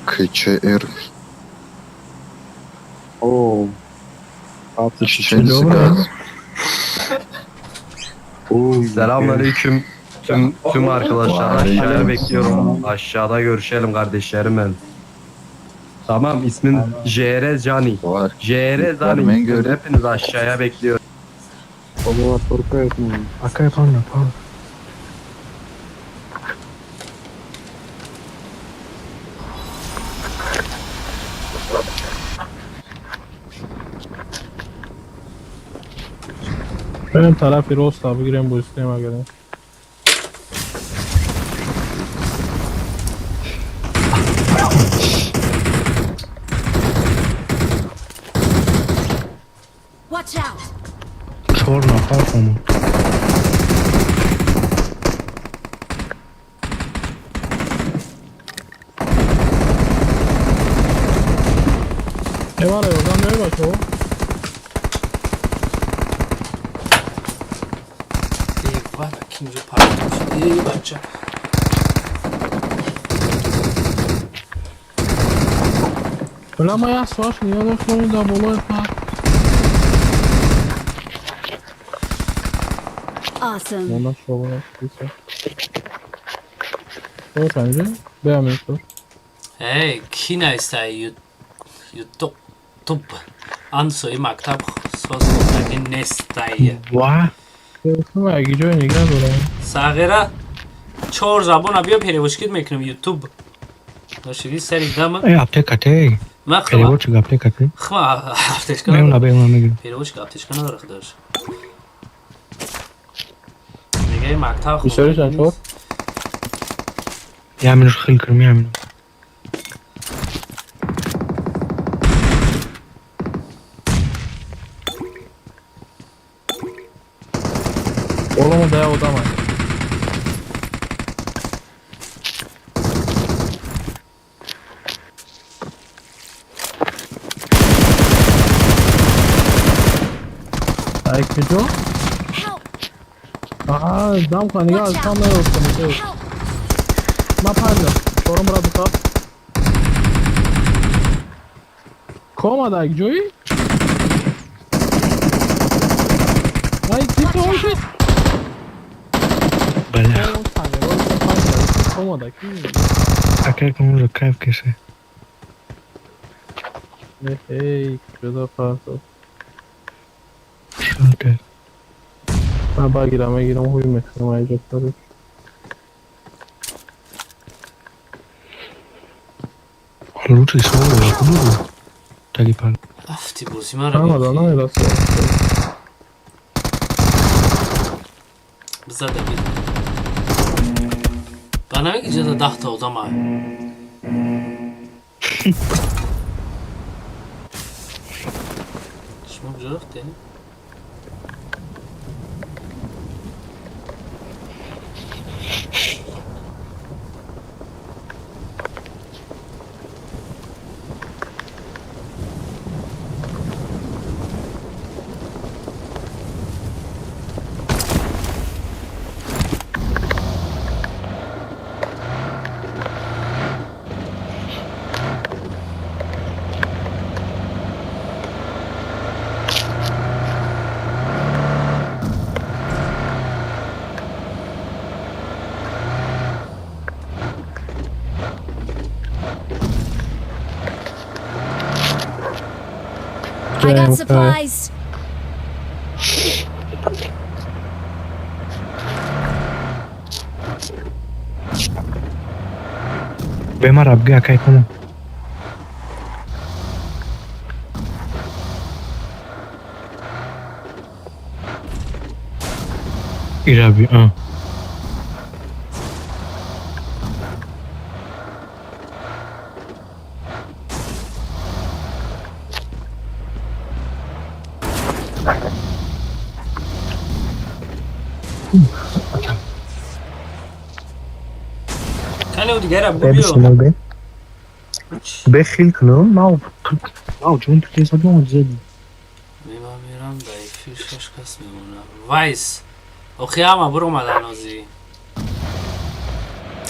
КЧР. О, Чеченцы. Selamünaleyküm tüm arkadaşlar. Aşağıya bekliyorum. Aşağıda görüşelim kardeşlerim benim. Tamam, ismim JR Cani. JR Zani. Hepiniz aşağıya bekliyorum. Акай пан пан. Берем тарафи роста бигирем бо система гирем. Watch out. Чор нафар омад. Эвара ёрдам меои бачаҳо? Кинҷо партофт. Эй, бача. Била ма як соаш нигоҳ доштам дар болои пар. Awesome. Монда шобона биса. О, танҷа? Беам инсо. Эй, ки наистай ютуб туб. Ансои мактаб соз хондаги нестай. Ва? Аги ҷой нигоҳ дорам. Сағира чор забона биё переводчикит мекунем ютуб. Дошиги сари дама. Э, аптека те. Ма хма. Переводчик аптека те. Хма аптечка. Меуна беуна мегирам. Переводчик аптечка надора худаш. Мегаи мактаб Бисёришан чор? Я минут хил кунам, я минут. Оламо да одама. Ай куҷо? Аҳа, дам кун, нигаҳ аз там наёфтам. Ма пардам. Чорум ра бутаб. Ко омада як ҷои? Ай, типа ошед. Бале. Омада ки? Акай кун уже кайф кеше. Эй, куҷо партов? Шоте. Ман багирам, мегирам, ҳуй мекунам айҷо кориш. Лучший соло, буду. Таги пар. Афти бозӣ мара. Омада, намерасад. Бизада бид. Ба намеги ҷада 10 та одама. Шумо куҷо рафтем? I got supplies. Бе мара бги акай кома. Ираби, а. Кане дигара бугу биё. Бе хил кунам, мау мау ҷон ту зеди. Мема мерам да эфир шаш кас мемонам. Вайс. Охи ама буромадан озӣ.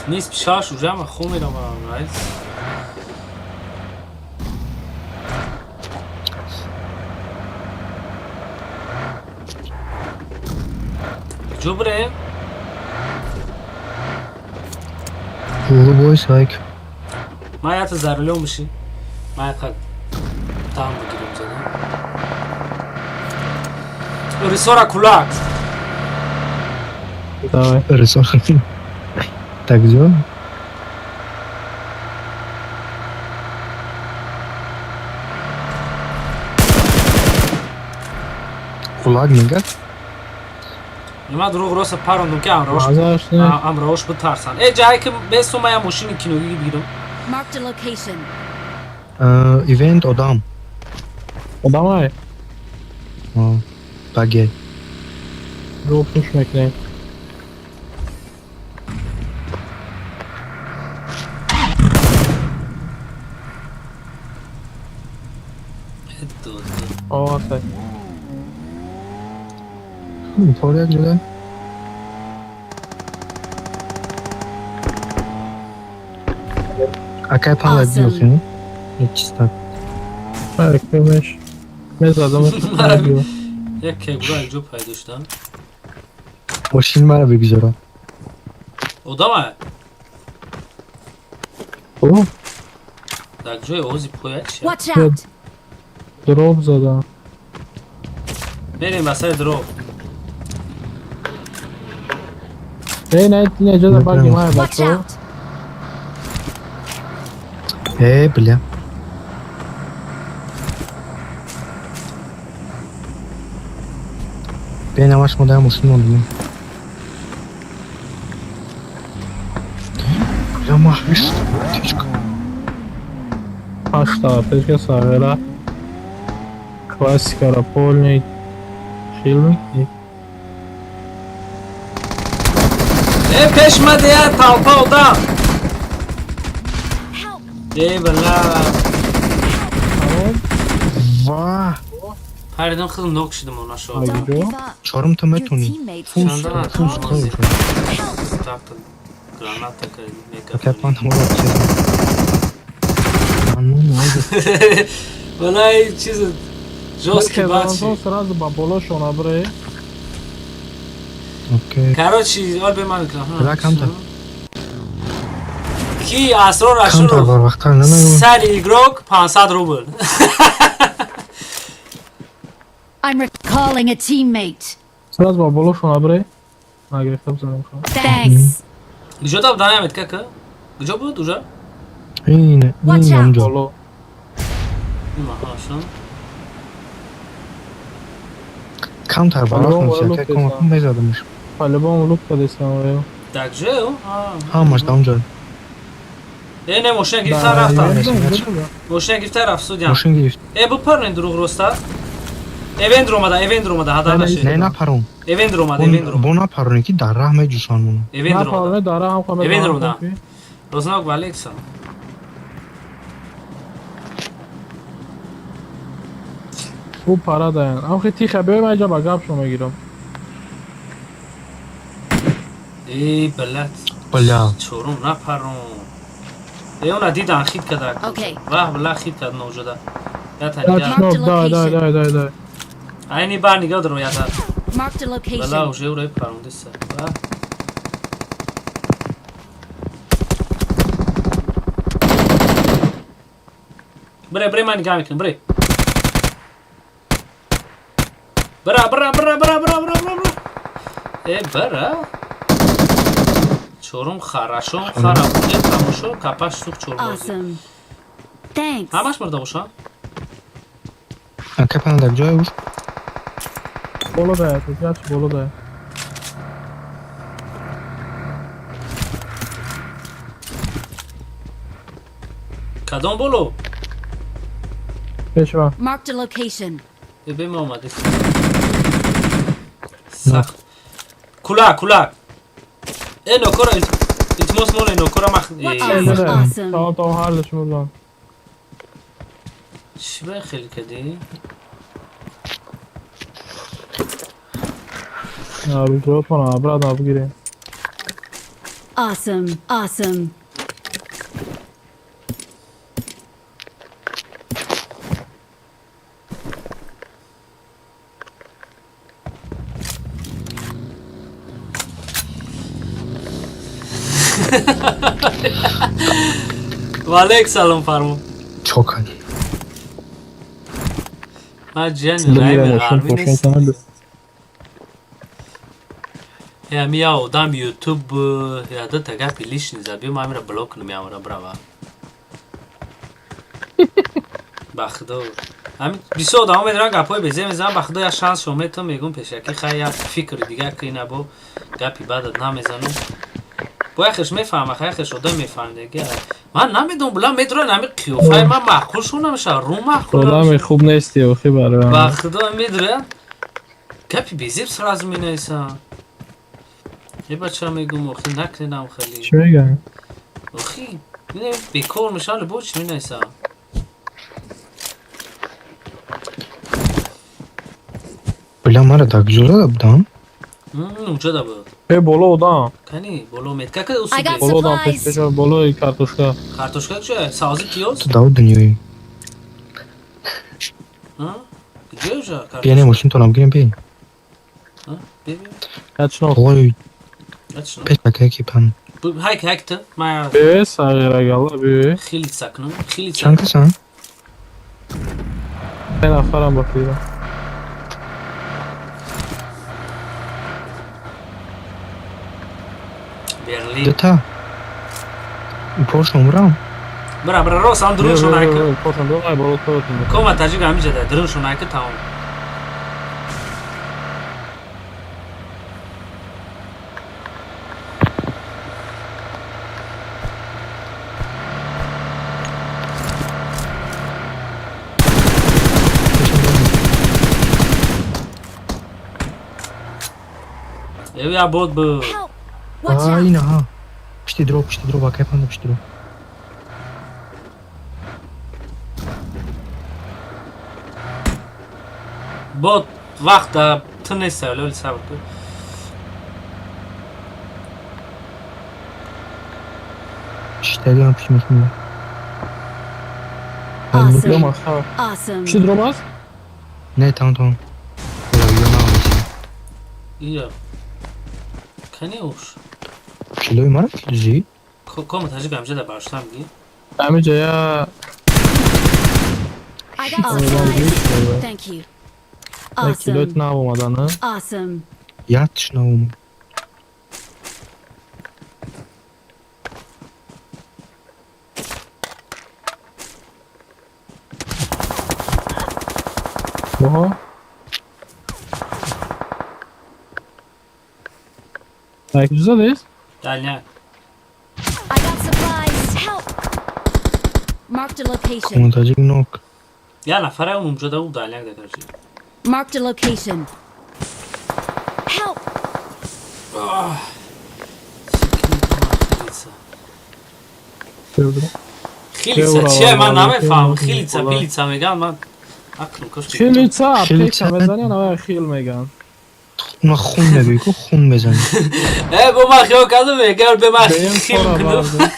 Нист шаш уже ама хун мерам вайс. Ҷо бирем? Лубой сайк. Ман ята за рулем биши. Ман яка там бигирам зада. Рисора кулак. Давай. Рисора. Так, где? Кулак мегат? Нима дурӯғ роста парондум ки амрош битарсан. Э ҷае ки бесум я мошини киногӣ бигирам. Marked a location. Ивент одам. Одамай? Баге. Ро пуш мекунем. О, Поряд ҷуда. Акай пала биёфин. Чиста. Баракаллаш. Мезадам. Як кегура ҷо пайдо шудам. Мошин мара бигузора. Одама? О. Дар ҷои ози поя чи? Watch out. Дроп задам. Мерем ба сари дроп. Эй, не, не, ҷо баги мая бачо. Э, бля. Бе намаш модар мошин мондум. Бля, ма ҳашт птичка. Ҳашта птичка сағира. Классикара полный фильм. Э, пеш ма дея толпа одам. Э, бля. Ва. Паридам худам нок шудам она шо. Чорум ту метони. Фус, фус кор. Граната мега. Акай пан мора чиз. Ну, ну. Валай чиз жёсткий бачи. Сразу ба боло шона бре. Окей. Короче, ол бе ман Бля, камтар. Ки Асрор Камтар Ашуров барвақттар намегӯ. сари игрок 500 рубл. I'm recalling a teammate. Сразу ба боло шона бре. Нагирифта бизанем шона. Thanks. Куҷо дав данамед кака? Куҷо буд уже? Ин, Watch ин out. онҷо. Боло. Маҳашон. Камтар По-любому барвақт лук акай кома десам. мезадамш. По-любому лук кадесам ё. Так ҷо? Ҳамаш да онҷо. Э, не, мошина гирифта рафта. Мошина гирифта рафт судям. Мошин гирифт. Э, бупарнен дурӯғ роста. Эвендр омада, Эвендр омада, ҳадар Не, нашед. напарон. Эвендр омада, Эвендр Бо омада. напароне ки дар раҳ меҷӯшанд моно. Эвендр омада. Дара ҳам қамед. Эвендр омада. Рознок ва Алекса. Ӯ пара даян. Ам хи тиха биёй ман инҷа ба гап шо мегирам. Э, блядь. Бля. Чорум напарон. Э, она дидан хит када. Окей. Вах, бля, хит кад ноҷода. Ята Да, нига. дай, дай, дай, дай, дай. Айни бар нига дорам ята. Marked a Бала location. уже ура парондиса. Вах. Бре, бре, ман нига мекунам, бре. Бира, бира, бира, бира, бира, бира, бира, бира. Э, бира. Чорум хорошо, хара буде тамошо, капаш сух чорбозӣ. Awesome. Thanks. Ҳамаш мурда боша? Ака панда ҷой уш. Боло да, тоҷач боло да. Кадом боло? Пешва. Marked a location. Э, бема омади. Сахт. Кулак, кулак. Э, нокора, илтимос мон, нокора мах. Awesome. Тамом, тамом, ҳардаш мурдан. Чӣ ба хел кардӣ? Рӯзотона обратно бигирем. Awesome. Awesome. Ва алейк салом фармон. Чокани. Ман ҷияни раими ғарбӣ нестам. Э, ами я одам ютуб я дата гапи лишний заби, ман амира блок кунам, ямара брава. Ба худо. Ами бисёр одамо медоран гапҳои безе мезанам, ба худо я шанс шо метам, мегум пешакӣ хай я фикри дигар ки набо гапи бадат намезанам. Бо яхеш мефаҳма, хай яхеш одам мефаҳм дега. Ман намедонам, була медоран ами қиёфаи ман маъқул шо намешава, рӯ маъқул Одами намешава. хуб нести охи барои. Ба худо медоран гапи безеб сразу менависам. Е бача мегум, охи накунам хеле. Чӣ мегӯям? Охи, не бекор мешавам, бо чӣ менависам? Бля, мара дар куҷо зада будам? Унҷо да буд. Э, боло одам. Кани, боло метка ка I усуби. got Боло одам пеш supplies. пеш болои картошка. Картошка куҷо? Савзи пиёз? Ту даву дунёи. Ҳа? Куҷо уҷа Бия не картошка? мошинтонам гирем бе. Ҳа? Би би. Ячно. Ой, Ячно. пеш ака ки пан. Хайк хайк ту. Ма Бе, сағирагала, бе. хилица кунам. Хилица. Чанд касан? Се нафарам ба фира. Берлин. Дута. Порш умрам. Бра бра рос ам друншон айка. Пошон, давай боло тоятон. Кома таҷик ҳамиҷа да друншон айка тамом. Э, я бот бу. Help. Watch А, out. ина ҳа. Пишти дро, пишти дро, бакай панда пишти дро. Бот вақт ту неста, лёли сабр кун. Шиштагиам пишти мошин. Awesome. Дром аст. ҳа. Awesome. Чӣ дром аст? Не, тамом, тамом. Ола, ё на овеси. Ия. Кани уш. Килои мара зи? Кома таҷик ҳамиҷа да барштам ги. Ҳамиҷа я I got supplies. Thank you. я килоит Awesome. нав омадан, а? Awesome. Ятш наум. Оҳо. Так, куҷо задест? Далняк. I got supplies. Help. Marked a location. Кома таҷик нок. Я нафаре унҷо да у далняк да карчи. Marked a location. Help. Хилица. Хилица чие ман намефаҳмам. Хилица, пилица меган ман ақлм кош. Хилица, Хилица. аптека мезанӣ, навай хил меган. Уна хун мегӯӣ ку хун мезанӣ. Э, бо ман хиёл кардам, мегар бе ман Беем хил хора кунам. бардор.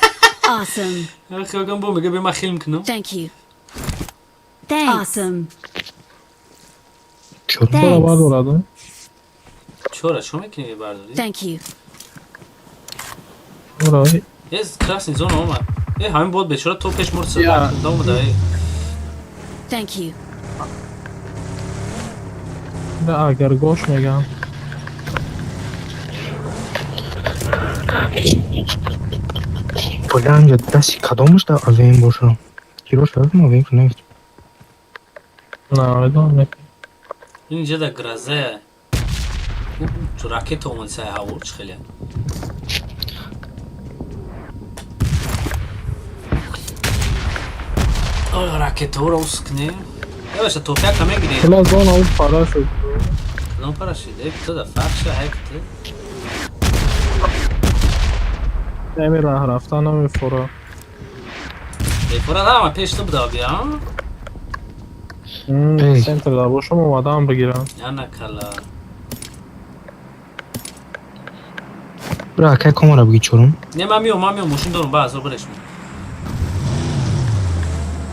Awesome. Хиёл кардам бо мега бе ман хил кунам. Thank you. Thanks. Awesome. Чор. Хора Thanks. бардорад, а? Чора, чо мекунӣ бардорӣ? Thank you. Хора, Э, красный зона омад. Э, ҳамин бод бечора то пеш мурд Я. сада омада. Э. Thank you. Агар гош мегам. Бля, инҷа дасти кадомаш да АВМ боша? Кирош дадам АВМ нест. Намедонам. Инҷа да гроза. Ракета омад сай ҳаво чӣ хеле. Ой, ракетаҳоро ускне. Эваша тофяка мегирем. Бля, зона у пара шуд. Кадом пара шид? Э, ту да фарқ ша ҳайкте. Еми раҳ рафтан намефора. Мефора ҳама пеш ту буда бия. Центр да бошам омадам бигирам. Яна кала. Бра, акай комара биги чорум. Не, ман миём, ман миём, мошин дорум, ба азор бареш.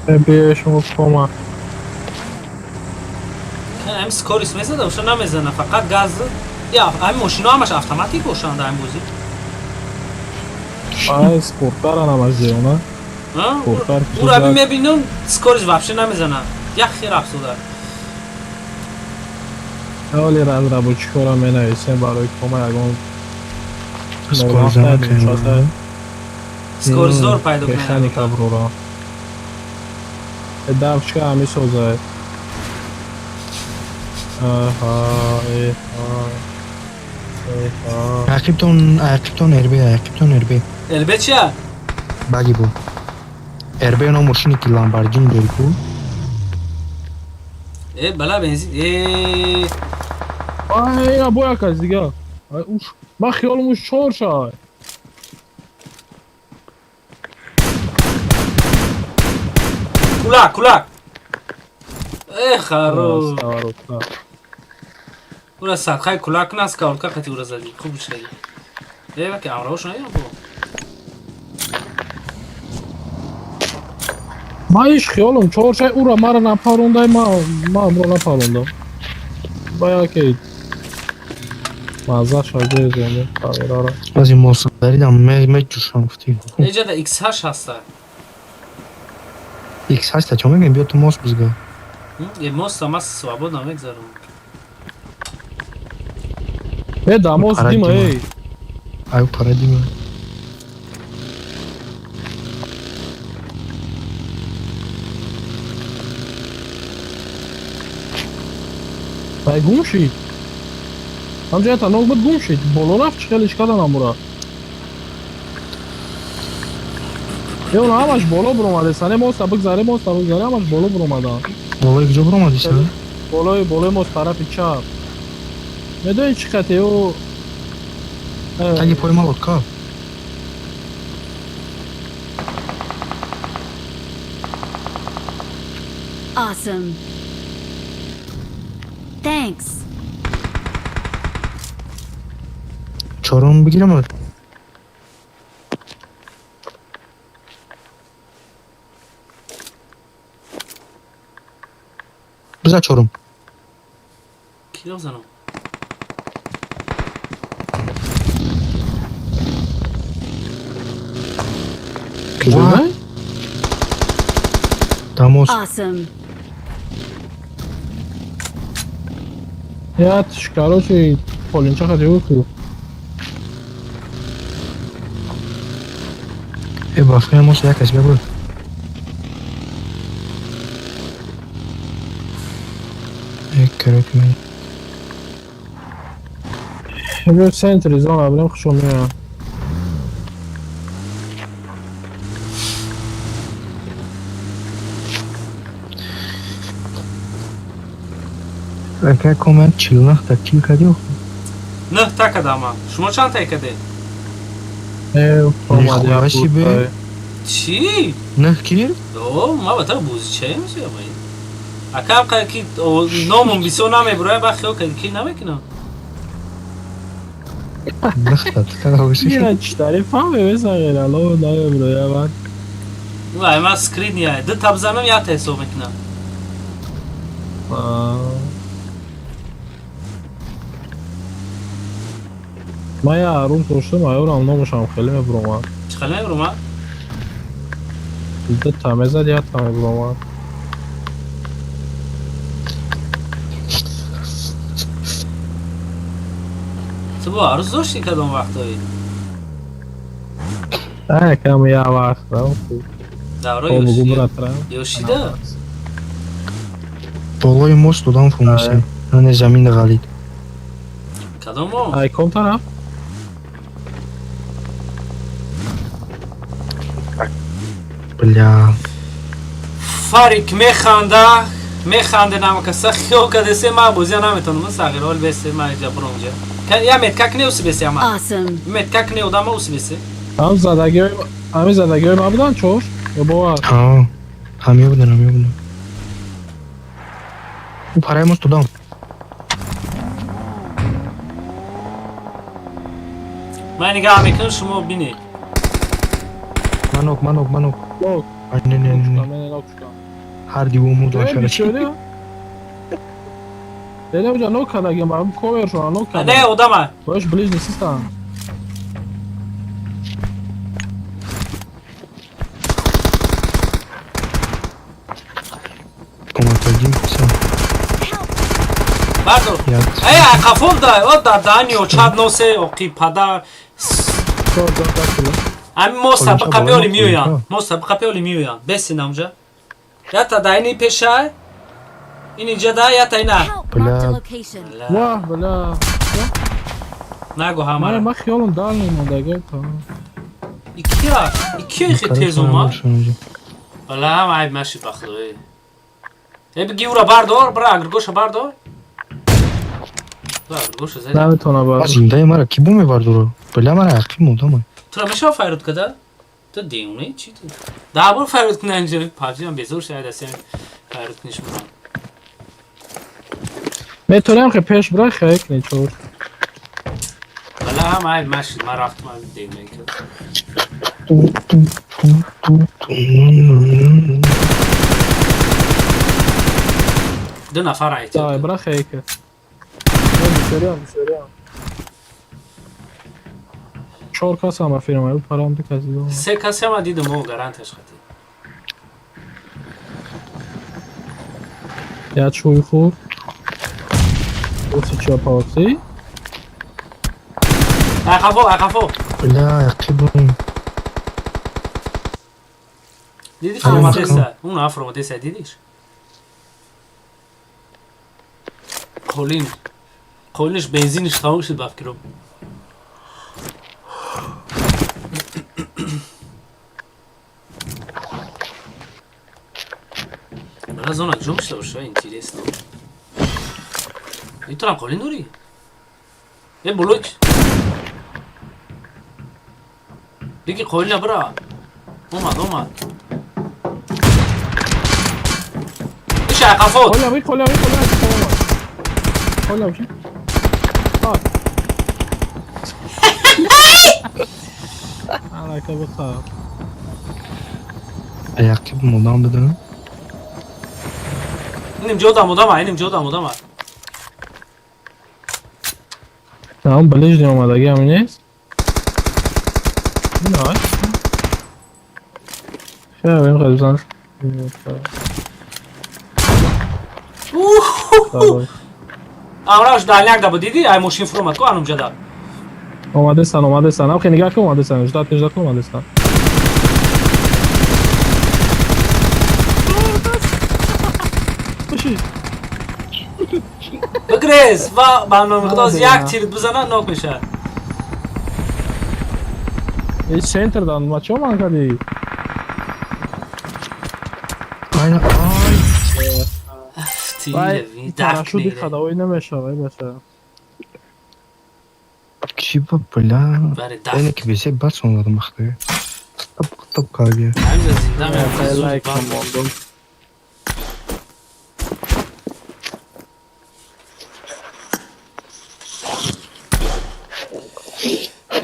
Бия шумо кома. Ҳам скорис мезада, оша намезана, фақат газ. Я, ҳамин мошино ҳамаш автоматик бошанд ҳамин бозӣ. Ай, спорткара намаш деона. Спорткар. Ура би мебинам, скорис вообще намезана. Як хер афсуда. Оли разработчикора менависем барои кома ягон скорисдор пайдо кунад. Механика брура. Давчка ҳами созад. Аҳа, эҳа. Эҳа. Рақибтон, рақибтон РБ, рақибтон РБ. РБ чия? Баги бу. РБ оно мошине ки Ламборгини дори ку. Э, бала бензин. Э. Ай, ина бо як аз дига. Ай, уш. Ман хиёлам уш чор шай. Кулак, кулак. Э, харо. Ура садқаи кулак нас каорка қати ура зади. Хуб шудаги. Э, ваки амрош наям бо. Ман иш хиёлам чор шай ура мара напарондай, ман амро напарондам. Ба яке маза шагезем камерара. Аз ин мосдаридам меҷӯшам гуфти. Эҷа да X8 ҳаста. X8 та чо мегӯем биё ту мост бизга. Э, мост ама свободно мегзарам. Э, да мост дима, эй. Ай, парадима. Ай, гум шид. Ҳамҷа та ног буд гум шид. Боло рафт чӣ хеле шикадан амура. Э, она ҳамаш боло буромаде. Сане моста бигзаре, моста бигзаре, ҳамаш боло буромадан. Болои куҷо буромадӣ са? Болои мост тарафи чап. Медонӣ чӣ қате ӯ? Таги пои ма лодка. Awesome. Thanks. Чорум бигирам. Биза чорум. Киро занам? Куҷо? Дамос. Awesome. Я короче, полинча хати ку. Э, бафкая мост як кас бибур. Э, короче, мен. Биё центри зона бирем хушо меоям. Акай комент 49 та кил кардӣ охо? 9 та кадама. Шумо чанд та каде? Э, омади бе. Чӣ? 9 кил? О, ма ба та бозичаем шума. Акам қа ки номум бисёр намебуроя, ба хиёл кади кил намекунам. 9 та та Ина чӣ тарифам бевесағера, ло намебуроя бад. Вай, ма скрин я. Ду та бизанам, як та ҳисоб мекунам. Ман я арӯз доштам, аёрам номашам хеле мебуромад. Чӣ хеле мебуромад? Ду та мезад, як та мебуромад. Ту бо арӯз дошти кадом вақтҳои? Кам я вақт. Давро ёшида? Болои мост додам фумаси. Ане замин ғалид. Кадомо? Ай ком тараф? Бля. Фарик механда, механде намакаса хиёл кадесе ма бозия наметонам сағир ҳол бесе ма иҷа буромҷа. Я меткак не усибесе ама. Awesome. Меткак не одама усибесе. Ам задагиҳои ҳамин задагиҳои ма буданд чор? Ё бовар? Ҳа. Ҳамё будан, ҳамё будан. Ӯ параи мост додам. Ман нигаҳ мекунам шумо бинед. Манок, манок, манок. Не, не, не. Ҳар дивому дошара. Дене уҷа нок кардагим, ба ковершона нок кардам. Не, одама. Бош ближний систан. Бардор. Эй, қафом да, о да данио чад носе оқи падар. Ами мо сабқа биёли миёянд. Мо сабқа биёли миёянд. Бесин амҷа. Ята да ини пешай. Ин иҷа да ята ина. Бля. Вах, бля. Нагу ҳамара. Ман хиёлам дал намондаги. Икия, икия хи тез омад. Бля, ҳам айб нашид ба худои. Э биги ура бардор, бра агргоша бардор. Агргоша зад. Наметона бар. Зиндаи мара ки бу мебардора? Бля, мара ақиб модама. Тура мешава файрод када? Ту дивоне чи ту? Да бор файрод кунан инҷа PUBG ам безор шуда дастем файрод куниш мурам. Метонам ки пеш бира хай кни чор. Бля, ҳам айб нашид, ман рафтам аз дивоне ки. Ду нафар айти. Да, бира хай ки. Бисёриам. Чор кас ҳама фирма, парам ду кас дидам. Се кас ҳама дидам, о гаранташ хати. Я чӯй хӯр. Оси ча паси. Ақафо, ақафо. Бля, ақибум. Дидиш фромадеса? Он афромадеса дидиш? Қолин. Қолинш бензинш тамом шуд ба фикрам. Бля, зона ҷум шуда боша, интересно. Итурам қолин дорӣ? Э, булуч. Биги қолина бира. Омад, омад. Иша қафот. Қолина, қолина, қолина, қолина. Қолина. Алака бихоб. Аяқиб модам бидам. Иним ҷо дам одама, иним ҷо дам одама. На, он ближний омадаги ҳам нест. Не. Хеле ин қадр. Амраш далняк да буд диди, ай мошин фуромад ку анумҷа да. Омадесан, омадесан. Ам хе нигаҳ кун, омадесан. Ждат, ждат кун, омадесан. Бигрез ва ба номи худо аз як тир бизана нок мешавад. Эй центр дан, ма чо ман кади? Айна, ай. Тир, парашют хадавой намешавад, баша. Чи ба бля. Эне ки бесе бас омадам бахта. Тап тап кардия. Ҳамза зинда меафтад. Лайк мондам.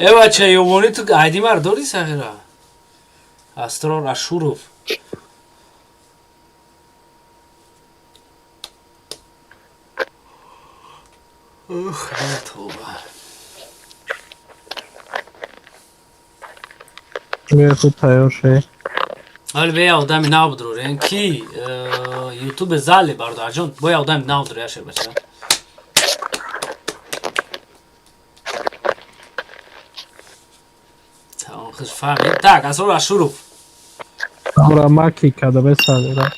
Э бача, ёвони ту айди мар дори сағира? Астрор Ашуров. Ух, тоба. Бе, хуб тайёр шед. Ҳол бе одами нав будрорен ки ютуб зали бародарҷон, боя одами нав дур яшер бача. Тамом, хуш фаҳмид. Так, Асрор Ашуров. Ора маки када сағира.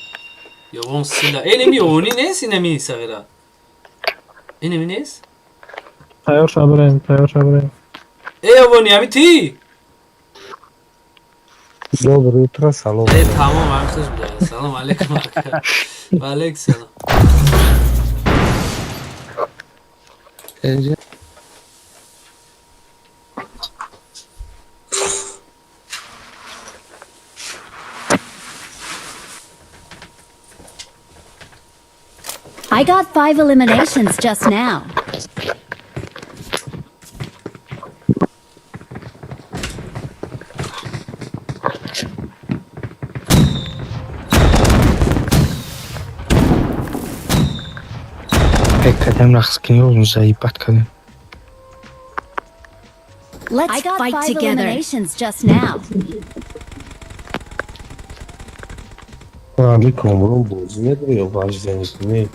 Ёвон сила. Энеми они нест, инами сағира. Инами нест? Тайёр ша бирем, тайёр ша бирем. Э, Ёвони, ами ти? Доброе утро, салом. Э, тамом, ами хуш буда. Салом алейкум, ака. Ва алейкум салом. I got five eliminations just now. Фекр кардем рақс кунӣ, заибат кардем. Let's I got fight five together. Eliminations just now. Али Комрон бозӣ медорӣ ё ваҷда мекунӣ?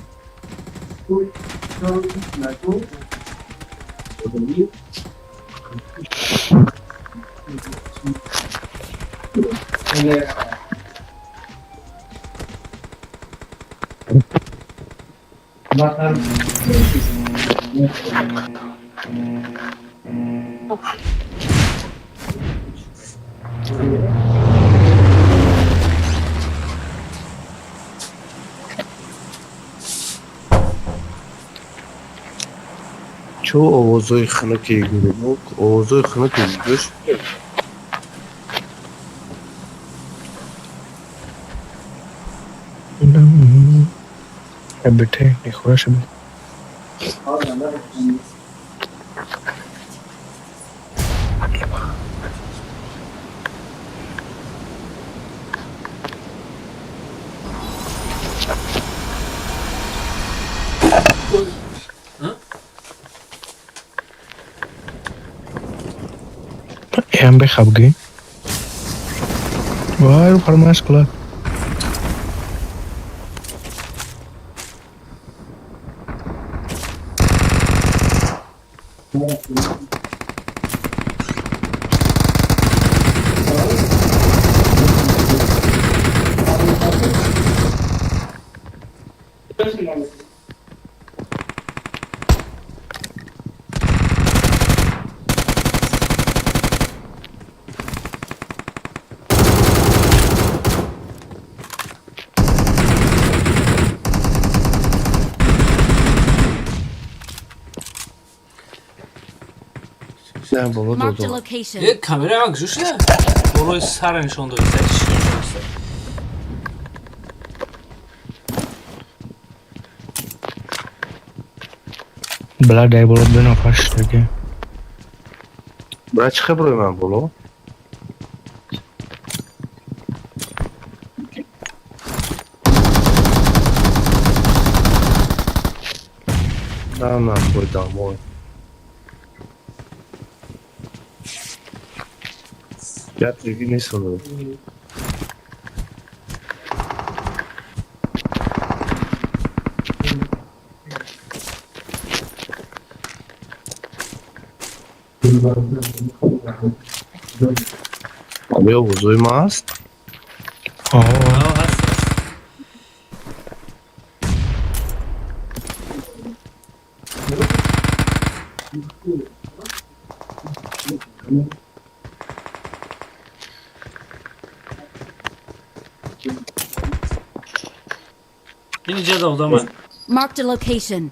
Чӯ овозҳои хунуки гурӯҳ, овозҳои хунуки гӯш. Бите, нихуя себе. Эм бехабги. Вай, фармаш кла. Marked a location. Э, камера ман куҷо шуда? Болои сара нишон дод. Чӣ нишон? Бла дай боло ду нафар шудаги. Бра, чӣ хеброи ман боло? На, нахуй домой. Я три не сону. Ами овозҳои ман аст? Ҳаст. Инҷа да одаман. Marked a location.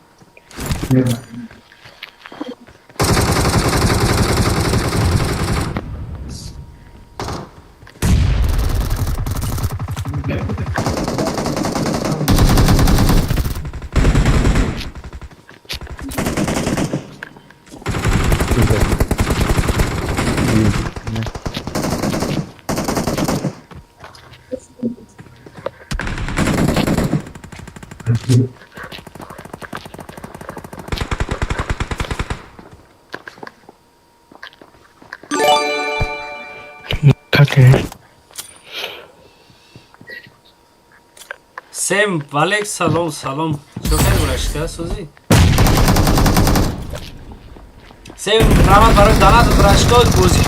Каке. Сем валек салом, салом. Чо кардӣ, бурашка сӯзӣ? Сем, раҳмат барои донат, бурашка. Бозӣ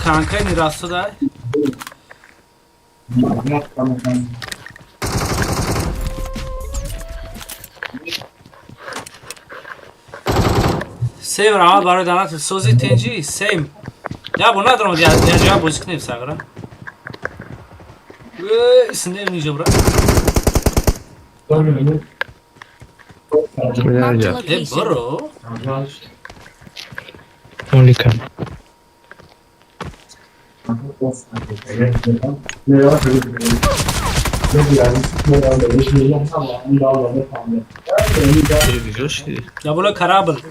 Конкретный рафтуда. Сем раҳмат барои донат сози тинҷӣ сем. Я бо надорам я ҷоя бозӣ кунем сағира. Снем ниҷа бра. Э боро. Молика. Я болои корабль.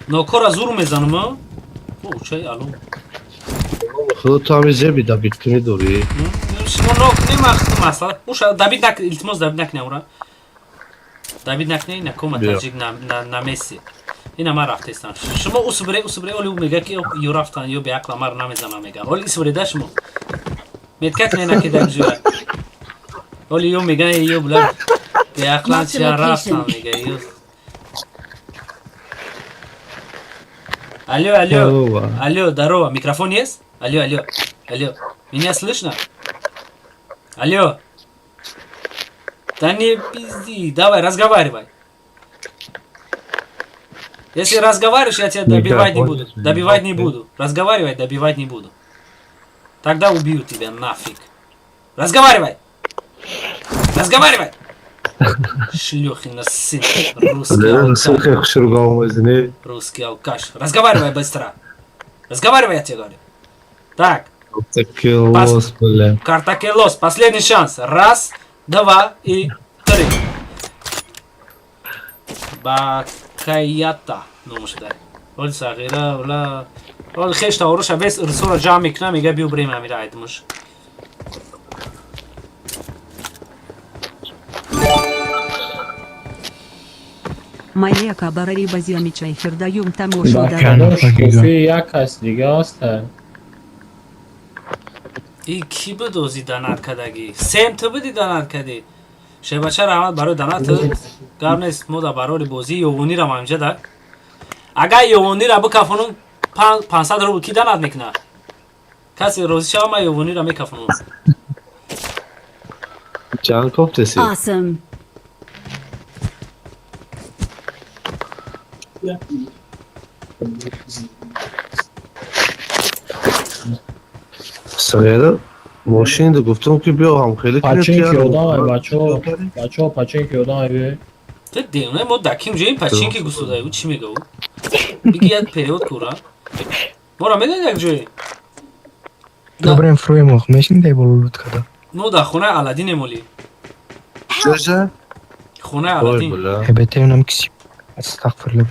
Нокора зур мезанам, а? О, чай алло. Худо ту ҳами зеби добит кунӣ дорӣ. Шумо нок немахтум асла. Уша добит нак, илтимос добит накне ура. Добит накне, ина кома таҷик на Месси. Ина ман рафтестам. Шумо усбре, усбре оли мега ки ё рафтан, ё беақла мар намезанам мега. Оли исбре да шумо. Метка кне на кида ҷуя. Оли ё мега ё бла беақлан Marked a чия рафтан location. мега ё. Алло, алло. Здорово. Алло, здорово. Микрофон есть? Алло, алло. Алло. Меня слышно? Алло. Да не пизди. Давай, разговаривай. Если разговариваешь, я тебя добивать не Микрофон буду. есть, Добивать не микрофон. буду. Разговаривай, добивать не буду. Тогда убью тебя нафиг. Разговаривай! Разговаривай! Шлюхина сын. Русский алкаш. Сухе хушруга омезни. Русский алкаш. Разговаривай быстро. Разговаривай, я тебе говорю. Так, Такелос, бля. Картакелос, последний шанс. Раз, два и три. Бакаята. Ну, мушдай. Ол сағира, ола... Ол хешта оруша вес ирсора ҷамъ мекуна, мега биё бирем амира айдмуш. Малека барари базиамичай фирдаюм тамошо Ба дарам. кадош кофи як кас дига аст. И ки бидози донат кардагӣ? Сем ту биди донат кардӣ? Шебача раҳмат барои донат. Гап нест, мо дар барори бозии ёвонирам ҳаминҷа да. Агар ёвонира бикафонум 500 рубл ки донат мекунад? Касе розӣ шава ман ёвонира мекафонам. Чанд кофтеси? Awesome. Сағира, мошин гуфтам ки биё ҳамхелӣ кунем Пачинки одам бачо, бачо пачинки одам би. Ту девона мо дар ким ҷои пачинки густудаи ӯ чӣ мега ӯ? Биги як перевод кура. Мора медонед як ҷое? Добрем фруемох, мешин дай боло лут када. Мо дар хонаи Аладдин эмолӣ. Чаша? Хонаи Аладдин. Ҳебете нам киси. Астағфируллоh.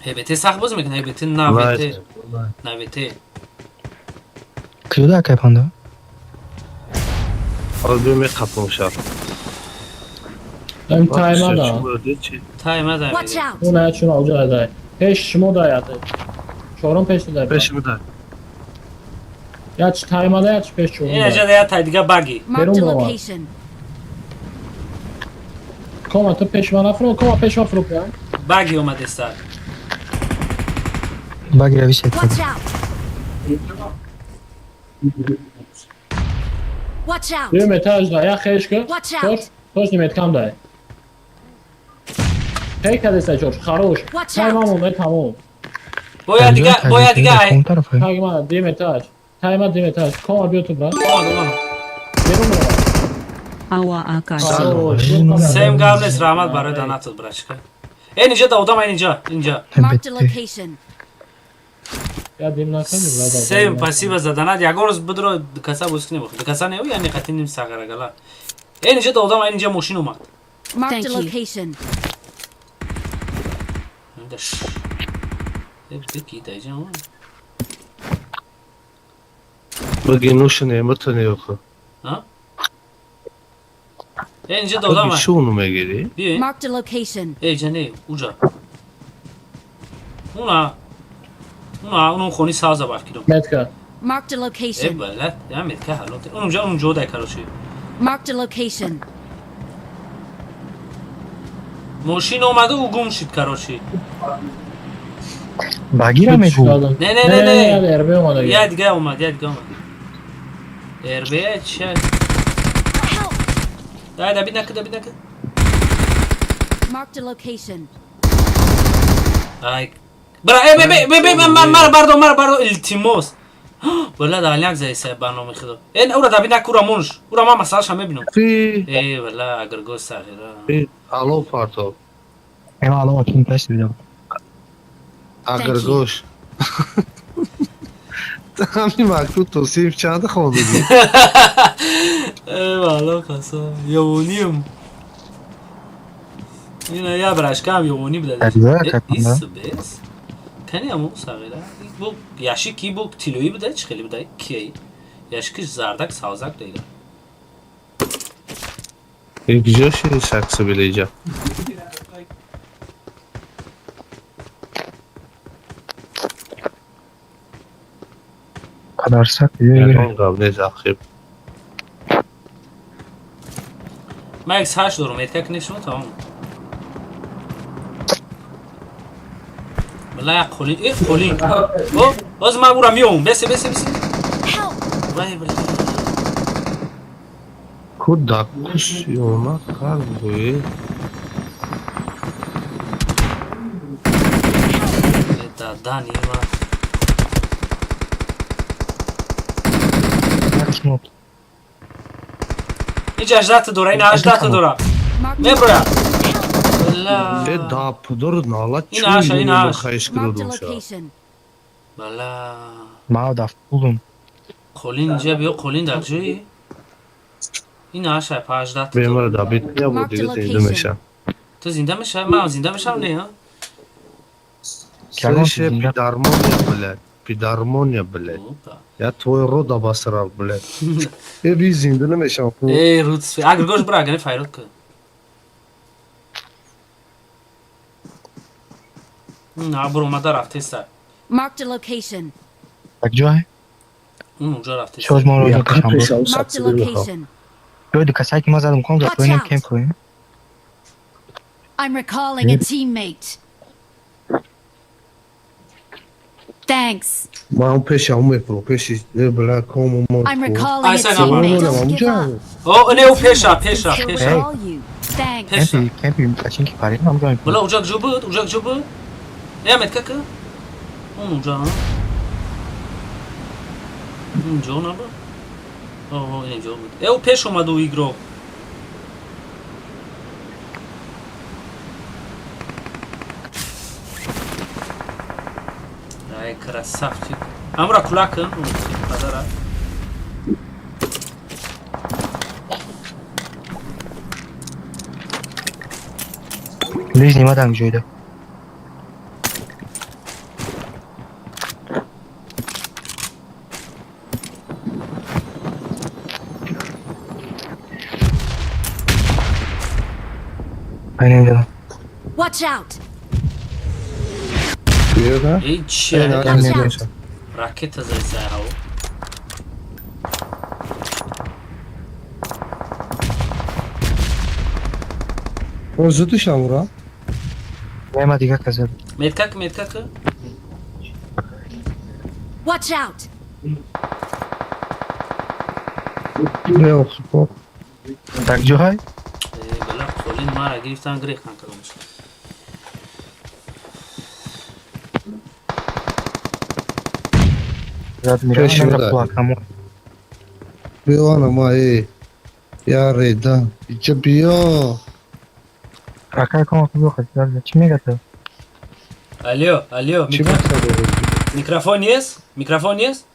ҳебете сахт боз мекунад, ҳебете навете. Навете. Киёда акай панда? Ҳол биё меқапам шаб. Ам тайма да. Тайма да. Watch out! Уна чун оҷа дай. Пеш шумо дай ата. Чорум пеш дай. Пеш дай. Я чи тайма да, я чи пеш чорум. Ин аҷа да я тай дига баги. Marked a Берун баромад. location. Кома ту пеш ман нафро, кома пеш ман фро кун. Баги омадеста. Баги рависет. Watch out! Watch out! Дуюм этаж да, я хеш ку. Watch out. Тош, тош неметкам дай. Хей кадеса чорш, хорош. Watch Тайма out! монда тамом. Боя дига, боя дига ай. Тайма дуюм этаж. Тайма дуюм этаж. Кома биё ту брат. Омад, омад. Берун баромад. Ава акаш. Хорош. Сем гап нест, раҳмат барои донатот, брачка. Э инҷа да одам, ай инҷа, инҷа. Marked a location. Я дим накани, брат. Сем, спасибо за донат. Ягон рӯз бидро каса боз кунем. Каса не, яъне қати ним сағарагала. Э инҷа да одам, ай инҷа мошин омад. Marked a location. Да ш. Э бики да инҷа омад. Баги нуша неъмата неёха. А? Э инҷа да одам. Баги шуну мегирӣ? Биё. Marked a location. Э инҷа не, уҷа. Уна. Уна, унун хони сабза бафкидум. Метка. Marked a Э location. бале, я метка ҳалот. Унунҷа, унунҷо дай короче. Marked a location. Мошин омада, ӯ гум шид, короче. Багира мегу. Не, не, не, не. РБ омада. Я дига омад, я дига омад. РБ ча? Дай, да бинака, да бинака. Marked a location. Ай. Бра, э, бе, бе, бе, бе, мара бардо, мара бардо, илтимос. Валла да аляк заиса ба номи худо. Э, ура да бинака, ура монш. Ура ма масалаша мебинам. Э, валла агргоз сағира. Алло, Фартов. Ема алло, ким пеш видам. Агргош. Ҳамин мактуб то синф чанда хондагӣ? Э, валло қасам, ёвоним. Ина я брашкам ёвонӣ буда. Ис бес. Кани аму сағира. Бу яши ки бу тилоӣ буда, чӣ хеле буда? Ки? Яши зардак савзак дейда. Куҷо шиди сакса билеҷа? Падарсак. Ягон гап нест, ахиб. Ман X8 дорам, эркак не шумо тамом. Бала як қолин, э қолин. О, боз ман ура меом. Бесе, бесе, бесе. Вай, бля. Ку дакус ёна кард гӯе. Дадани ма. Инҷа аждата дора, ина аждата дора. Меброя. Бала. Э, дапдор нала Ин аша, ин аш. хаиш Marked a кардум ша. location. Бала. Ма даф пулум. Қолин инҷа биё, қолин дар ҷои. Ин аша па аждата. Бемара дабит я буд Marked a дига зинда location. мешам. Ту зинда мешавӣ? Ман зинда мешавам не, ҳа? Слышь, пидармония, блядь. Пидармония, блядь. Я твой род обосрал, блядь. Э, би зинда намешам. Эй, рут, агргош бра, агар файрод ку. На буромада рафтеста. Marked a location. Так ҷой? Он унҷо рафтеста. Чоз мо ро кашам. Marked a location. Ҷой ду касае ки ман задам ком Watch гафтоинем out. кем кӯем. I'm recalling a teammate. Thanks. Ман пешам мепро, пеши, э, бля, кому мо. I'm recalling a Айса, teammate. Don't give up. О, не, у пеша, пеша, Still пеша. recall you. Thanks. Кемпи, кемпи качинки пари нам ҷой. Бала уҷа куҷо буд? Уҷа куҷо буд? Э, метка ка? Он уҷа, ҳа? Инҷо набуд? Оҳо, инҷо буд. Э, у пеш омад у игрок. Ай, красавчик. Амра кулак кун, падара. Лижни ма данг ҷойда. Айнем ҷа. Watch out. Биёда? Эй, чи? Э, на, Watch out. Ракета заиса ҳаво. О, зудишам ура. Нема дига каза. Метка ку, метка ку. Watch out. Не, охи, Так ҷой? Э, бала қолин мара гирифтан гирехтан кардамш. Зад мира. Пеши Намра ура. кулакамо. Биё ана ма, э. Я реда. Иҷа биё. Акай ком кузо хат. Чӣ мега ту? Алло, алло, Чӣ мақсад дорӣ? микрофон есть? Микрофон есть?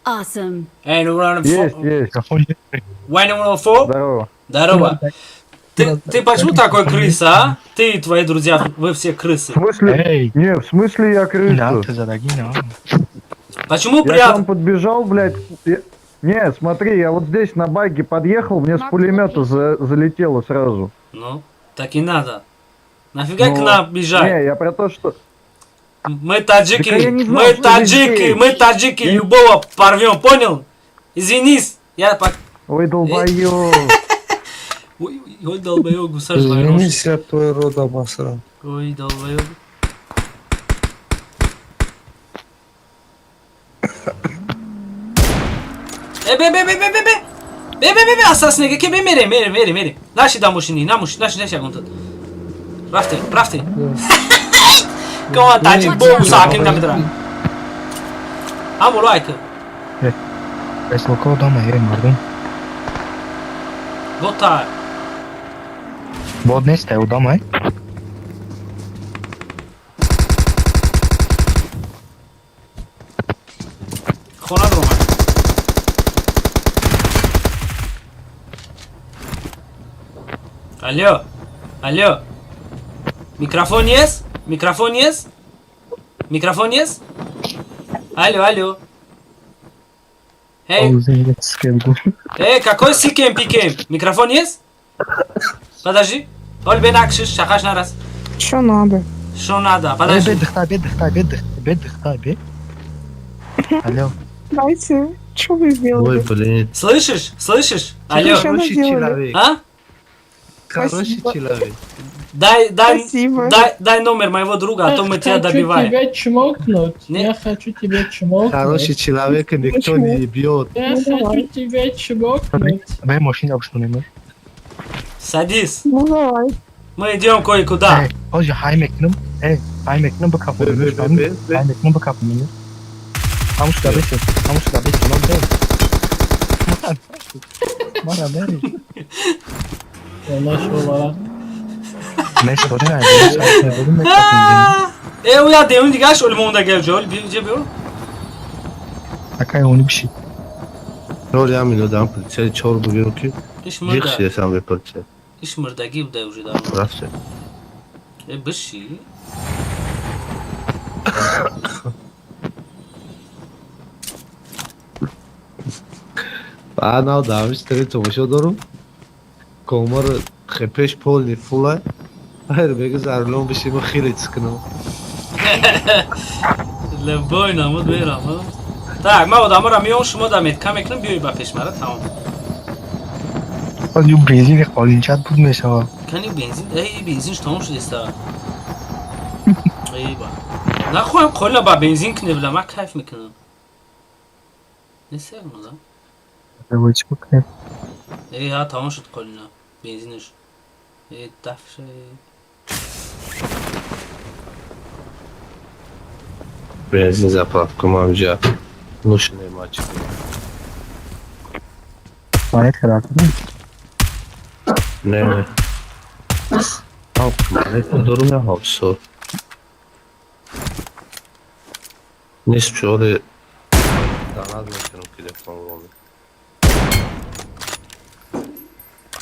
Awesome. And we're on Есть, есть. Микрофон. One one four. Здорово. Здорово. Ты почему такой крыса, а? Ты и твои друзья, вы все крысы. В смысле? Эй, Не, в смысле я ина крыса? ты задаги на. Почему Я к приятно? вам подбежал, блядь. Не, смотри, я вот здесь на баге подъехал, мне с пулемета залетело сразу. Ну, так и надо. Нафига к Ну, нам бежать? Не, я про то, что... Мы таджики, Так а я не знал, мы что таджики, здесь. мы таджики, любого порвем, понял? Извинись, я по... Ой, долбоёб. Ой, ой, ой, долбоёб, гусар Извинись, я твой род обосрал. Ой, долбоёб. Э, бе, бе, бе, бе, бе, бе. Бе, бе, бе, бе, асас неге ке бе мерем, мерем, мерем, мерем. Наши да мошини, намуш, наши, наши ягон тут. Рафтем, рафтем. Кома таҷик бо сакин намедара. Ҳам оло айка. Реслока одама, е, мардум. Бота. Бод нест, е, одама, е. Хона даромад. Алло, алло. Микрофон есть? Микрофон есть? Микрофон есть? Алло, алло. Эй, эй, какой сикем пикем? Микрофон есть? Подожди. Ол бенакшиш, шахаш нарас. Что надо? Что надо? Подожди. Бе, дыхтай, бе, дыхтай, бе, дыхтай, бе, дыхтай, бе. Алло. Дайте, что вы сделали? Ой, блин. Слышишь? Слышишь? Алло. Хороший человек. А? Хороший человек. Дай, дай, Спасибо. Дай, дай номер моего друга, а то мы тебя добиваем. Я хочу тебя чмокнуть. Я хочу тебя чмокнуть. Хороший человек никто не бьет. Я хочу тебя чмокнуть. Бе, мошина обшунем. Садись. Ну давай. Мы идем кое-куда. Ой, хай мекнум. Эй, хай мекнум бакапу. Хай мекнум бакапу. Ҳамуш габеси, ҳамуш габеси, ман бе. Мара бери. Э, уя деун дигаш оли монда гел ҷол, биҷа биё. Акай они биши. Рол ҳамин одам пилча чор бугем ки. Ҷиқ шидесам бе пилча. Иш мурдагӣ буда уже давно. Рафте. Э, биши. Баъд нав давиш тари тамошо дорум. Комар хепеш полни фула. Хайр беги зарлон бишим хеле чикнам. Лебой намуд мерам. Так, ман одаморо меом, шумо да метка мекунам, биёй ба пеш мара, тамом. Аз ю бензин қолинчат буд мешава. Кани бензин, эй, бензинш тамом шудеста. Эй ба. Нахоҳам қолина ба бензин кунем, била, ман кайф мекунам. Несер моза. Эй, ҳа, тамом шуд қолина. Бензинш. Эй, дафша. Бензин заправка мамҷа. Нушне мачи. Монет кадар. Не, не. Ҳав монет дорум я ҳавсо. Нест чоре данад мекунам ки телефон роме.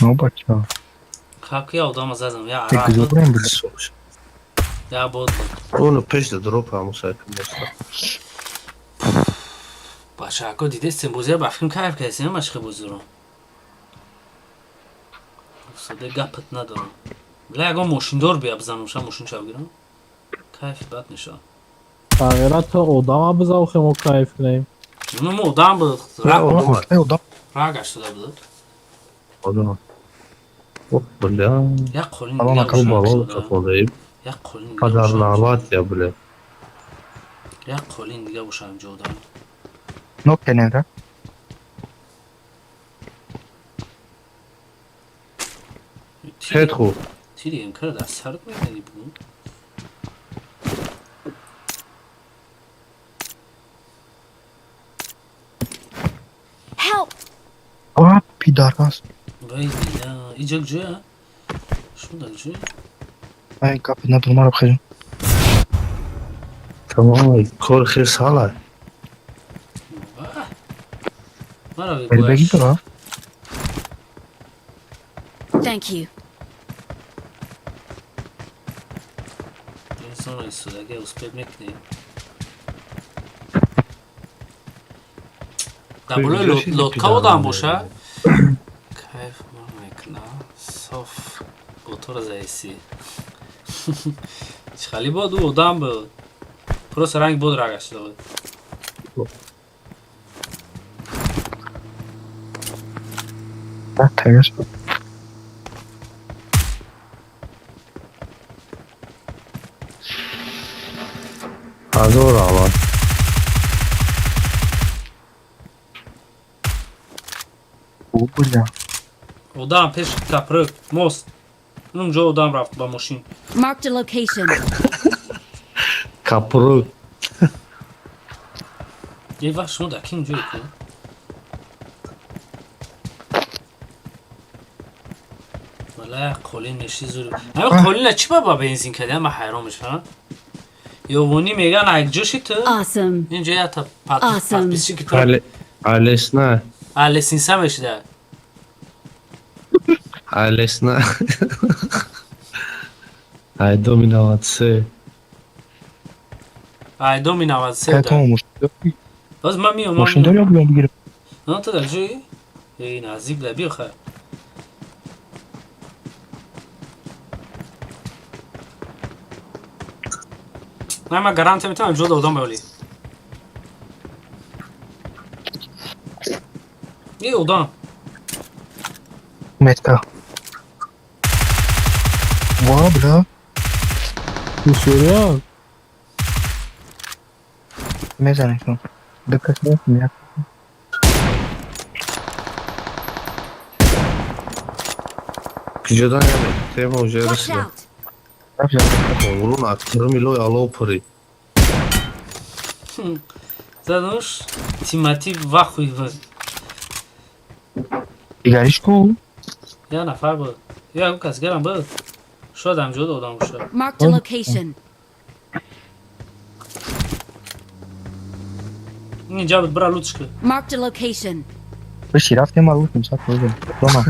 Ну бача. Как я одама задам, я Ты куҷо буда? Я бод. Оно пеш да дроп ҳаму сайт моста. Бачако дидестем бозия ба фикрам кайф кардесем машқи бозиро. Соде гапат надорам. Била ягон мошиндор бия бизанам, ша мошин чав гирам. Кайфи бад мешавад. Тағйират то одама бизавхе мо кайф кунем. Ну мо одам буд. Ра гашт шуда буд. Одам. Ох, бля. Як қолин Алан акал балон кафодаиб. Як қолин Падар нават я, бля. Як қолин дига бошам ҷо одам. Нок кенера. Хет хуб. Тири ин кара дар сарат мекунӣ бугун. Help! А, пидарас. Вай, бля, иҷа ҷоя? Шуда ҷоя? Ай, гап надорам, маро бихезем. Тамом, кор хел сала. Маро Беги дора. Thank you. Инсон истодага успед мекунӣ. Дар болои лодка одам боша? Кайф мекуна. Соф ботора заиси. Чихали бод ӯ одам буд. Просто ранг бод рагаш шуда буд. Тагаш. Ҳазор раҳмат. О, бля. Одам пеш капрык, мост. Унҷо одам рафт ба мошин. Marked a location. Капрык. Е вақт шумо дар ким ҷое ку? Валла қолин меши зур. Ҳамин қолина чӣ ба бензин кардиан? Ман ҳайрон мешавам. Ёвонӣ меган акҷо ши ту? Awesome. Инҷо якта Awesome. подписчики ту. Алесна. Алесинса мешида. Алесна. Ай доми 93. Ай доми 93 Как да. он мошин дорӣ? Боз ман миём. Мошин дорӣ ё биём бигирам? На ту дар ҷои? Эй наздик да биё хай. Не, ман гарантия метавонам ҷо додам бавли. Е одам. Метка. Ва, бля. Бисёрият. Мезанем шумо. Дукас як. Куҷодан яме? Тема уже Watch расида. out. Орун акторми лой ало пури. Задуш Тимати вахуй в. Дигариш ку? Я нафар буд. Я кас гарам буд. Шояд ҳамҷо додам боша. Marked a location. Инҷа буд бира лутш ки. Marked a location. Биши рафтем ма лутим сад бозем. Дома.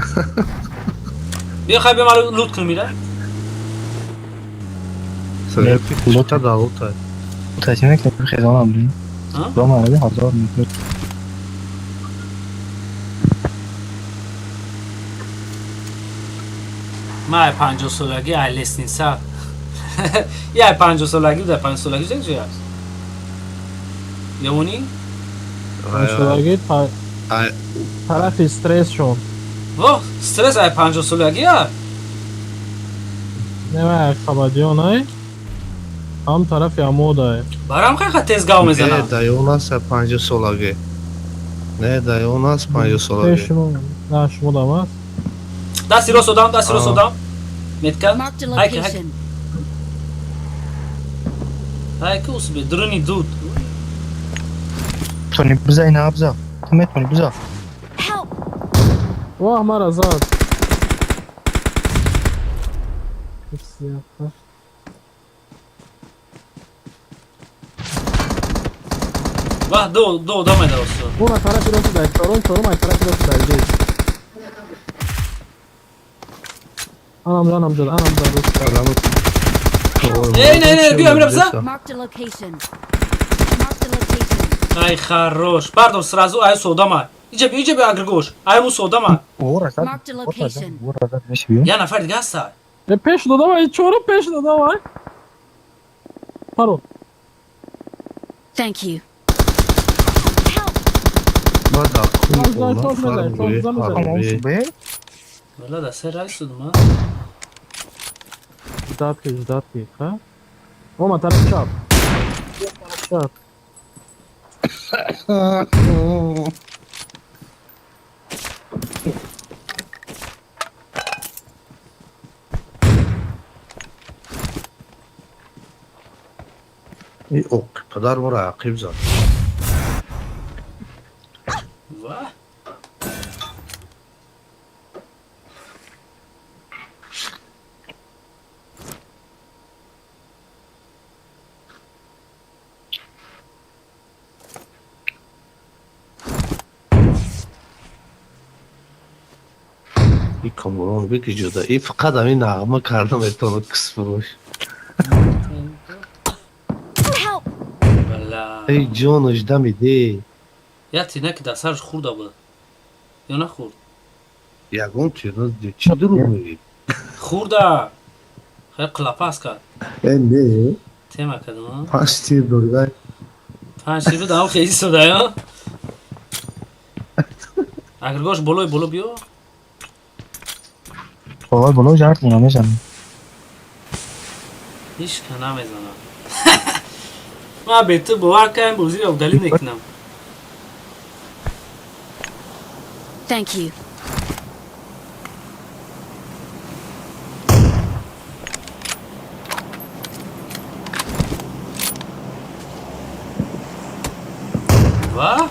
Биё хай биё ман лут кунам ира. Лута да лута. Лута ки хезонам бин. Дома али ҳазор метр. Ман ай 50 солагӣ ай лестница. Я ай 50 солагӣ да 50 солагӣ чӣ ҷой аст? Ёвонӣ? Солагӣ тарафи стрессшон. Во, стресс ай 50 солагӣ а? Не ай хабадиён ай. Ҳам тарафи амодай. Барам хай тез гав мезанам. Не, дай у нас 50 солагӣ. Не, дай у нас 50 солагӣ. Шумо, на шумо дам аст. Дасти рост одам, дасти рост одам. Метка. Marked a Хайки, хайки. location. Хайки усбе, друни дуд. Тони бизай на абза. Ту метони биза. Help. Воҳ мара зад. Вах, ду одам айда рост. Уна тарафи рост дай, чорум, чорум ай тарафи рост дай, дид. Анам ҷа, анам ҷа, анам ҷа, рост. Эй, не, не, биё, амира биза. Marked a location. Marked a location. Ай хорош. Бардор сразу ай содама. Иҷа биё, иҷа биё агргош. Ай му содама. Marked a location. Я нафар дига ҳаста. Е пеш додам ай, чорум пеш додам ай. Паро. Thank you. Бада Валла да сер рай суд ма. Ждать ки, ждать ки, ха? Ома тарафи чап. Тарафи чап. И оқ, падар мора ақиб зад. Ва. И Комрон бики ҷуда. И фақат ҳамин нағма карда метавонад кисфурӯш. Help. Валла. Эй ҷонаш дамиде. Я тина ки дар сараш хурда буд. Ё нахурд? Ягон тирна чӣ дурӯғ мегӯӣ? Хурда. Хай қилапас кард. Э не. Тема кардам, а? Панҷ тир дорӣ. Панҷ тир буд, ам хези сода, ё? Агргош болои боло биё. Болой болой жарт мена мезанам. Ҳеч ка намезанам. Ман бе ту бовар кардам бозиро удалить мекунам. Thank you. Ва?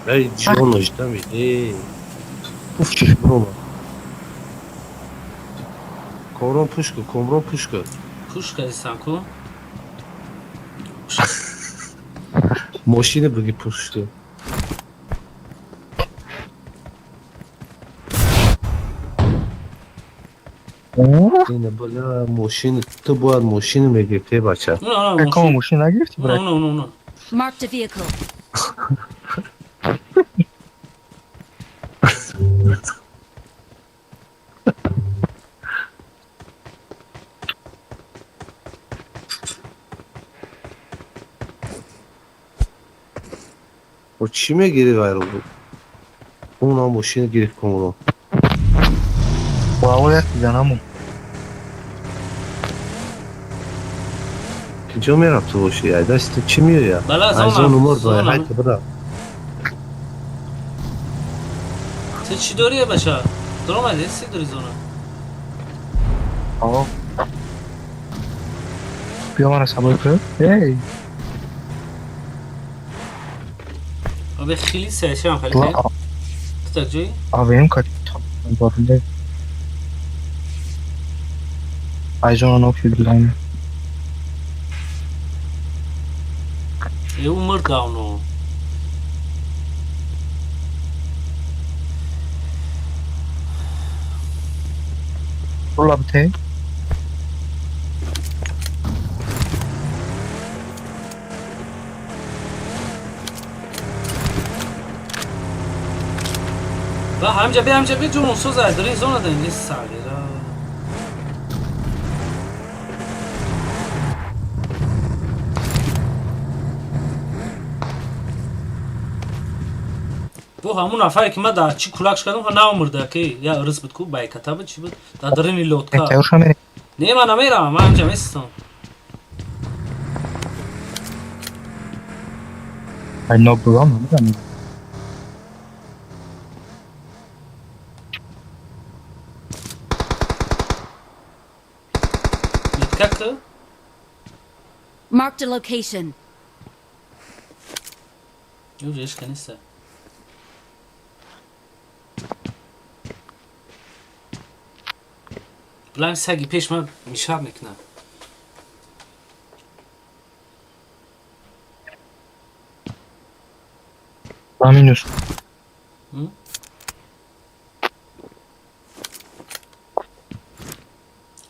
Эй, ҷонош дами, э. Уфчиш брома. Комрон пушка, Комрон пушка. Пушка дистам ку? Мошина биги пушка. Ина бля, мошина, ту бояд мошина мегирифти, бача. Какого мошина нагирифти, брат? Ну, ну, ну. Marked a vehicle. О чӣ мегири вайро? Уна мошина гирифт Комрон. Вау, як занаму. Куҷо мерафту бошӣ? Ай дасти ту чӣ меояд? Бала, Ай зона, зону мурд, ай зона. ҳайта бира. Ту чӣ дорӣ, бача? Дуромадӣ, си дорӣ зона. О. Биё мана сабой кун. Эй, Абе хеле сешам хеле. ла Ту так ҷои? АВМ кат барунда. Ай зона нок шуд билайн. Э, умр давно. Рула бите. Ва ҳамҷа би ҳамҷа би ҷумон соза дори зона да ин сағира. Бо ҳамун нафаре ки ман дар чӣ кулакш кардам, ха наомурда ки я рис буд ку байката буд чӣ буд дар дарини лодка. Тайёр шамери. Не, ман намеравам, ман ҳамҷа местам. Ай нок додам, намедонам. Лодка ку? Marked a location. Ё ишка неста. Блам саги пеш ман мишаб мекунам. Ба минус.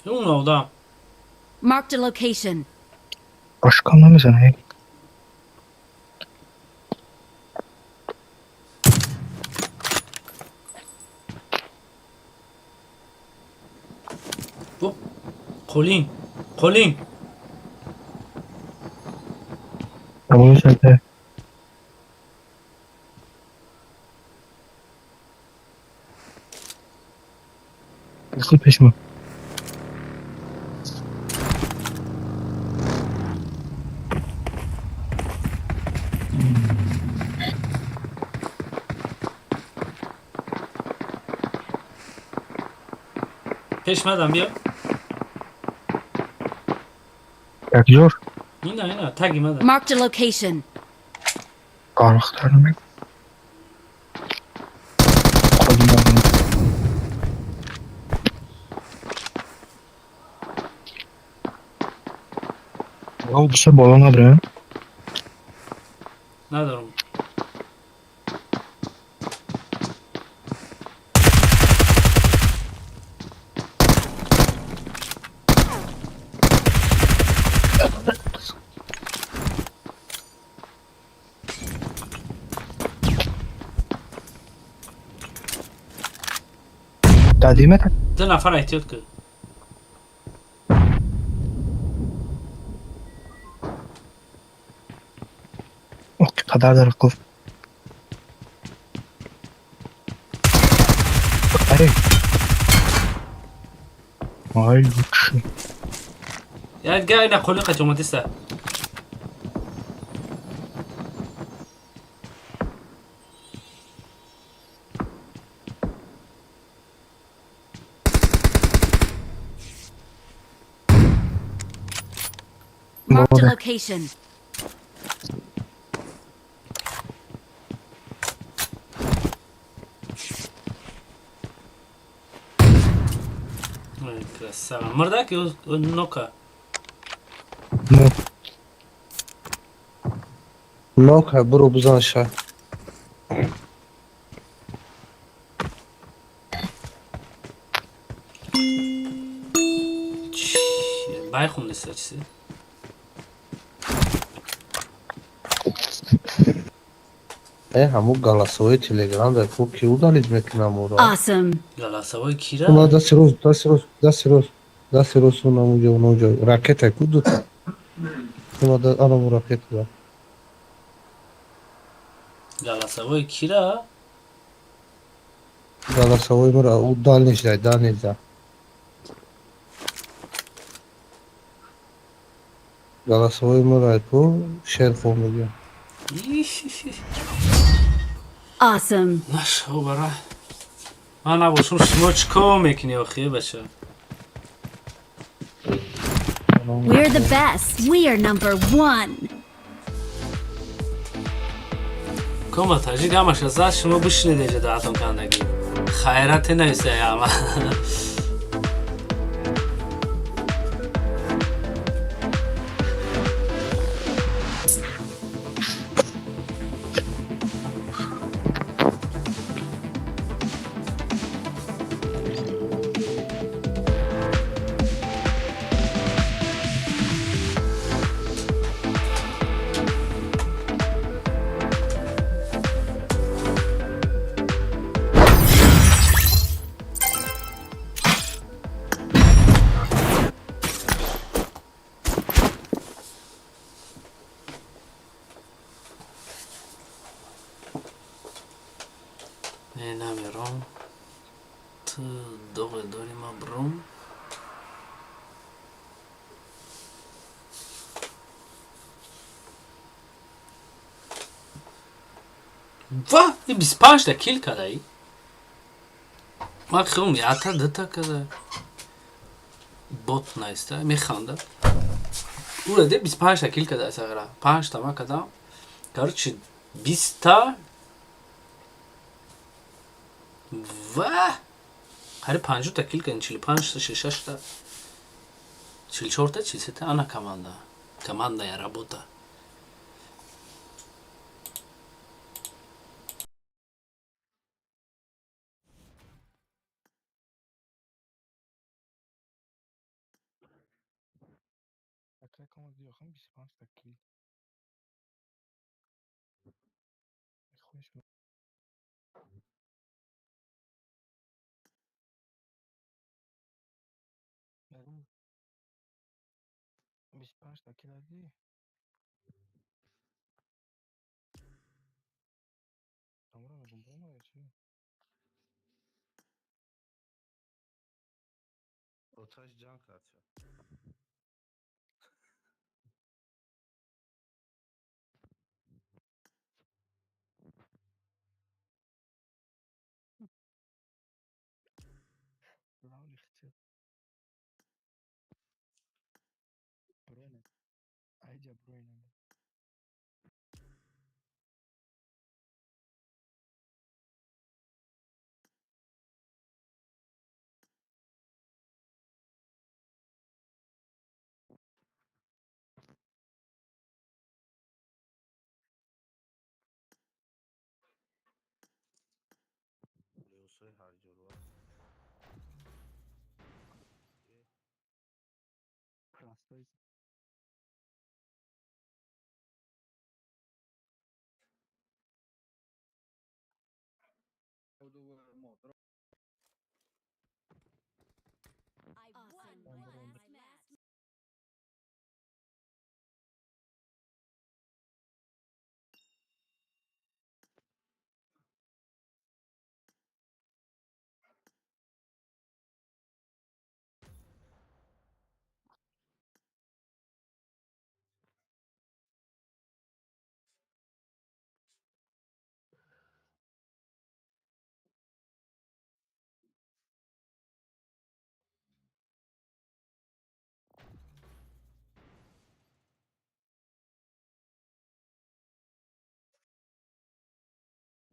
Ун одам. Marked a location. Башкам намезанад. Қолин, қолин. Тамом шуда. Хел пешма. Пеш мадам биё. Як ҷор. Ина, ина, таги мадам. Marked a location. Qaraqlar nima? Qo'limdan. Вау, бисёр боло набре. Надорам. Дадиме так. Ду нафар эҳтиёт кун. Ох, қадар дар гуфт. Ай. Ай, лучше. Я дигар ина қолин қати омадиста. Marked a Бора. location. Красава. Мурдак ё нока? Нока, буро бизан ша. Бай хунеста чизе? Ҳамун голосовой телеграм дар ку ки удалить мекунам уро. Awesome. Голосовой кира? Уна дасти рост, дасти рост, дасти рост, дасти рост, унамуҷо, унамуҷо. Ракета ку дута. Уна да анаму ракета да. Голосовой кира? Голосовой мура удалить дай, дальний да. Голосовой мура ку шер хон мегӯям. Awesome. Нашо бара. Ман набошам шумо чӣ кор мекунӣ охи бача? We're the best. We are number one. Кома таҷик ҳамаша зад шумо бишинед инҷа даҳатон кандагӣ. Хайрате нависа ҳама. Не намером. Ту доғе дори ма бром. Ва, и 25 та кил кадаи. Ма хелм ята дата када. Бот наиста, механда. Ура де 25 та кил када сагра. 5 та ма када. Короче, 20 та ва қариб 50 та кил кардем, 45 та, 46 та, 44 та, 43 та. Ана команда. Командная работа. Акай кома диёхам 25 та кил. Хуш. Мегум 25 та кил ади. Амра мегум бома ё чӣ? Оташ ҷанг кард. Blaulicht. Бройна. Айҷа бройна. Левсои ҳарҷурва. Простой. I won last match.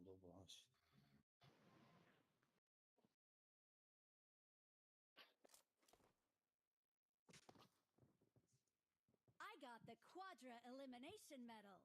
Добраш. the Quadra Elimination Medal.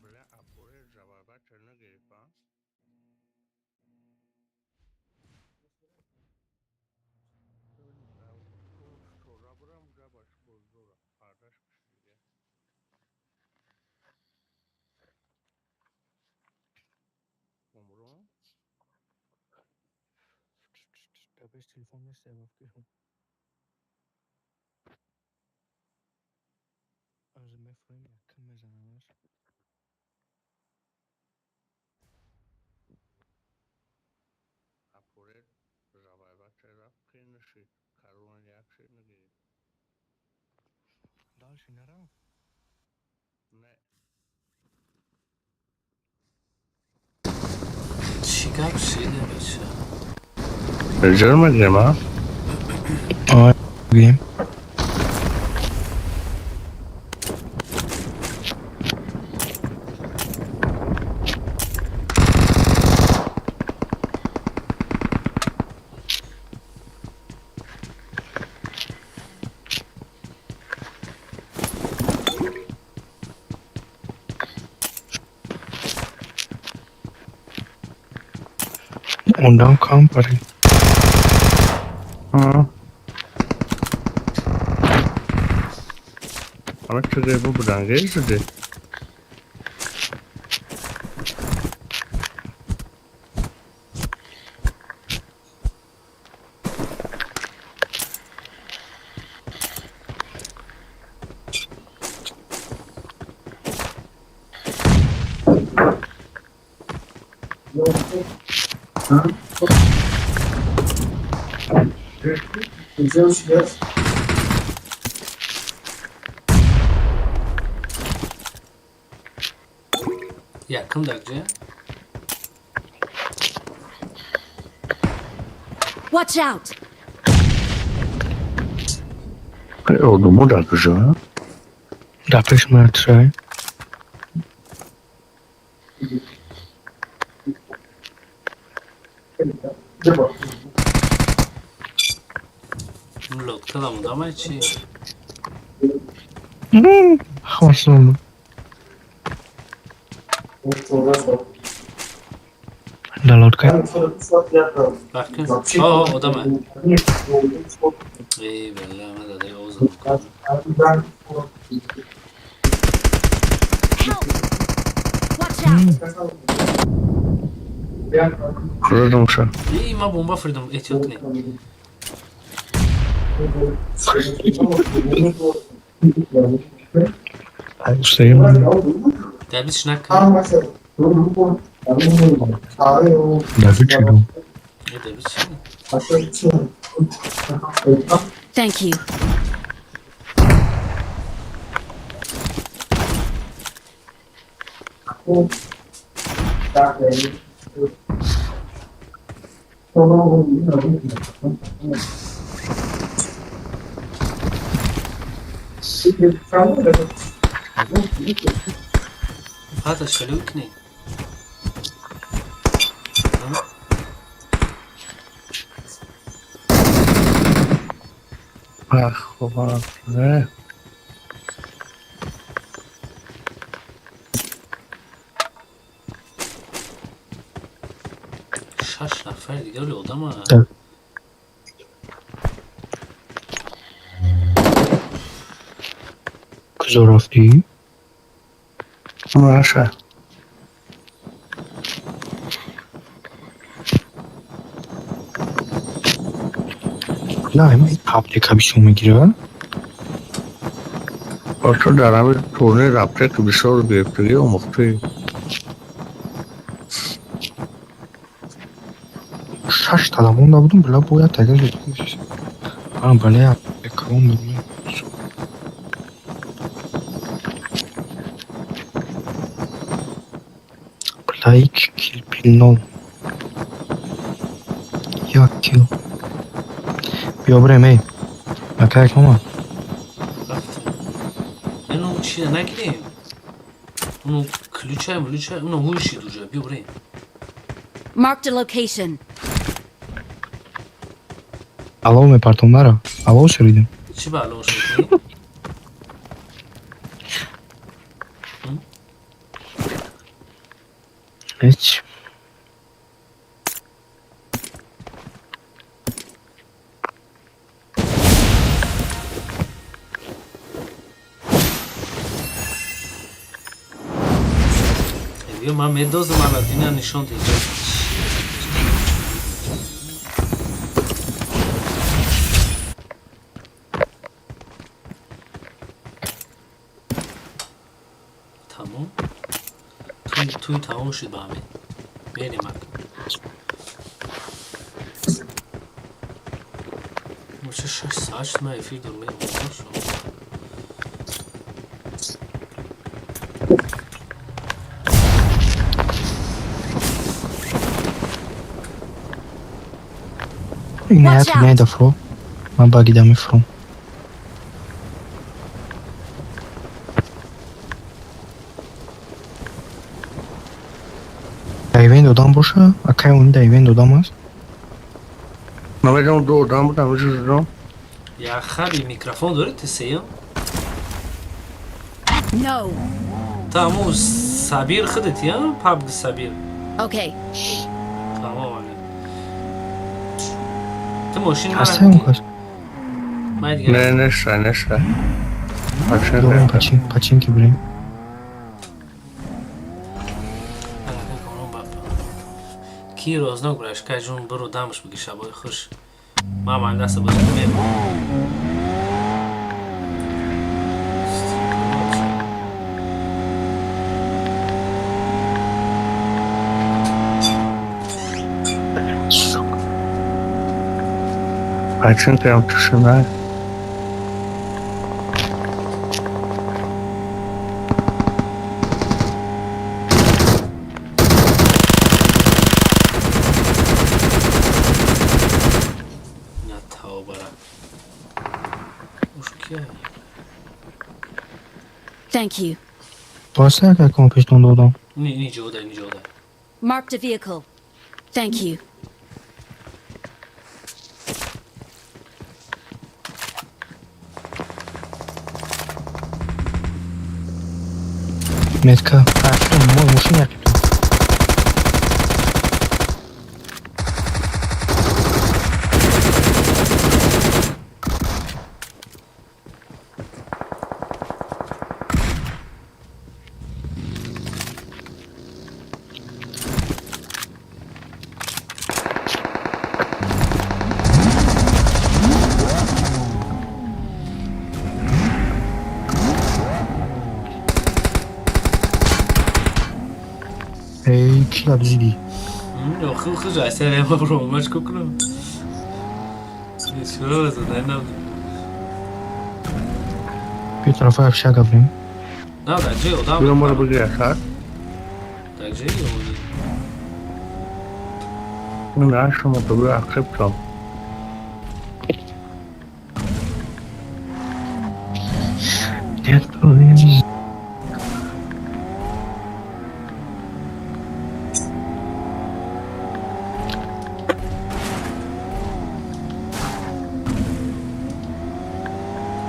Бля, апуре ҷавобача нагирифт, а? Чора бурам ҷабаш боздора, пардаш пишида. Умрон? Дар пеш телефон нест, фикрм. Аз мефурем, якм мезанамаш. Апуре ҷавобача рафт, ки нашид, карвон як шид нагирифт. Дальше нарафт? Не. Чӣ гап шиде, бача? Ҷар мегирем, а? Ой, гирем. Одам кам пари. Ама чизе бубуданге шуде? Якм дар ҷа? Watch out! Одумо дар куҷо? Дар пеш матрай. Лодка да мудамай чи? Хвастам. Да лодка. Бафкин? О, одама. Эй, бля, ма дадай озам. Help! Watch out! Куҷо? Эй, ма бомба фуридам, эҳтиёт кунед. Устаем. Дабис накун. Давид чиду. Э, дабис чи? Thank you. Хата шалю кунед. Ах, не. Шаш нафар дигар одама. Куҷо рафтӣ? Маша. На, има аптека бисёр мегирад. Ошо дар ҳамин турнир аптека бисёр гирифтагӣ омӯхтӣ. Шаш тада монда будум, бля, бояд тага зуд. А, бля, калон буд. Бля, ик кил пил нол. Як кил. Биё бирем, эй. Ака кома. Ино чи накунем? Уно ключаем, ключаем, уно ҳушид уже, биё бирем. Marked a location. Алов мепартом нара. Алов шуридем. Чӣ ба алов шуридем? Ҳеч. Биё ман медозам Аладдина нишон диҳ. Тамом. Туй тамом шуд ба ҳамин. Берем ак. Моча 6 соат шуд ман эфир дорам меҳмон шуд. Инаят инаят фро. Ман багида мефром. Ивент одам боша? Акай он да ивент одам аст? Намедонам ду одам буд, ҳамаҷо Я хаби микрофон дорӣ ти сеюм? No. Та ҳамун Сабир худат я? Пабг Сабир. Okay. Тамом ага. Ту мошин Ҳастаи он кас? Ман дигар. Не, неша, неша. Дорам пачин, пачин ки бирем. Ки рознок браш, кай ҷун биру дамш биги шабои хуш. Ман ман даста бозӣ мебурам. Пачин прям тишина. На тавбара. Уш кия? Thank you. Боса акай кома пештон додам. Ни ни ҷода, ни ҷода. Marked a vehicle. Thank you. Метка. А, мой мошин яқиб. Эй, кила бзиди. Охи хуж айсер ема бро, ма чико кунам? Чиро задай набуд. Биё тарафаи общага бирем. На, дар ҷои одам. Биё моро бигир, ака. Дар ҷои одам. На, шумо бигӯ ақиб кам. Нет,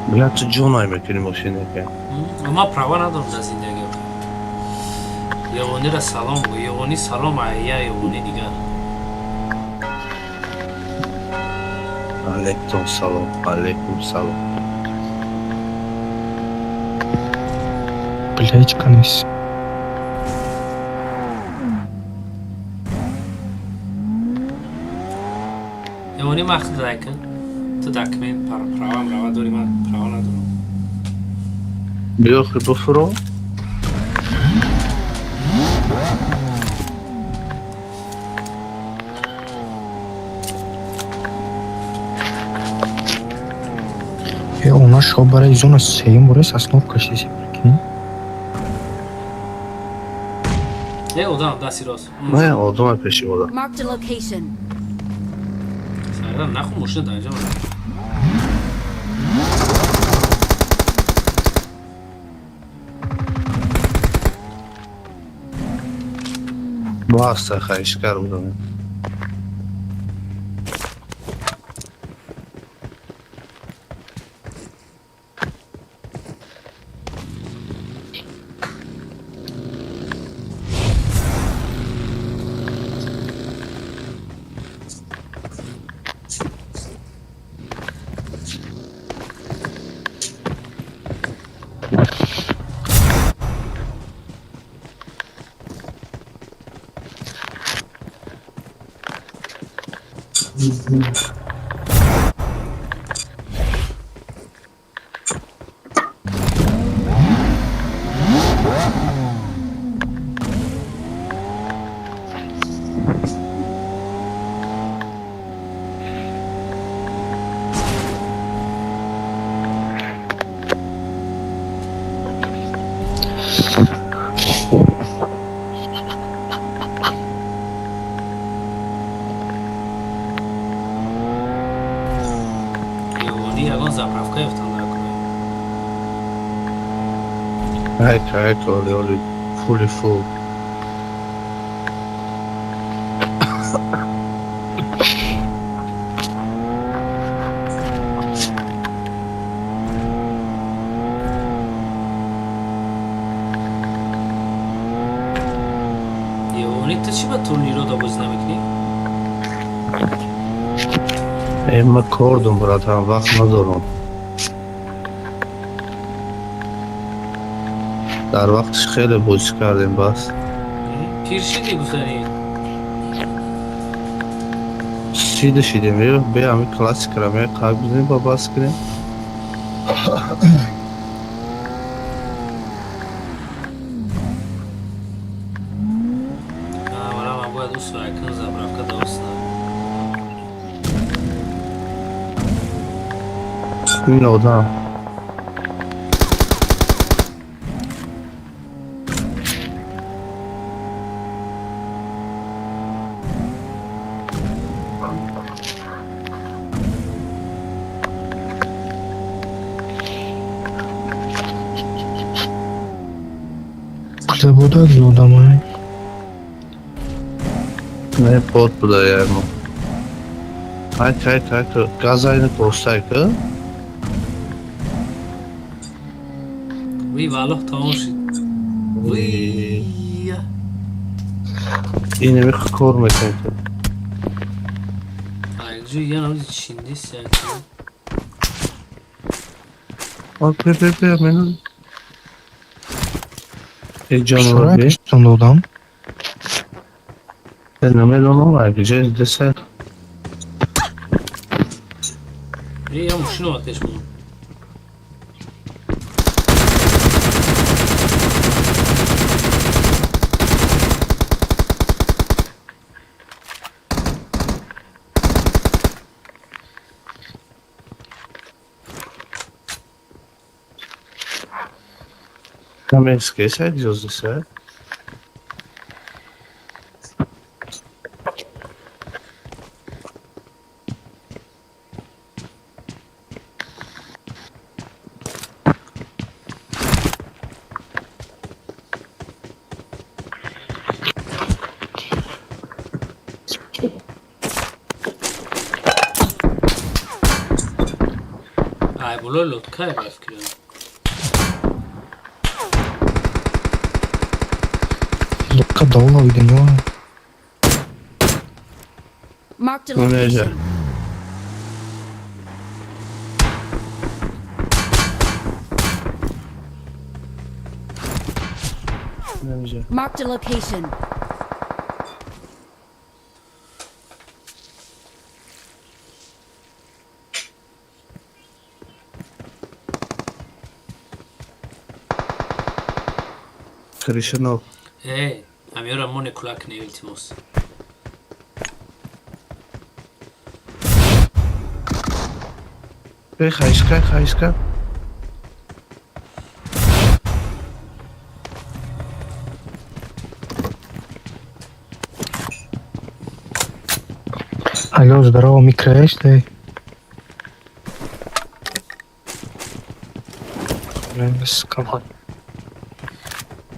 Бля, ту ҷонай мекунӣ мошинака. Ман права надорам дар зиндагӣ. Ёвонира салом гӯ, ёвонӣ салом айя ёвонӣ дигар. Алейкум салом, алейкум салом. Бля, ҳеч канис. Ёвонӣ ман худ дай кун. Ту документ правам рава дорӣ, ман права надорам. Биё хи буфуро. Она шо барои зона сеюм бора соснов кашиси, прикинь. Э, одам, дасти рост. Не, одам пеши одам. Marked a location. Сағира, наху мошина дар инҷа бошад. Баста, хаишкар будам. Девони ягон заправка ёфтан дар кӯ. Айка, айка, оли, оли, фули фул. Девони, ту чӣ ба турниро да бозӣ намекунӣ? Э, ма кор дорам, братан, вақт надорам. Дар вақтиш хеле бозӣ кардем, бас. Пир шидӣ гуфтанӣ. Шида шидем, ё, бе ҳами классикара ме қайб бизанем, ба бас кунем. Вала, ман бояд усвая кун заправка да усна. Ин одам. Куда будак одамай? Не, под буда ямо. Айка, айка, айка, газайны костайка. Ви, валлоҳ, тамом шид. Вия. Инеми кор мекунем. Айҷу я намуди чиндист як. А, бе, бе, бе, мен. Э, ҷанова, Шура бе. пештон додам. Э, намедонам, айка, ҷа десе. Э, я мошина омад пеш мо. Каменские ҷоздиса. Ай, болои лодкае ба фикрам. Лодка давно видно. Marked a Нежа. location. Нежа. Marked a location. Кришанов. Э, амиёра моне кулак не, илтимос. Эй, хайшка, хайшка. Алло, здорово, микроэштэй.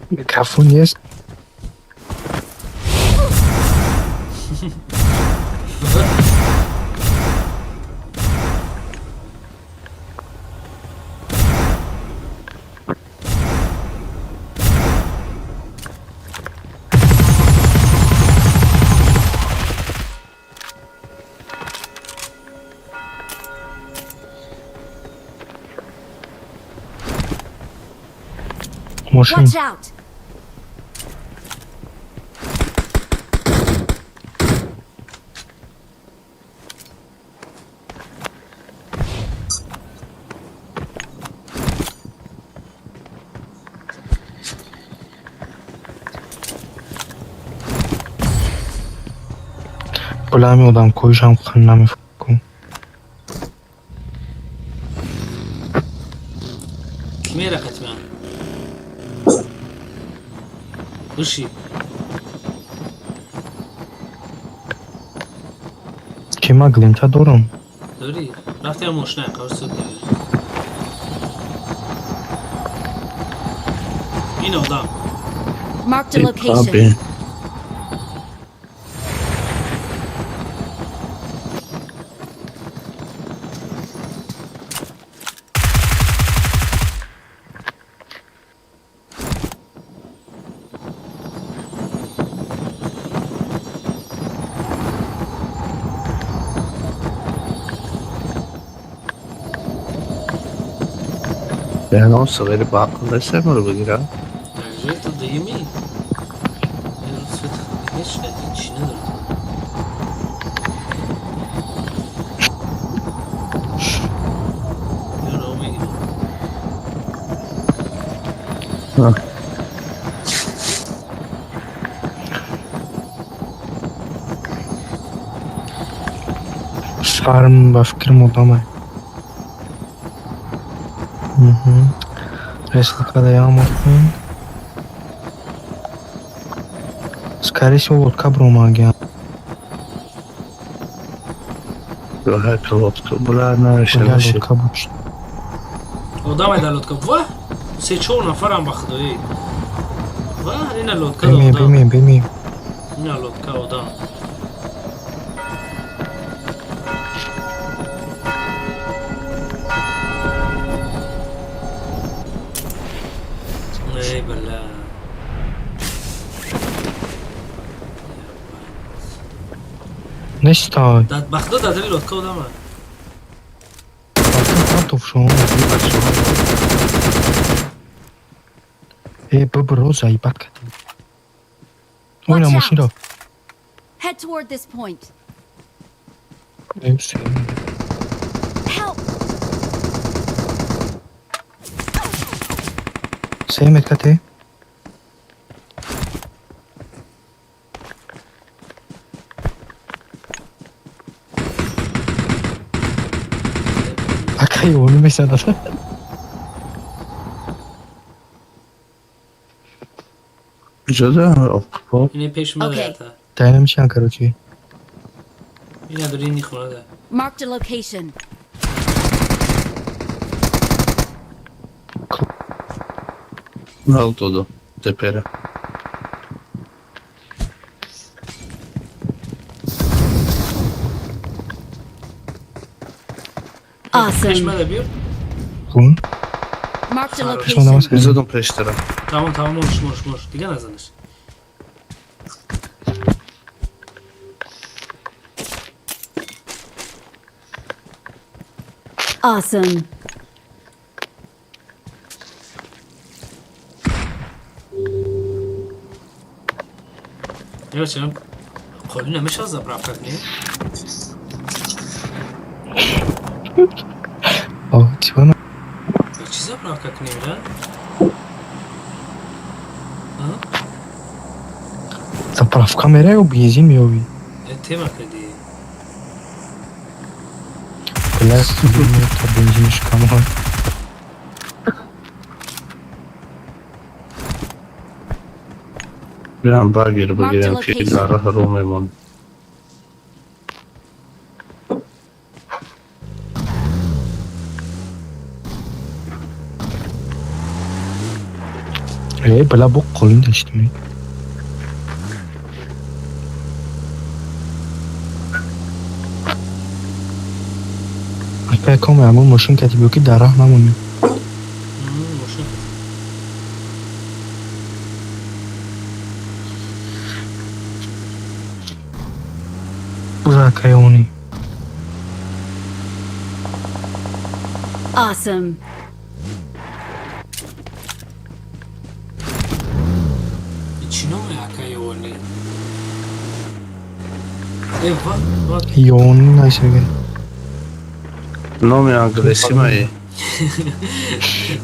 Микрофон есть? Мошин. Watch out! Бля, одам коишам хан намефкун. Ки мерақати ман? Биши. Ки ма глинта дорам? Дорӣ? Рафти ям мошина, қабр суд ин одам. Marked a location. Ягон сағири баақл нест, маро бигира. Дар ҷои ту дуюмӣ? Ҳеч чӣ надорад. Ёро мегирам. Шарм ба фикрам одамай. Реслакада ямохун. Скорее всего, лодка бромагия. Бля, лодка, бля, наша. Бля, лодка буч. Одамай дар лодка. Ва! Се чор нафарам ба худоӣ. Ва, ина лодка Бимем, одам. бимем, бимем. Ина лодка одам. Эй, бля. Нестай. Ба худо дар дили лодка одама. Партовшон. Э, бибро заебат кардем. Ой, на Watch мошинро. out! Head toward this point. Э, всё. Help! Семет кате. Акай, он месадад. Куҷода? Ин пеш ма Окей. ята. Тайна мешан, короче. Ина дори ини хона да. Marked a location. Нал додо, тепера. Пеш Awesome. ма да биёр. Хун? Marked a Хорош. location. Мизадам пештара. Тамом, тамом, мош, мош, мош. Дига назанаш. Awesome. Ёчам. Қоли намешава заправка кунӣ? О, чего на? Чӣ заправка кунем, да? Заправка мераю, бензин меёбӣ. Э, тема кардӣ. Бля, та бензинш кама. Бирам багер бигирам ки дар роҳ рӯ мемонад. Э, бля, бо қолин даштими. Акай коме амон мошин кати биё ки дар раҳ намонем. Мошин. Буза акай они. Awesome. Чӣ номе акай Иони? Э, ва, ва. Иони найсега. Номи англисӣ мае.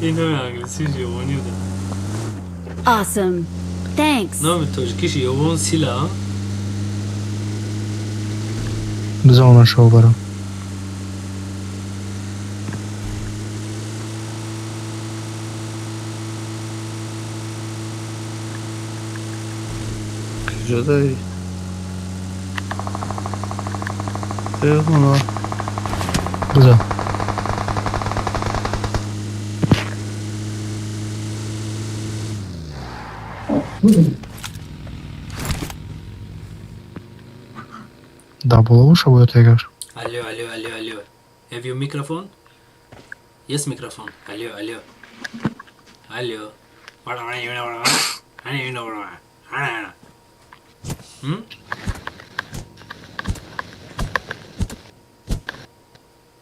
Ин номи англисиш Иони буда. Awesome. Thanks. Номи тоҷикиш Ион Сила, а? Биза она шоу барам. Куҷо дарӣ? Э, хуна. Биза. Да боло боша бояд егар. Алло, алло, алло, алло. Have you microphone? Yes, microphone. Алло, алло. Алло. М?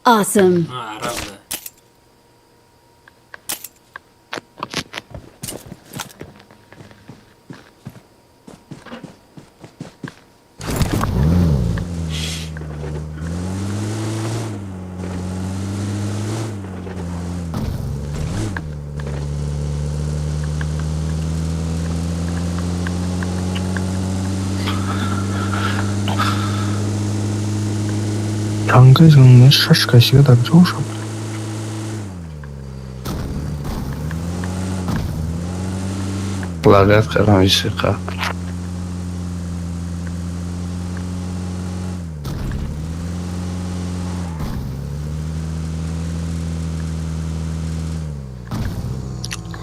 Awesome. А, правда. Тангызын шашка сига ҷоша. Лагат кардам исиқа.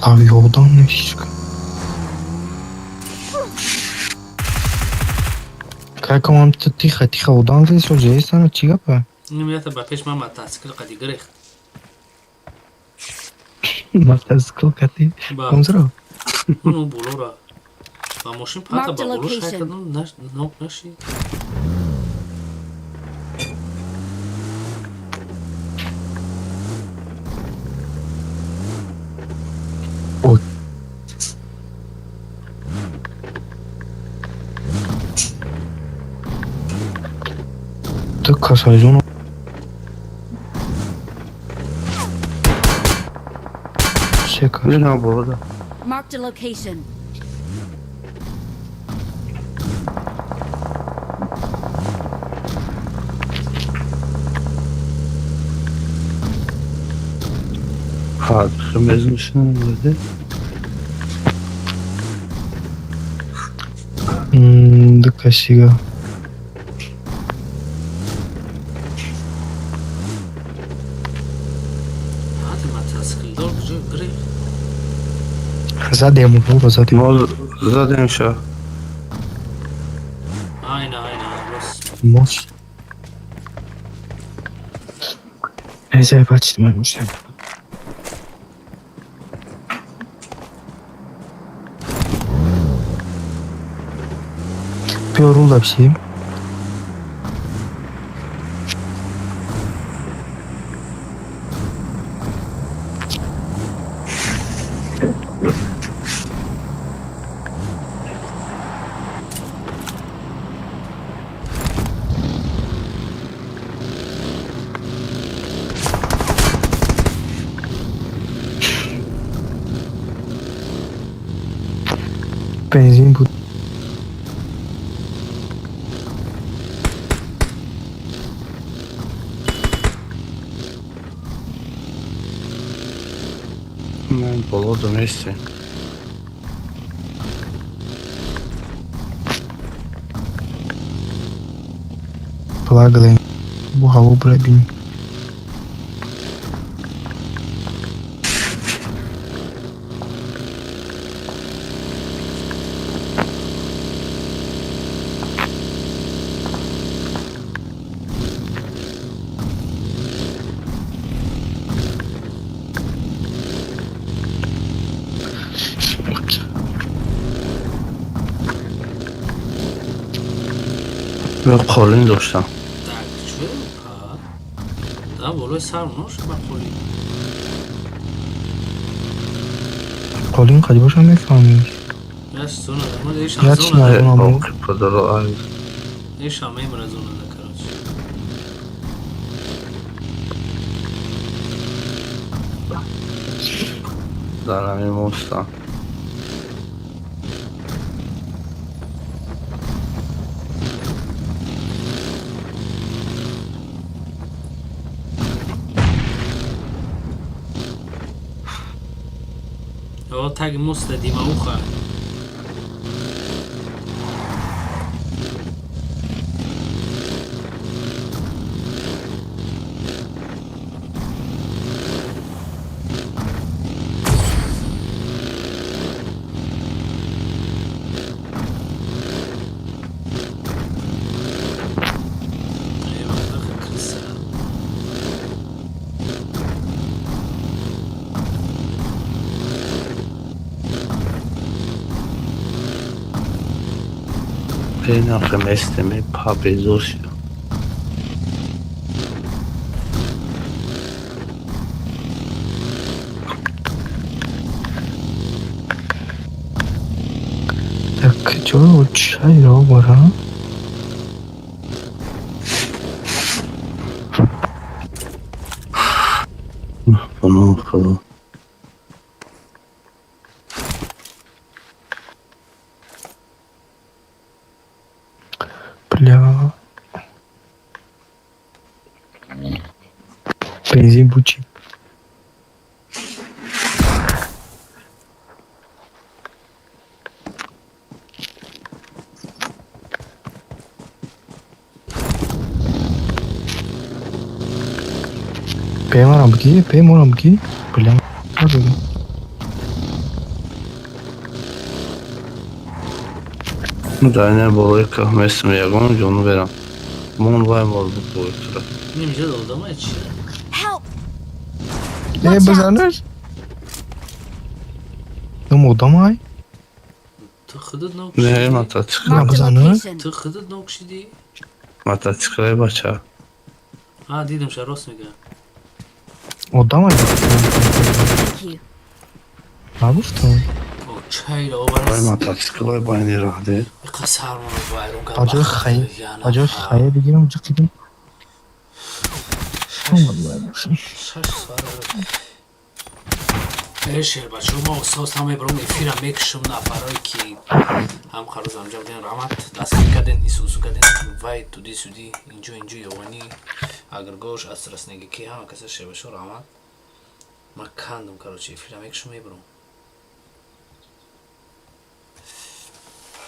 Лави одам нешка. Кай комам тихо тихо одам зесо жестано чӣ гапа? Ин ба пеш ман мотоцикл қади гирехт. Мотоцикл кати? Ба. Комзро? Ну, болора. Ба мошин пата Marked ба a боло шай location. кардам, наш нок наши. Ой. Ту касайзон сека. Бирам болода. Marked a location. Ха, мезмишин буди. Ду касига. Ҳати мотоциклдор куҷо гирехт? Задем буро задем. Мо задем ша. Айна, айна, рост. Мош. Эзай бачи ман мушам. Биё рул дапсим. Бензин буд. Боло доместем. Полагали. Бугало брабин. Қолин доштам. Так, чё? Да, болои сар нош ба қолин. Қолин қади бошам мефаҳмӣ. Яш зона да, мо ишам Я чи зона да. надонам. Ишам мемра зона да, короче. Дар ҳамин мостам. О, таги моста дима уха. Эй, крыса. Бенахе местеме па безор шидам. Так, чё, чай робора? Паноҳ Худо. Бля. Бензин бучи. Пемарам ки, пемарам ки. Бля. Надо. Дар ина болои кӯҳ местам, ягон ҷонверам. Мон вай мол бикӯи тура. Нимҷа одама чи? Help! Э, бизанаш. Ну, одамай. Ту худат нок Не, шидӣ? мотоцикл. На, бизанаш. Ту худат нок шидӣ? Мотоцикле бача. А, дидам ша, рост мега. Одамай. Thank you. Нагуфтам. О, чайра Вай обарас. мотоцикле байни роҳ де. Иқа сармоно вайрон кард. Ба ҷои хай, ба ҷои хая бигирам, ҷиқидим. Шаш соат. Э, шербачо, ма осос ҳама мебарам эфира мекушам нафарое ки ҳам харӯз ҳамҷа буден, раҳмат, дастгир карден, исусу карден, вай туди суди, инҷо инҷо ёванӣ, агргош, астраснеги ки ҳама каса шербачо раҳмат. Ма кандум, короче, эфира мекушам мебарам.